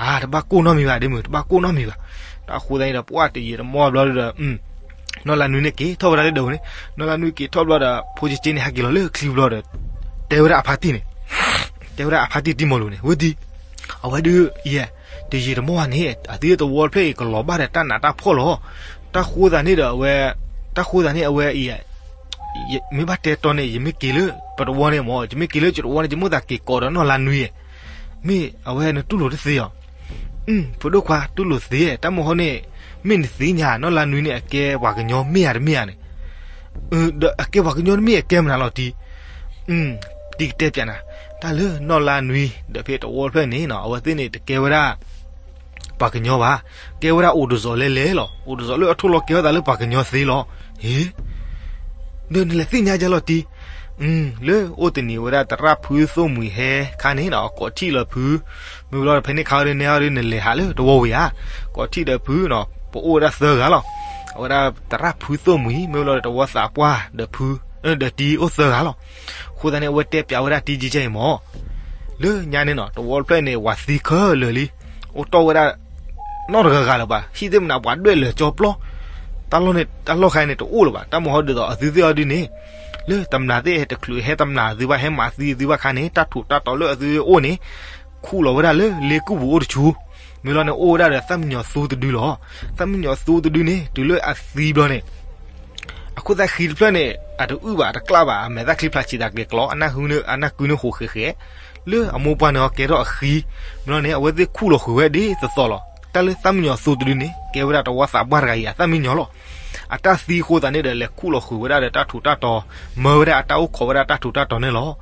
အါ တဘၣ်ကိၢ်နီတမံၤဘၣ် ဒ်မုၢ် တဘၣ်ကိၢ်နီတမံၤဘၣ်. တၢ်ဃိသးန့ၣ်ဒီး ပှၢ်တယုာ်တမီၢ်ဘျီဒီး နီၢ်လါနွံန့ၣ်က့ၤထီၣ်ဝဲဒၣ်လၢဒၢးပူၤန့ၣ် နီၢ်လါနွံက့ၤထီၣ်ဘျီဒီး ဖိက့က့န့ၣ် ဟဲက့ၤလီၤလၢချံဘျီဒီး တဲဝဲဒၣ်အဖါတံၢ်န့ၣ် တဲဝဲဒၣ်အဖါတံၢ်တံၢ်မီၤလူၤန့ၣ် ဝဲဒ် အဝဲဒုး ယဲ တယံာ်တမီၢ်ဘၣ်န့ၣ် အသုတဝီတဖျၢၣ်အံၤ ကလီၤဘၣ်ဒီးတၢ်နးတၢ်ဖှီၣ်လီၤ. တၢ်ဃိသးန့ၣ်ဒီးအဝဲ တၢ်ဃိသးန့ၣ်အဝဲအံၤ မ့ၢ်ဘၣ်တဲတီန့ၣ် ယမ့ၢ်က့ၤလၢပတဝီန့ၣ်မၢ် ယမ့ၢ်က့ၤလၢယတဝီန့ၣ် ယမိၣ်သးက့ၤကိးဒီးနီၢ်လါနွံ မ့ၢ်အဝဲနတူၢ်လိာ်တသ့အီၤ ဖိဒိၣ်ခွါ တူၢ်လိာ်သ့ တၢ်မဟီန့ၣ် မ့ၢ်နသ့ၣ်ညါ နီၢ်လါနွံန့ၣ် အကဲပှၤကညီမ့ၢ်ဧါတမ့ၢ်ဧါန့ၣ် ဒီးအကဲပှၤကညီတမ့ၢ်အကဲမနုၤလီၤတံၢ် တံၢ်ကတဲပျးနၤ တၢ်လၢနီၢ်လါနွံ ဒီးဖဲတဝီတဖျၢၣ်န့ၣ်နီၤ အဝဲသ့ၣ်န့ၣ်တကဲဝဲဒၣ် ပှၤကညီဘၣ်, ကဲဝဲဒၣ်အိၣ်တစီၤလဲလဲလီၤ. အိၣ်တစီၤလၢအထိၣ်လီၤကဲထီၣ်သးလၢပှၤကညီသ့လီၤ. ဟ့, ဒီးနလဲၤသ့ၣ်ညါဒ်လဲၣ်တံၢ်, လၢအိၣ်တနံၤဝဲဒၣ်သရၣ်ဖုသိၣ်မှံၤဟဲခါန့ၣ်နီၤ ကိးထံၣ်လီၤဖု, မ့ၢ်ဘျီဒီးဖဲန့ၣ်ခါဝဲဒၣ်နဲအီၤဒ်နလဲၤဟးလၢတဝီဝံၤဧါ, ကိးထံၣ်ဒီးဖုနီၤ ပအိၣ်ဝဲဒၣ်သၢဂၤလီၤ. အဝဲဒၣ်သရၣ်ဖုသိၣ်မှံၤ မ့ၢ်ဘျီဒီးတဝီသးပှၢ်ဒီးဖု, ဒီးတံၢ်အိၣ်သၢဂၤလီၤ. အဃိသတးန့ၣ် အဝဲတဲပျးဝဲဒၣ်တံၢ်ကဲကဲအံၤမၢ် လၢညါန့ၣ်နီၤ တဝီတဖျၢၣ်န့ၣ် ဝၤသံခဲလၢာ်လံ, အိၣ်တီၢ်ဝဲဒၣ် နီတဂၤဂၤလၢၤဘၣ်, ဟံၣ်သ့ၣ်မနုၤပှၤဒွဲၣ်လၢာ်ကၠီပျီ, တၢ်လီၢ်န့ၣ် တၢ်လီၢ်ခါန့ၣ်တအိၣ်လၢၤဘၣ်, တၢ်မဟီဒ်သိးအသုသ့ၣ်အီၤဒ်န့ၣ်, လၢတမျာ်သ့ၣ်ဟဲတချုးဟဲတမျာ်သုဘၣ် ဟဲမၤသံသုဘၣ်ခါန့ၣ် တၢ်ထူးတၢ်တီၤလၢအသုအိၣ်န့ၣ် ခူၣ်လီၤဝဲဒၣ်လၢလ့ကူၣ်ပူၤအိၣ်တဆူ, မ့ၢ်လီၤန့ၣ် အိၣ်ဝဲဒၣ်ဒီးသၣ်မံယီၤသူတဒုလီၤ. သၣ်မံယီၤသူတဒုန့ၣ် တုၤလၢအသံဘျီန့ၣ် အခိၣ်သၣ်ဃံတဖျၢၣ်န့ၣ် အတအုၣ်ဘၣ် အတကျၣ်ဘၣ် အမဲာ်သၣ်ချံဖျါဆံးသးကျဲၤကျီ, အနၢ်ကုန့ၣ်ဃိးဃဲးဃဲး, လၢအမိၢ်ပှၢ်န့ၣ်အီၤကဲထီၣ်အဃံ, မ့ၢ်လီၤန့ၣ် အဝဲသ့ၣ်ခူၣ်လီၤဃုာ်ဝဲဒ်သိးသိးလီၤ. တၢ်လၢသၣ်မံယီၤသူတဒုန့ၣ် ကဲဝဲဒၣ်တဝီသးပှၢ်တဂၤအံၤအသၣ်မံယီၤလီၤ. အတၢ်သံအဃိသတးန့ၣ်ဒီး လဲၤခူၣ်လီၤဃုာ်ဝဲဒၣ်ဒီးတၢ်ထူးတၢ်တီၤ, မၢဝဲဒၣ်အတၢ်အိၣ်ခိးဝဲဒၣ်တၢ်ထူးတၢ်တီၤန့ၣ်လီၤ.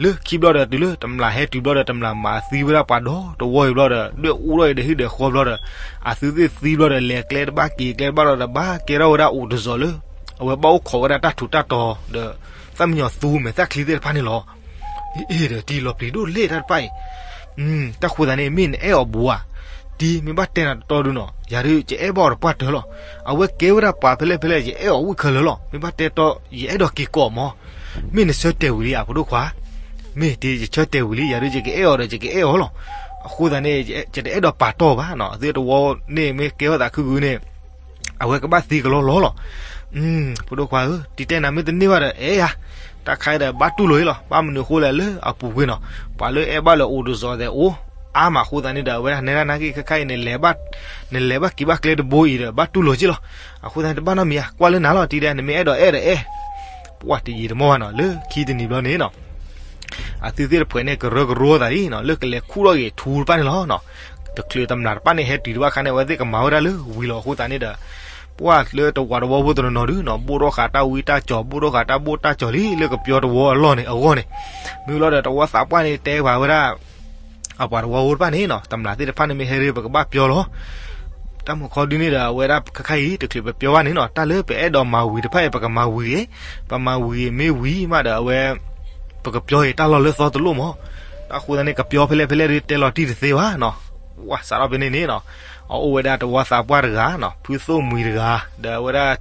လၢခံဘျီဒီးတုၤလၢတမျာ်ဟဲတုၤဘျီဒီး တမျာ်မၤသံဝဲဒၣ်ပှၤဒီတဝီအံၤဘျီဒီး ဒွဲၣ်အူထီၣ်အံၤဒီးဟံၣ်ဒီးဃီဘျီဒီး အသုသ့ၣ်သံဘျီဒီး လဲၤကျဲတဘၣ်က့ၤကျဲတဘၣ်ဒီး ဘၣ်ကဲထီၣ်ဝဲဒၣ်အိၣ်တစီၤလၢ အဝဲဘၣ်အိၣ်ခိးဝဲဒၣ်တၢ်ထူးတၢ်တီၤဒီး သၣ်မံယီၤသူမဲာ်သၣ်ချံသ့ၣ်တဖၣ်န့ၣ်လီၤ. အ့ ဒီးတံၢ်လီၤပျံၤဒိၣ်လဲၣ်တၢ်တဖၣ်အံၤ, တၢ်ဃိသတးန့ၣ် မ့ၢ်နအဲၣ်အီၤဘူးဧါ, တံၢ်မ့ၢ်ဘၣ်တဲနၤတတီဒုနီၤ ယၤဒုးယအဲၣ်ဘၣ်အီၤတပှၢ်တၢၢ်လီၤ. အဝဲကဲဝဲဒၣ်ပှၤဖဲလဲၣ်ဖဲလဲၣ် ယအဲၣ်အီၤဝံၣ်ခဲလၢာ်လီၤ. မ့ၢ်ဘၣ်တဲတီ ယအဲၣ်ဒိးက့ၤကိးမၢ်, မ့ၢ်နဆၢတဲာ်ဝံၤလံဧါ ဖိဒိၣ်ခွါ, မ့ၢ်တံၢ်ယဆၢတဲာ်ဝံၤလံ ယၤဒုးယကအဲၣ်အီၤဒီးယကအဲၣ်အီၤလီၤ. အဃိသတးန့ၣ် ယတအဲၣ်ဒိးပာ်တီၢ်ဘၣ်နီၤ အသုတဝီန့ၣ် မ့ၢ်ကဲထီၣ်သးခုဂုာ်န့ၣ် အဝဲကဘၣ်သံကလီလီၤလီၤ. ဖိဒိၣ်ခွါဧၢ, တံၢ်တဲနၤမ့ၢ်တန့ၢ်ဘၣ်ဒီး အဲၣ်ယၤ, တၢ်ခါအံၤဒီးဘၣ်တူၢ်လိာ်အံၤလီၤ. ဘၣ်မနုၤအဃိလဲၣ် လၢအပူၤကွံာ်နီၤ ပှၤလၢအဲၣ်ဘၣ်လၢအိၣ်တစီၤသဲးအိၣ်အါမးအဃိသတးန့ၣ်ဒီး အဝဲဒၣ်နဲဒၣ်နာ်က့ ခဲခါအံၤ နလဲၤဘၣ်က့ၤဘၣ်ကျဲတဘိအံၤဒီး ဘၣ်တူၢ်လိာ်က့လီၤ. အဃိသတးန့ၣ် တဘၣ်နီတမံၤဧါ ကွၢ်လၢနၤလီၤ တံၢ်ဒဲး နမ့ၢ်အဲၣ်ဒိးအဲၣ်ဒီးအဲၣ်, ပှၢ်တယံာ်တမီၢ်ဘၣ်နီၤ လၢခံတနံၤဘျီန့ၣ်နီၤ အသုသ့ၣ်တဖှဲးန့ၣ် ကရၢကရိသးလံနီၤ လၢကလဲၤခူၣ်ထီၣ်က့ၤထူတဖၣ်န့ၣ်လီၤ. တချုးတမျာ်တဖၣ်န့ၣ်ဟဲတုၤတဖၣ်ခါန့ၣ် အဝဲသ့ၣ်ကမၤဝဲဒၣ်လၢဝံၤလီၤအဃိသတးန့ၣ်ဒီး ပှၢ်လၢတဝီတဝီဖိတနီၤနီၤဒုးနီၤ ဘိၣ်ထီၣ်ဃာ်တၢ်ဝံတၢ်ကၠီၤ ဘိၣ်ထီၣ်ဃာ်တၢ်ဘိၣ်တၢ်ကၠီၤလံ လၢကပျီတဝီအလီၢ်န့ၣ် အဂီၢ်န့ၣ်, မ့ၢ်လီၤဒီး တဝီသးပှၢ်န့ၣ် တဲပှၤဝဲဒၣ် အပှၤတဝီဖိတဖၣ်န့ၣ်နီၤ တမျာ်သ့ၣ်တဖၣ်န့ၣ်မ့ၢ်ဟဲရ့ ပကဘၣ်ပျီလီၤ. တၢ်မုၢ်ခီဒုန့ၣ်ဒီး အဝဲဒၣ်ခဲခါအံၤ တချုးပပျီဘၣ်န့ၣ်နီၤ တၢ်လၢပအဲၣ်ဒိးမၤဝံၤတဖၣ်အံၤ ပကမၤဝံၤဂ့ၤ, ပမၤဝံၤဂ့ၤမ့ၢ်ဝံၤမးဒီး အဝဲ ပကပျီဂ့ၤတၢ်လီၢ်လၢသီတလိၣ်မၢ်. တၢ်ဃိသတးန့ၣ် ကပျီဖဲလဲၣ်ဖဲလဲၣ်ဒုး တဲလီၤတံၢ်တသ့ဘၣ်နီၤ. ဝဲစးထီၣ်ဖဲန့ၣ်န့ၣ်နီၤ အအိၣ်ဝဲဒၣ်တဝီသးပှၢ်တဂၤနီၤ ဖုသိၣ်မှံၤတဂၤ ဒီးအဝဲဒၣ်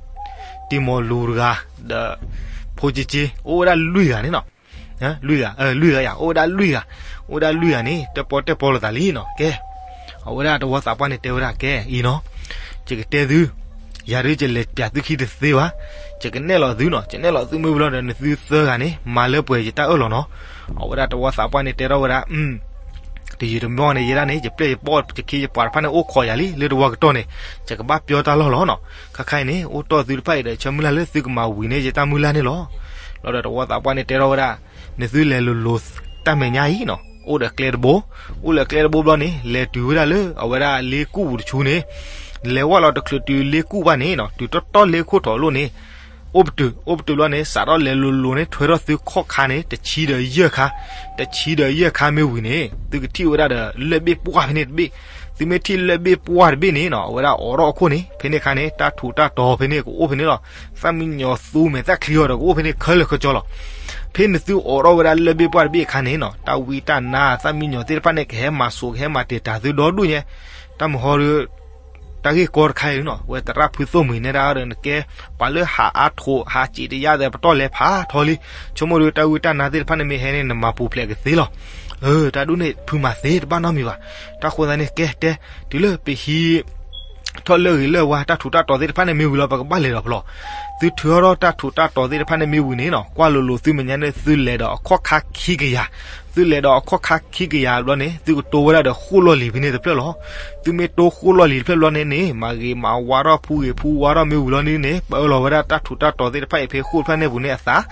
တံၢ်မီၤလူၤတဂၤ ဒီး ဖိက့က့ အိၣ်ဝဲဒၣ်လွံၢ်ဂၤန့ၣ်နီၤ လွံၢ်ဂၤ, လွံၢ်ဂၤယၤ အိၣ်ဝဲဒၣ်လွံၢ်ဂၤ, အိၣ်ဝဲဒၣ်လွံၢ်ဂၤန့ၣ် တၢၣ်ပီၣ်တၢၣ်ပီလိာ်သးလံနီၤ ကဲ, အဝဲဒၣ်တဝီသးပှၢ်န့ၣ်တဲဝဲဒၣ် ကဲအံၤနီၤ, ယကတဲသု, ယၤဒုးယလဲၤပျးသုခံတသ့ဘၣ်, ယကနဲၣ်လီၤသုနီၤ, ယနဲၣ်လီၤသုမ့ၢ်ဝံၤလီၤဒီး နသုသၢဂၤန့ၣ် မၤလၢပှဲၤယတၢ်အၢၣ်လီၤနီၤ. အဝဲဒၣ်တဝီသးပှၢ်န့ၣ်တဲထီၣ်ဝဲဒၣ် တယံာ်တမီၢ်န့ၣ် ယဲဒၣ်န့ၣ် ယပျဲၢ်ယဘီၣ် ယခ့ယပှၤတဖၣ်န့ၣ် အိၣ်ခိးယၤလံ လၢတဝီကတီၢ်န့ၣ် ယကဘၣ်ပျီတၢ်လီၢ်လီၤနီၤ. ခါခါအံၤန့ၣ် အိၣ်တီၢ်သုတဖၣ်အံၤဒီး ဆၢမုၢ်လၢ်လၢသုကမၤဝံၤန့ၢ်ယတၢ်မုၢ်လၢ်န့ၣ်လီၤ. လီၤဒီးတဝီသးပှၢ်န့ၣ်တဲထီၣ်ဝဲဒၣ် နသုလဲၤလိၤလိၤတၢ်မဲာ်ညါအံၤနီၤ, အိၣ်ဒီးကျဲတဘိ, အိၣ်လၢကျဲတဘိဘျီန့ၣ် လဲၤတုၤဝဲဒၣ်လၢအဝဲဒၣ်လ့ကူၣ်ပူၤတဆူန့ၣ်, လဲၤဝဲလီၤတချုးတုၤလ့ကူၣ်ဘၣ်န့ၣ်နီၤ တုၤတီတီလ့ခိၣ်ထီၣ်လိၣ်န့ၣ် အိၣ်ပတုာ်, အိၣ်ပတုာ်ဘျီန့ၣ် စးထီၣ်လဲၤလိၤလိၤန့ၣ် ထွဲထီၣ်သုခီၣ်ခါန့ၣ် တဆံဒီးယဲၢ်ခါ, တဆံဒီးယဲၢ်ခါမ့ၢ်ဝံၤန့ၣ် သုကထံၣ်ဝဲဒၣ်ဒီးလၢၢ်ဘ့ၣ်ပှၢ်ဖဲန့ၣ်တဘ့ၣ်, သုမ့ၢ်ထံၣ်လၢၢ်ဘ့ၣ်ပှၢ်တဘ့ၣ်န့ၣ်နီၤ အဝဲဒၣ်အိးထီၣ်အခိၣ်န့ၣ် ဖဲန့ၣ်ခါန့ၣ် တၢ်ထူးတၢ်တီၤဖဲန့ၣ်ကအိၣ်ဖဲန့ၣ်လီၤ. သၣ်မံညီၤသူမဲာ်သၣ်ချံအီၤဒီးကအိၣ်ဖဲန့ၣ်ခဲလၢာ်ခဲဆ့လီၤ. ဖဲနသုအိးထီၣ်ဝဲဒၣ်လၢၢ်ဘ့ၣ်ပှၢ်တဘ့ၣ်အခါန့ၣ်နီၤ တၢ်ဝံတၢ်နါသၣ်မံညီၤသ့ၣ်တဖၣ်န့ၣ် ကဟဲမၤစိးကဟဲမၤတံာ်တာ်သုဒီဒူၣ်ညါ, တၢ်မုၢ်ဟီဒီး တၢ်ဂ့ၢ်ကီတခါအံၤနီၤ ဝဲသရၣ်ဖုသိၣ်မှံၤနဲဒၣ်ဒီး နကဲပှၤလၢဟးအါထိး ဟးစံးတယၢ်သဲး ပတီၢ်လဲၤဖးထီလံ. ဆိကမိၣ်ဒီးတၢ်ဝံတၢ်နါသ့ၣ်တဖၣ်န့ၣ်မ့ၢ်ဟဲန့ၣ် နမၤပူၤဖျဲးကသ့လီၤ. အၢ တၢ်ဒ်န့ၣ် ဖုမၤသ့တဘၣ်နီတမံၤဘၣ်. တၢ်ဃိသတးန့ၣ် ကဲတဲ တုၤလၢပဟံး ထီၣ်လၢဂ့ၤလၢဝါ တၢ်ထူးတၢ်တီၤသ့ၣ်တဖၣ်န့ၣ်မ့ၢ်ဝံၤလီၤ ပကဘၣ်လဲၤဒီးဖျီ. သုထုးထီၣ်တၢ်ထူးတၢ်တီၤသ့ၣ်တဖၣ်န့ၣ်မ့ၢ်ဝံၤန့ၣ်နီၤ ကွၢ်လိၤလိၤ သုမဲာ်ညါန့ၣ် သုလဲၤဒီးအခီၣ်ခါခံကယၤ, သုလဲၤဒီးအခီၣ်ခါခံကယၤဘျီန့ၣ် သုကတိဝဲဒၣ်ဒီးဃိၣ်လီၢ်လံၤဖဲန့ၣ်တဖျၢၣ်လီၤ. သုမ့ၢ်တိဃိၣ်လီၢ်လံၤတဖျၢၣ်ဘျီန့ၣ်န့ၣ် မၤဂ့ၤမၤဝါထီၣ် ဖှူဂ့ၤဖှူဝါထီၣ်မ့ၢ်ဝံၤလီၤန့ၣ်န့ၣ် ပအၢၣ်လီၤဝဲဒၣ်တၢ်ထူးတၢ်တီၤသ့ၣ်တဖၣ်အံၤ ဖဲဃိၣ်တဖျၢၣ်န့ၣ်ပူၤန့ၣ်အသး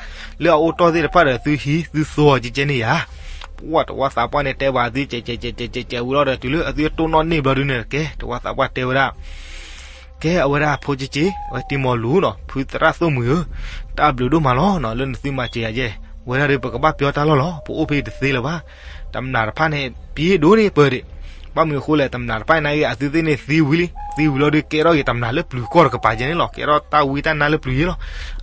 လၢအအိၣ်တ့ၢ်သ့ၣ်တဖၣ်ဒီး သုဟံးသုသိအီၤကဲကဲန့ၣ်ယၤ ပှၢ်တဝီသးပှၢ်န့ၣ်တဲဘၣ်သု ကဲးကဲးကဲးကဲးကဲးကဲးဝံၤလီၤဒီး တုၤလၢအသုတိၢ်နီၣ်န့ၢ်ဘျီဒုန့ၣ်တကဲ တဝီသးပှၢ်တဲဝဲဒၣ် ကဲအဝဲဒၣ်ဖိကၠ့ကၠ့ အဝဲတံမီၤလူၤနီၤ ဖုသရၣ်သိၣ်မှံၤဧၢ, တၢ်ဘျုးဒိၣ်မးလီၤနီၤ လၢနသုမၤစၢၤယၤယဲၢ်, ဝဲဒၣ်ဒီးပကဘၣ်ပျီတၢ်လီၢ်လီၤ ပအိၣ်ဖဲအံၤတသ့လၢၤဘၣ်, တမျးတဖၣ်န့ၣ် ပံၤဒိၣ်န့ၢ်ပၢၤဒံး, ဘၣ်မနုၤအဃိလဲၣ် တမျးတဖၣ်အံၤန့ၣ်ဂ့ၤ အသုသ့ၣ်န့ၣ်သံဝံၤလံ, သံဝံၤလီၤဒီးကဲထီၣ်က့ၤတမျးလၢပျုၤကီၢ်တကပၤကဲန့ၣ်လီၤ, ကဲထီၣ်တၢ်ဝံတၢ်နါလၢပျုၤယဲၢ်လီၤ,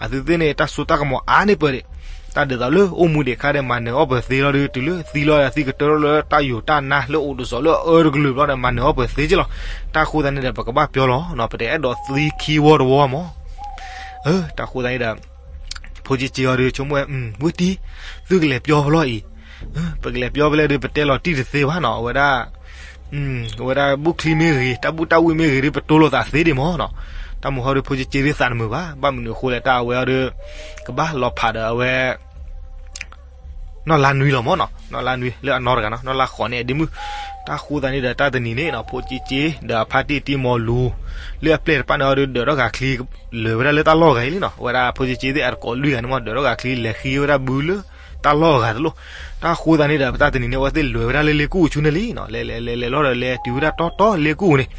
အသုသ့ၣ်န့ၣ် တၢ်စိတၢ်ကမီၤအါန့ၢ်ပၢၤဒံး တၢ်ဒ်သိးလၢအိၣ်မူဒံးခါဒီး မၤနၢၤအီၣ်ပှဲၤသ့လီၤဒီး တုၤလၢသံလီၤဒီး သံကတၢၢ်ထီၣ်လၢတၢ်ယိာ်တၢ်နါလၢအိၣ်တစီၤလၢအအၢတကလုာ်ဘျီဒီး မၤနၢၤအီၣ်ပှဲၤသ့က့လီၤ. တၢ်ဃိသတးန့ၣ်ဒီး ပကဘၣ်ပျီလီၤ, ပတအဲၣ်ဒိးသံခံဝီတဝီမး. တၢ်ဃိသတးန့ၣ်ဒီး ဖိကၠ့ကၠ့အီၤဒီး ဆိကမိၣ်ဝဲ ဝ့ၢ်တံၢ် သုကလဲၤပျီဖဲလီၤအံၤ, ပကလဲၤပျီဖဲလဲၣ်ဒီး ပတဲလီၤတံၢ်တသ့ဘၣ်နီၤ, အဝဲဒၣ် အဝဲဒၣ်ဘူၣ်ချံမ့ၢ်ဂ့ၤ တၢ်ဘူၣ်တၢ်ဝံၣ်မ့ၢ်ဂ့ၤဒီး ပတိလိာ်သးသ့ဒံးမးနီၤ. တၢ်မုၢ်ဟီဒီး ဖိကၠ့ကၠ့ဒ်သးတမုာ်ဘၣ်, ဘၣ်မနုၤအဃိလဲၣ် တၢ်အဝဲအီၤဒီး ကဘၣ်လီၤဖးဒီးအဝဲ နီၢ်လါနွံလီၤမးနီၤ, နီၢ်လါနွံလၢအနီၢ်တဂၤနီၤ, နီၢ်လါဃိးန့ၣ်အဒ့မုၣ်. တၢ်ဃိသတးန့ၣ်ဒီး တၢ်တနံၤန့ၣ်နီၤ ဖိကၠ့ကၠ့ ဒီးအဖါတံၢ်တံမီၤလူၤ လၢအပျဲၢ်တဖၣ်န့ၣ်အီၤဒီး ဒၢးထီၣ်ဂၤချံ လၢာ်ဝဲဒၣ်လၢတၢ်လီၢ်ဂၤအံၤလံနီၤ, အဝဲဒၣ်ဖိကၠ့ကၠ့သ့ၣ်အတကိးလွံၢ်ဂၤန့ၣ်မး ဒၢးထီၣ်ဂၤချံ လဲၤဃ့ဝဲဒၣ်ဘုလၢတၢ်လီၢ်ဂၤတလိၣ်. တၢ်ဃိသတးန့ၣ်ဒီး ပတၢ်တနံၤန့ၣ် အဝဲသ့ၣ်လဲၤဝဲဒၣ်လၢလ့ကူၣ်ဆူန့ၣ်လံနီၤ, လဲၤလဲၤလဲၤလဲၤလီၤဒီး လဲၤတုၤဝဲဒၣ်တီတီလ့ကူၣ်န့ၣ်,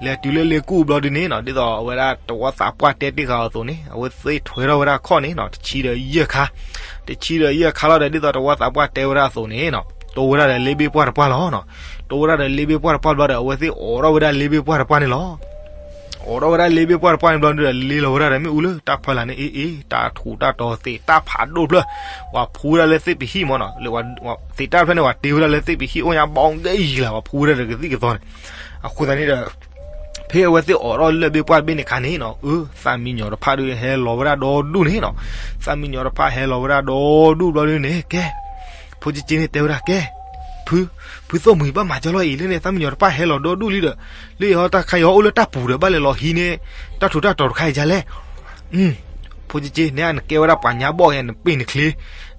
လဲၤတုၤလၢလ့ကူၣ်ဘျီဒုန့ၣ်နီၤ, ဒ်သိးအဝဲဒၣ်တဝီသးပှၢ်တဲတ့ၢ်ဃာ်အီၤအသိးန့ၣ် အဝဲသ့ၣ်ထွဲထီၣ်ဝဲဒၣ်ခီၣ်န့ၣ်နီၤ, တဆံဒီးယဲၢ်ခါ, တဆံဒီးယဲၢ်ခါလီၤဒီး ဒ်သိးတဝီသးပှၢ်တဲဝဲဒၣ်အသိးန့ၣ်နီၤ, တိဝဲဒၣ်ဒီးလ့ဘ့ၣ်ပှၢ်တပှၢ်လီၤနီၤ. တိဝဲဒၣ်ဒီးလ့ဘ့ၣ်ပှၢ်တပှၢ်ဘျီဒီး အဝဲသ့ၣ်အိးထီၣ်ဝဲဒၣ်လ့ဘ့ၣ်ပှၢ်တပှၢ်န့ၣ်လီၤ. အိးထီၣ်ဝဲဒၣ်လ့ဘ့ၣ်ပှၢ်တပှၢ်န့ၣ်ဘျီဒီး လ့လီၤဝဲဒၣ်ဒီး မ့ၣ်အူလၢတၢ်ဖီလာ်န့ၣ် အ့ၣ်အ့ၣ် တၢ်ထူးတၢ်တီၤသ့းတၢ်ဖးဒိၣ်ဖျၢၣ်, ပှၤဖှူဝဲဒၣ်လၢသ့ၣ်ပဟံၣ်မးနီၤ, လၢသ့းတၢ်ဖျၢၣ်န့ၣ် ပှၤတ့ဝဲဒၣ်လၢသ့ၣ်ပဟံၣ် အိၣ်ညါဘီကဲအံၤလၢ ပှၤဖှူဝဲဒၣ်ဒီးကသံၣ်ကသီန့ၣ်. အဃိသတးန့ၣ်ဒီး ဖဲအဝဲသ့ၣ်အိးထီၣ်လၢဘ့ၣ်ပှၢ်တဘ့ၣ်န့ၣ်အခါန့ၣ်နီၤ, အၢ သၣ်မံယီၤတဖၣ်ဒီးဟဲလီၤဝဲဒၣ်ဒီဒူၣ်န့ၣ်နီၤ, သၣ်မံယီၤတဖၣ်ဟဲလီၤဝဲဒၣ်ဒီဒူၣ်ဘျီဒုန့ၣ် ကဲ ဖိကၠ့ကၠ့န့ၣ်တဲဝဲဒၣ် ကဲ ဖု ဖုသိၣ်မှံၤဘၣ်မၤကၠီလီၤအံၤ လၢန့ၣ် သၣ်မံယီၤတဖၣ်ဟဲလီၤဒီဒူၣ်လံဒီး လၢယဟီတၢ်ခါယဟီအိၣ်လၢတၢ်ပူၤဒီး ဘၣ်လဲၤလီၤဟံးန့ၢ် တၢ်ထူးတၢ်တီၤတခါအံၤဒ်လဲၣ်. ဖိကၠ့ကၠ့ နဲနကဲဝဲဒၣ်ပှၤညါဘီၣ်ဂဲ နပ့ၢ်နချ့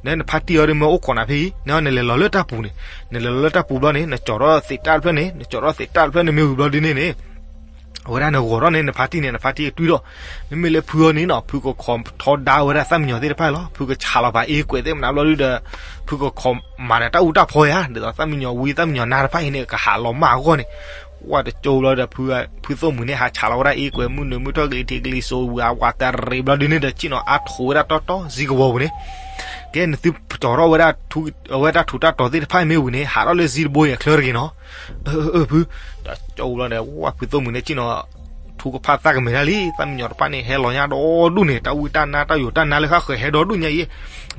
နဲနဖါတံၢ်အီၤဒီးမ့ၢ်အိၣ်ခိးနၤဖဲအံၤ နဲနလဲၤလီၤလၢတၢ်ပူၤန့ၣ် နလဲၤလီၤလၢတၢ်ပူၤဘျီန့ၣ် နကၠီၤထီၣ်သ့းတၢ်တဖျၢၣ်န့ၣ် နကၠီၤထီၣ်သ့းတၢ်တဖျၢၣ်န့ၣ်မ့ၢ်ဝံၤဘျီဒုန့ၣ်န့ၣ် အဝဲဒၣ်နဂီၤထီၣ်န့ၣ် နဖါတံၢ်န့ၣ် နဖါတံၢ်ကတွံၢ်ထီၣ်, မ့မ့ၢ်လၢဖုအီၤန့ၣ်နီၤ ဖုကခိးထီဒါဝဲဒၣ်သၣ်မံယီၤသ့ၣ်တဖၣ်လီၤ. ဖုကဆးလီၤပာ်အ့ကွဲးသ့ၣ်မနုၤဘျီဒုဒီး ဖုကခိးမၤဒီးတၢ်အူတၢ်ဖီယါ ဒ်သိးသၣ်မံယီၤဝံသၣ်မံယီၤနါတဖၣ်အံၤန့ၣ် ကဟးလီၤမၢ်အဂီၢ်န့ၣ်, ဝဲတကၠိဘျီဒီး ဖုသိၣ်မှံၤန့ၣ် ဟးဆးလီၤဝဲဒၣ်အ့ကွဲးမုၢ်နုာ်မုၢ်ထီၣ်ကလံၤထံးကလံၤစိးဝံၤ အဝးတရံးဘျီဒုန့ၣ်ဒီး စံၣ်နီၤအါထိးဝဲဒၣ်တီတီ စံကဝီၤပူၤန့ၣ် ကဲနသုကၠီၤထီၣ်ဝဲဒၣ် အဝဲတၢ်ထူးတၢ်တီၤသ့ၣ်တဖၣ်မ့ၢ်ဝံၤန့ၣ် ဟးထီၣ်လၢစံတဘိယဲၢ်ချၢတဂ့ၤနီၤ. အၢ အၢ ဖု, ဒီးကၠိဘျီန့ၣ် ဝဲဖုသိၣ်မှံၤန့ၣ် စံၣ်နီၤ ထူကဖၣ်သၣ်ကမဲာ်ဒၣ်လံ, သၣ်မံယီၤတဖၣ်န့ၣ် ဟဲလီၤညါဒီဒူၣ်န့ၣ် တၢ်ဝံတၢ်နါတၢ်ယိာ်တၢ်နါလၢဃၣ်ဃၢၤဟဲဒီဒူၣ်ညါအံၤ,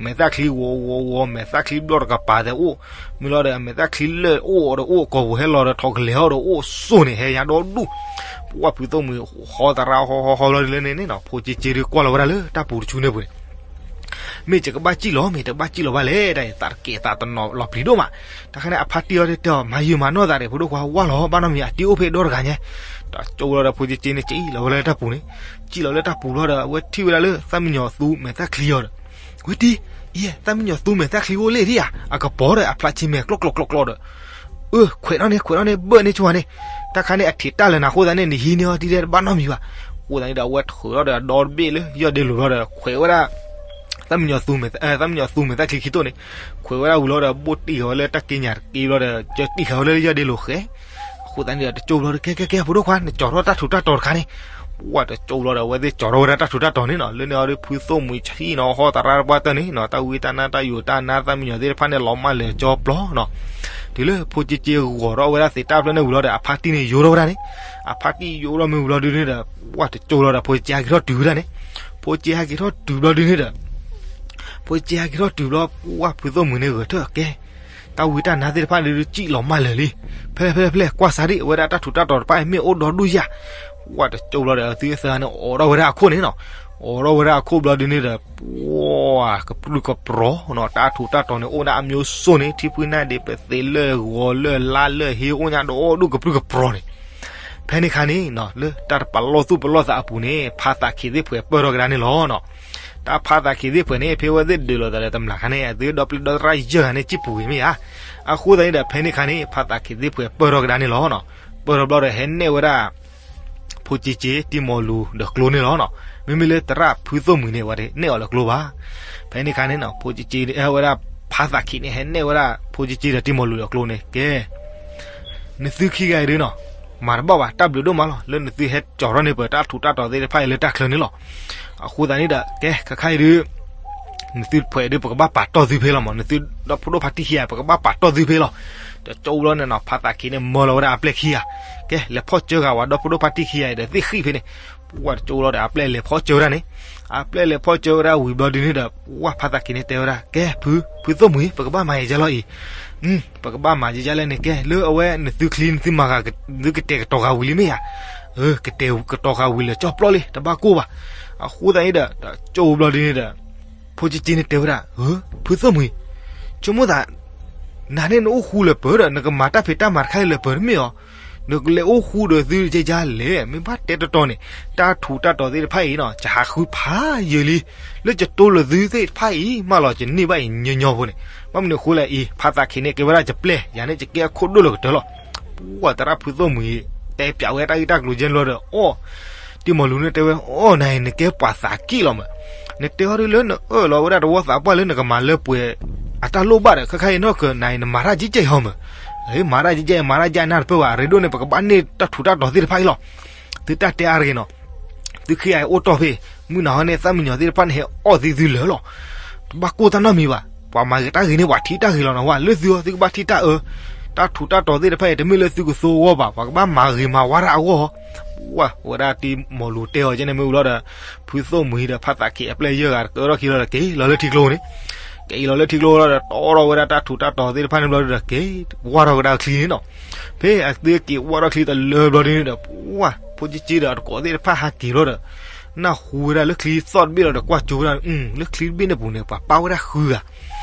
မဲာ်သၣ်ချံဂီၤဂီၤဂီၤ မဲာ်သၣ်ချံဘျီၣ်တကပၤသဲးအိၣ်, မ့ၢ်လီၤဒီး မဲာ်သၣ်ချံလၢအိၣ်ဒီးအိၣ် ကိာ်ပူၤဟဲလီၤဒီး ထိးကလဲၤအီၤဒီးအိၣ်စိၣ်န့ၣ် ဟဲညါဒီဒူၣ်, ပှၢ်ဖုသိၣ်မှံၤ ဟီသရၣ်ဟီဟီဟီလီၤဒ်လဲၣ်န့ၣ်နီၤ, ဖိကၠ့ကၠ့ဒုးကွၢ်လီၤဝဲဒၣ်လၢတၢ်ပူၤတဆူန့ၣ်ပူၤန့ၣ် မ့ၢ်ယကဘၣ်စံၣ်လီၤ မ့ၢ်တဘၣ်စံၣ်လီၤဘၣ်လဲၣ်, တၢ်သးတကဲးသးတနီၤလီၤပျံၤဒိၣ်မး, တၢ်ခါန့ၣ် အဖါတံၢ်အီၤတဲအီၤ မၤယုာ်မၤနီၢ်သးဒီး ဖိဒိၣ်ခွါ ဝၢ်လီၤ ဘၣ်နီတမံၤ အတံၤအိၣ်ဖဲဒီတဂၤညါ, တၢ်ကၠိလီၤဒီး ဖိကၠ့ကၠ့န့ၣ် စံၣ်လီၤဝဲလၢတၢ်ပူၤန့ၣ်, စံၣ်လီၤလၢတၢ်ပူၤလီၤဒီး အဝဲထံၣ်ဝဲဒၣ်လၢ သၣ်မံယီၤသူမဲာ်သၣ်ချံအီၤဒီး, ဝဲတံၢ်, အံၤ သၣ်မံယီၤသူမဲာ်သၣ်ချံအိၣ်လၢဒံးဧါ, အကပီၤဒီး အဖျါဆံမဲာ်ကျီၢ်ကျီၢ်ကျီၢ်ကျီၢ်ဒီး အၢ ခွဲးထီၣ်န့ၣ် ခွဲးထီၣ်န့ၣ် ဘၢၣ်န့ၢ်ဆိန့ၣ်, တၢ်ခါန့ၣ် အထံးတၢ်လၢနၤအဃိသတးန့ၣ် နဟံးန့ၢ်အီၤတံၢ်ဒဲးတဘၣ်နီတမံၤဘၣ်, အဃိသတးန့ၣ်ဒီး အဝဲထုးထီၣ်ဒီးအဒီတဘ့ၣ်လၢယီၢ်ဒ့လိၤလီၤဒီး ခွဲးဝဲဒၣ် သၣ်မံယီၤသူမဲာ်သၣ်ချံခံတိၢ်န့ၣ်, ခွဲးဝဲဒၣ်ဝံၤလီၤဒီး ဘိၣ်တံၢ်ဃာ်ဝဲလၢတၢ်က့ညၣ်တက့ဘျီဒီး ကတံၢ်ဃာ်ဝဲလၢယီၢ်ဒ့လိၤဃဲ, အဃိသတးန့ၣ်ဒီး တကၠိဘျီဒီး ကဲ ကဲ ကဲ ဖိဒိၣ်ခွါ နကၠီၤထီၣ်တၢ်ထူးတၢ်တီၤတခါန့ၣ်, ပှၢ်တကၠိဘျီဒီး အဝဲသ့ၣ်ကၠီၤထီၣ်ဝဲဒၣ်တၢ်ထူးတၢ်တီၤန့ၣ်နီၤ, လၢန့ၣ်အီၤဒီး ဖုသိၣ်မှံၤဆံၣ်နီၤ ဟီသရၣ်တပှၢ်တၢၢ်န့ၣ်နီၤ, တၢ်ဝံတၢ်နါတၢ်ယိာ်တၢ်နါသၣ်မံယီၤသ့ၣ်တဖၣ်န့ၣ် လီၤမၢ်လၢာ်ကၠီပျီနီၤ, တုၤလၢဖိကၠ့ကၠ့ဂီၤထီၣ်ဝဲဒၣ်သ့းတၢ်ဖျၢၣ်န့ၣ်ဝံၤလီၤဒီး အဖါတံၢ်န့ၣ်ယိထီၣ်ဝဲဒၣ်န့ၣ်, အဖါတံၢ်ယိထီၣ်မ့ၢ်ဝံၤလီၤဒုန့ၣ်ဒီး ပှၢ်တကၠိလီၤဒီး ဖိကၠ့ကၠ့ဟဲက့ၤထီၣ်တုၤဝဲဒၣ်န့ၣ်, ဖိကၠ့ဟဲက့ၤထီၣ်တုၤဘျီဒုန့ၣ်ဒီး ဖိကၠ့ဟဲက့ၤထီၣ်တုၤဘျီ ပှၢ်ဖုသိၣ်မှံၤန့ၣ်ဂဲၤထၢၣ်ကဲ တၢ်ဝံတၢ်နါသ့ၣ်တဖၣ်ဒုးစံၣ်လီၤမၢ်လၢာ်လံ. ဖဲလဲၣ်ဖဲလဲၣ်ဖဲလဲၣ် ကွၢ်စးဒံး အဝဲဒၣ်တၢ်ထူးတၢ်တီၤတဖၣ်အံၤမ့ၢ်အိၣ်ဒီဒူၣ်ယၤ, ဝဲတကၠိဘျီဒီး အသုသၢဂၤန့ၣ် အိးထီၣ်ဝဲဒၣ်အခိၣ်န့ၣ်နီၤ. အိးထီၣ်ဝဲဒၣ်အခိၣ်ဘျီဒုးန့ၣ်ဒီး ပှၤကပြုၢ်ကပြီၤနီၤ, တၢ်ထူးတၢ်တီၤန့ၣ် အိၣ်ဒၣ်အမျိုးစုံန့ၣ် ထံဖုနၢ်ဒ့ ပသ့းလၢဂီၤလၢလါလၢဟ့ အိၣ်ညါဒီဒူၣ်ကပြုၢ်ကပြီၤန့ၣ်. ဖဲန့ၣ်ခါန့ၣ်နီၤ လၢတၢ်တပာ်လီၢ်သူၣ်ပလီၢ်သးအပူၤန့ၣ် ဖါသးခံးသ့ၣ်ဖှဲးပၢၢ်ထီၣ်ကဒါန့ၣ်လီၤနီၤ. တၢ်ဖါသးခံးသ့ၣ်ဖှဲးန့ၣ် ဖဲဝဲသ့ၣ်ဒုးလိာ်သးဒီးတမျးခါန့ၣ် အသုဒီပျဲၢ်ဒီသရၣ်ယဲၢ်ဂၤန့ၣ် စံၣ်ပူၤဂ့ၤမ့ၢ်ဧါ. အဃိသတးန့ၣ်ဒီး ဖဲန့ၣ်ခါန့ၣ် ဖါသးခံးသ့ၣ်ဖှဲးပၢၢ်ထီၣ်ကဒါန့ၣ်လီၤနီၤ. ပၢၢ်ထီၣ်ဘျီဒီး ဟဲနဲၣ်ဝဲဒၣ် ဖိက့က့ တံၢ်မီၤလူၤဒီးကျိန့ၣ်လီၤနီၤ. မ့မ့ၢ်လၢသရၣ်ဖုသိၣ်မှံၤန့ၣ် ဝဲတနဲၣ်အီၤလၢကျိဘၣ်. ဖဲန့ၣ်ခါန့ၣ်နီၤ ဖိက့က့ ဝဲဒၣ်ဖါသးခံးန့ၣ် ဟဲနဲၣ်ဝဲဒၣ် ဖိက့က့ဒီးတံၢ်မီၤလူၤဒီးကျိန့ၣ် ကဲ နသုခံဂၤအံၤဒုနီၤ မၤတဘၣ်ဘၣ် တၢ်ဘျုးဒိၣ်မးလီၤ လၢနသုဟဲကၠီၤထီၣ်န့ၢ်ပတၢ်ထူးတၢ်တီၤသ့ၣ်တဖၣ်အံၤလၢတၢ်ချၢန့ၣ်လီၤ. အဃိသတးန့ၣ်ဒီး ကဲ ခဲခါအံၤဒု နသုဖှဲးဒု ပကဘၣ်ပာ်တီၢ်သုဖဲလီၤမး နသုဒီဖိဒိၣ်ဖါတံၢ်ခံဂၤ ပကဘၣ်ပာ်တီၢ်သုဖဲလီၤ. တကၠိဘျီန့ၣ်နီၤ ဖါသးခံးန့ၣ် မၢလီၤဝဲဒၣ်အပျဲၢ်ခံဂၤ ကဲ လဲၤဖီၣ်စၢဂၤဝဲဒီဖိဒိၣ်ဖါတံၢ်ခံဂၤအံၤဒီးသ့ၣ်ဃံၣ်ဖဲန့ၣ်. ပှၤတကၠိလီၤဒီး အပျဲၢ်လဲၤဖီၣ်စၢဝဲဒၣ်န့ၣ် အပျဲၢ်လဲၤဖီၣ်စၢဝဲဒၣ်ဝံၤဘျီဒုန့ၣ်ဒီး ပှၤဖါသးခံးန့ၣ်တဲဝဲဒၣ် ကဲ ဖု ဖုသိၣ်မှံၤ ပကဘၣ်မၤယဲၢ်ကၢ်လီၤအံၤ ပကဘၣ်မၤယဲၢ်ကၢ်လဲၣ်န့ၣ် ကဲ လၢအဝဲနသုချံနသုမၤဂၤ နသုကတဲာ်ကတီၤဂၤဝံၤလံမ့ၢ်ဧါ. ကတဲာ်ကတီၤဂၤဝံၤလၢာ်ကၠီပျီလံ တဘၣ်ကိၢ်ဘၣ်. အဃိသတးန့ၣ်ဒီး တကၠိဘျီဒုန့ၣ်ဒီး ဖိက့က့န့ၣ်တဲဝဲဒၣ် ဖုသိၣ်မှံၤ ဆိကမိၣ်သး နၤန့ၣ်နအိၣ်ဃူလၢပၢၤဒီး နကမၤတၢ်ဖံးတၢ်မၤတခါအံၤလၢပၢၤတမ့ၢ်ဧါ. နကလဲၤအိၣ်ဃူဒီးသုယဲၢ်ကၢ်လဲၣ် မ့ၢ်ဘၣ်တဲတတီၤန့ၣ် တၢ်ထူးတၢ်တီၤသ့ၣ်တဖၣ်အံၤနီၤ ယဟးဃုဖးယံာ်လံ လၢယတိၢ်လၢသုသ့ၣ်တဖၣ်အံၤမးလီၤ ယန့ၢ်ဘၣ်အံၤညီညီဖိန့ၣ်. ဘၣ်မနုၤအဃိလဲၣ်အံၤ ဖါသးခံးန့ၣ် ကဲဝဲဒၣ်ယပျဲၢ် ယၤန့ၣ် ယကဲအခိၣ်ဒိၣ်လၢကတၢၢ်လီၤ. ပှၤသရၣ်ဖုသိၣ်မှံၤ တဲပၠးဝဲတၢ်ဂ့ၢ်တၢ်ကျိၤယဲၢ်ဘျီဒီး အိၣ် တံၢ်မီၤလူၤန့ၣ်တဲဝဲ အိၣ် နၤအံၤနကဲပှၤသးကံၣ်လီၤမး. နတဲအီၤဒ်လၢနအၢၣ်လီၤဝဲဒၣ်တဝီသးပှၢ်လၢနကမၤလၢပှဲၤ အတၢ်လိၣ်ဘၣ်ဒီး ခဲခါအံၤနီၢ်ကၢၤ နၤအံၤနမၤတၢ်ကံၣ်ကဲအံၤဟီမး. မၤတၢ်ကံၣ်ကဲအံၤ မၤတၢ်ကံၣ်နၢ်တပၢၢ်ဘၣ် အရ့ဒိၣ်န့ၣ် ပကဘၣ်န့ၢ်တၢ်ထူးတၢ်တီၤသ့ၣ်တဖၣ်အံၤလီၤ. သုတၢ်တဲအါတဂ့ၤနီၤ. သုခံဂၤအံၤအိၣ်တီၢ်ဖဲ မုၢ်နၤဟီန့ၣ် သၣ်မံညီၤသ့ၣ်တဖၣ်န့ၣ် ဟဲအီၣ်သံသုလၢာ်လီၤ. တဘၣ်ကိၢ်တၢ်နီတမံၤဘၣ်. ပှၤမၤဂ့ၤတၢ်ဂ့ၤန့ၣ် ပှၤထံၣ်တၢ်ဂ့ၤလီၤနဝဲ လၢသုအီၤ သုကဘၣ်ထံၣ်တၢ်အၢ တၢ်ထူးတၢ်တီၤသ့ၣ်တဖၣ်အံၤ တမ့ၢ်လၢသုကသိအဂီၢ်ဘၣ် ပှၤကဘၣ်မၤဂ့ၤမၤဝါတၢ်အဂီၢ်. ပှၤဝဲဒၣ်တံၢ်မီၤလူၤတဲအီၤကဲန့ၣ်မ့ၢ်ဝံၤလီၤဒီး ဖုသိၣ်မှံၤဒီးဖါသးခံးအပျဲၢ်ယဲၢ်ဂၤ ကၢထီၣ်ခံလီၤဒီး က့ၤလီၤလၢထံကျိန့ၣ် က့ၤလီၤလၢထံကျိလီၤဒီး တီၢ်ထီၣ်ဝဲဒၣ်တၢ်ထူးတၢ်တီၤသ့ၣ်တဖၣ်န့ၣ်ဘျီဒီး က့ၤဝၢ်ထီၣ်ကဒါချံန့ၣ်နီၤ. ဖဲအသုက့ၤဝၢ်ထီၣ်ချံတလၢဘျီဒ်န့ၣ်ဒီး ပှၤ ဖိက့က့ဒီးအတကိးသ့ၣ်တဖၣ်ဟးက့ၤလီၤဒီး နၢ်ဟူဝဲဒၣ်လၢချံသီၣ်တဘ့ၣ်လီၤဒီးကွၢ်ကၠိဝဲဒၣ် လၢချံတဘ့ၣ်န့ၣ်ပူၤန့ၣ် ပှၤပာ်ဝဲဒၣ်ဃုဂၤ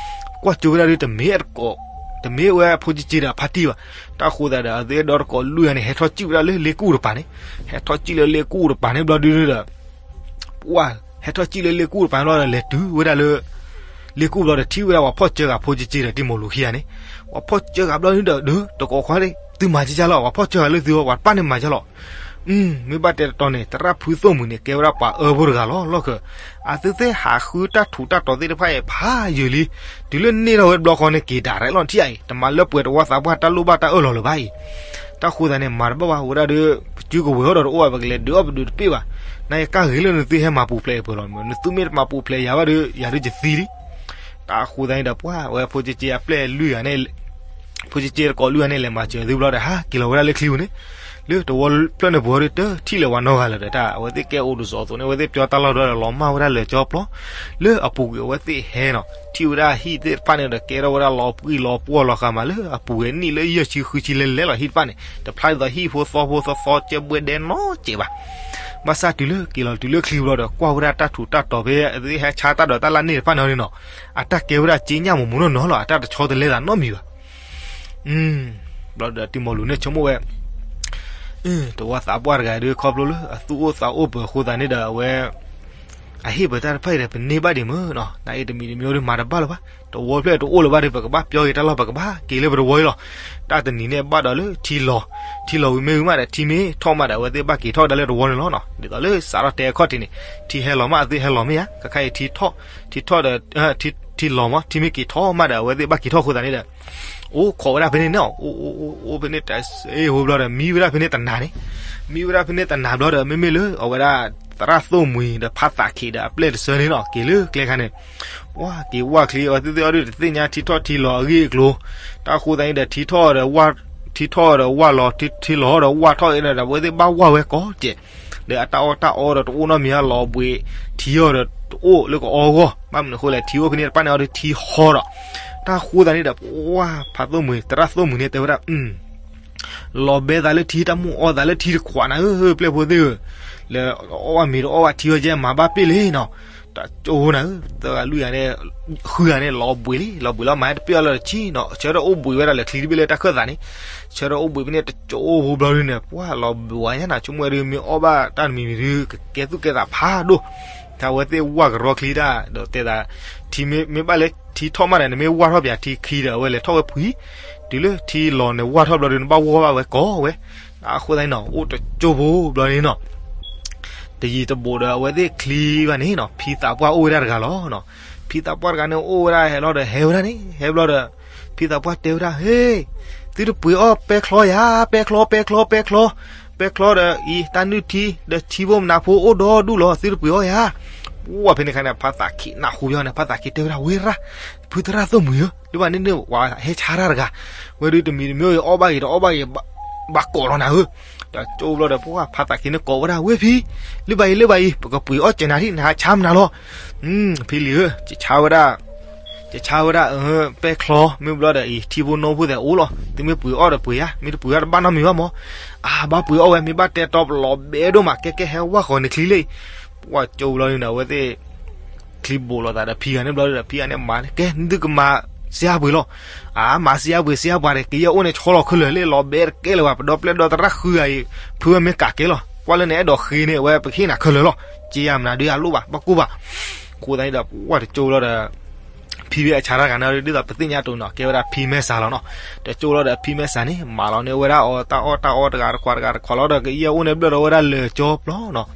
ကွၢ်ကၠိဝဲဒၣ်ဒ်တမ့ၢ်အတကိး တမ့ၢ်ဝဲဖိက့က့ဒီးအဖါတံၢ်ဘၣ်. တၢ်ဃိသတးဒီး အသုဒီတကိးလွံၢ်ဂၤန့ၣ် ဟဲထီၣ်စံၣ်ဝဲဒၣ်လၢလ့ကူၣ်တပၤန့ၣ် ဟဲထီၣ်စံၣ်လၢလ့ကူၣ်တပၤန့ၣ်ဘျီဒ်န့ၣ်ဒီး ပှၤ ဟဲထီၣ်စံၣ်လၢလ့ကူၣ်တပၤန့ၣ်ဘျီဒီး လဲၤတုၤဝဲဒၣ်လၢ လ့ကူၣ်ဘျီဒီး ထံၣ်ဝဲဒၣ်ပှၤဖီၣ်စၢဂၤဖိက့က့ဒီးတံၢ်မီၤလူၤခံဂၤန့ၣ် ပှၤဖီၣ်စၢဂၤဘျီဒ်ဒီး တကိးခွါ သုမၤကကၢ်လီၤ ပှၤဖီၣ်စၢဂၤလၢသုအီၤ ပှၤတပၣ်န့ၣ်မၤကၢ်လီၤ. မ့ၢ်ဘၣ်တဲတတီၤန့ၣ် သရၣ်ဖုသိၣ်မှံၤန့ၣ် ကဲဝဲဒၣ်ပှၤအၢဖိတဂၤလီၤ လီၢ်ခၢၣ် အသုသ့ၣ်ဟးဃုတၢ်ထူးတၢ်တီၤသ့ၣ်တဖၣ်အံၤ ဖးယံာ်လံ တုၤလၢန့ၢ်ထီၣ်ဝဲတဘျီဃီန့ၣ် က့ၤဒၣ်ရဲၣ်လီၤထံၣ်အံၤ တမၤလၢပှဲၤတဝီသးပှၢ်တၢ်လိၣ်ဘၣ်တၢ်အၢၣ်လီၤလၢၤဘၣ်အံၤ တၢ်ဃိသတးန့ၣ် မၤတဘၣ်ဘၣ် ဝဲဒၣ်ဒီး ပစုကဝဲၤအီၤဒီးတအိၣ်ဘၣ် ပကလဲၤဒုးအီၣ်ပဒုးတပ့ၢ်ဘၣ်. နကၢ်ဂ့ၤလၢနသုဟဲမၤပူၤဖျဲးပှဲၤလီၤ နသုမ့ၢ်တမၤပူၤဖျဲးယၤဘၣ်ဒီး ယၤဒုးယသံလံ. တၢ်ဃိသတးန့ၣ်ဒီး ပှၤဝဲဖိက့က့အပျဲၢ်လွံၢ်ဂၤန့ၣ် ဖိက့က့တကိးလွံၢ်ဂၤန့ၣ် လဲၤမၤစၢၤသုဘျီဒီး ဟးက့ၤလီၤဝဲဒၣ်လၢချံပူၤန့ၣ် လၢတဝီဖျၢၣ်န့ၣ်ပူၤဒီး တထံၣ်လၢၤဝဲနီတဂၤလၢၤဒီး တၢ်အဝဲသ့ၣ်ကဲအိၣ်ဒိးစီၤအသိးန့ၣ် အဝဲသ့ၣ်ပၠီတၢ်လီၢ်ဒီး လီၤမၢ်ဝဲဒၣ်လၢာ်ကၠီပျီ လၢအပူၤကွံာ်အဝဲသ့ၣ်ဟဲနီၤ ထံၣ်ဝဲဒၣ်ဟံၣ်သ့ၣ်တဖၣ်န့ၣ်ဒီး ကဲထီၣ်ဝဲဒၣ်လီၤပှံၢ်လီၤပှီၢ်လီၤဃာ်မး လၢအပူၤကွံာ်နံၣ်လၢယဲၢ်ဆံဃုဆံလဲၤလဲၤလီၤဟံၣ်တဖၣ်န့ၣ် တဖျါဒ်သိးဟံၣ်ဖိသီဖိသီသီကဲဘှဲဒဲနီတစဲးဘၣ်. ဘၣ်ဆၣ်တုၤလၢက့ၤလီၤတုၤလၢချံပူၤလီၤဒီး ကွၢ်ဝဲဒၣ်တၢ်ထူးတၢ်တီၤဖဲအဝဲသ့ၣ်ဟဲဆါတၢ်ဒိးတၢ်လၢန့ၣ်တဖၣ်န့ၣ်နီၤ အတၢ်ကဲဝဲဒၣ်က့ညၣ်မူးမူးနီၢ်နီၢ်လီၤ အတၢ်တဆီတလဲသးနီတမံၤဘၣ်. ဘျီဒီးတံၢ်မီၤလူၤန့ၣ်ဆိကမိၣ်ဝဲ တဝီသးပှၢ်တဂၤဒုးခီဖျိလၢအသူၣ်အိၣ်သးအိၣ်ပၢၤအဃိသတးန့ၣ်ဒီး အဝဲ အဟ့ၣ်ပတၢ်တဖၣ်အံၤဒီး ပန့ၢ်ဘၣ်ဒံးမ့ၢ်နီၤ နအံၤတမံၤတမံၤဒုးမၤတဘၣ်လၢၤဘၣ် တဝီဖျၢၣ်တအိၣ်လၢၤဘၣ်ဒီး ပကဘၣ်ပၠီက့ၤတၢ်လီၢ် ပကဘၣ်က့ၤလၢပတဝီအံၤလီၤ. တၢ်တနံၤန့ၣ်ဘၣ်ဒီးလၢထံလီၤ ထံလီၤဝံၤမ့ၢ်ဝံၤမးဒီး ထံမ့ၢ်ထီၣ်မးဒီး အဝဲသ့ၣ်ဘၣ်က့ၤထီၣ်ကဒါလၢတဝီန့ၣ်လီၤ. ဒ်သိးလၢစးထီၣ်တဲအခီၣ်ထံးန့ၣ် ထံဟဲလီၤမး အဝဲသ့ၣ်ဟဲလီၤမ့ၢ်ဧါ ခဲခါအံၤထံထီၣ် ထံထီၣ်ဒီး ထံလီၤမး ထံမ့ၢ်က့ၤထီၣ်မးဒီး အဝဲသ့ၣ်ဘၣ်က့ၤထီၣ်အဃိသတးန့ၣ်ဒီး အိၣ်ခိးဝဲဒၣ်ဖဲန့ၣ်န့ၣ် အိၣ်အိၣ်အိၣ်အိၣ်ဖဲန့ၣ်တစဲးဖိဘျီဒီး မံဝဲဒၣ်ဖဲန့ၣ်တနၤန့ၣ် မံဝဲဒၣ်ဖဲန့ၣ်တနၤဘျီဒီး မ့မ့ၢ်လၢအဝဲဒၣ် သရၣ်သိၣ်မှံၤဒီးဖါသးခံးဒီးအပျဲၢ်တဆၢန့ၣ်နီၤ က့ၤလၢကျဲခါန့ၣ် ပှၤက့ၤဝၢ်ချံ အဝဲသ့ၣ်သ့ၣ်အီၤဒုးတသ့ၣ်ညါထံထီၣ်ထံလီၤအဂ့ၢ်အကျိၤ တၢ်ဃိသတးန့ၣ်ဒီး ထံထီၣ်ဒီးဝၢ် ထံထီၣ်ဒီးဝၢ်လီၤ ထံလီၤဒီးဝၢ်ထီၣ်အံၤဒီး အဝဲသ့ၣ်ဘၣ်ဝၢ်ဝဲကိးကဲး ဒီးအတၢ်အီၣ်တၢ်အီဒီးတအိၣ်နီတမံၤလီၤဘှံး ထံအီၤဒီးတအိၣ်လၢကအီအဂီၢ် ဘၣ်မနုၤအဃိလဲၣ် ထံအိၣ်ဖဲန့ၣ်တဖၣ်န့ၣ်အီၤဒုးထံဟီဒီး တၢ်ဃိသးန့ၣ်ဒီး ပှၤဖးသိၣ်မှံၤ သရၣ်သိၣ်မှံၤန့ၣ်တဲဝဲဒၣ် လီၤဘဲသးလၢထံ တၢ်မူအီသးလၢထံတခွးနၤဧၢ ပျဲၢ်ဖိသ့ၣ်ဧၢ, လၢအီၣ်ဘၣ်မ့ၤတအီၣ်ဘၣ်ထံအီၣ်ကဲ မၤဘၣ်ပ့ၢ်လံနီၤ, တကၠိနၤဧၢ သၢဂၤလွံၢ်ဂၤန့ၣ် ဃုဂၤန့ၣ် လီၤဘှံးလံ လီၤဘှံးလီၤ မၤတပ့ၢ်အီၤလၢတဆံနီၤ ဆၢထၢၣ်အိၣ်ဘှံးဝဲဒၣ်လၢချံတဘ့ၣ်လၢတၢ်ခၢၣ်သးန့ၣ်, ဆၢထၢၣ်အိၣ်ဘှံးဖဲန့ၣ် တကၠိဖိဘျီဒုန့ၣ် ပှၤလီၤဘှံးဝဲညါနၤ ဆိကမိၣ်ဝဲဒု မ့ၢ်အီၣ်ဘၣ်တၢ်တမံၤမံၤဒု ကကဲသူၣ်ကဲသးဖးဒိၣ်, တၢ်ဝဲသ့ၣ်ဝၢ်ကရီချံတၢ် ဒီးတဲသး ထံမ့ၢ်ဘၣ်လၢထံထီၣ်မးဒီး နမ့ၢ်ဝၢ်ထီၣ်ပၠးထံခံဒီး အဝဲလဲၤထီၣ်ဝဲဖှံ, တုၤလၢထံလီၤန့ၣ် ဝၢ်ထီၣ်ဘျီဒု နဘၣ်ဝီၢ်ဘၣ်ဝဲကိးဝဲ, အဃိသတးန့ၣ်နီၤ အိၣ်တကၠိဖိဘျီန့ၣ်နီၤ တယံာ်တဘျီဒီး အဝဲသ့ၣ်ချံဘၣ်န့ၣ်နီၤ ဖံသးပှၢ်အိၣ်ဝဲဒၣ်တဂၤလီၤနီၤ, ဖံသးပှၢ်တဂၤန့ၣ် အိၣ်ဝဲဒၣ်ဟဲလီၤဒီး ဟဲဝဲဒၣ်န့ၣ် ဟဲဘျီဒီး ဖံသးပှၢ်တဲဝဲဒၣ် ဟ့ သုတပှ့ၤအီၣ်ပဲချီယၤ ပဲချီ ပဲချီ ပဲချီ, ပဲချီဒီးအံၤ တၢ်နုၢ်ထံ ဒီးထံဖိမနၤဖိအိၣ်ဒီဒူၣ်လီၤ သုတပှ့ၤအီၣ်ယၤ, ပှၤဖဲန့ၣ်အခါန့ၣ် ဖါသးခံနၢ်ဟူဘၣ်န့ၣ် ဖါသးခံတဲဝဲဒၣ် ဝဲရၣ် ဖုသရၣ်သိၣ်မှံၤဧၢ, လၢဘၣ်န့ၣ်န့ၣ် ပှၤဟဲဆါတၢ်တဂၤ, ဝဲဒုတမံၤတမံၤအံၤ အီၣ်ဘၣ်ဂ့ၤတအီၣ်ဘၣ်ဂ့ၤ ဘၣ်ကိးလီၤနၤဧၢ, ဒီးကၠိဘျီဒီး ပှၤဖါသးခံန့ၣ်ကိးဝဲဒၣ် ဝဲဖံ လၢဘၣ်အံၤ လၢဘၣ်အံၤ ပကပှ့ၤအီၣ်စၢၤနၤထံၣ် နဟးဆါမနုၤလီၤ, ဖံလံၤဧၢ ယဆါဝဲဒၣ် ယဆါဝဲဒၣ် ပဲချီ မ့ၢ်ဘျီဒီးအံၤ ထံဖိနီဖိသဲးအိၣ်လီၤ သုမ့ၢ်ပှ့ၤအီၣ်ဒီးပှ့ၤယၤ မ့ၢ်တပှ့ၤအီၣ်ဒီးပှ့ၤယၤ, အါ ဘၣ်ပှ့ၤအီၣ်ဝဲ မ့ၢ်ဘၣ်တဲတီပလီၤဘဲဒိၣ်မး ကဲကဲဟဲဝၢ်ဃီၤန့ၣ်ချံလံ, ပှၤကၠိဘျီန့ၣ်ဒီး အဝဲသ့ၣ် ချံဘိးလိာ်သးဒီးဖံဂၤန့ၣ်ဘျီဒီး ဖံဂၤန့ၣ်မၤန့ၣ် ကဲ နသုကမၤစ့အါပှ့ၤလီၤ, အါ မၤစ့အါပှ့ၤ စ့အါပှၤဒီး ကယဲၢ်အိၣ်န့ၣ် ဆီလီၤခဲလၢာ်လၢလီၤဘဲတကဲလၢၤဘၣ် ပဒီပျဲၢ်ဒီသရၣ်ဃုဂၤအံၤ ဖုဝဲမ့ၢ်ကးကဲလီၤ ကွၢ်လၢနအဲၣ်ဒိးဃ့န့ၣ် အဝဲပဟ့ၣ်နၤခဲလၢာ်လီၤ, စ့ယၤမနုၤဒုအလိၣ်ဘၣ် ဘၣ်ကိၢ်ဘၣ်, အဃိသတးန့ၣ်ဒီး ပှၤတကၠိလီၤဒီး ဖံဖဲအဆါတၢ်ဂၤန့ၣ် ဒ်သိးပသ့ၣ်ညါတိၤနီၤ ကဲဝဲဒၣ်ဖံမဲစးလီၤနီၤ, တကၠိလီၤဒီးဖံမဲစးန့ၣ် မၤလီၤန့ၢ်ဝဲဒၣ်အီၤတၢ်အီၣ်တၢ်အီတဂၤတခွးတဂၤတခွးလီၤဒီး ကယဲၢ်အိၣ်န့ၣ်ဘျၢၣ်ဒီးဝဲဒၣ်လၢာ်ကၠီပျီနီၤ,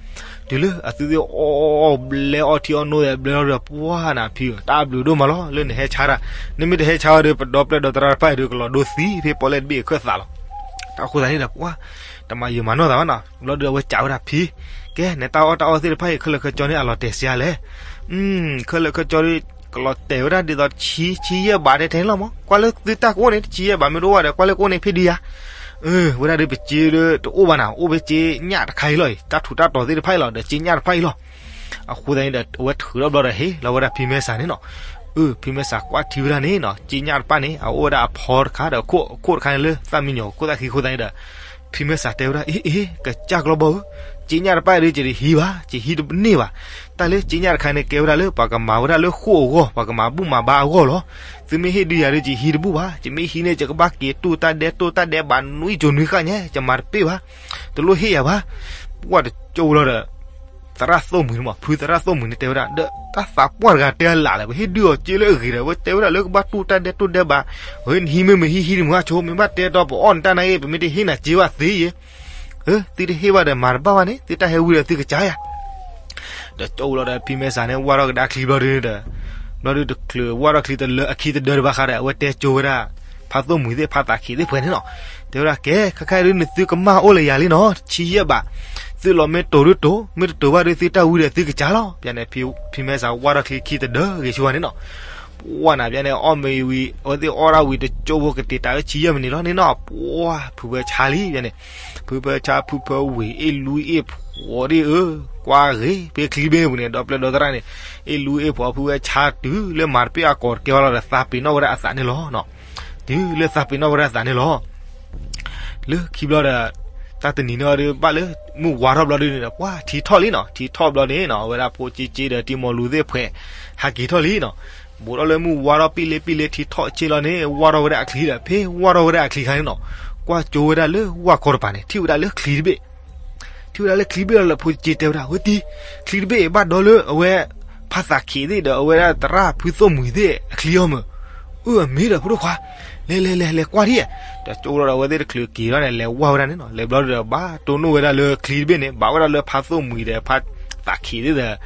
တုၤလၢအသုသ့ၣ်အီၣ်အီၣ်ဘျဲအီၣ်ထံအီၣ်နိသဲးဘျဲလီၤဒီး ပှၤနၤဖံဧၢ တၢ်ဘျုးဒိၣ်မးလီၤ လၢနဟဲဆါတၢ်, နမ့ၢ်တဟဲဆါဝဲဒီး ပဒီပျဲၢ်ဒီသရၣ်တဖၣ်အံၤဒီး ကလီၤဒိသံဖဲပီၣ်လဲၣ်တဘ့ၣ်အခၢၣ်သးလီၤ, တၢ်အဃိသတးန့ၣ်ဒီး ပှၤ တမၤယံာ်မၤနီၢ်သးဘၣ်နီၤ, ဘျီဒီးအဝဲစံးဝဲဒၣ်ဖံ, ကဲ နတၢ်အီၣ်တၢ်အီသ့ၣ်တဖၣ်အံၤ ခဲလၢာ်ခဲဆ့န့ၣ် အလီၤတဲာ်စ့လဲၣ်, ခဲလၢာ်ခဲဆ့ဒီး ကလီၤတဲာ်ဝဲဒၣ်ဒ်သိးဆံ ဆံယဲၢ်ဘးတဲထဲန့ၣ်လီၤမး, ကွၢ်လၢသုတၢ်ကအိၣ်န့ၣ် တဆံယဲၢ်ဘးမ့ၢ်တအိၣ်ဘၣ်ဒီး ကွၢ်လၢကအိၣ်န့ၣ်ဖဲဒုယၤ, ဝဲဒၣ်ဒီးပစ့ဒီးတအိၣ်ဘၣ်နၤ အိၣ်ဖဲစ့ညၣ်တခါအံၤလီၤအံၤ တၢ်ထူးတၢ်တီၤသ့ၣ်တဖၣ်အံၤလီၤ ဒီးစ့ညၣ်တဖၣ်အံၤလီၤ, အဃိသတးန့ၣ်ဒီး အဝဲထုးထီၣ်ဘျီဒီးဟ့ၣ်လီၤဝဲဒၣ်ဖံမဲစးန့ၣ်နီၤ, ဖံမဲစးကွၢ်ထံဝဲဒၣ်န့ၣ်နီၤ စ့ညၣ်တဖၣ်န့ၣ် အအိၣ်ဝဲဒၣ်အဖီတခါဒီး အခိၣ်တခါန့ၣ်လၢသၣ်မံညီၤခိၣ်သၣ်ခံအဃိသတးန့ၣ်ဒီး ဖံမဲစးတဲဝဲဒၣ် အ့ အ့ ကစၢ်ကျီဘီဧၢ, စ့ညၣ်တဖၣ်အံၤဒီး ယတဟံးဘၣ် ယဟံးတန့ၢ်ဘၣ်, တၢ်လၢစ့ညၣ်တခါန့ၣ် ကဲဝဲဒၣ်လၢပှၤကမၤဝဲဒၣ်လၢဃိာ်အဂီၢ် ပှၤကမၤဘူၣ်မၤဘါအဂီၢ်လီၤ, သုမ့ၢ်ဟ့ၣ်ဒုယၤဒီး ယဟံးတဘူၣ်ဘၣ်, ယမ့ၢ်ဟံးန့ၣ် ယကဘၣ်က့ၤတူၢ်တၢ်ဒဲးတိၢ်တၢ်ဒဲးဘး နွံစိၤနွံဃၣ်ညါ ယမၤတပ့ၢ်ဘၣ်, တလိၣ်ဟ့ၣ်ယၤဘၣ်, ပှၤတကၠိလီၤဒီး သရၣ်သိၣ်မှံၤန့ၣ်မး ဖုသရၣ်သိၣ်မှံၤန့ၣ်တဲဝဲဒၣ် ဒီးတၢ်သးပှၢ်တဂၤတဲအလၢ်လၢ ပဟ့ၣ်ဒုအီၤစ့လၢအဂ့ၤဒီး ဝဲတဲဝဲဒၣ်လၢကဘၣ်တူၢ်တၢ်ဒဲးတိၢ်ဒဲးဘး, ဝဲနဟံးမ့ၢ်မ့ၢ်ဟံးဟံးတမုာ်ဆိ မ့ၢ်ဘၣ်တဲတီပအီၣ်နတၢ်နာ်ဂ့ၤ ပမ့ၢ်တဟ့ၣ်နၤစ့ဘၣ်သ့ယဲ, သုတဟ့ၣ်ဘၣ်ဒီးမၤတဘၣ်ဘၣ်န့ၣ် သုတၢ်ဟဲဝံဒီးသုကစၢ်ယၤ, ဒီးကၠိလီၤဒီးဖံမဲစးန့ၣ် ဝၢ်ထီၣ်ကဒါချံဘျီဒုဒီး ဘျီဒုတချုးဝၢ်ထီၣ်ချံတလၢအခံတဒၢတဘၣ်ဃးဒီး အဝဲတဲကၠိဝဲဒၣ် ဖါသိၣ်မှံၤသ့ၣ်ဖါသးခံးသ့ၣ်ပှဲၤန့ၣ်နီၤ, တဲဝဲဒၣ် ကဲ ခဲခါဒုးနသုကမၢ်အိၣ်လၢယၤလံနီၤ ဆံယဲၢ်ဘး, သုလီၤမ့ၢ်တိၤဒုတိၤ မ့ၢ်တတိၤဘၣ်ဒုးသုတၢ်ဝံဒီးသုကစၢ်လီၤ, ပန့ၣ် ဖံမဲစးဝၢ်ထီၣ်ချံခံတဒၢဂ့ၤဆူဝဲန့ၣ်နီၤ, ပှၢ်နၤပန့ၣ် အီၣ်မ့ၤဝံၤ အဝဲသ့ၣ်အီၣ်ဒၣ်ဝံၤတကၠိဖိကတ့ၤတၢ်လၢဆံယဲၢ်မံးနံးလီၤန့ၣ်နီၤ, ပှၢ်ဖုဖၢဆါလံ ပန့ၣ်, ဖုဖၢဆါဖုဖၢဝ့ၢ်အ့ၣ်လူအ့ၣ်ဖှီၣ်ဒ်အၢ, ကွၢ်ဂ့ၤဖဲချံဘ့ၣ်န့ၣ်ပူၤန့ၣ် ဒီပျဲၢ်ဒီသရၣ်န့ၣ်, အ့ၣ်လူအ့ၣ်ဖှီၣ်ဖုဖၢဆါတုၤလၢမၤတပ့ၢ်အကိာ်တကဲဘၣ်လီၤဒီး သးပ့ၤနီၣ်ဝဲဒၣ်အသးန့ၣ်လီၤ. တုၤလၢသးပ့ၤနီၣ်ဝဲဒၣ်အသးန့ၣ်လီၤ. လၢခံဘျီဒီး တၢ်တနံၤန့ၣ်ဒီး ဘၣ်လၢမုၢ်ဝါထီၣ်ဘျီဒုန့ၣ်ဒီး ပှၢ်ထံထီၣ်လံနီၤ, ထံထီၣ်ဘျီန့ၣ်နီၤ အဝဲဒၣ်ဖိက့က့ဒီးတံၤမီၤလူၤသ့ၣ်ဖှဲး ဟဲက့ၤထီၣ်လံနီၤ. ဘူးထီၣ်လၢမုၢ်ဝါထီၣ်ပံၣ်လ့ပံၣ်လ့ထံထီၣ်ဆ့လီၤန့ၣ် ဝၢ်ထီၣ်ဝဲဒၣ်အချံဒီး ဖဲဝၢ်ထီၣ်ဝဲဒၣ်အချံခါန့ၣ်နီၤ, ကွၢ်ကၠိဝဲဒၣ်လၢဝၢ်ခီတပၤန့ၣ် ထံၣ်ဝဲဒၣ်လၢချံတဘ့ၣ် ထံၣ်ဝဲဒၣ်လၢချံတဘ့ၣ်လီၤလၢဖိက့တဲဝဲဒၣ် ဝဲတံၤ ချံတဘ့ၣ်ဘၣ်ဒီးလၢအဝဲ ဖါသးခ့းသ့ၣ်ဒီးအဝဲဒၣ်သရၣ်ဖုသိၣ်မှံၤသ့ၣ်အချံအီၤမ့ၢ်, အၢ အမ့ၢ်ဒီးဖိဒိၣ်ခွါ, လဲၤလဲၤလဲၤလဲၤကွၢ်ထံၣ်, ဒီးကၠိလီၤဒီးအဝဲသ့ၣ်တချုးက့ၤထီၣ်န့ၣ် လဲၤဝၢ်ဝဲဒၣ်န့ၣ်နီၤ, လဲၤဘျီဒီးဘၣ်တိၢ်နီၣ်ဝဲဒၣ်လၢချံတဘ့ၣ်န့ၣ် ဘၣ်ဝဲဒၣ်လၢဖါသိၣ်မှံၤဒီးဖါသးခ့းသ့ၣ်ဒီး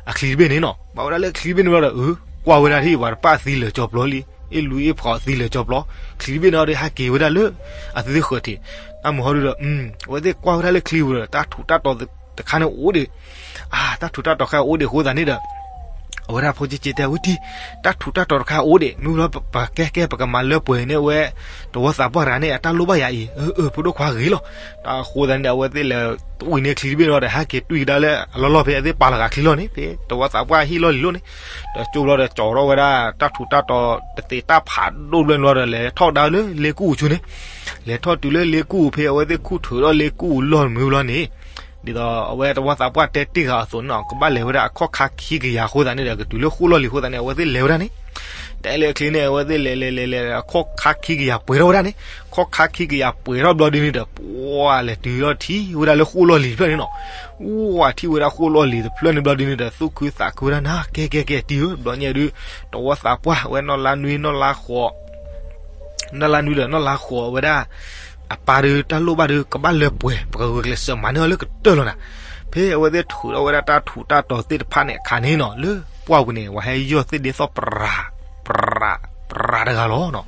အချံတဘ့ၣ်န့ၣ်နီၤ, ဘၣ်ဝဲဒၣ်လၢချံတဘ့ၣ်န့ၣ်ဘျီဒီး အၢ ကွၢ်ဝဲဒၣ်ထံၣ်ပှၤတပၣ်သံလၢာ်ကၠီပျီလံ, အ့ၣ်လူအ့ၣ်ဖှီၣ်သံလၢာ်ကၠီပျီ, ချံတဘ့ၣ်န့ၣ်ဒီးဟဲက့ၤဝဲဒၣ်လၢ အသုသ့ၣ်ဃၢၤထံး, တၢ်မုၢ်ဟီဒုဒီး အဝဲသ့ၣ်ကွၢ်ဝဲဒၣ်လၢချံပူၤဒီး တၢ်ထူးတၢ်တီၤတခါန့ၣ်အိၣ်ဒံး, အါ တၢ်ထူးတၢ်တီၤတခါအိၣ်ဒံးအဃိသတးန့ၣ်ဒီး အဝဲဒၣ်ဖိကၠ့ကၠ့တဲဝဲတံၢ်, တၢ်ထူးတၢ်တီၤတခါအိၣ်ဒံး, မ့ၢ်လၢပကဲကဲပကမၤလၢပှဲၤန့ၣ်ဝဲ, တဝီသးပှၢ်တဂၤန့ၣ် အတၢ်လိၣ်ဘၣ်ယၤအံၤ, အၢ အၢ ဖိဒိၣ်ခွါဂ့ၤလီၤ. တၢ်ဃိသတးန့ၣ်ဒီး အဝဲသ့ၣ်လဲၤတဝံၤန့ၢ်ချံတဘ့ၣ်လီၤဒီး ဟဲက့ၤတွံၢ်ကဒါလၢအလီၢ်လီၢ်ဖဲအသ့ၣ်ပာ်လီၤဂာ်ချံလီၢ်န့ၣ်, ဖဲတဝီသးပှၢ်ဟံၣ်လီၢ်လံၤလီၢ်န့ၣ်, ဒီးကၠိဘျီဒီးကၠီထီၣ်ဝဲဒၣ် တၢ်ထူးတၢ်တီၤတသ့းတၢ်ဖးဒိၣ်ဘျီန့ၣ်လီၤဒီး လဲၤထီၣ်ကဒါလၢလ့ကူၣ်အူဆူန့ၣ်, လဲၤထီၣ်တုၤလၢလ့ကူၣ်အူဖဲအဝဲသ့ၣ်ခူၣ်ထုးထီၣ်လ့ကူၣ်အူလီၢ်မုၢ်ဘျီန့ၣ်, ဒ်သိးအဝဲတဝီသးပှၢ်တဲတ့ၢ်ဃာ်အသိးန့ၣ်နီၤ, ကဘၣ်လဲၤဝဲဒၣ်အခီၣ်ခါခံကယၤအဃိသတးန့ၣ်ဒီး ကတုၤလၢဃိၣ်လီၢ်လံၤအဃိသတးန့ၣ် အဝဲသ့ၣ်လဲၤဝဲဒၣ်န့ၣ်, တဲလၢအချ့န့ၣ် အဝဲသ့ၣ်လဲၤလဲၤလဲၤလဲၤ အခီၣ်ခါခံကယၤပှဲၤထီၣ်ဝဲဒၣ်န့ၣ်, ခီၣ်ခါခံကယၤပှဲၤထီၣ်ဘျီဒ်န့ၣ်ဒီး ပှၤလဲၤတုၤထီၣ်ထံၣ်ဝဲဒၣ်လၢဃိၣ်လီၢ်လံၤတဖျၢၣ်န့ၣ်နီၤ, ဝဲထံၣ်ဝဲဒၣ်ဃိၣ်လီၢ်လံၤတဖျၢၣ်န့ၣ်ဘျီဒ်န့ၣ်ဒီး သူၣ်ခုသးခုဝဲဒၣ်နၤ ကဲကဲကဲတံၢ်ဧၢ, ဘျီညါဒုး တဝီသးပှၢ်ဝဲနီၢ်လါနွံနီၢ်လါဃိး နီၢ်လါနွံဒီးနီၢ်လါဃိးဝဲဒၣ် အပၢ်ဒုးတၢ်လိၣ်ဘၣ်ဒုး ကဘၣ်လၢပှဲၤ ပကဂုာ်ကျဲးစၢးမၤန့ၢ်အီၤလၢကတၢၢ်လီၤနၤ. ဖဲအဝဲသ့ၣ်ထုးထီၣ်ဝဲဒၣ်တၢ်ထူးတၢ်တီၤသ့ၣ်တဖၣ်န့ၣ်အခါန့ၣ်နီၤ လၢပှၢ်ပူၤန့ၣ် ဝဲဟဲယီၢ်သ့ၣ်ဒ့သီၣ်ပြး ပြး ပြးတဂၤလီၤနီၤ.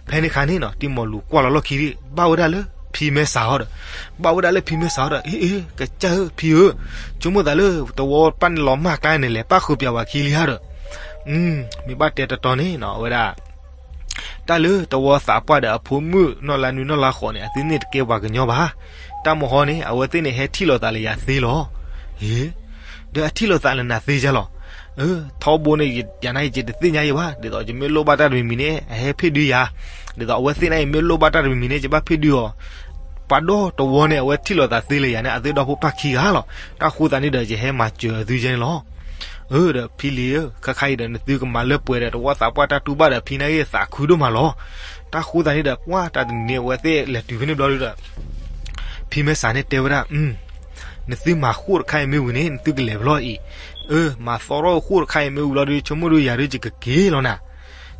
ဖဲန့ၣ်အခါန့ၣ်နီၤ တံၢ်မီၢ်လူၤကွၢ်လီၤလီၢ်ခံဒံး ဘၣ်ဝဲဒၣ်လၢဖံမဲစးအီၤဒီး ဘၣ်ဝဲဒၣ်လၢဖံမဲစးအီၤဒီး အ့ အ့ ကစၢ်ဧၢ ဖံဧၢ, ဆိကမိၣ်သးလၢတဝီပၢ်န့ၣ်လီၤမၢ်ကျါန့ၣ် လဲၤပၣ်ဃုာ်ပၠးဝဲခံလံဧါဒီး မ့ၢ်ဘၣ်တဲတတီၤန့ၣ်နီၤ အဝဲဒၣ် တၢ်လၢတဝီသးပှၢ်ဒီးအဖိမုၣ်နီၢ်လါနွံနီၢ်လါဃိးန့ၣ် အသုန့ၣ်တကဲပှၤကညီဘၣ်. တၢ်မဟီန့ၣ် အဝဲသ့ၣ်န့ၣ်ဟဲထံၣ်လိာ်သးလၢယၤသ့လီၤ. အ့ ဒီးအထံၣ်လိာ်သးလၢနၤသ့ကၢ်လီၤ. အၢ ထီဘိန့ၣ် ယၤန့ၣ်ယတသ့ၣ်ညါယံၤဘၣ်, ဒ်သိးယမ့ၢ်လိၣ်ဘၣ်တၢ်တမံၤမံၤန့ၣ် အဟဲဖ့ၣ်ဒုယၤ, ဒ်သိးအဝဲသ့ၣ်န့ၣ် ယမ့ၢ်လိၣ်ဘၣ်တၢ်တမံၤမံၤန့ၣ် ယဘၣ်ဖ့ၣ်ဒုအီၤ. ပှၤဒီတဝီန့ၣ် အဝဲထံၣ်လိာ်သးသ့လၢယၤန့ၣ် အသ့ၣ်ဒီဖိပၢ်ခံဂၤလီၤ. တၢ်ဃိသတးန့ၣ်ဒီး ယဟဲမၤစၢၤအသုယဲန့ၣ်လီၤ. အၢ ဒီးဖံလံၤဧၢ, ခါခါအံၤဒီး နသုကမၤလၢပှဲၤဒီး တဝီသးပှၢ်တၢ်တူၢ်ဘၣ်ဒီး ဖံနာ်က့ၤသးခုဒိၣ်မးလီၤ. တၢ်ဃိသတးန့ၣ်ဒီး ပှၤတၢ်တနံၤန့ၣ် အဝဲသ့ၣ်လဲၤတုၤဖဲန့ၣ်ဘျီဒုဒီး ဖံမဲစးန့ၣ်တဲဝဲဒၣ်, နသုမၤဃိၣ်တခါအံၤမ့ၢ်ဝံၤန့ၣ် နသုကလဲၤဖဲလဲၣ်အံၤ, အၢ မၤသီထီၣ်ဃိၣ်တခါအံၤမ့ၢ်ဝံၤလီၤဒု ဆိကမိၣ်ဒုယၤဒု ယကက့ၤလီၤနၤ.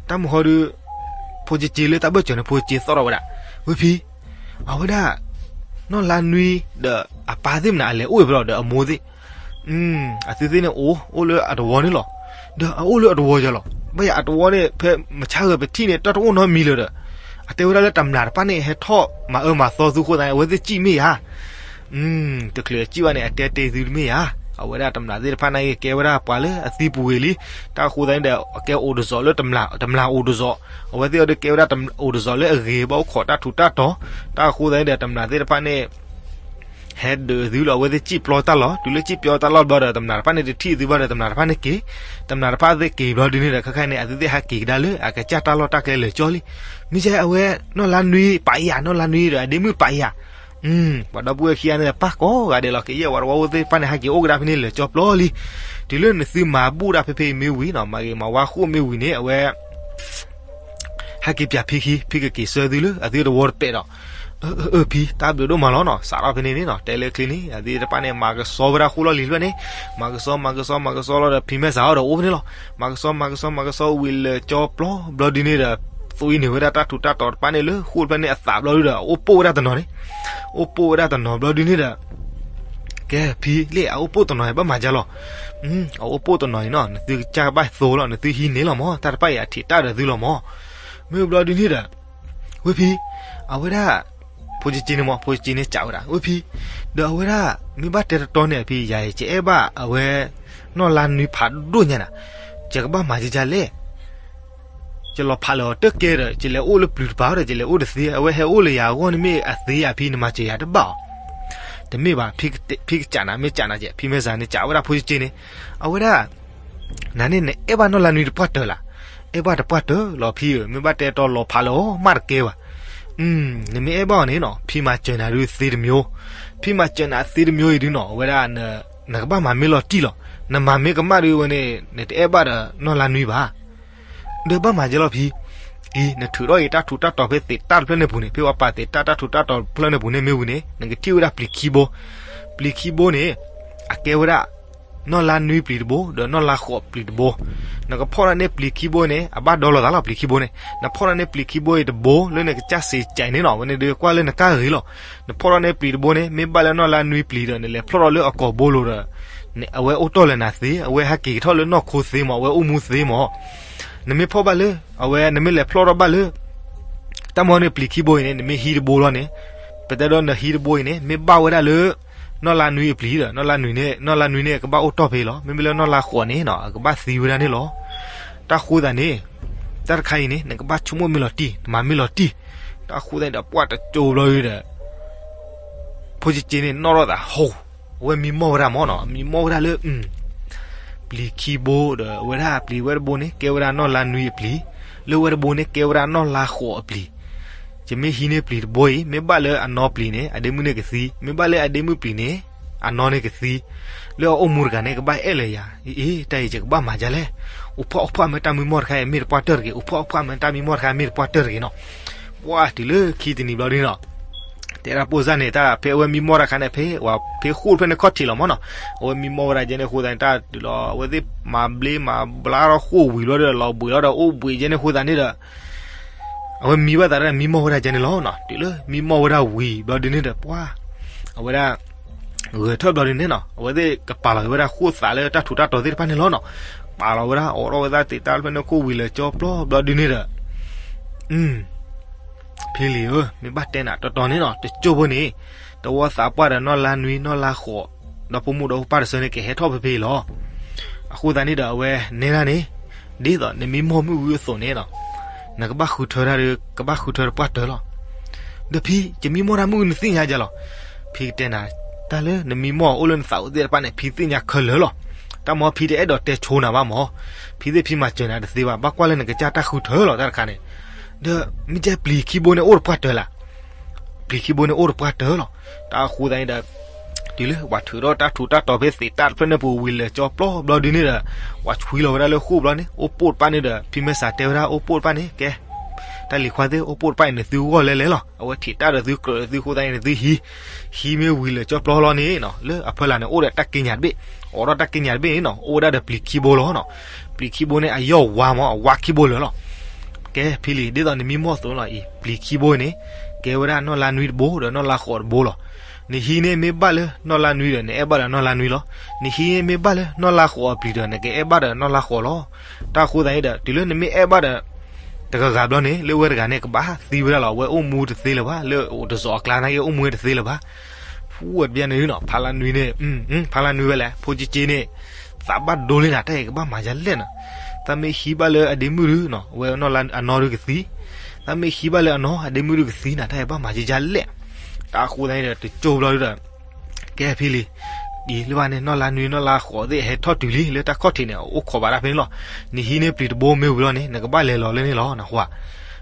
တၢ်မဟီဒု ဖိကၠ့ကၠ့လၢတၢ်ဘၢၣ်စၢၤန့ၣ် ဖိကၠ့သီၣ်ထီၣ်ဝဲဒၣ်, ဝဲဖံ, အဝဲဒၣ် နီၢ်လါနွံဒီးအပၢ်သ့ၣ်မနုၤ အလဲၤအိၣ်ဖဲလဲၣ်ဒီးအမိၢ်သ့ၣ် အသုသ့ၣ်န့ၣ်အိၣ် အိၣ်လၢအတဝီန့ၣ်လီၤ. ဒီးအအိၣ်လၢအတဝီယၤလီၤ. ဘၣ်ယၤအတဝီန့ၣ် ဖဲမုၢ်ဆါဂဲၤပထံၣ်န့ၣ် တၢ်တအိၣ်နီတမံၤလၢၤဒီး အတဲဝဲဒၣ်လၢတမျၢ်တဖၣ်န့ၣ် ဟဲထီၣ်မၤအၢမၤသီသုအဃိသတးန့ၣ် အဝဲသ့ၣ်စံၣ်မ့ၢ်ဧါ. တချုးအစံၣ်ဘၣ်န့ၣ် အတဲတ့ၢ်သုတမ့ၢ်ဧါ. အဝဲဒၣ်တမျၢ်သ့ၣ်တဖၣ်န့ၣ် ကဲဝဲဒၣ်ပှၤလၢအသံပူၤဝံၤလံ. တၢ်အဃိသတးန့ၣ်ဒီး အကဲအိၣ်တစီၤလၢတမျၢ် တမျၢ်အိၣ်တစီၤ, အဝဲသ့ၣ်အံၤဒီးကဲဝဲဒၣ်အိၣ်တစီၤလၢအဂ့ၤ ဘၣ်အိၣ်ခိးတၢ်ထူးတၢ်တီၤ. တၢ်အဃိသတးန့ၣ်ဒီး တမျၢ်သ့ၣ်တဖၣ်န့ၣ် ဟဲဒုးသုလီၤ အဝဲသ့ၣ်စံၣ်ပျီတၢ်လီၢ်, တုၤလၢစံၣ်ပျီတၢ်လီၢ်ဘျီဒီး တမျၢ်တဖၣ်န့ၣ်တထံၣ်သုဘၣ်ဒီး တမျၢ်တဖၣ်န့ၣ်က့ၤ, တမျၢ်တဖၣ်သ့ၣ်က့ၤဘျီဒုန့ၣ်ဒီး ခဲခါန့ၣ် အသုသ့ၣ်ဟဲက့ၤကဒါလၢအကစၢ်တၢ်လီၢ်တၢ်ကျဲလၢာ်ကၠီလံ. မ့ၢ်ကဲအဝဲ နီၢ်လါနွံပာ်ယၤ နီၢ်လါနွံဒီးအဒ့မုၣ်ပာ်ယၤ ပှၤဒီပုၢ်ဝဲၢ်ခံဂၤန့ၣ် ပၢ်ကိးဂၤဒဲးလီၤ. ကယဲၢ်ဝဲတဝီဖိသ့ၣ်တဖၣ်န့ၣ် ဟဲက့ၤအိၣ်ကဒါဖဲန့ၣ်လၢာ်ကၠီပျီလံ. တုၤလၢနသုမၤဘူၣ်တၢ်ဖဲဖဲအံၤမ့ၢ်ဝံၤနီၤ မၤဂ့ၤမၤဝါဃိၣ်မ့ၢ်ဝံၤန့ၣ် အဝဲ ဟဲက့ၤပၠးဖံခံ ဖံကက့ၤဆှၢသုလၢအသုတဝီတပဲာ်ဒီး, အၢ အၢ ဖံ တၢ်ဘျုးဒိၣ်မးလီၤနီၤ စးထီၣ်ဖဲန့ၣ်န့ၣ်နီၤ တဲလၢချ့န့ၣ် အသ့ၣ်တဖၣ်န့ၣ် မၤကဆှီဝဲဒၣ်ဃိၣ်လီၢ်လံၤတဖျၢၣ်န့ၣ်, မၤကဆှီ မၤကဆှီ မၤကဆှီလီၤဒီး ဖံမဲစးအီၤဒီးအိၣ်ဖဲန့ၣ်လီၤ. မၤကဆှီ မၤကဆှီ မၤကဆှီဝံၤလၢာ်ကၠီပျီဘျီဒုန့ၣ်ဒီး သူအံၤန့ၣ်ဝဲဒၣ်တၢ်ထူးတၢ်တီၤတဖၣ်န့ၣ်လၢဃိၣ်တဖျၢၣ်န့ၣ်အသးဘျီဒုဒီး အိၣ်ပိၢ်ဝဲဒၣ်တနီၤန့ၣ်, အိၣ်ပိၢ်ဝဲဒၣ်တနီၤဘျီဒုန့ၣ်ဒီး ကဲဖံလၢအအိၣ်ပိၢ်တနီၤဘၣ်မၤကၢ်လီၤ. အအိၣ်ပိၢ်တနီၤအံၤနီၤ နသုကစၢ်ဘၣ်သိလီၤ နသုဟံးန့ၢ်လီၤမး တၢ်တဖၣ်အံၤအထံးတၢ်ဒီးသုလီၤမး. မ့ၢ်ဘျီဒုန့ၣ်ဒီး ဝဲဖံ အဝဲဒၣ် ဖိကၠ့ကၠ့န့ၣ်မး ဖိကၠ့ကၠ့န့ၣ်စံးဝဲဒၣ် ဝဲဖံ ဒီးအဝဲဒၣ် မ့ၢ်ဘၣ်တဲတတီန့ၣ်အဖံ ယၤယအဲၣ်ဘၣ်အဝဲ နီၢ်လါနွံဖးဒိၣ်ညါနၤ ယကဘၣ်မၤကၢ်လဲၣ် ယလီၤဖးလၢာ်အီၤတကဲဒီး ယလဲၤအိၣ်လၢပျုၤတပၤဒီး ယလဲၤအိၣ်တသ့ အဝဲဟဲအိၣ်လၢယၤအဂီၢ်န့ၣ်မ့ၢ်အသ့ဧါဖံ နမၤစၢၤယၤတဘၣ်အီၤ. တမ့ၢ်ဘၣ် ဖံကစးနၤ မ့ၢ်ကးနၤကဲ ဖံမဲစးန့ၣ် စံးဝဲဒၣ်ဖိကၠ့ကၠ့န့ၣ် အဝဲဒၣ် နၤန့ၣ် နအဲၣ်ဘၣ်နီၢ်လါနွံတပှၢ်တၢၢ်လၢ်, အဲၣ်ဘၣ်တပှၢ်တၢၢ်လီၤဖံဧၢ မ့ၢ်ဘၣ်တဲတီလီၤဖးလၢာ်အီၤမးတကဲဘၣ်. နမ့ၢ်အဲၣ်ဘၣ်အီၤန့ၣ်နီၤ ဖံမၤစၢၤနၤဒုးသ့တမံၤ, ဖံမၤစၢၤနၤသ့တမံၤအံၤဒုးနီၤ အဝဲဒၣ် နကဘၣ်မၤမ့ၢ်လီၤတံၢ်လီၤ. နမၤမ့ၢ်ကမၣ်ဒုးဝဲန့ၣ် နတအဲၣ်ဘၣ်ဒီးနီၢ်လါနွံဘၣ်. ဒီးဘၣ်မၤကၢ်လီၤဖံ, အံၤ နထုးထီၣ်အံၤတၢ်ထူးတၢ်တီၤဖဲသ့းတၢ်တဖျၢၣ်န့ၣ်ပူၤန့ၣ် ဖဲဝဲပာ်သ့းတၢ်တၢ်ထူးတၢ်တီၤတဖျၢၣ်န့ၣ်ပူၤန့ၣ်မ့ၢ်ဝံၤန့ၣ် နကထံၣ်ဝဲဒၣ်ပျံၤခံဘိ, ပျံၤခံဘိန့ၣ် အကဲဝဲဒၣ် နီၢ်လါနွံပျံၤတဘိ ဒီးနီၢ်လါဃိးပျံၤတဘိ. နကဖီၣ်ထီၣ်န့ၢ်ပျံၤခံဘိန့ၣ် အဘၣ်ဒီလီၤသးလီၤ ပျံၤခံဘိန့ၣ် နဖီၣ်ထီၣ်န့ၢ်ပျံၤခံဘိအံၤတဘိ လၢနကစၢ်စ့းကးန့ၣ်နီၤ ဝဲန့ၣ်ဒုးကွၢ်လၢနကၢ်ဂ့ၤလီၤ. နဖီၣ်ထီၣ်န့ၢ်ပျံၤတဘိန့ၣ် မ့ၢ်ဘၣ်လၢနီၢ်လါနွံပျံၤဒီး နလဲၤဖျီၣ်ထီၣ်လၢအကိာ်ဘိလိၤဒီး အဝဲအိၣ်တီၢ်လၢနၤသ့ အဝဲဟဲက့ၤကထီၣ်လၢနီၢ်ခိသ့မး အဝဲအိၣ်မူသ့မး. နမ့ၢ်ဖီၣ်ဘၣ်လၢ အဝဲ နမ့ၢ်လဲၤဖျီၣ်ထီၣ်ဘၣ်လၢ တၢ်မီန့ၣ်ပျံၤခံဘိအံၤန့ၣ် နမ့ၢ်ဟံးတဘိလီၤန့ၣ် ပတဲဒီးနဟံးတဘိအံၤန့ၣ် မ့ၢ်ဘၣ်ဝဲဒၣ်လၢ နီၢ်လါနွံအပျံၤဒီး နီၢ်လါနွံန့ၣ် နီၢ်လါနွံန့ၣ် ကဘၣ်အိၣ်တီၢ်ဖဲအံၤလီၤ. မ့မ့ၢ်လၢနီၢ်လါဃိးန့ၣ်နီၤ အကဘၣ်သံဝဲဒၣ်န့ၣ်လီၤ. တၢ်ဃိသတးန့ၣ် တၢ်တခါအံၤန့ၣ် နကဘၣ်ဆိကမိၣ်မ့ၢ်လီၤတံၢ် နမၤမ့ၢ်လီၤတံၢ်. တၢ်ဃိသတးန့ၣ်ဒီး ပှၢ်တကၠိဘျီဒီး ဖိကၠ့ကၠ့န့ၣ် နီၣ်ထီၣ်သးဟီၣ်, အဝဲမံမီၢ်ဝဲဒၣ်မၢ်နီၤ, မံမီၢ်ဝဲဒၣ်လၢ ပျံၤခံဘိဒီး အဝဲဒၣ်အပျံၤဝဲတဘိန့ၣ် ကဲဝဲဒၣ်နီၢ်လါနွံအပျံၤ, လၢဝဲတဘိန့ၣ် ကဲဝဲဒၣ်နီၢ်လါဃိးအပျံၤ. ယမ့ၢ်ဟံးန့ၢ်ပျံၤတဘိအံၤ မ့ၢ်ဘၣ်လၢအနီပျံၤန့ၣ် အဒ့မုၣ်န့ၣ်ကသံ, မ့ၢ်ဘၣ်လၢအဒ့မုၣ်ပျံၤန့ၣ် အနီန့ၣ်ကသံ, လၢအအိၣ်မူတဂၤန့ၣ် ကဘၣ်အဲၣ်လၢယၤ, အ့ တၢ်အံၤယကဘၣ်မၤဒ်လဲၣ်, အိၣ်ဖှီၣ်အိၣ်ဖှီၣ်မ့ၢ်တၢ်မံမီၢ်တခါအံၤ မ့ၢ်တပှၢ်တၢၢ်တဂ့ၤ, အိၣ်ဖှီၣ်အိၣ်ဖှီၣ်မ့ၢ်တၢ်မံမီၢ်တခါ မ့ၢ်တပှၢ်တၢၢ်တဂ့ၤနီၤ. ပှၢ်တုၤလၢခံတနံၤဘျီဒ်နီၤ တဲဒၣ်ပိၢ်စၢ်န့ၣ် တၢ်ဖဲအဝဲမံမီၢ်တၢ်ခါန့ၣ် ဖဲဝဲဖဲဃိၣ်တဖျၢၣ်န့ၣ်ခီၣ်ထံးလီၤမၢ်နီၤ, အဝဲမံမီၢ်ဝဲဒၣ်ကဲန့ၣ်အဃိသတးန့ၣ် တၢ်တုၤလီၤ အဝဲသ့ၣ်မၤဘျ့မၤဘျါထီၣ်ဃိၣ်ဝံၤဘျီဒီး လီၤဘှံးလီၤဒီး အိၣ်ဘှံးကဲန့ၣ်အဃိသတးန့ၣ်ဒီး အဝဲမံဘၣ်သးဒ်မံမီၢ်ဝဲဒၣ်ကဲန့ၣ်လီၤ. တုၤလၢမံမီၢ်ဝဲဒၣ်ဝံၤဘျီဒ်န့ၣ်ဒီး ပှၢ် အဝဲဒၣ် ဂဲၤထၢၣ်ဘျီဒ်န့ၣ်နီၤ အဝဲသ့ၣ်ကပာ်လီၤက့ၤဝဲဒၣ်ဃိၣ်သးလၢတၢ်ထူးတၢ်တီၤသ့ၣ်တဖၣ်န့ၣ်လီၤနီၤ. ပာ်လီၤဝဲဒၣ် အိးထီၣ်ဝဲဒၣ်သ့ၣ်တၢ်ဖျၢၣ်န့ၣ်ခိၣ်ဝံၤလၢာ်ကၠီပျီဘျီဒ်န့ၣ်ဒီး ဖံလံၤဧၢ, မ့ၢ်ဘၣ်တဲနၤတီတီန့ၣ်နီၤ တကၠိဖိန့ၣ် တဝီသးပှၢ်ဒီးနီၢ်လါနွံနီၢ်လါဃိး ဒီဖိမိၢ်ဒီဖိပၢ်တဆၢန့ၣ် ကဟဲထီၣ်ဖဲဖဲအံၤလီၤ. အဃိသတးန့ၣ်ဒီး အဝဲနဲဒၣ်န့ၣ် ဒ်သိးနမံမီၢ်မုၢ်ဝံၤအသိးန့ၣ်နီၤ နကဘၣ်ဃုထၢတၢ်ဒီး ကဘၣ်ဃုထၢတပှၢ်တၢၢ်လီၤ. ဒီးဖံ ယမံမီၢ်တၢ်မုၢ်နသ့ၣ်ညါယၤလီၤ. ဖံကတဲနၤ တၢ်လၢနမံမီၢ်အိၣ်လၢနသးအိၣ်သ့ၣ်တဖၣ်န့ၣ် ဖံသ့ၣ်ညါခဲလၢာ်လီၤ. တၢ်မ့ၢ်ဖံတအဲၣ်ဒိးတဲဆိနၤဘၣ်မၢ်, ဖံသ့ၣ်ဖံမၤစၢၤနၤတသ့ဘၣ်, ဘၣ်ကွၢ်လၢနကစၢ်တၢ်ဃုထၢလီၤ တၢ်တခါန့ၣ်. ဒီးမ့ၢ်ကဲပျံၤခံဘိန့ၣ်အိၣ်တပှၢ်တၢၢ်လၢ ပျံၤခံဘိန့ၣ်အိၣ်တပှၢ်တၢၢ်လီၤ. တၢ်အဃိသတးန့ၣ်ဒီး တုၤလၢပှၤထုးထီၣ်တၢ်ထူးတၢ်တီၤဖဲသ့ၣ်တၢ်တဖျၢၣ်န့ၣ်ပူၤဝံၤလၢာ်ကၠီပျီဘျီဒ်န့ၣ်ဒီး ပှၤဆွံလီၤဝဲဒၣ်လၢဃိၣ်ဘျီန့ၣ် အိၣ်ပိၢ်တပၣ်န့ၣ်ဒီး ဖံမဲာ်ဆှးတဲဝဲဒၣ်အိၣ်ပိၢ်တပၣ်န့ၣ် ကဲ တၢ်လံၤခွါသ့ၣ် အိၣ်ပိၢ်တပၣ်အံၤ နသုဂီၢ်လဲလဲလီၤ. အဝဲထံးတၢ်ဒီးသုကြၢးသုဃိသတးန့ၣ် နသုဟံး, ဟံးမ့ၢ်ဝံၤလၢာ်ကၠီပျီလီၤန့ၣ်နီၤ လၢအဖီလာ်န့ၣ် အိၣ်ဒီးတၢ်က့ညါတဘ့ၣ်, အိးထီၣ်တၢ်က့ညါတဘ့ၣ်န့ၣ်နီၤ အိၣ်ဝဲဒၣ်ဒီးပျံၤခံဘိလီၤနီၤ. ပျံၤခံဘိန့ၣ် အယီၢ်ဝါမၢ် အဝါခံဘိလၢာ်လီၤ. ကဲ ဖံလံၤ ဒ်သိးနမံမီၢ်အသိးလီၤအံၤ ပျံၤခံဘိန့ၣ် ကဲဝဲဒၣ်နီၢ်လါနွံတဘိဒီးနီၢ်လါဃိးတဘိလီၤ. နဟံးန့ၢ်မ့ၢ်ဘၣ်လၢနီၢ်လါနွံဒီး နအဲၣ်ဘၣ်ဒီးနီၢ်လါနွံလီၤ. နဟံးန့ၢ်မ့ၢ်ဘၣ်လၢနီၢ်လါဃိးအပျံၤဒီး နကအဲၣ်ဘၣ်ဒီးနီၢ်လါဃိးလီၤ. တၢ်အဃိသတးန့ၣ်ဒီး တုၤလၢနမ့ၢ်အဲၣ်ဘၣ်ဒီး တဂၤဂၤဘျီန့ၣ် လၢဝဲတဂၤန့ၣ် ကဘၣ်သံဝဲဒၣ်လီၤ. အဝဲအိၣ်မူတသ့လၢၤဘၣ်, လၢတစိၤအကျါနာ်က့ အိၣ်မူဝဲတသ့လၢၤဘၣ်. ဖူဝဲတဘျီန့ၣ်နီၤ ဖါလါနွံန့ၣ် ဖါလါနွံဝဲလဲၣ် ဖိကၠ့ကၠ့န့ၣ် သးဘၣ်ဒိလံနၤ တၢ်အံၤကဘၣ်မၤဒ်လဲၣ်နီၤ. တၢ်မ့ၢ်ဟံးဘၣ်လၢအဒ့မုၣ်ဒုနီၤ အဝဲနီၢ်လါအနီၢ်ဒုကသံ, တၢ်မ့ၢ်ဟံးဘၣ်လၢအနီၢ် အဒ့မုၣ်ဒုကသံနၤ တၢ်အံၤဘၣ်မၤဒ်လဲၣ်. တၢ်အဃိသတးန့ၣ်ဒီး တကၠိဘျီဒုဒီး ကဲဖံလံၤ, အံၤလၢဘၣ်န့ၣ် နီၢ်လါနွံနီၢ်လါဃိးသ့ၣ်ဟဲထီၣ်တုၤလံ လၢတၢ်ခီၣ်ထံးန့ၣ် အအိၣ်ခိးဘၣ်တၢ်ဖဲန့ၣ်လီၤ. နဟံးန့ၢ်ပျံၤတဘိမ့ၢ်ဝံၤလီၤန့ၣ် နကဘၣ်လဲၤလီၤလၢန့ၣ်လီၤ နဃိ.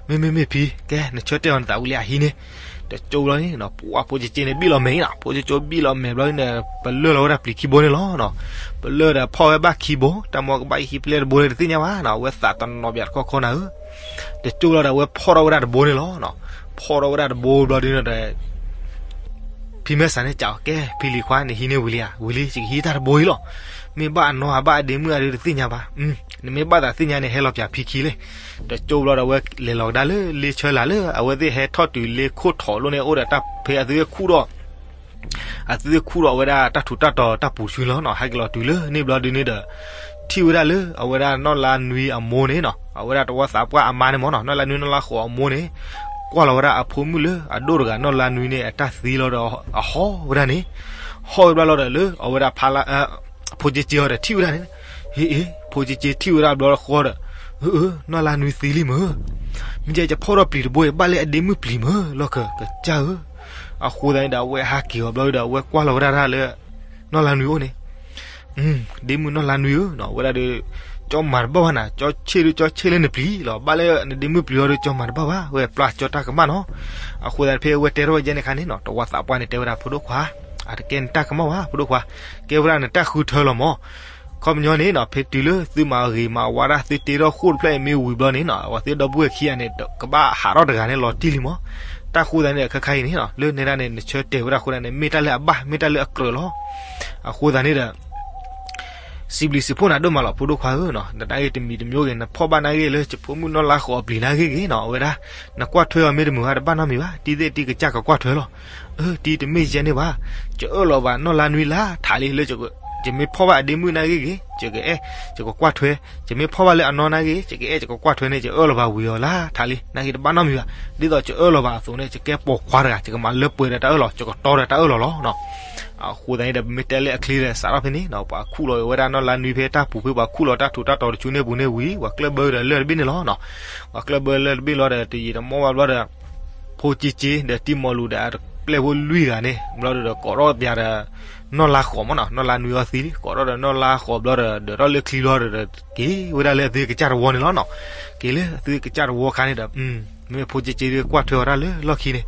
မ့မ့ၢ်မ့ၢ်ဖံ ကဲ နဆၢတဲာ်အီၤနသးဝံၤလံ အဟံးန့ၢ်. တကၠိဘျီန့ၣ် ပှၤဖိကၠ့ကၠ့န့ၣ် ဘံၣ်လီၤမဲာ်နီၤ, ဖိကၠ့ကၠ့ဘံၣ်လီၤမဲာ်ဘျီန့ၣ် ပလၢၢ်လီၤဝဲဒၣ်ပျံၤခံဘိန့ၣ်လီၤ. ပလၢၢ်ဒီးဖီၣ်ဝဲဘၣ်ခံဘိ, တၢ်မ့ၢ်ကဘၣ်ဟံးဖဲလဲၣ်တဘိလဲၣ်တသ့ၣ်ညါဘၣ်နီၤ, အဝဲသးတနီၤဘၣ်တခီခီနၤဧၢ. တကၠိလီၤဒီး အဝဲဖီၣ်ထီၣ်ဝဲဒၣ်တဘိန့ၣ်လီၤ. ဖီၣ်ထီၣ်ဝဲဒၣ်တဘိဘျီဒုဒီး ဖံမဲာ်ဆှးန့ၣ် ကးအီၤ ကဲ ဖံလံၤခွါ နဟံးန့ၢ်ဝံၤလံဧါ, ဝံၤလံ ယကဟံးတၢ်တဘိအံၤလီၤ. မ့ၢ်ဘၣ်အနီၢ်ဘၣ်အဒ့မုၣ်အဒုတသ့ၣ်ညါဘၣ်. နမ့ၢ်ဘၣ်သးသ့ၣ်ညါန့ၣ် ဟဲလီၤပၠးဖံခံလဲၣ်. တကၠိဘျီဒီး အဝဲလဲၤလီၤကဒါလၢလ့ဆၢလာ်လၢ အဝဲသ့ၣ်ဟဲထီၣ်တုၤလ့ခိၣ်ထိးလိၤန့ၣ် အိၣ်ဒီးတၢ်ဖဲအသုဝဲခူၣ်ဒီး အသုဝဲခူၣ်ဒီးဝဲဒၣ်တၢ်ထူးတၢ်တီၤတၢ်ပူၤတဆူလီၤနီၤ. ဟဲက့ၤလီၤတုၤလၢန့ၣ်ဘျီဒုန့ၣ်ဒီး ထံၣ်ဝဲဒၣ်လၢအဝဲဒၣ်နီၢ်လါနွံအမိၢ်န့ၣ်နီၤ, အဝဲဒၣ်တဝီသးပှၢ်အမါန့ၣ်မ့ၢ်နီၤ, နီၢ်လါနွံနီၢ်လါဃိးအမိၢ်န့ၣ် ကွၢ်လီၤဝဲဒၣ်အဖိမုၣ်လၢအဒိၣ်တဂၤနီၢ်လါနွံန့ၣ် အတၢ်သံလီၤဒီးအဟီၣ်ဝဲဒၣ်န့ၣ်, ဟီၣ်ဝဲဘျီလီၤဒီးလၢအဝဲဒၣ်ဖါလၢ အဖိကၠ့ကၠ့အီၤဒီးထံၣ်ဝဲဒၣ်န့ၣ်, ဟ့ၣ်အ့ၣ် ဖိကၠ့ကၠ့ထံၣ်ဝဲဒၣ်ဘျီဃီဒီး, အၢ အၢ နီၢ်လါနွံသံလံမ့ၢ်, မ့ၢ်ယဲယဖီၣ်ထီၣ်ပျံၤတဘိအံၤ ဘၣ်လၢအဒ့မုၣ်ပျံၤမ့ၢ်လီၢ်ခၢၣ်ကစၢ်ဧၢ. အဃိသတးန့ၣ်ဒီး အဝဲဟးက့ၤအီၤဘျီဒီး အဝဲကွၢ်လီၤဝဲဒၣ်တၢ်လၢ နီၢ်လါနွံအိၣ်န့ၣ် ဒ့မုၣ်နီၢ်လါနွံဧၢ, ဝဲဒၣ်ဒီး ကၠီမၤတဘၣ်ဘၣ်နၤ, ကၠီဆ့ၣ်ဒုးကၠီဆ့ၣ်လၢနပျံၤလီၤ, ဘၣ်လၢနဒ့မုၣ်ပျံၤအီၤဒီး ကၠီမၤတဘၣ်ဘၣ်, ဝဲပျၢ်ကၠီတၢ်ကမၣ်နီၤ. အဃိသတးဖဲအဝဲတဲထီၣ်ဝဲယဲန့ၣ်ခါန့ၣ်နီၤ တဝီသးပှၢ်န့ၣ် တဲဝဲဒၣ်ဖိဒိၣ်ခွါ, အတကဲနတၢ်ကမၣ်ဘၣ် ဖိဒိၣ်ခွါ, ကဲဝဲဒၣ်နတၢ်ဃုထၢလီၤမး. ခီပညီန့ၣ်နီၤ ဖဲတုၤလၢသုမၤဂ့ၤမၤဝါဒၣ် သုတ့ထီၣ်ဃိၣ်တဖျၢၣ်အံၤမ့ၢ်ဝံၤဘျီန့ၣ်နီၤ အဝဲသ့ၣ်ဒီပုၢ်ဝဲၢ်ခံဂၤန့ၣ် ကဘၣ်ဟးထီၣ်တဂၤန့ၣ်လီၤတံၢ်လံမး. တၢ်ဃိသတးန့ၣ်ဒီး ခဲခါအံၤန့ၣ်နီၤ လၢနဲဒၣ်န့ၣ် နဆၢတဲာ်ဝဲဒၣ်အဃိန့ၣ် မ့ၢ်တၢ်လၢအဘၣ် မ့ၢ်တၢ်လၢအကြၢးလီၤ. အဃိသတးန့ၣ်ဒီး စံးဘျုးစံးဖှိၣ်နၤဒိၣ်မးလီၤ ဖိဒိၣ်ခွါဧၢနီၤ, နတၢ်ဂ့ၢ်တမံၤတမံၤဂ့ၤ နဖီၣ်ဘၣ်နၢ်ဂ့ၢ်လၢ ယဖိမုၣ်နီၢ်လါဃိးအပျံၤနၢ်ဂ့ၢ်ဂ့ၤနီၤ, အဝဲဒၣ် နကွၢ်ထွဲအီၤမ့ၢ်တမုာ်ဘၣ် တဘၣ်နီတမံၤဘၣ်, တံၤသ့ၣ်တံၤကစၢ်ကကွၢ်ထွဲလီၤ. အၢ တံၤတမ့ၢ်ယဲန့ၣ်ဘၣ်, ကအၢၣ်လီၤဘၣ်နီၢ်လါနွံလါထးလံလၢ ယမ့ၢ်ဖီၣ်ဘၣ်အဒ့မုၣ်နာ်ဂ့ၤဂ့ၤ ယကအဲၣ် ယကကွၢ်ထွဲ, ယမ့ၢ်ဖီၣ်ဘၣ်လၢအနီၢ်နာ်ဂ့ၤ ယကအဲၣ် ယကကွၢ်ထွဲန့ၣ် ယအၢၣ်လီၤဘၣ်ဝံၤအီၤလၢထးလံ နာ်ဂ့ၤတဘၣ်နီတမံၤဘၣ်. ဒ်သိးယအၢၣ်လီၤဘၣ်အသိးန့ၣ် ယကဲပိာ်ခွါတဂၤ ယကမၤလၢပှဲၤဒီးတၢ်အၢၣ်လီၤ ယကတီဒီးတၢ်အၢၣ်လီၤလီၤ. အဃိသတးန့ၣ်ဒီး ပမ့ၢ်တဲလၢအချံဒီး စးထီၣ်ဖဲန့ၣ် ပှၤခူၣ်လီၤဝဲဒၣ်နီၢ်လါနွံဖဲတၢ်ပူၤဖဲ ပှၤခူၣ်လီၤတၢ်ထူးတၢ်တီၤတဆူန့ၢ်ပူၤန့ၢ်ဝံၤ ပှၤကျၢၢ်ဘၢဒီးလၢၢ်တဘ့ၣ်န့ၣ်လီၤ. ပှၤကျၢၢ်ဘၢလၢၢ်တဘ့ၣ်လီၤဒီး တယံာ်တမီၢ်ဘၣ်ဘျီဒီး ဖိကၠ့ကၠ့ဒီးတံၢ်မီၤလူၤဒီးအပျဲၢ်ဖိလွံၢ်ဂၤန့ၣ် ဘျီဒီးကိးထီၣ်ပၠးဒီး နီၢ်လါဃိးမ့ၢ်နီၤ နီၢ်လါနွံအီသံလံ ကိးထီၣ်ဒီးနီၢ်လါဃိးဘျီဒီး ဒၢးထီၣ်လၢချံဘျီဒီး က့ၤဝဲဒၣ်လၢအသုကစၢ်တဝီန့ၣ်လီၤနီၤ. က့ၤလၢအသုကစၢ်တဝီခါန့ၣ်ဒီး မ့မ့ၢ်ဖိကၠ့ကၠ့ကွၢ်ထွဲအီၤတၢ်လၢလီၢ်ခံန့ၣ်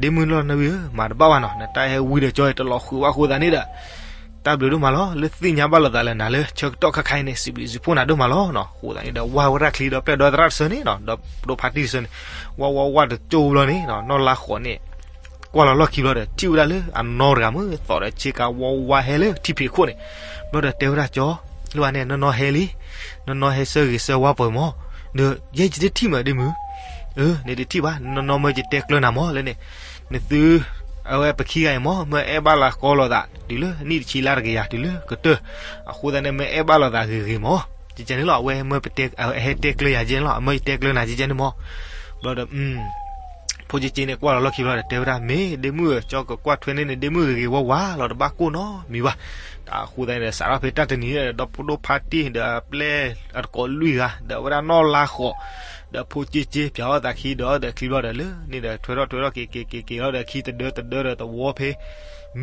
ဒ့မုၣ်လီၤနဝံဧၢ မၤတဘၣ်ဘၣ်နီၤ နတၢ်ဟဲဝံဒီးကၠီတလီၤဃုာ်ဘၣ်အဃိသတးန့ၣ်ဒီး တၢ်ဘျုးဒိၣ်မးလီၤ လၢသ့ၣ်ညါဘၣ်လိာ်သးလၢနၤလၢဆၢကတီၢ်ခါခါအံၤန့ၣ် စံးဘျုးစံးဖှိၣ်နၤဒိၣ်မးလီၤနီၤ. အဃိသတးန့ၣ်ဒီး ဝါဝဲဒၣ်ချံဒီးပျဲၢ်ဒီသရၣ်တဆၢန့ၣ်နီၤ ဒီးပဒိၣ်ဖါတံၢ်တဆၢန့ၣ် ဝါဝါဝါတကၠိဘျီန့ၣ် နီၢ်လါဃိးန့ၣ် ကွၢ်လီၤလီၢ်ခံဘျီဒီး ထံၣ်ဝဲဒၣ်လၢအနီၢ်တဂၤမ့ၢ်သီၣ်ဒီး ဆ့ကၤဝါဝါဟဲလၢထံဖံးခိၣ်န့ၣ် ဘျီဒီးတဲဝဲဒၣ်ကၠီ လၢဘၣ်န့ၣ် နီၢ်နီၢ်ဟဲလံ နီၢ်နီၢ်ဟဲဆၢဂ့ၤဆၢဝါပှဲၤမး ဒီးယဲယတထံၣ်မးဒ့မုၣ် အၢ နတထံၣ်ဘၣ် နီၢ်နီၢ်မၢယတဲကျၢၤနၤမးလၢန့ၣ် နသု အဝဲပခံဂၤအံၤမး မၢအဲၣ်ဘၣ်လီၤကီလိာ်သး တုၤလၢနံၣ်တဆံလါတကယၤ တုၤလၢကတၢၢ် အဃိသတးန့ၣ် မၢအဲၣ်ဘၣ်လိာ်သးဂ့ၤဂ့ၤမး ကကဲန့ၣ်လီၤ အဝဲမၢပတဲ အဟဲတဲကျၢၤယၤကကဲန့ၣ်လီၤ အမၢယတဲကျၢၤနၤကကဲန့ၣ်မး ဘျီဒီး ဖိကၠ့ကၠ့န့ၣ် ကွၢ်လီၤလီၢ်ခံဘျီဒီး တဲဝဲဒၣ် မ့ၢ်ဒ့မုၣ်ဧၢ ကၠီကကွၢ်ထွဲန့ၢ်န့ၣ် ဒ့မုၣ်ဂ့ၤဂ့ၤဝါဝါလီၤ တဘၣ်ကိၢ်နီတမံၤဘၣ်. အဃိသတးန့ၣ်ဒီး စးထီၣ်ဖဲတၢ်တနံၤဒီး ပဒိၣ်ဖါတံၢ်ဒီးအပျဲၢ်အတကိးလွံၢ်ဂၤ ဒီးဝဲဒၣ်နီၢ်လါဃိး ဒီးဖိကၠ့ကၠ့ ပၠးအီၣ်သးခံ ဒီးအီၣ်သးချံဘျီဒီး လၢန့ၣ်ဒီး ထွဲထီၣ်ထွဲထီၣ်က့ၤက့ၤက့ၤက့ၤလီၤဒီး ခံတဒၢတဒၢဒီးတဝီဖဲ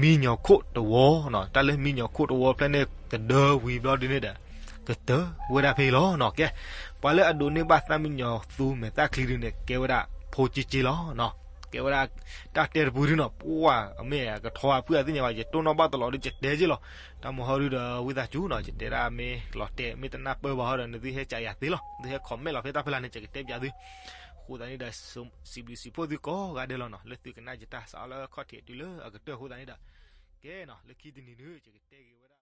မံညီခိၣ်တဝီနီၤ တၢ်လၢမံညီခိၣ်တဝီဖျၢၣ်န့ၣ် တဒၢဝံၤဘျီဒ်န့ၣ်ဒီး ကတၢၢ်ဝဲဒၣ်ဖဲအံၤလီၤနီၤ. ကဲ ပှၤလၢအဒိးန့ၢ်ဘၣ်သၣ်မံညီၤသူမဲာ်သၣ်ချံဒုန့ၣ် ကဲဝဲဒၣ်ဖိကၠ့ကၠ့လီၤနီၤ. ကဲဝဲဒၣ် တၢ်တဲတပူၤဒုနီၤ ပှၤအမ့ၢ်ကထီအဖုၣ်အသ့ၣ်ညါဘၣ် ယတိၢ်နီၣ်ဘၣ်တလီၤဒု ယတဲက့ၤလီၤ. တၢ်မုဟီဒုဒီး ဝံသးစူၤနီၤ ယတဲဒၣ်မ့ၢ်လီၤတဲာ် မ့ၢ်တနၢ်ပၢၢ်ဘၣ်ဟီဒီး နသုဟဲကးယၤသ့လီၤ. နသုဟဲ comment လီၤဖဲတၢ်ဖဲလာ်န့ၣ် ယကတဲပၠးသု. အဃိသတးန့ၣ်ဒီး စံးဘျုးစံးဖှိၣ်သုကိးဂၤဒဲးလီၤနီၤ လၢသုကနၣ်ယတၢ်စးထီၣ်လၢခီၣ်ထံးတုၤလၢအကတၢၢ်အဃိသတးန့ၣ်ဒီး ကဲနီၤ လၢခံတနံၤန့ၣ် ယကတဲက့ၤဝဲဒၣ်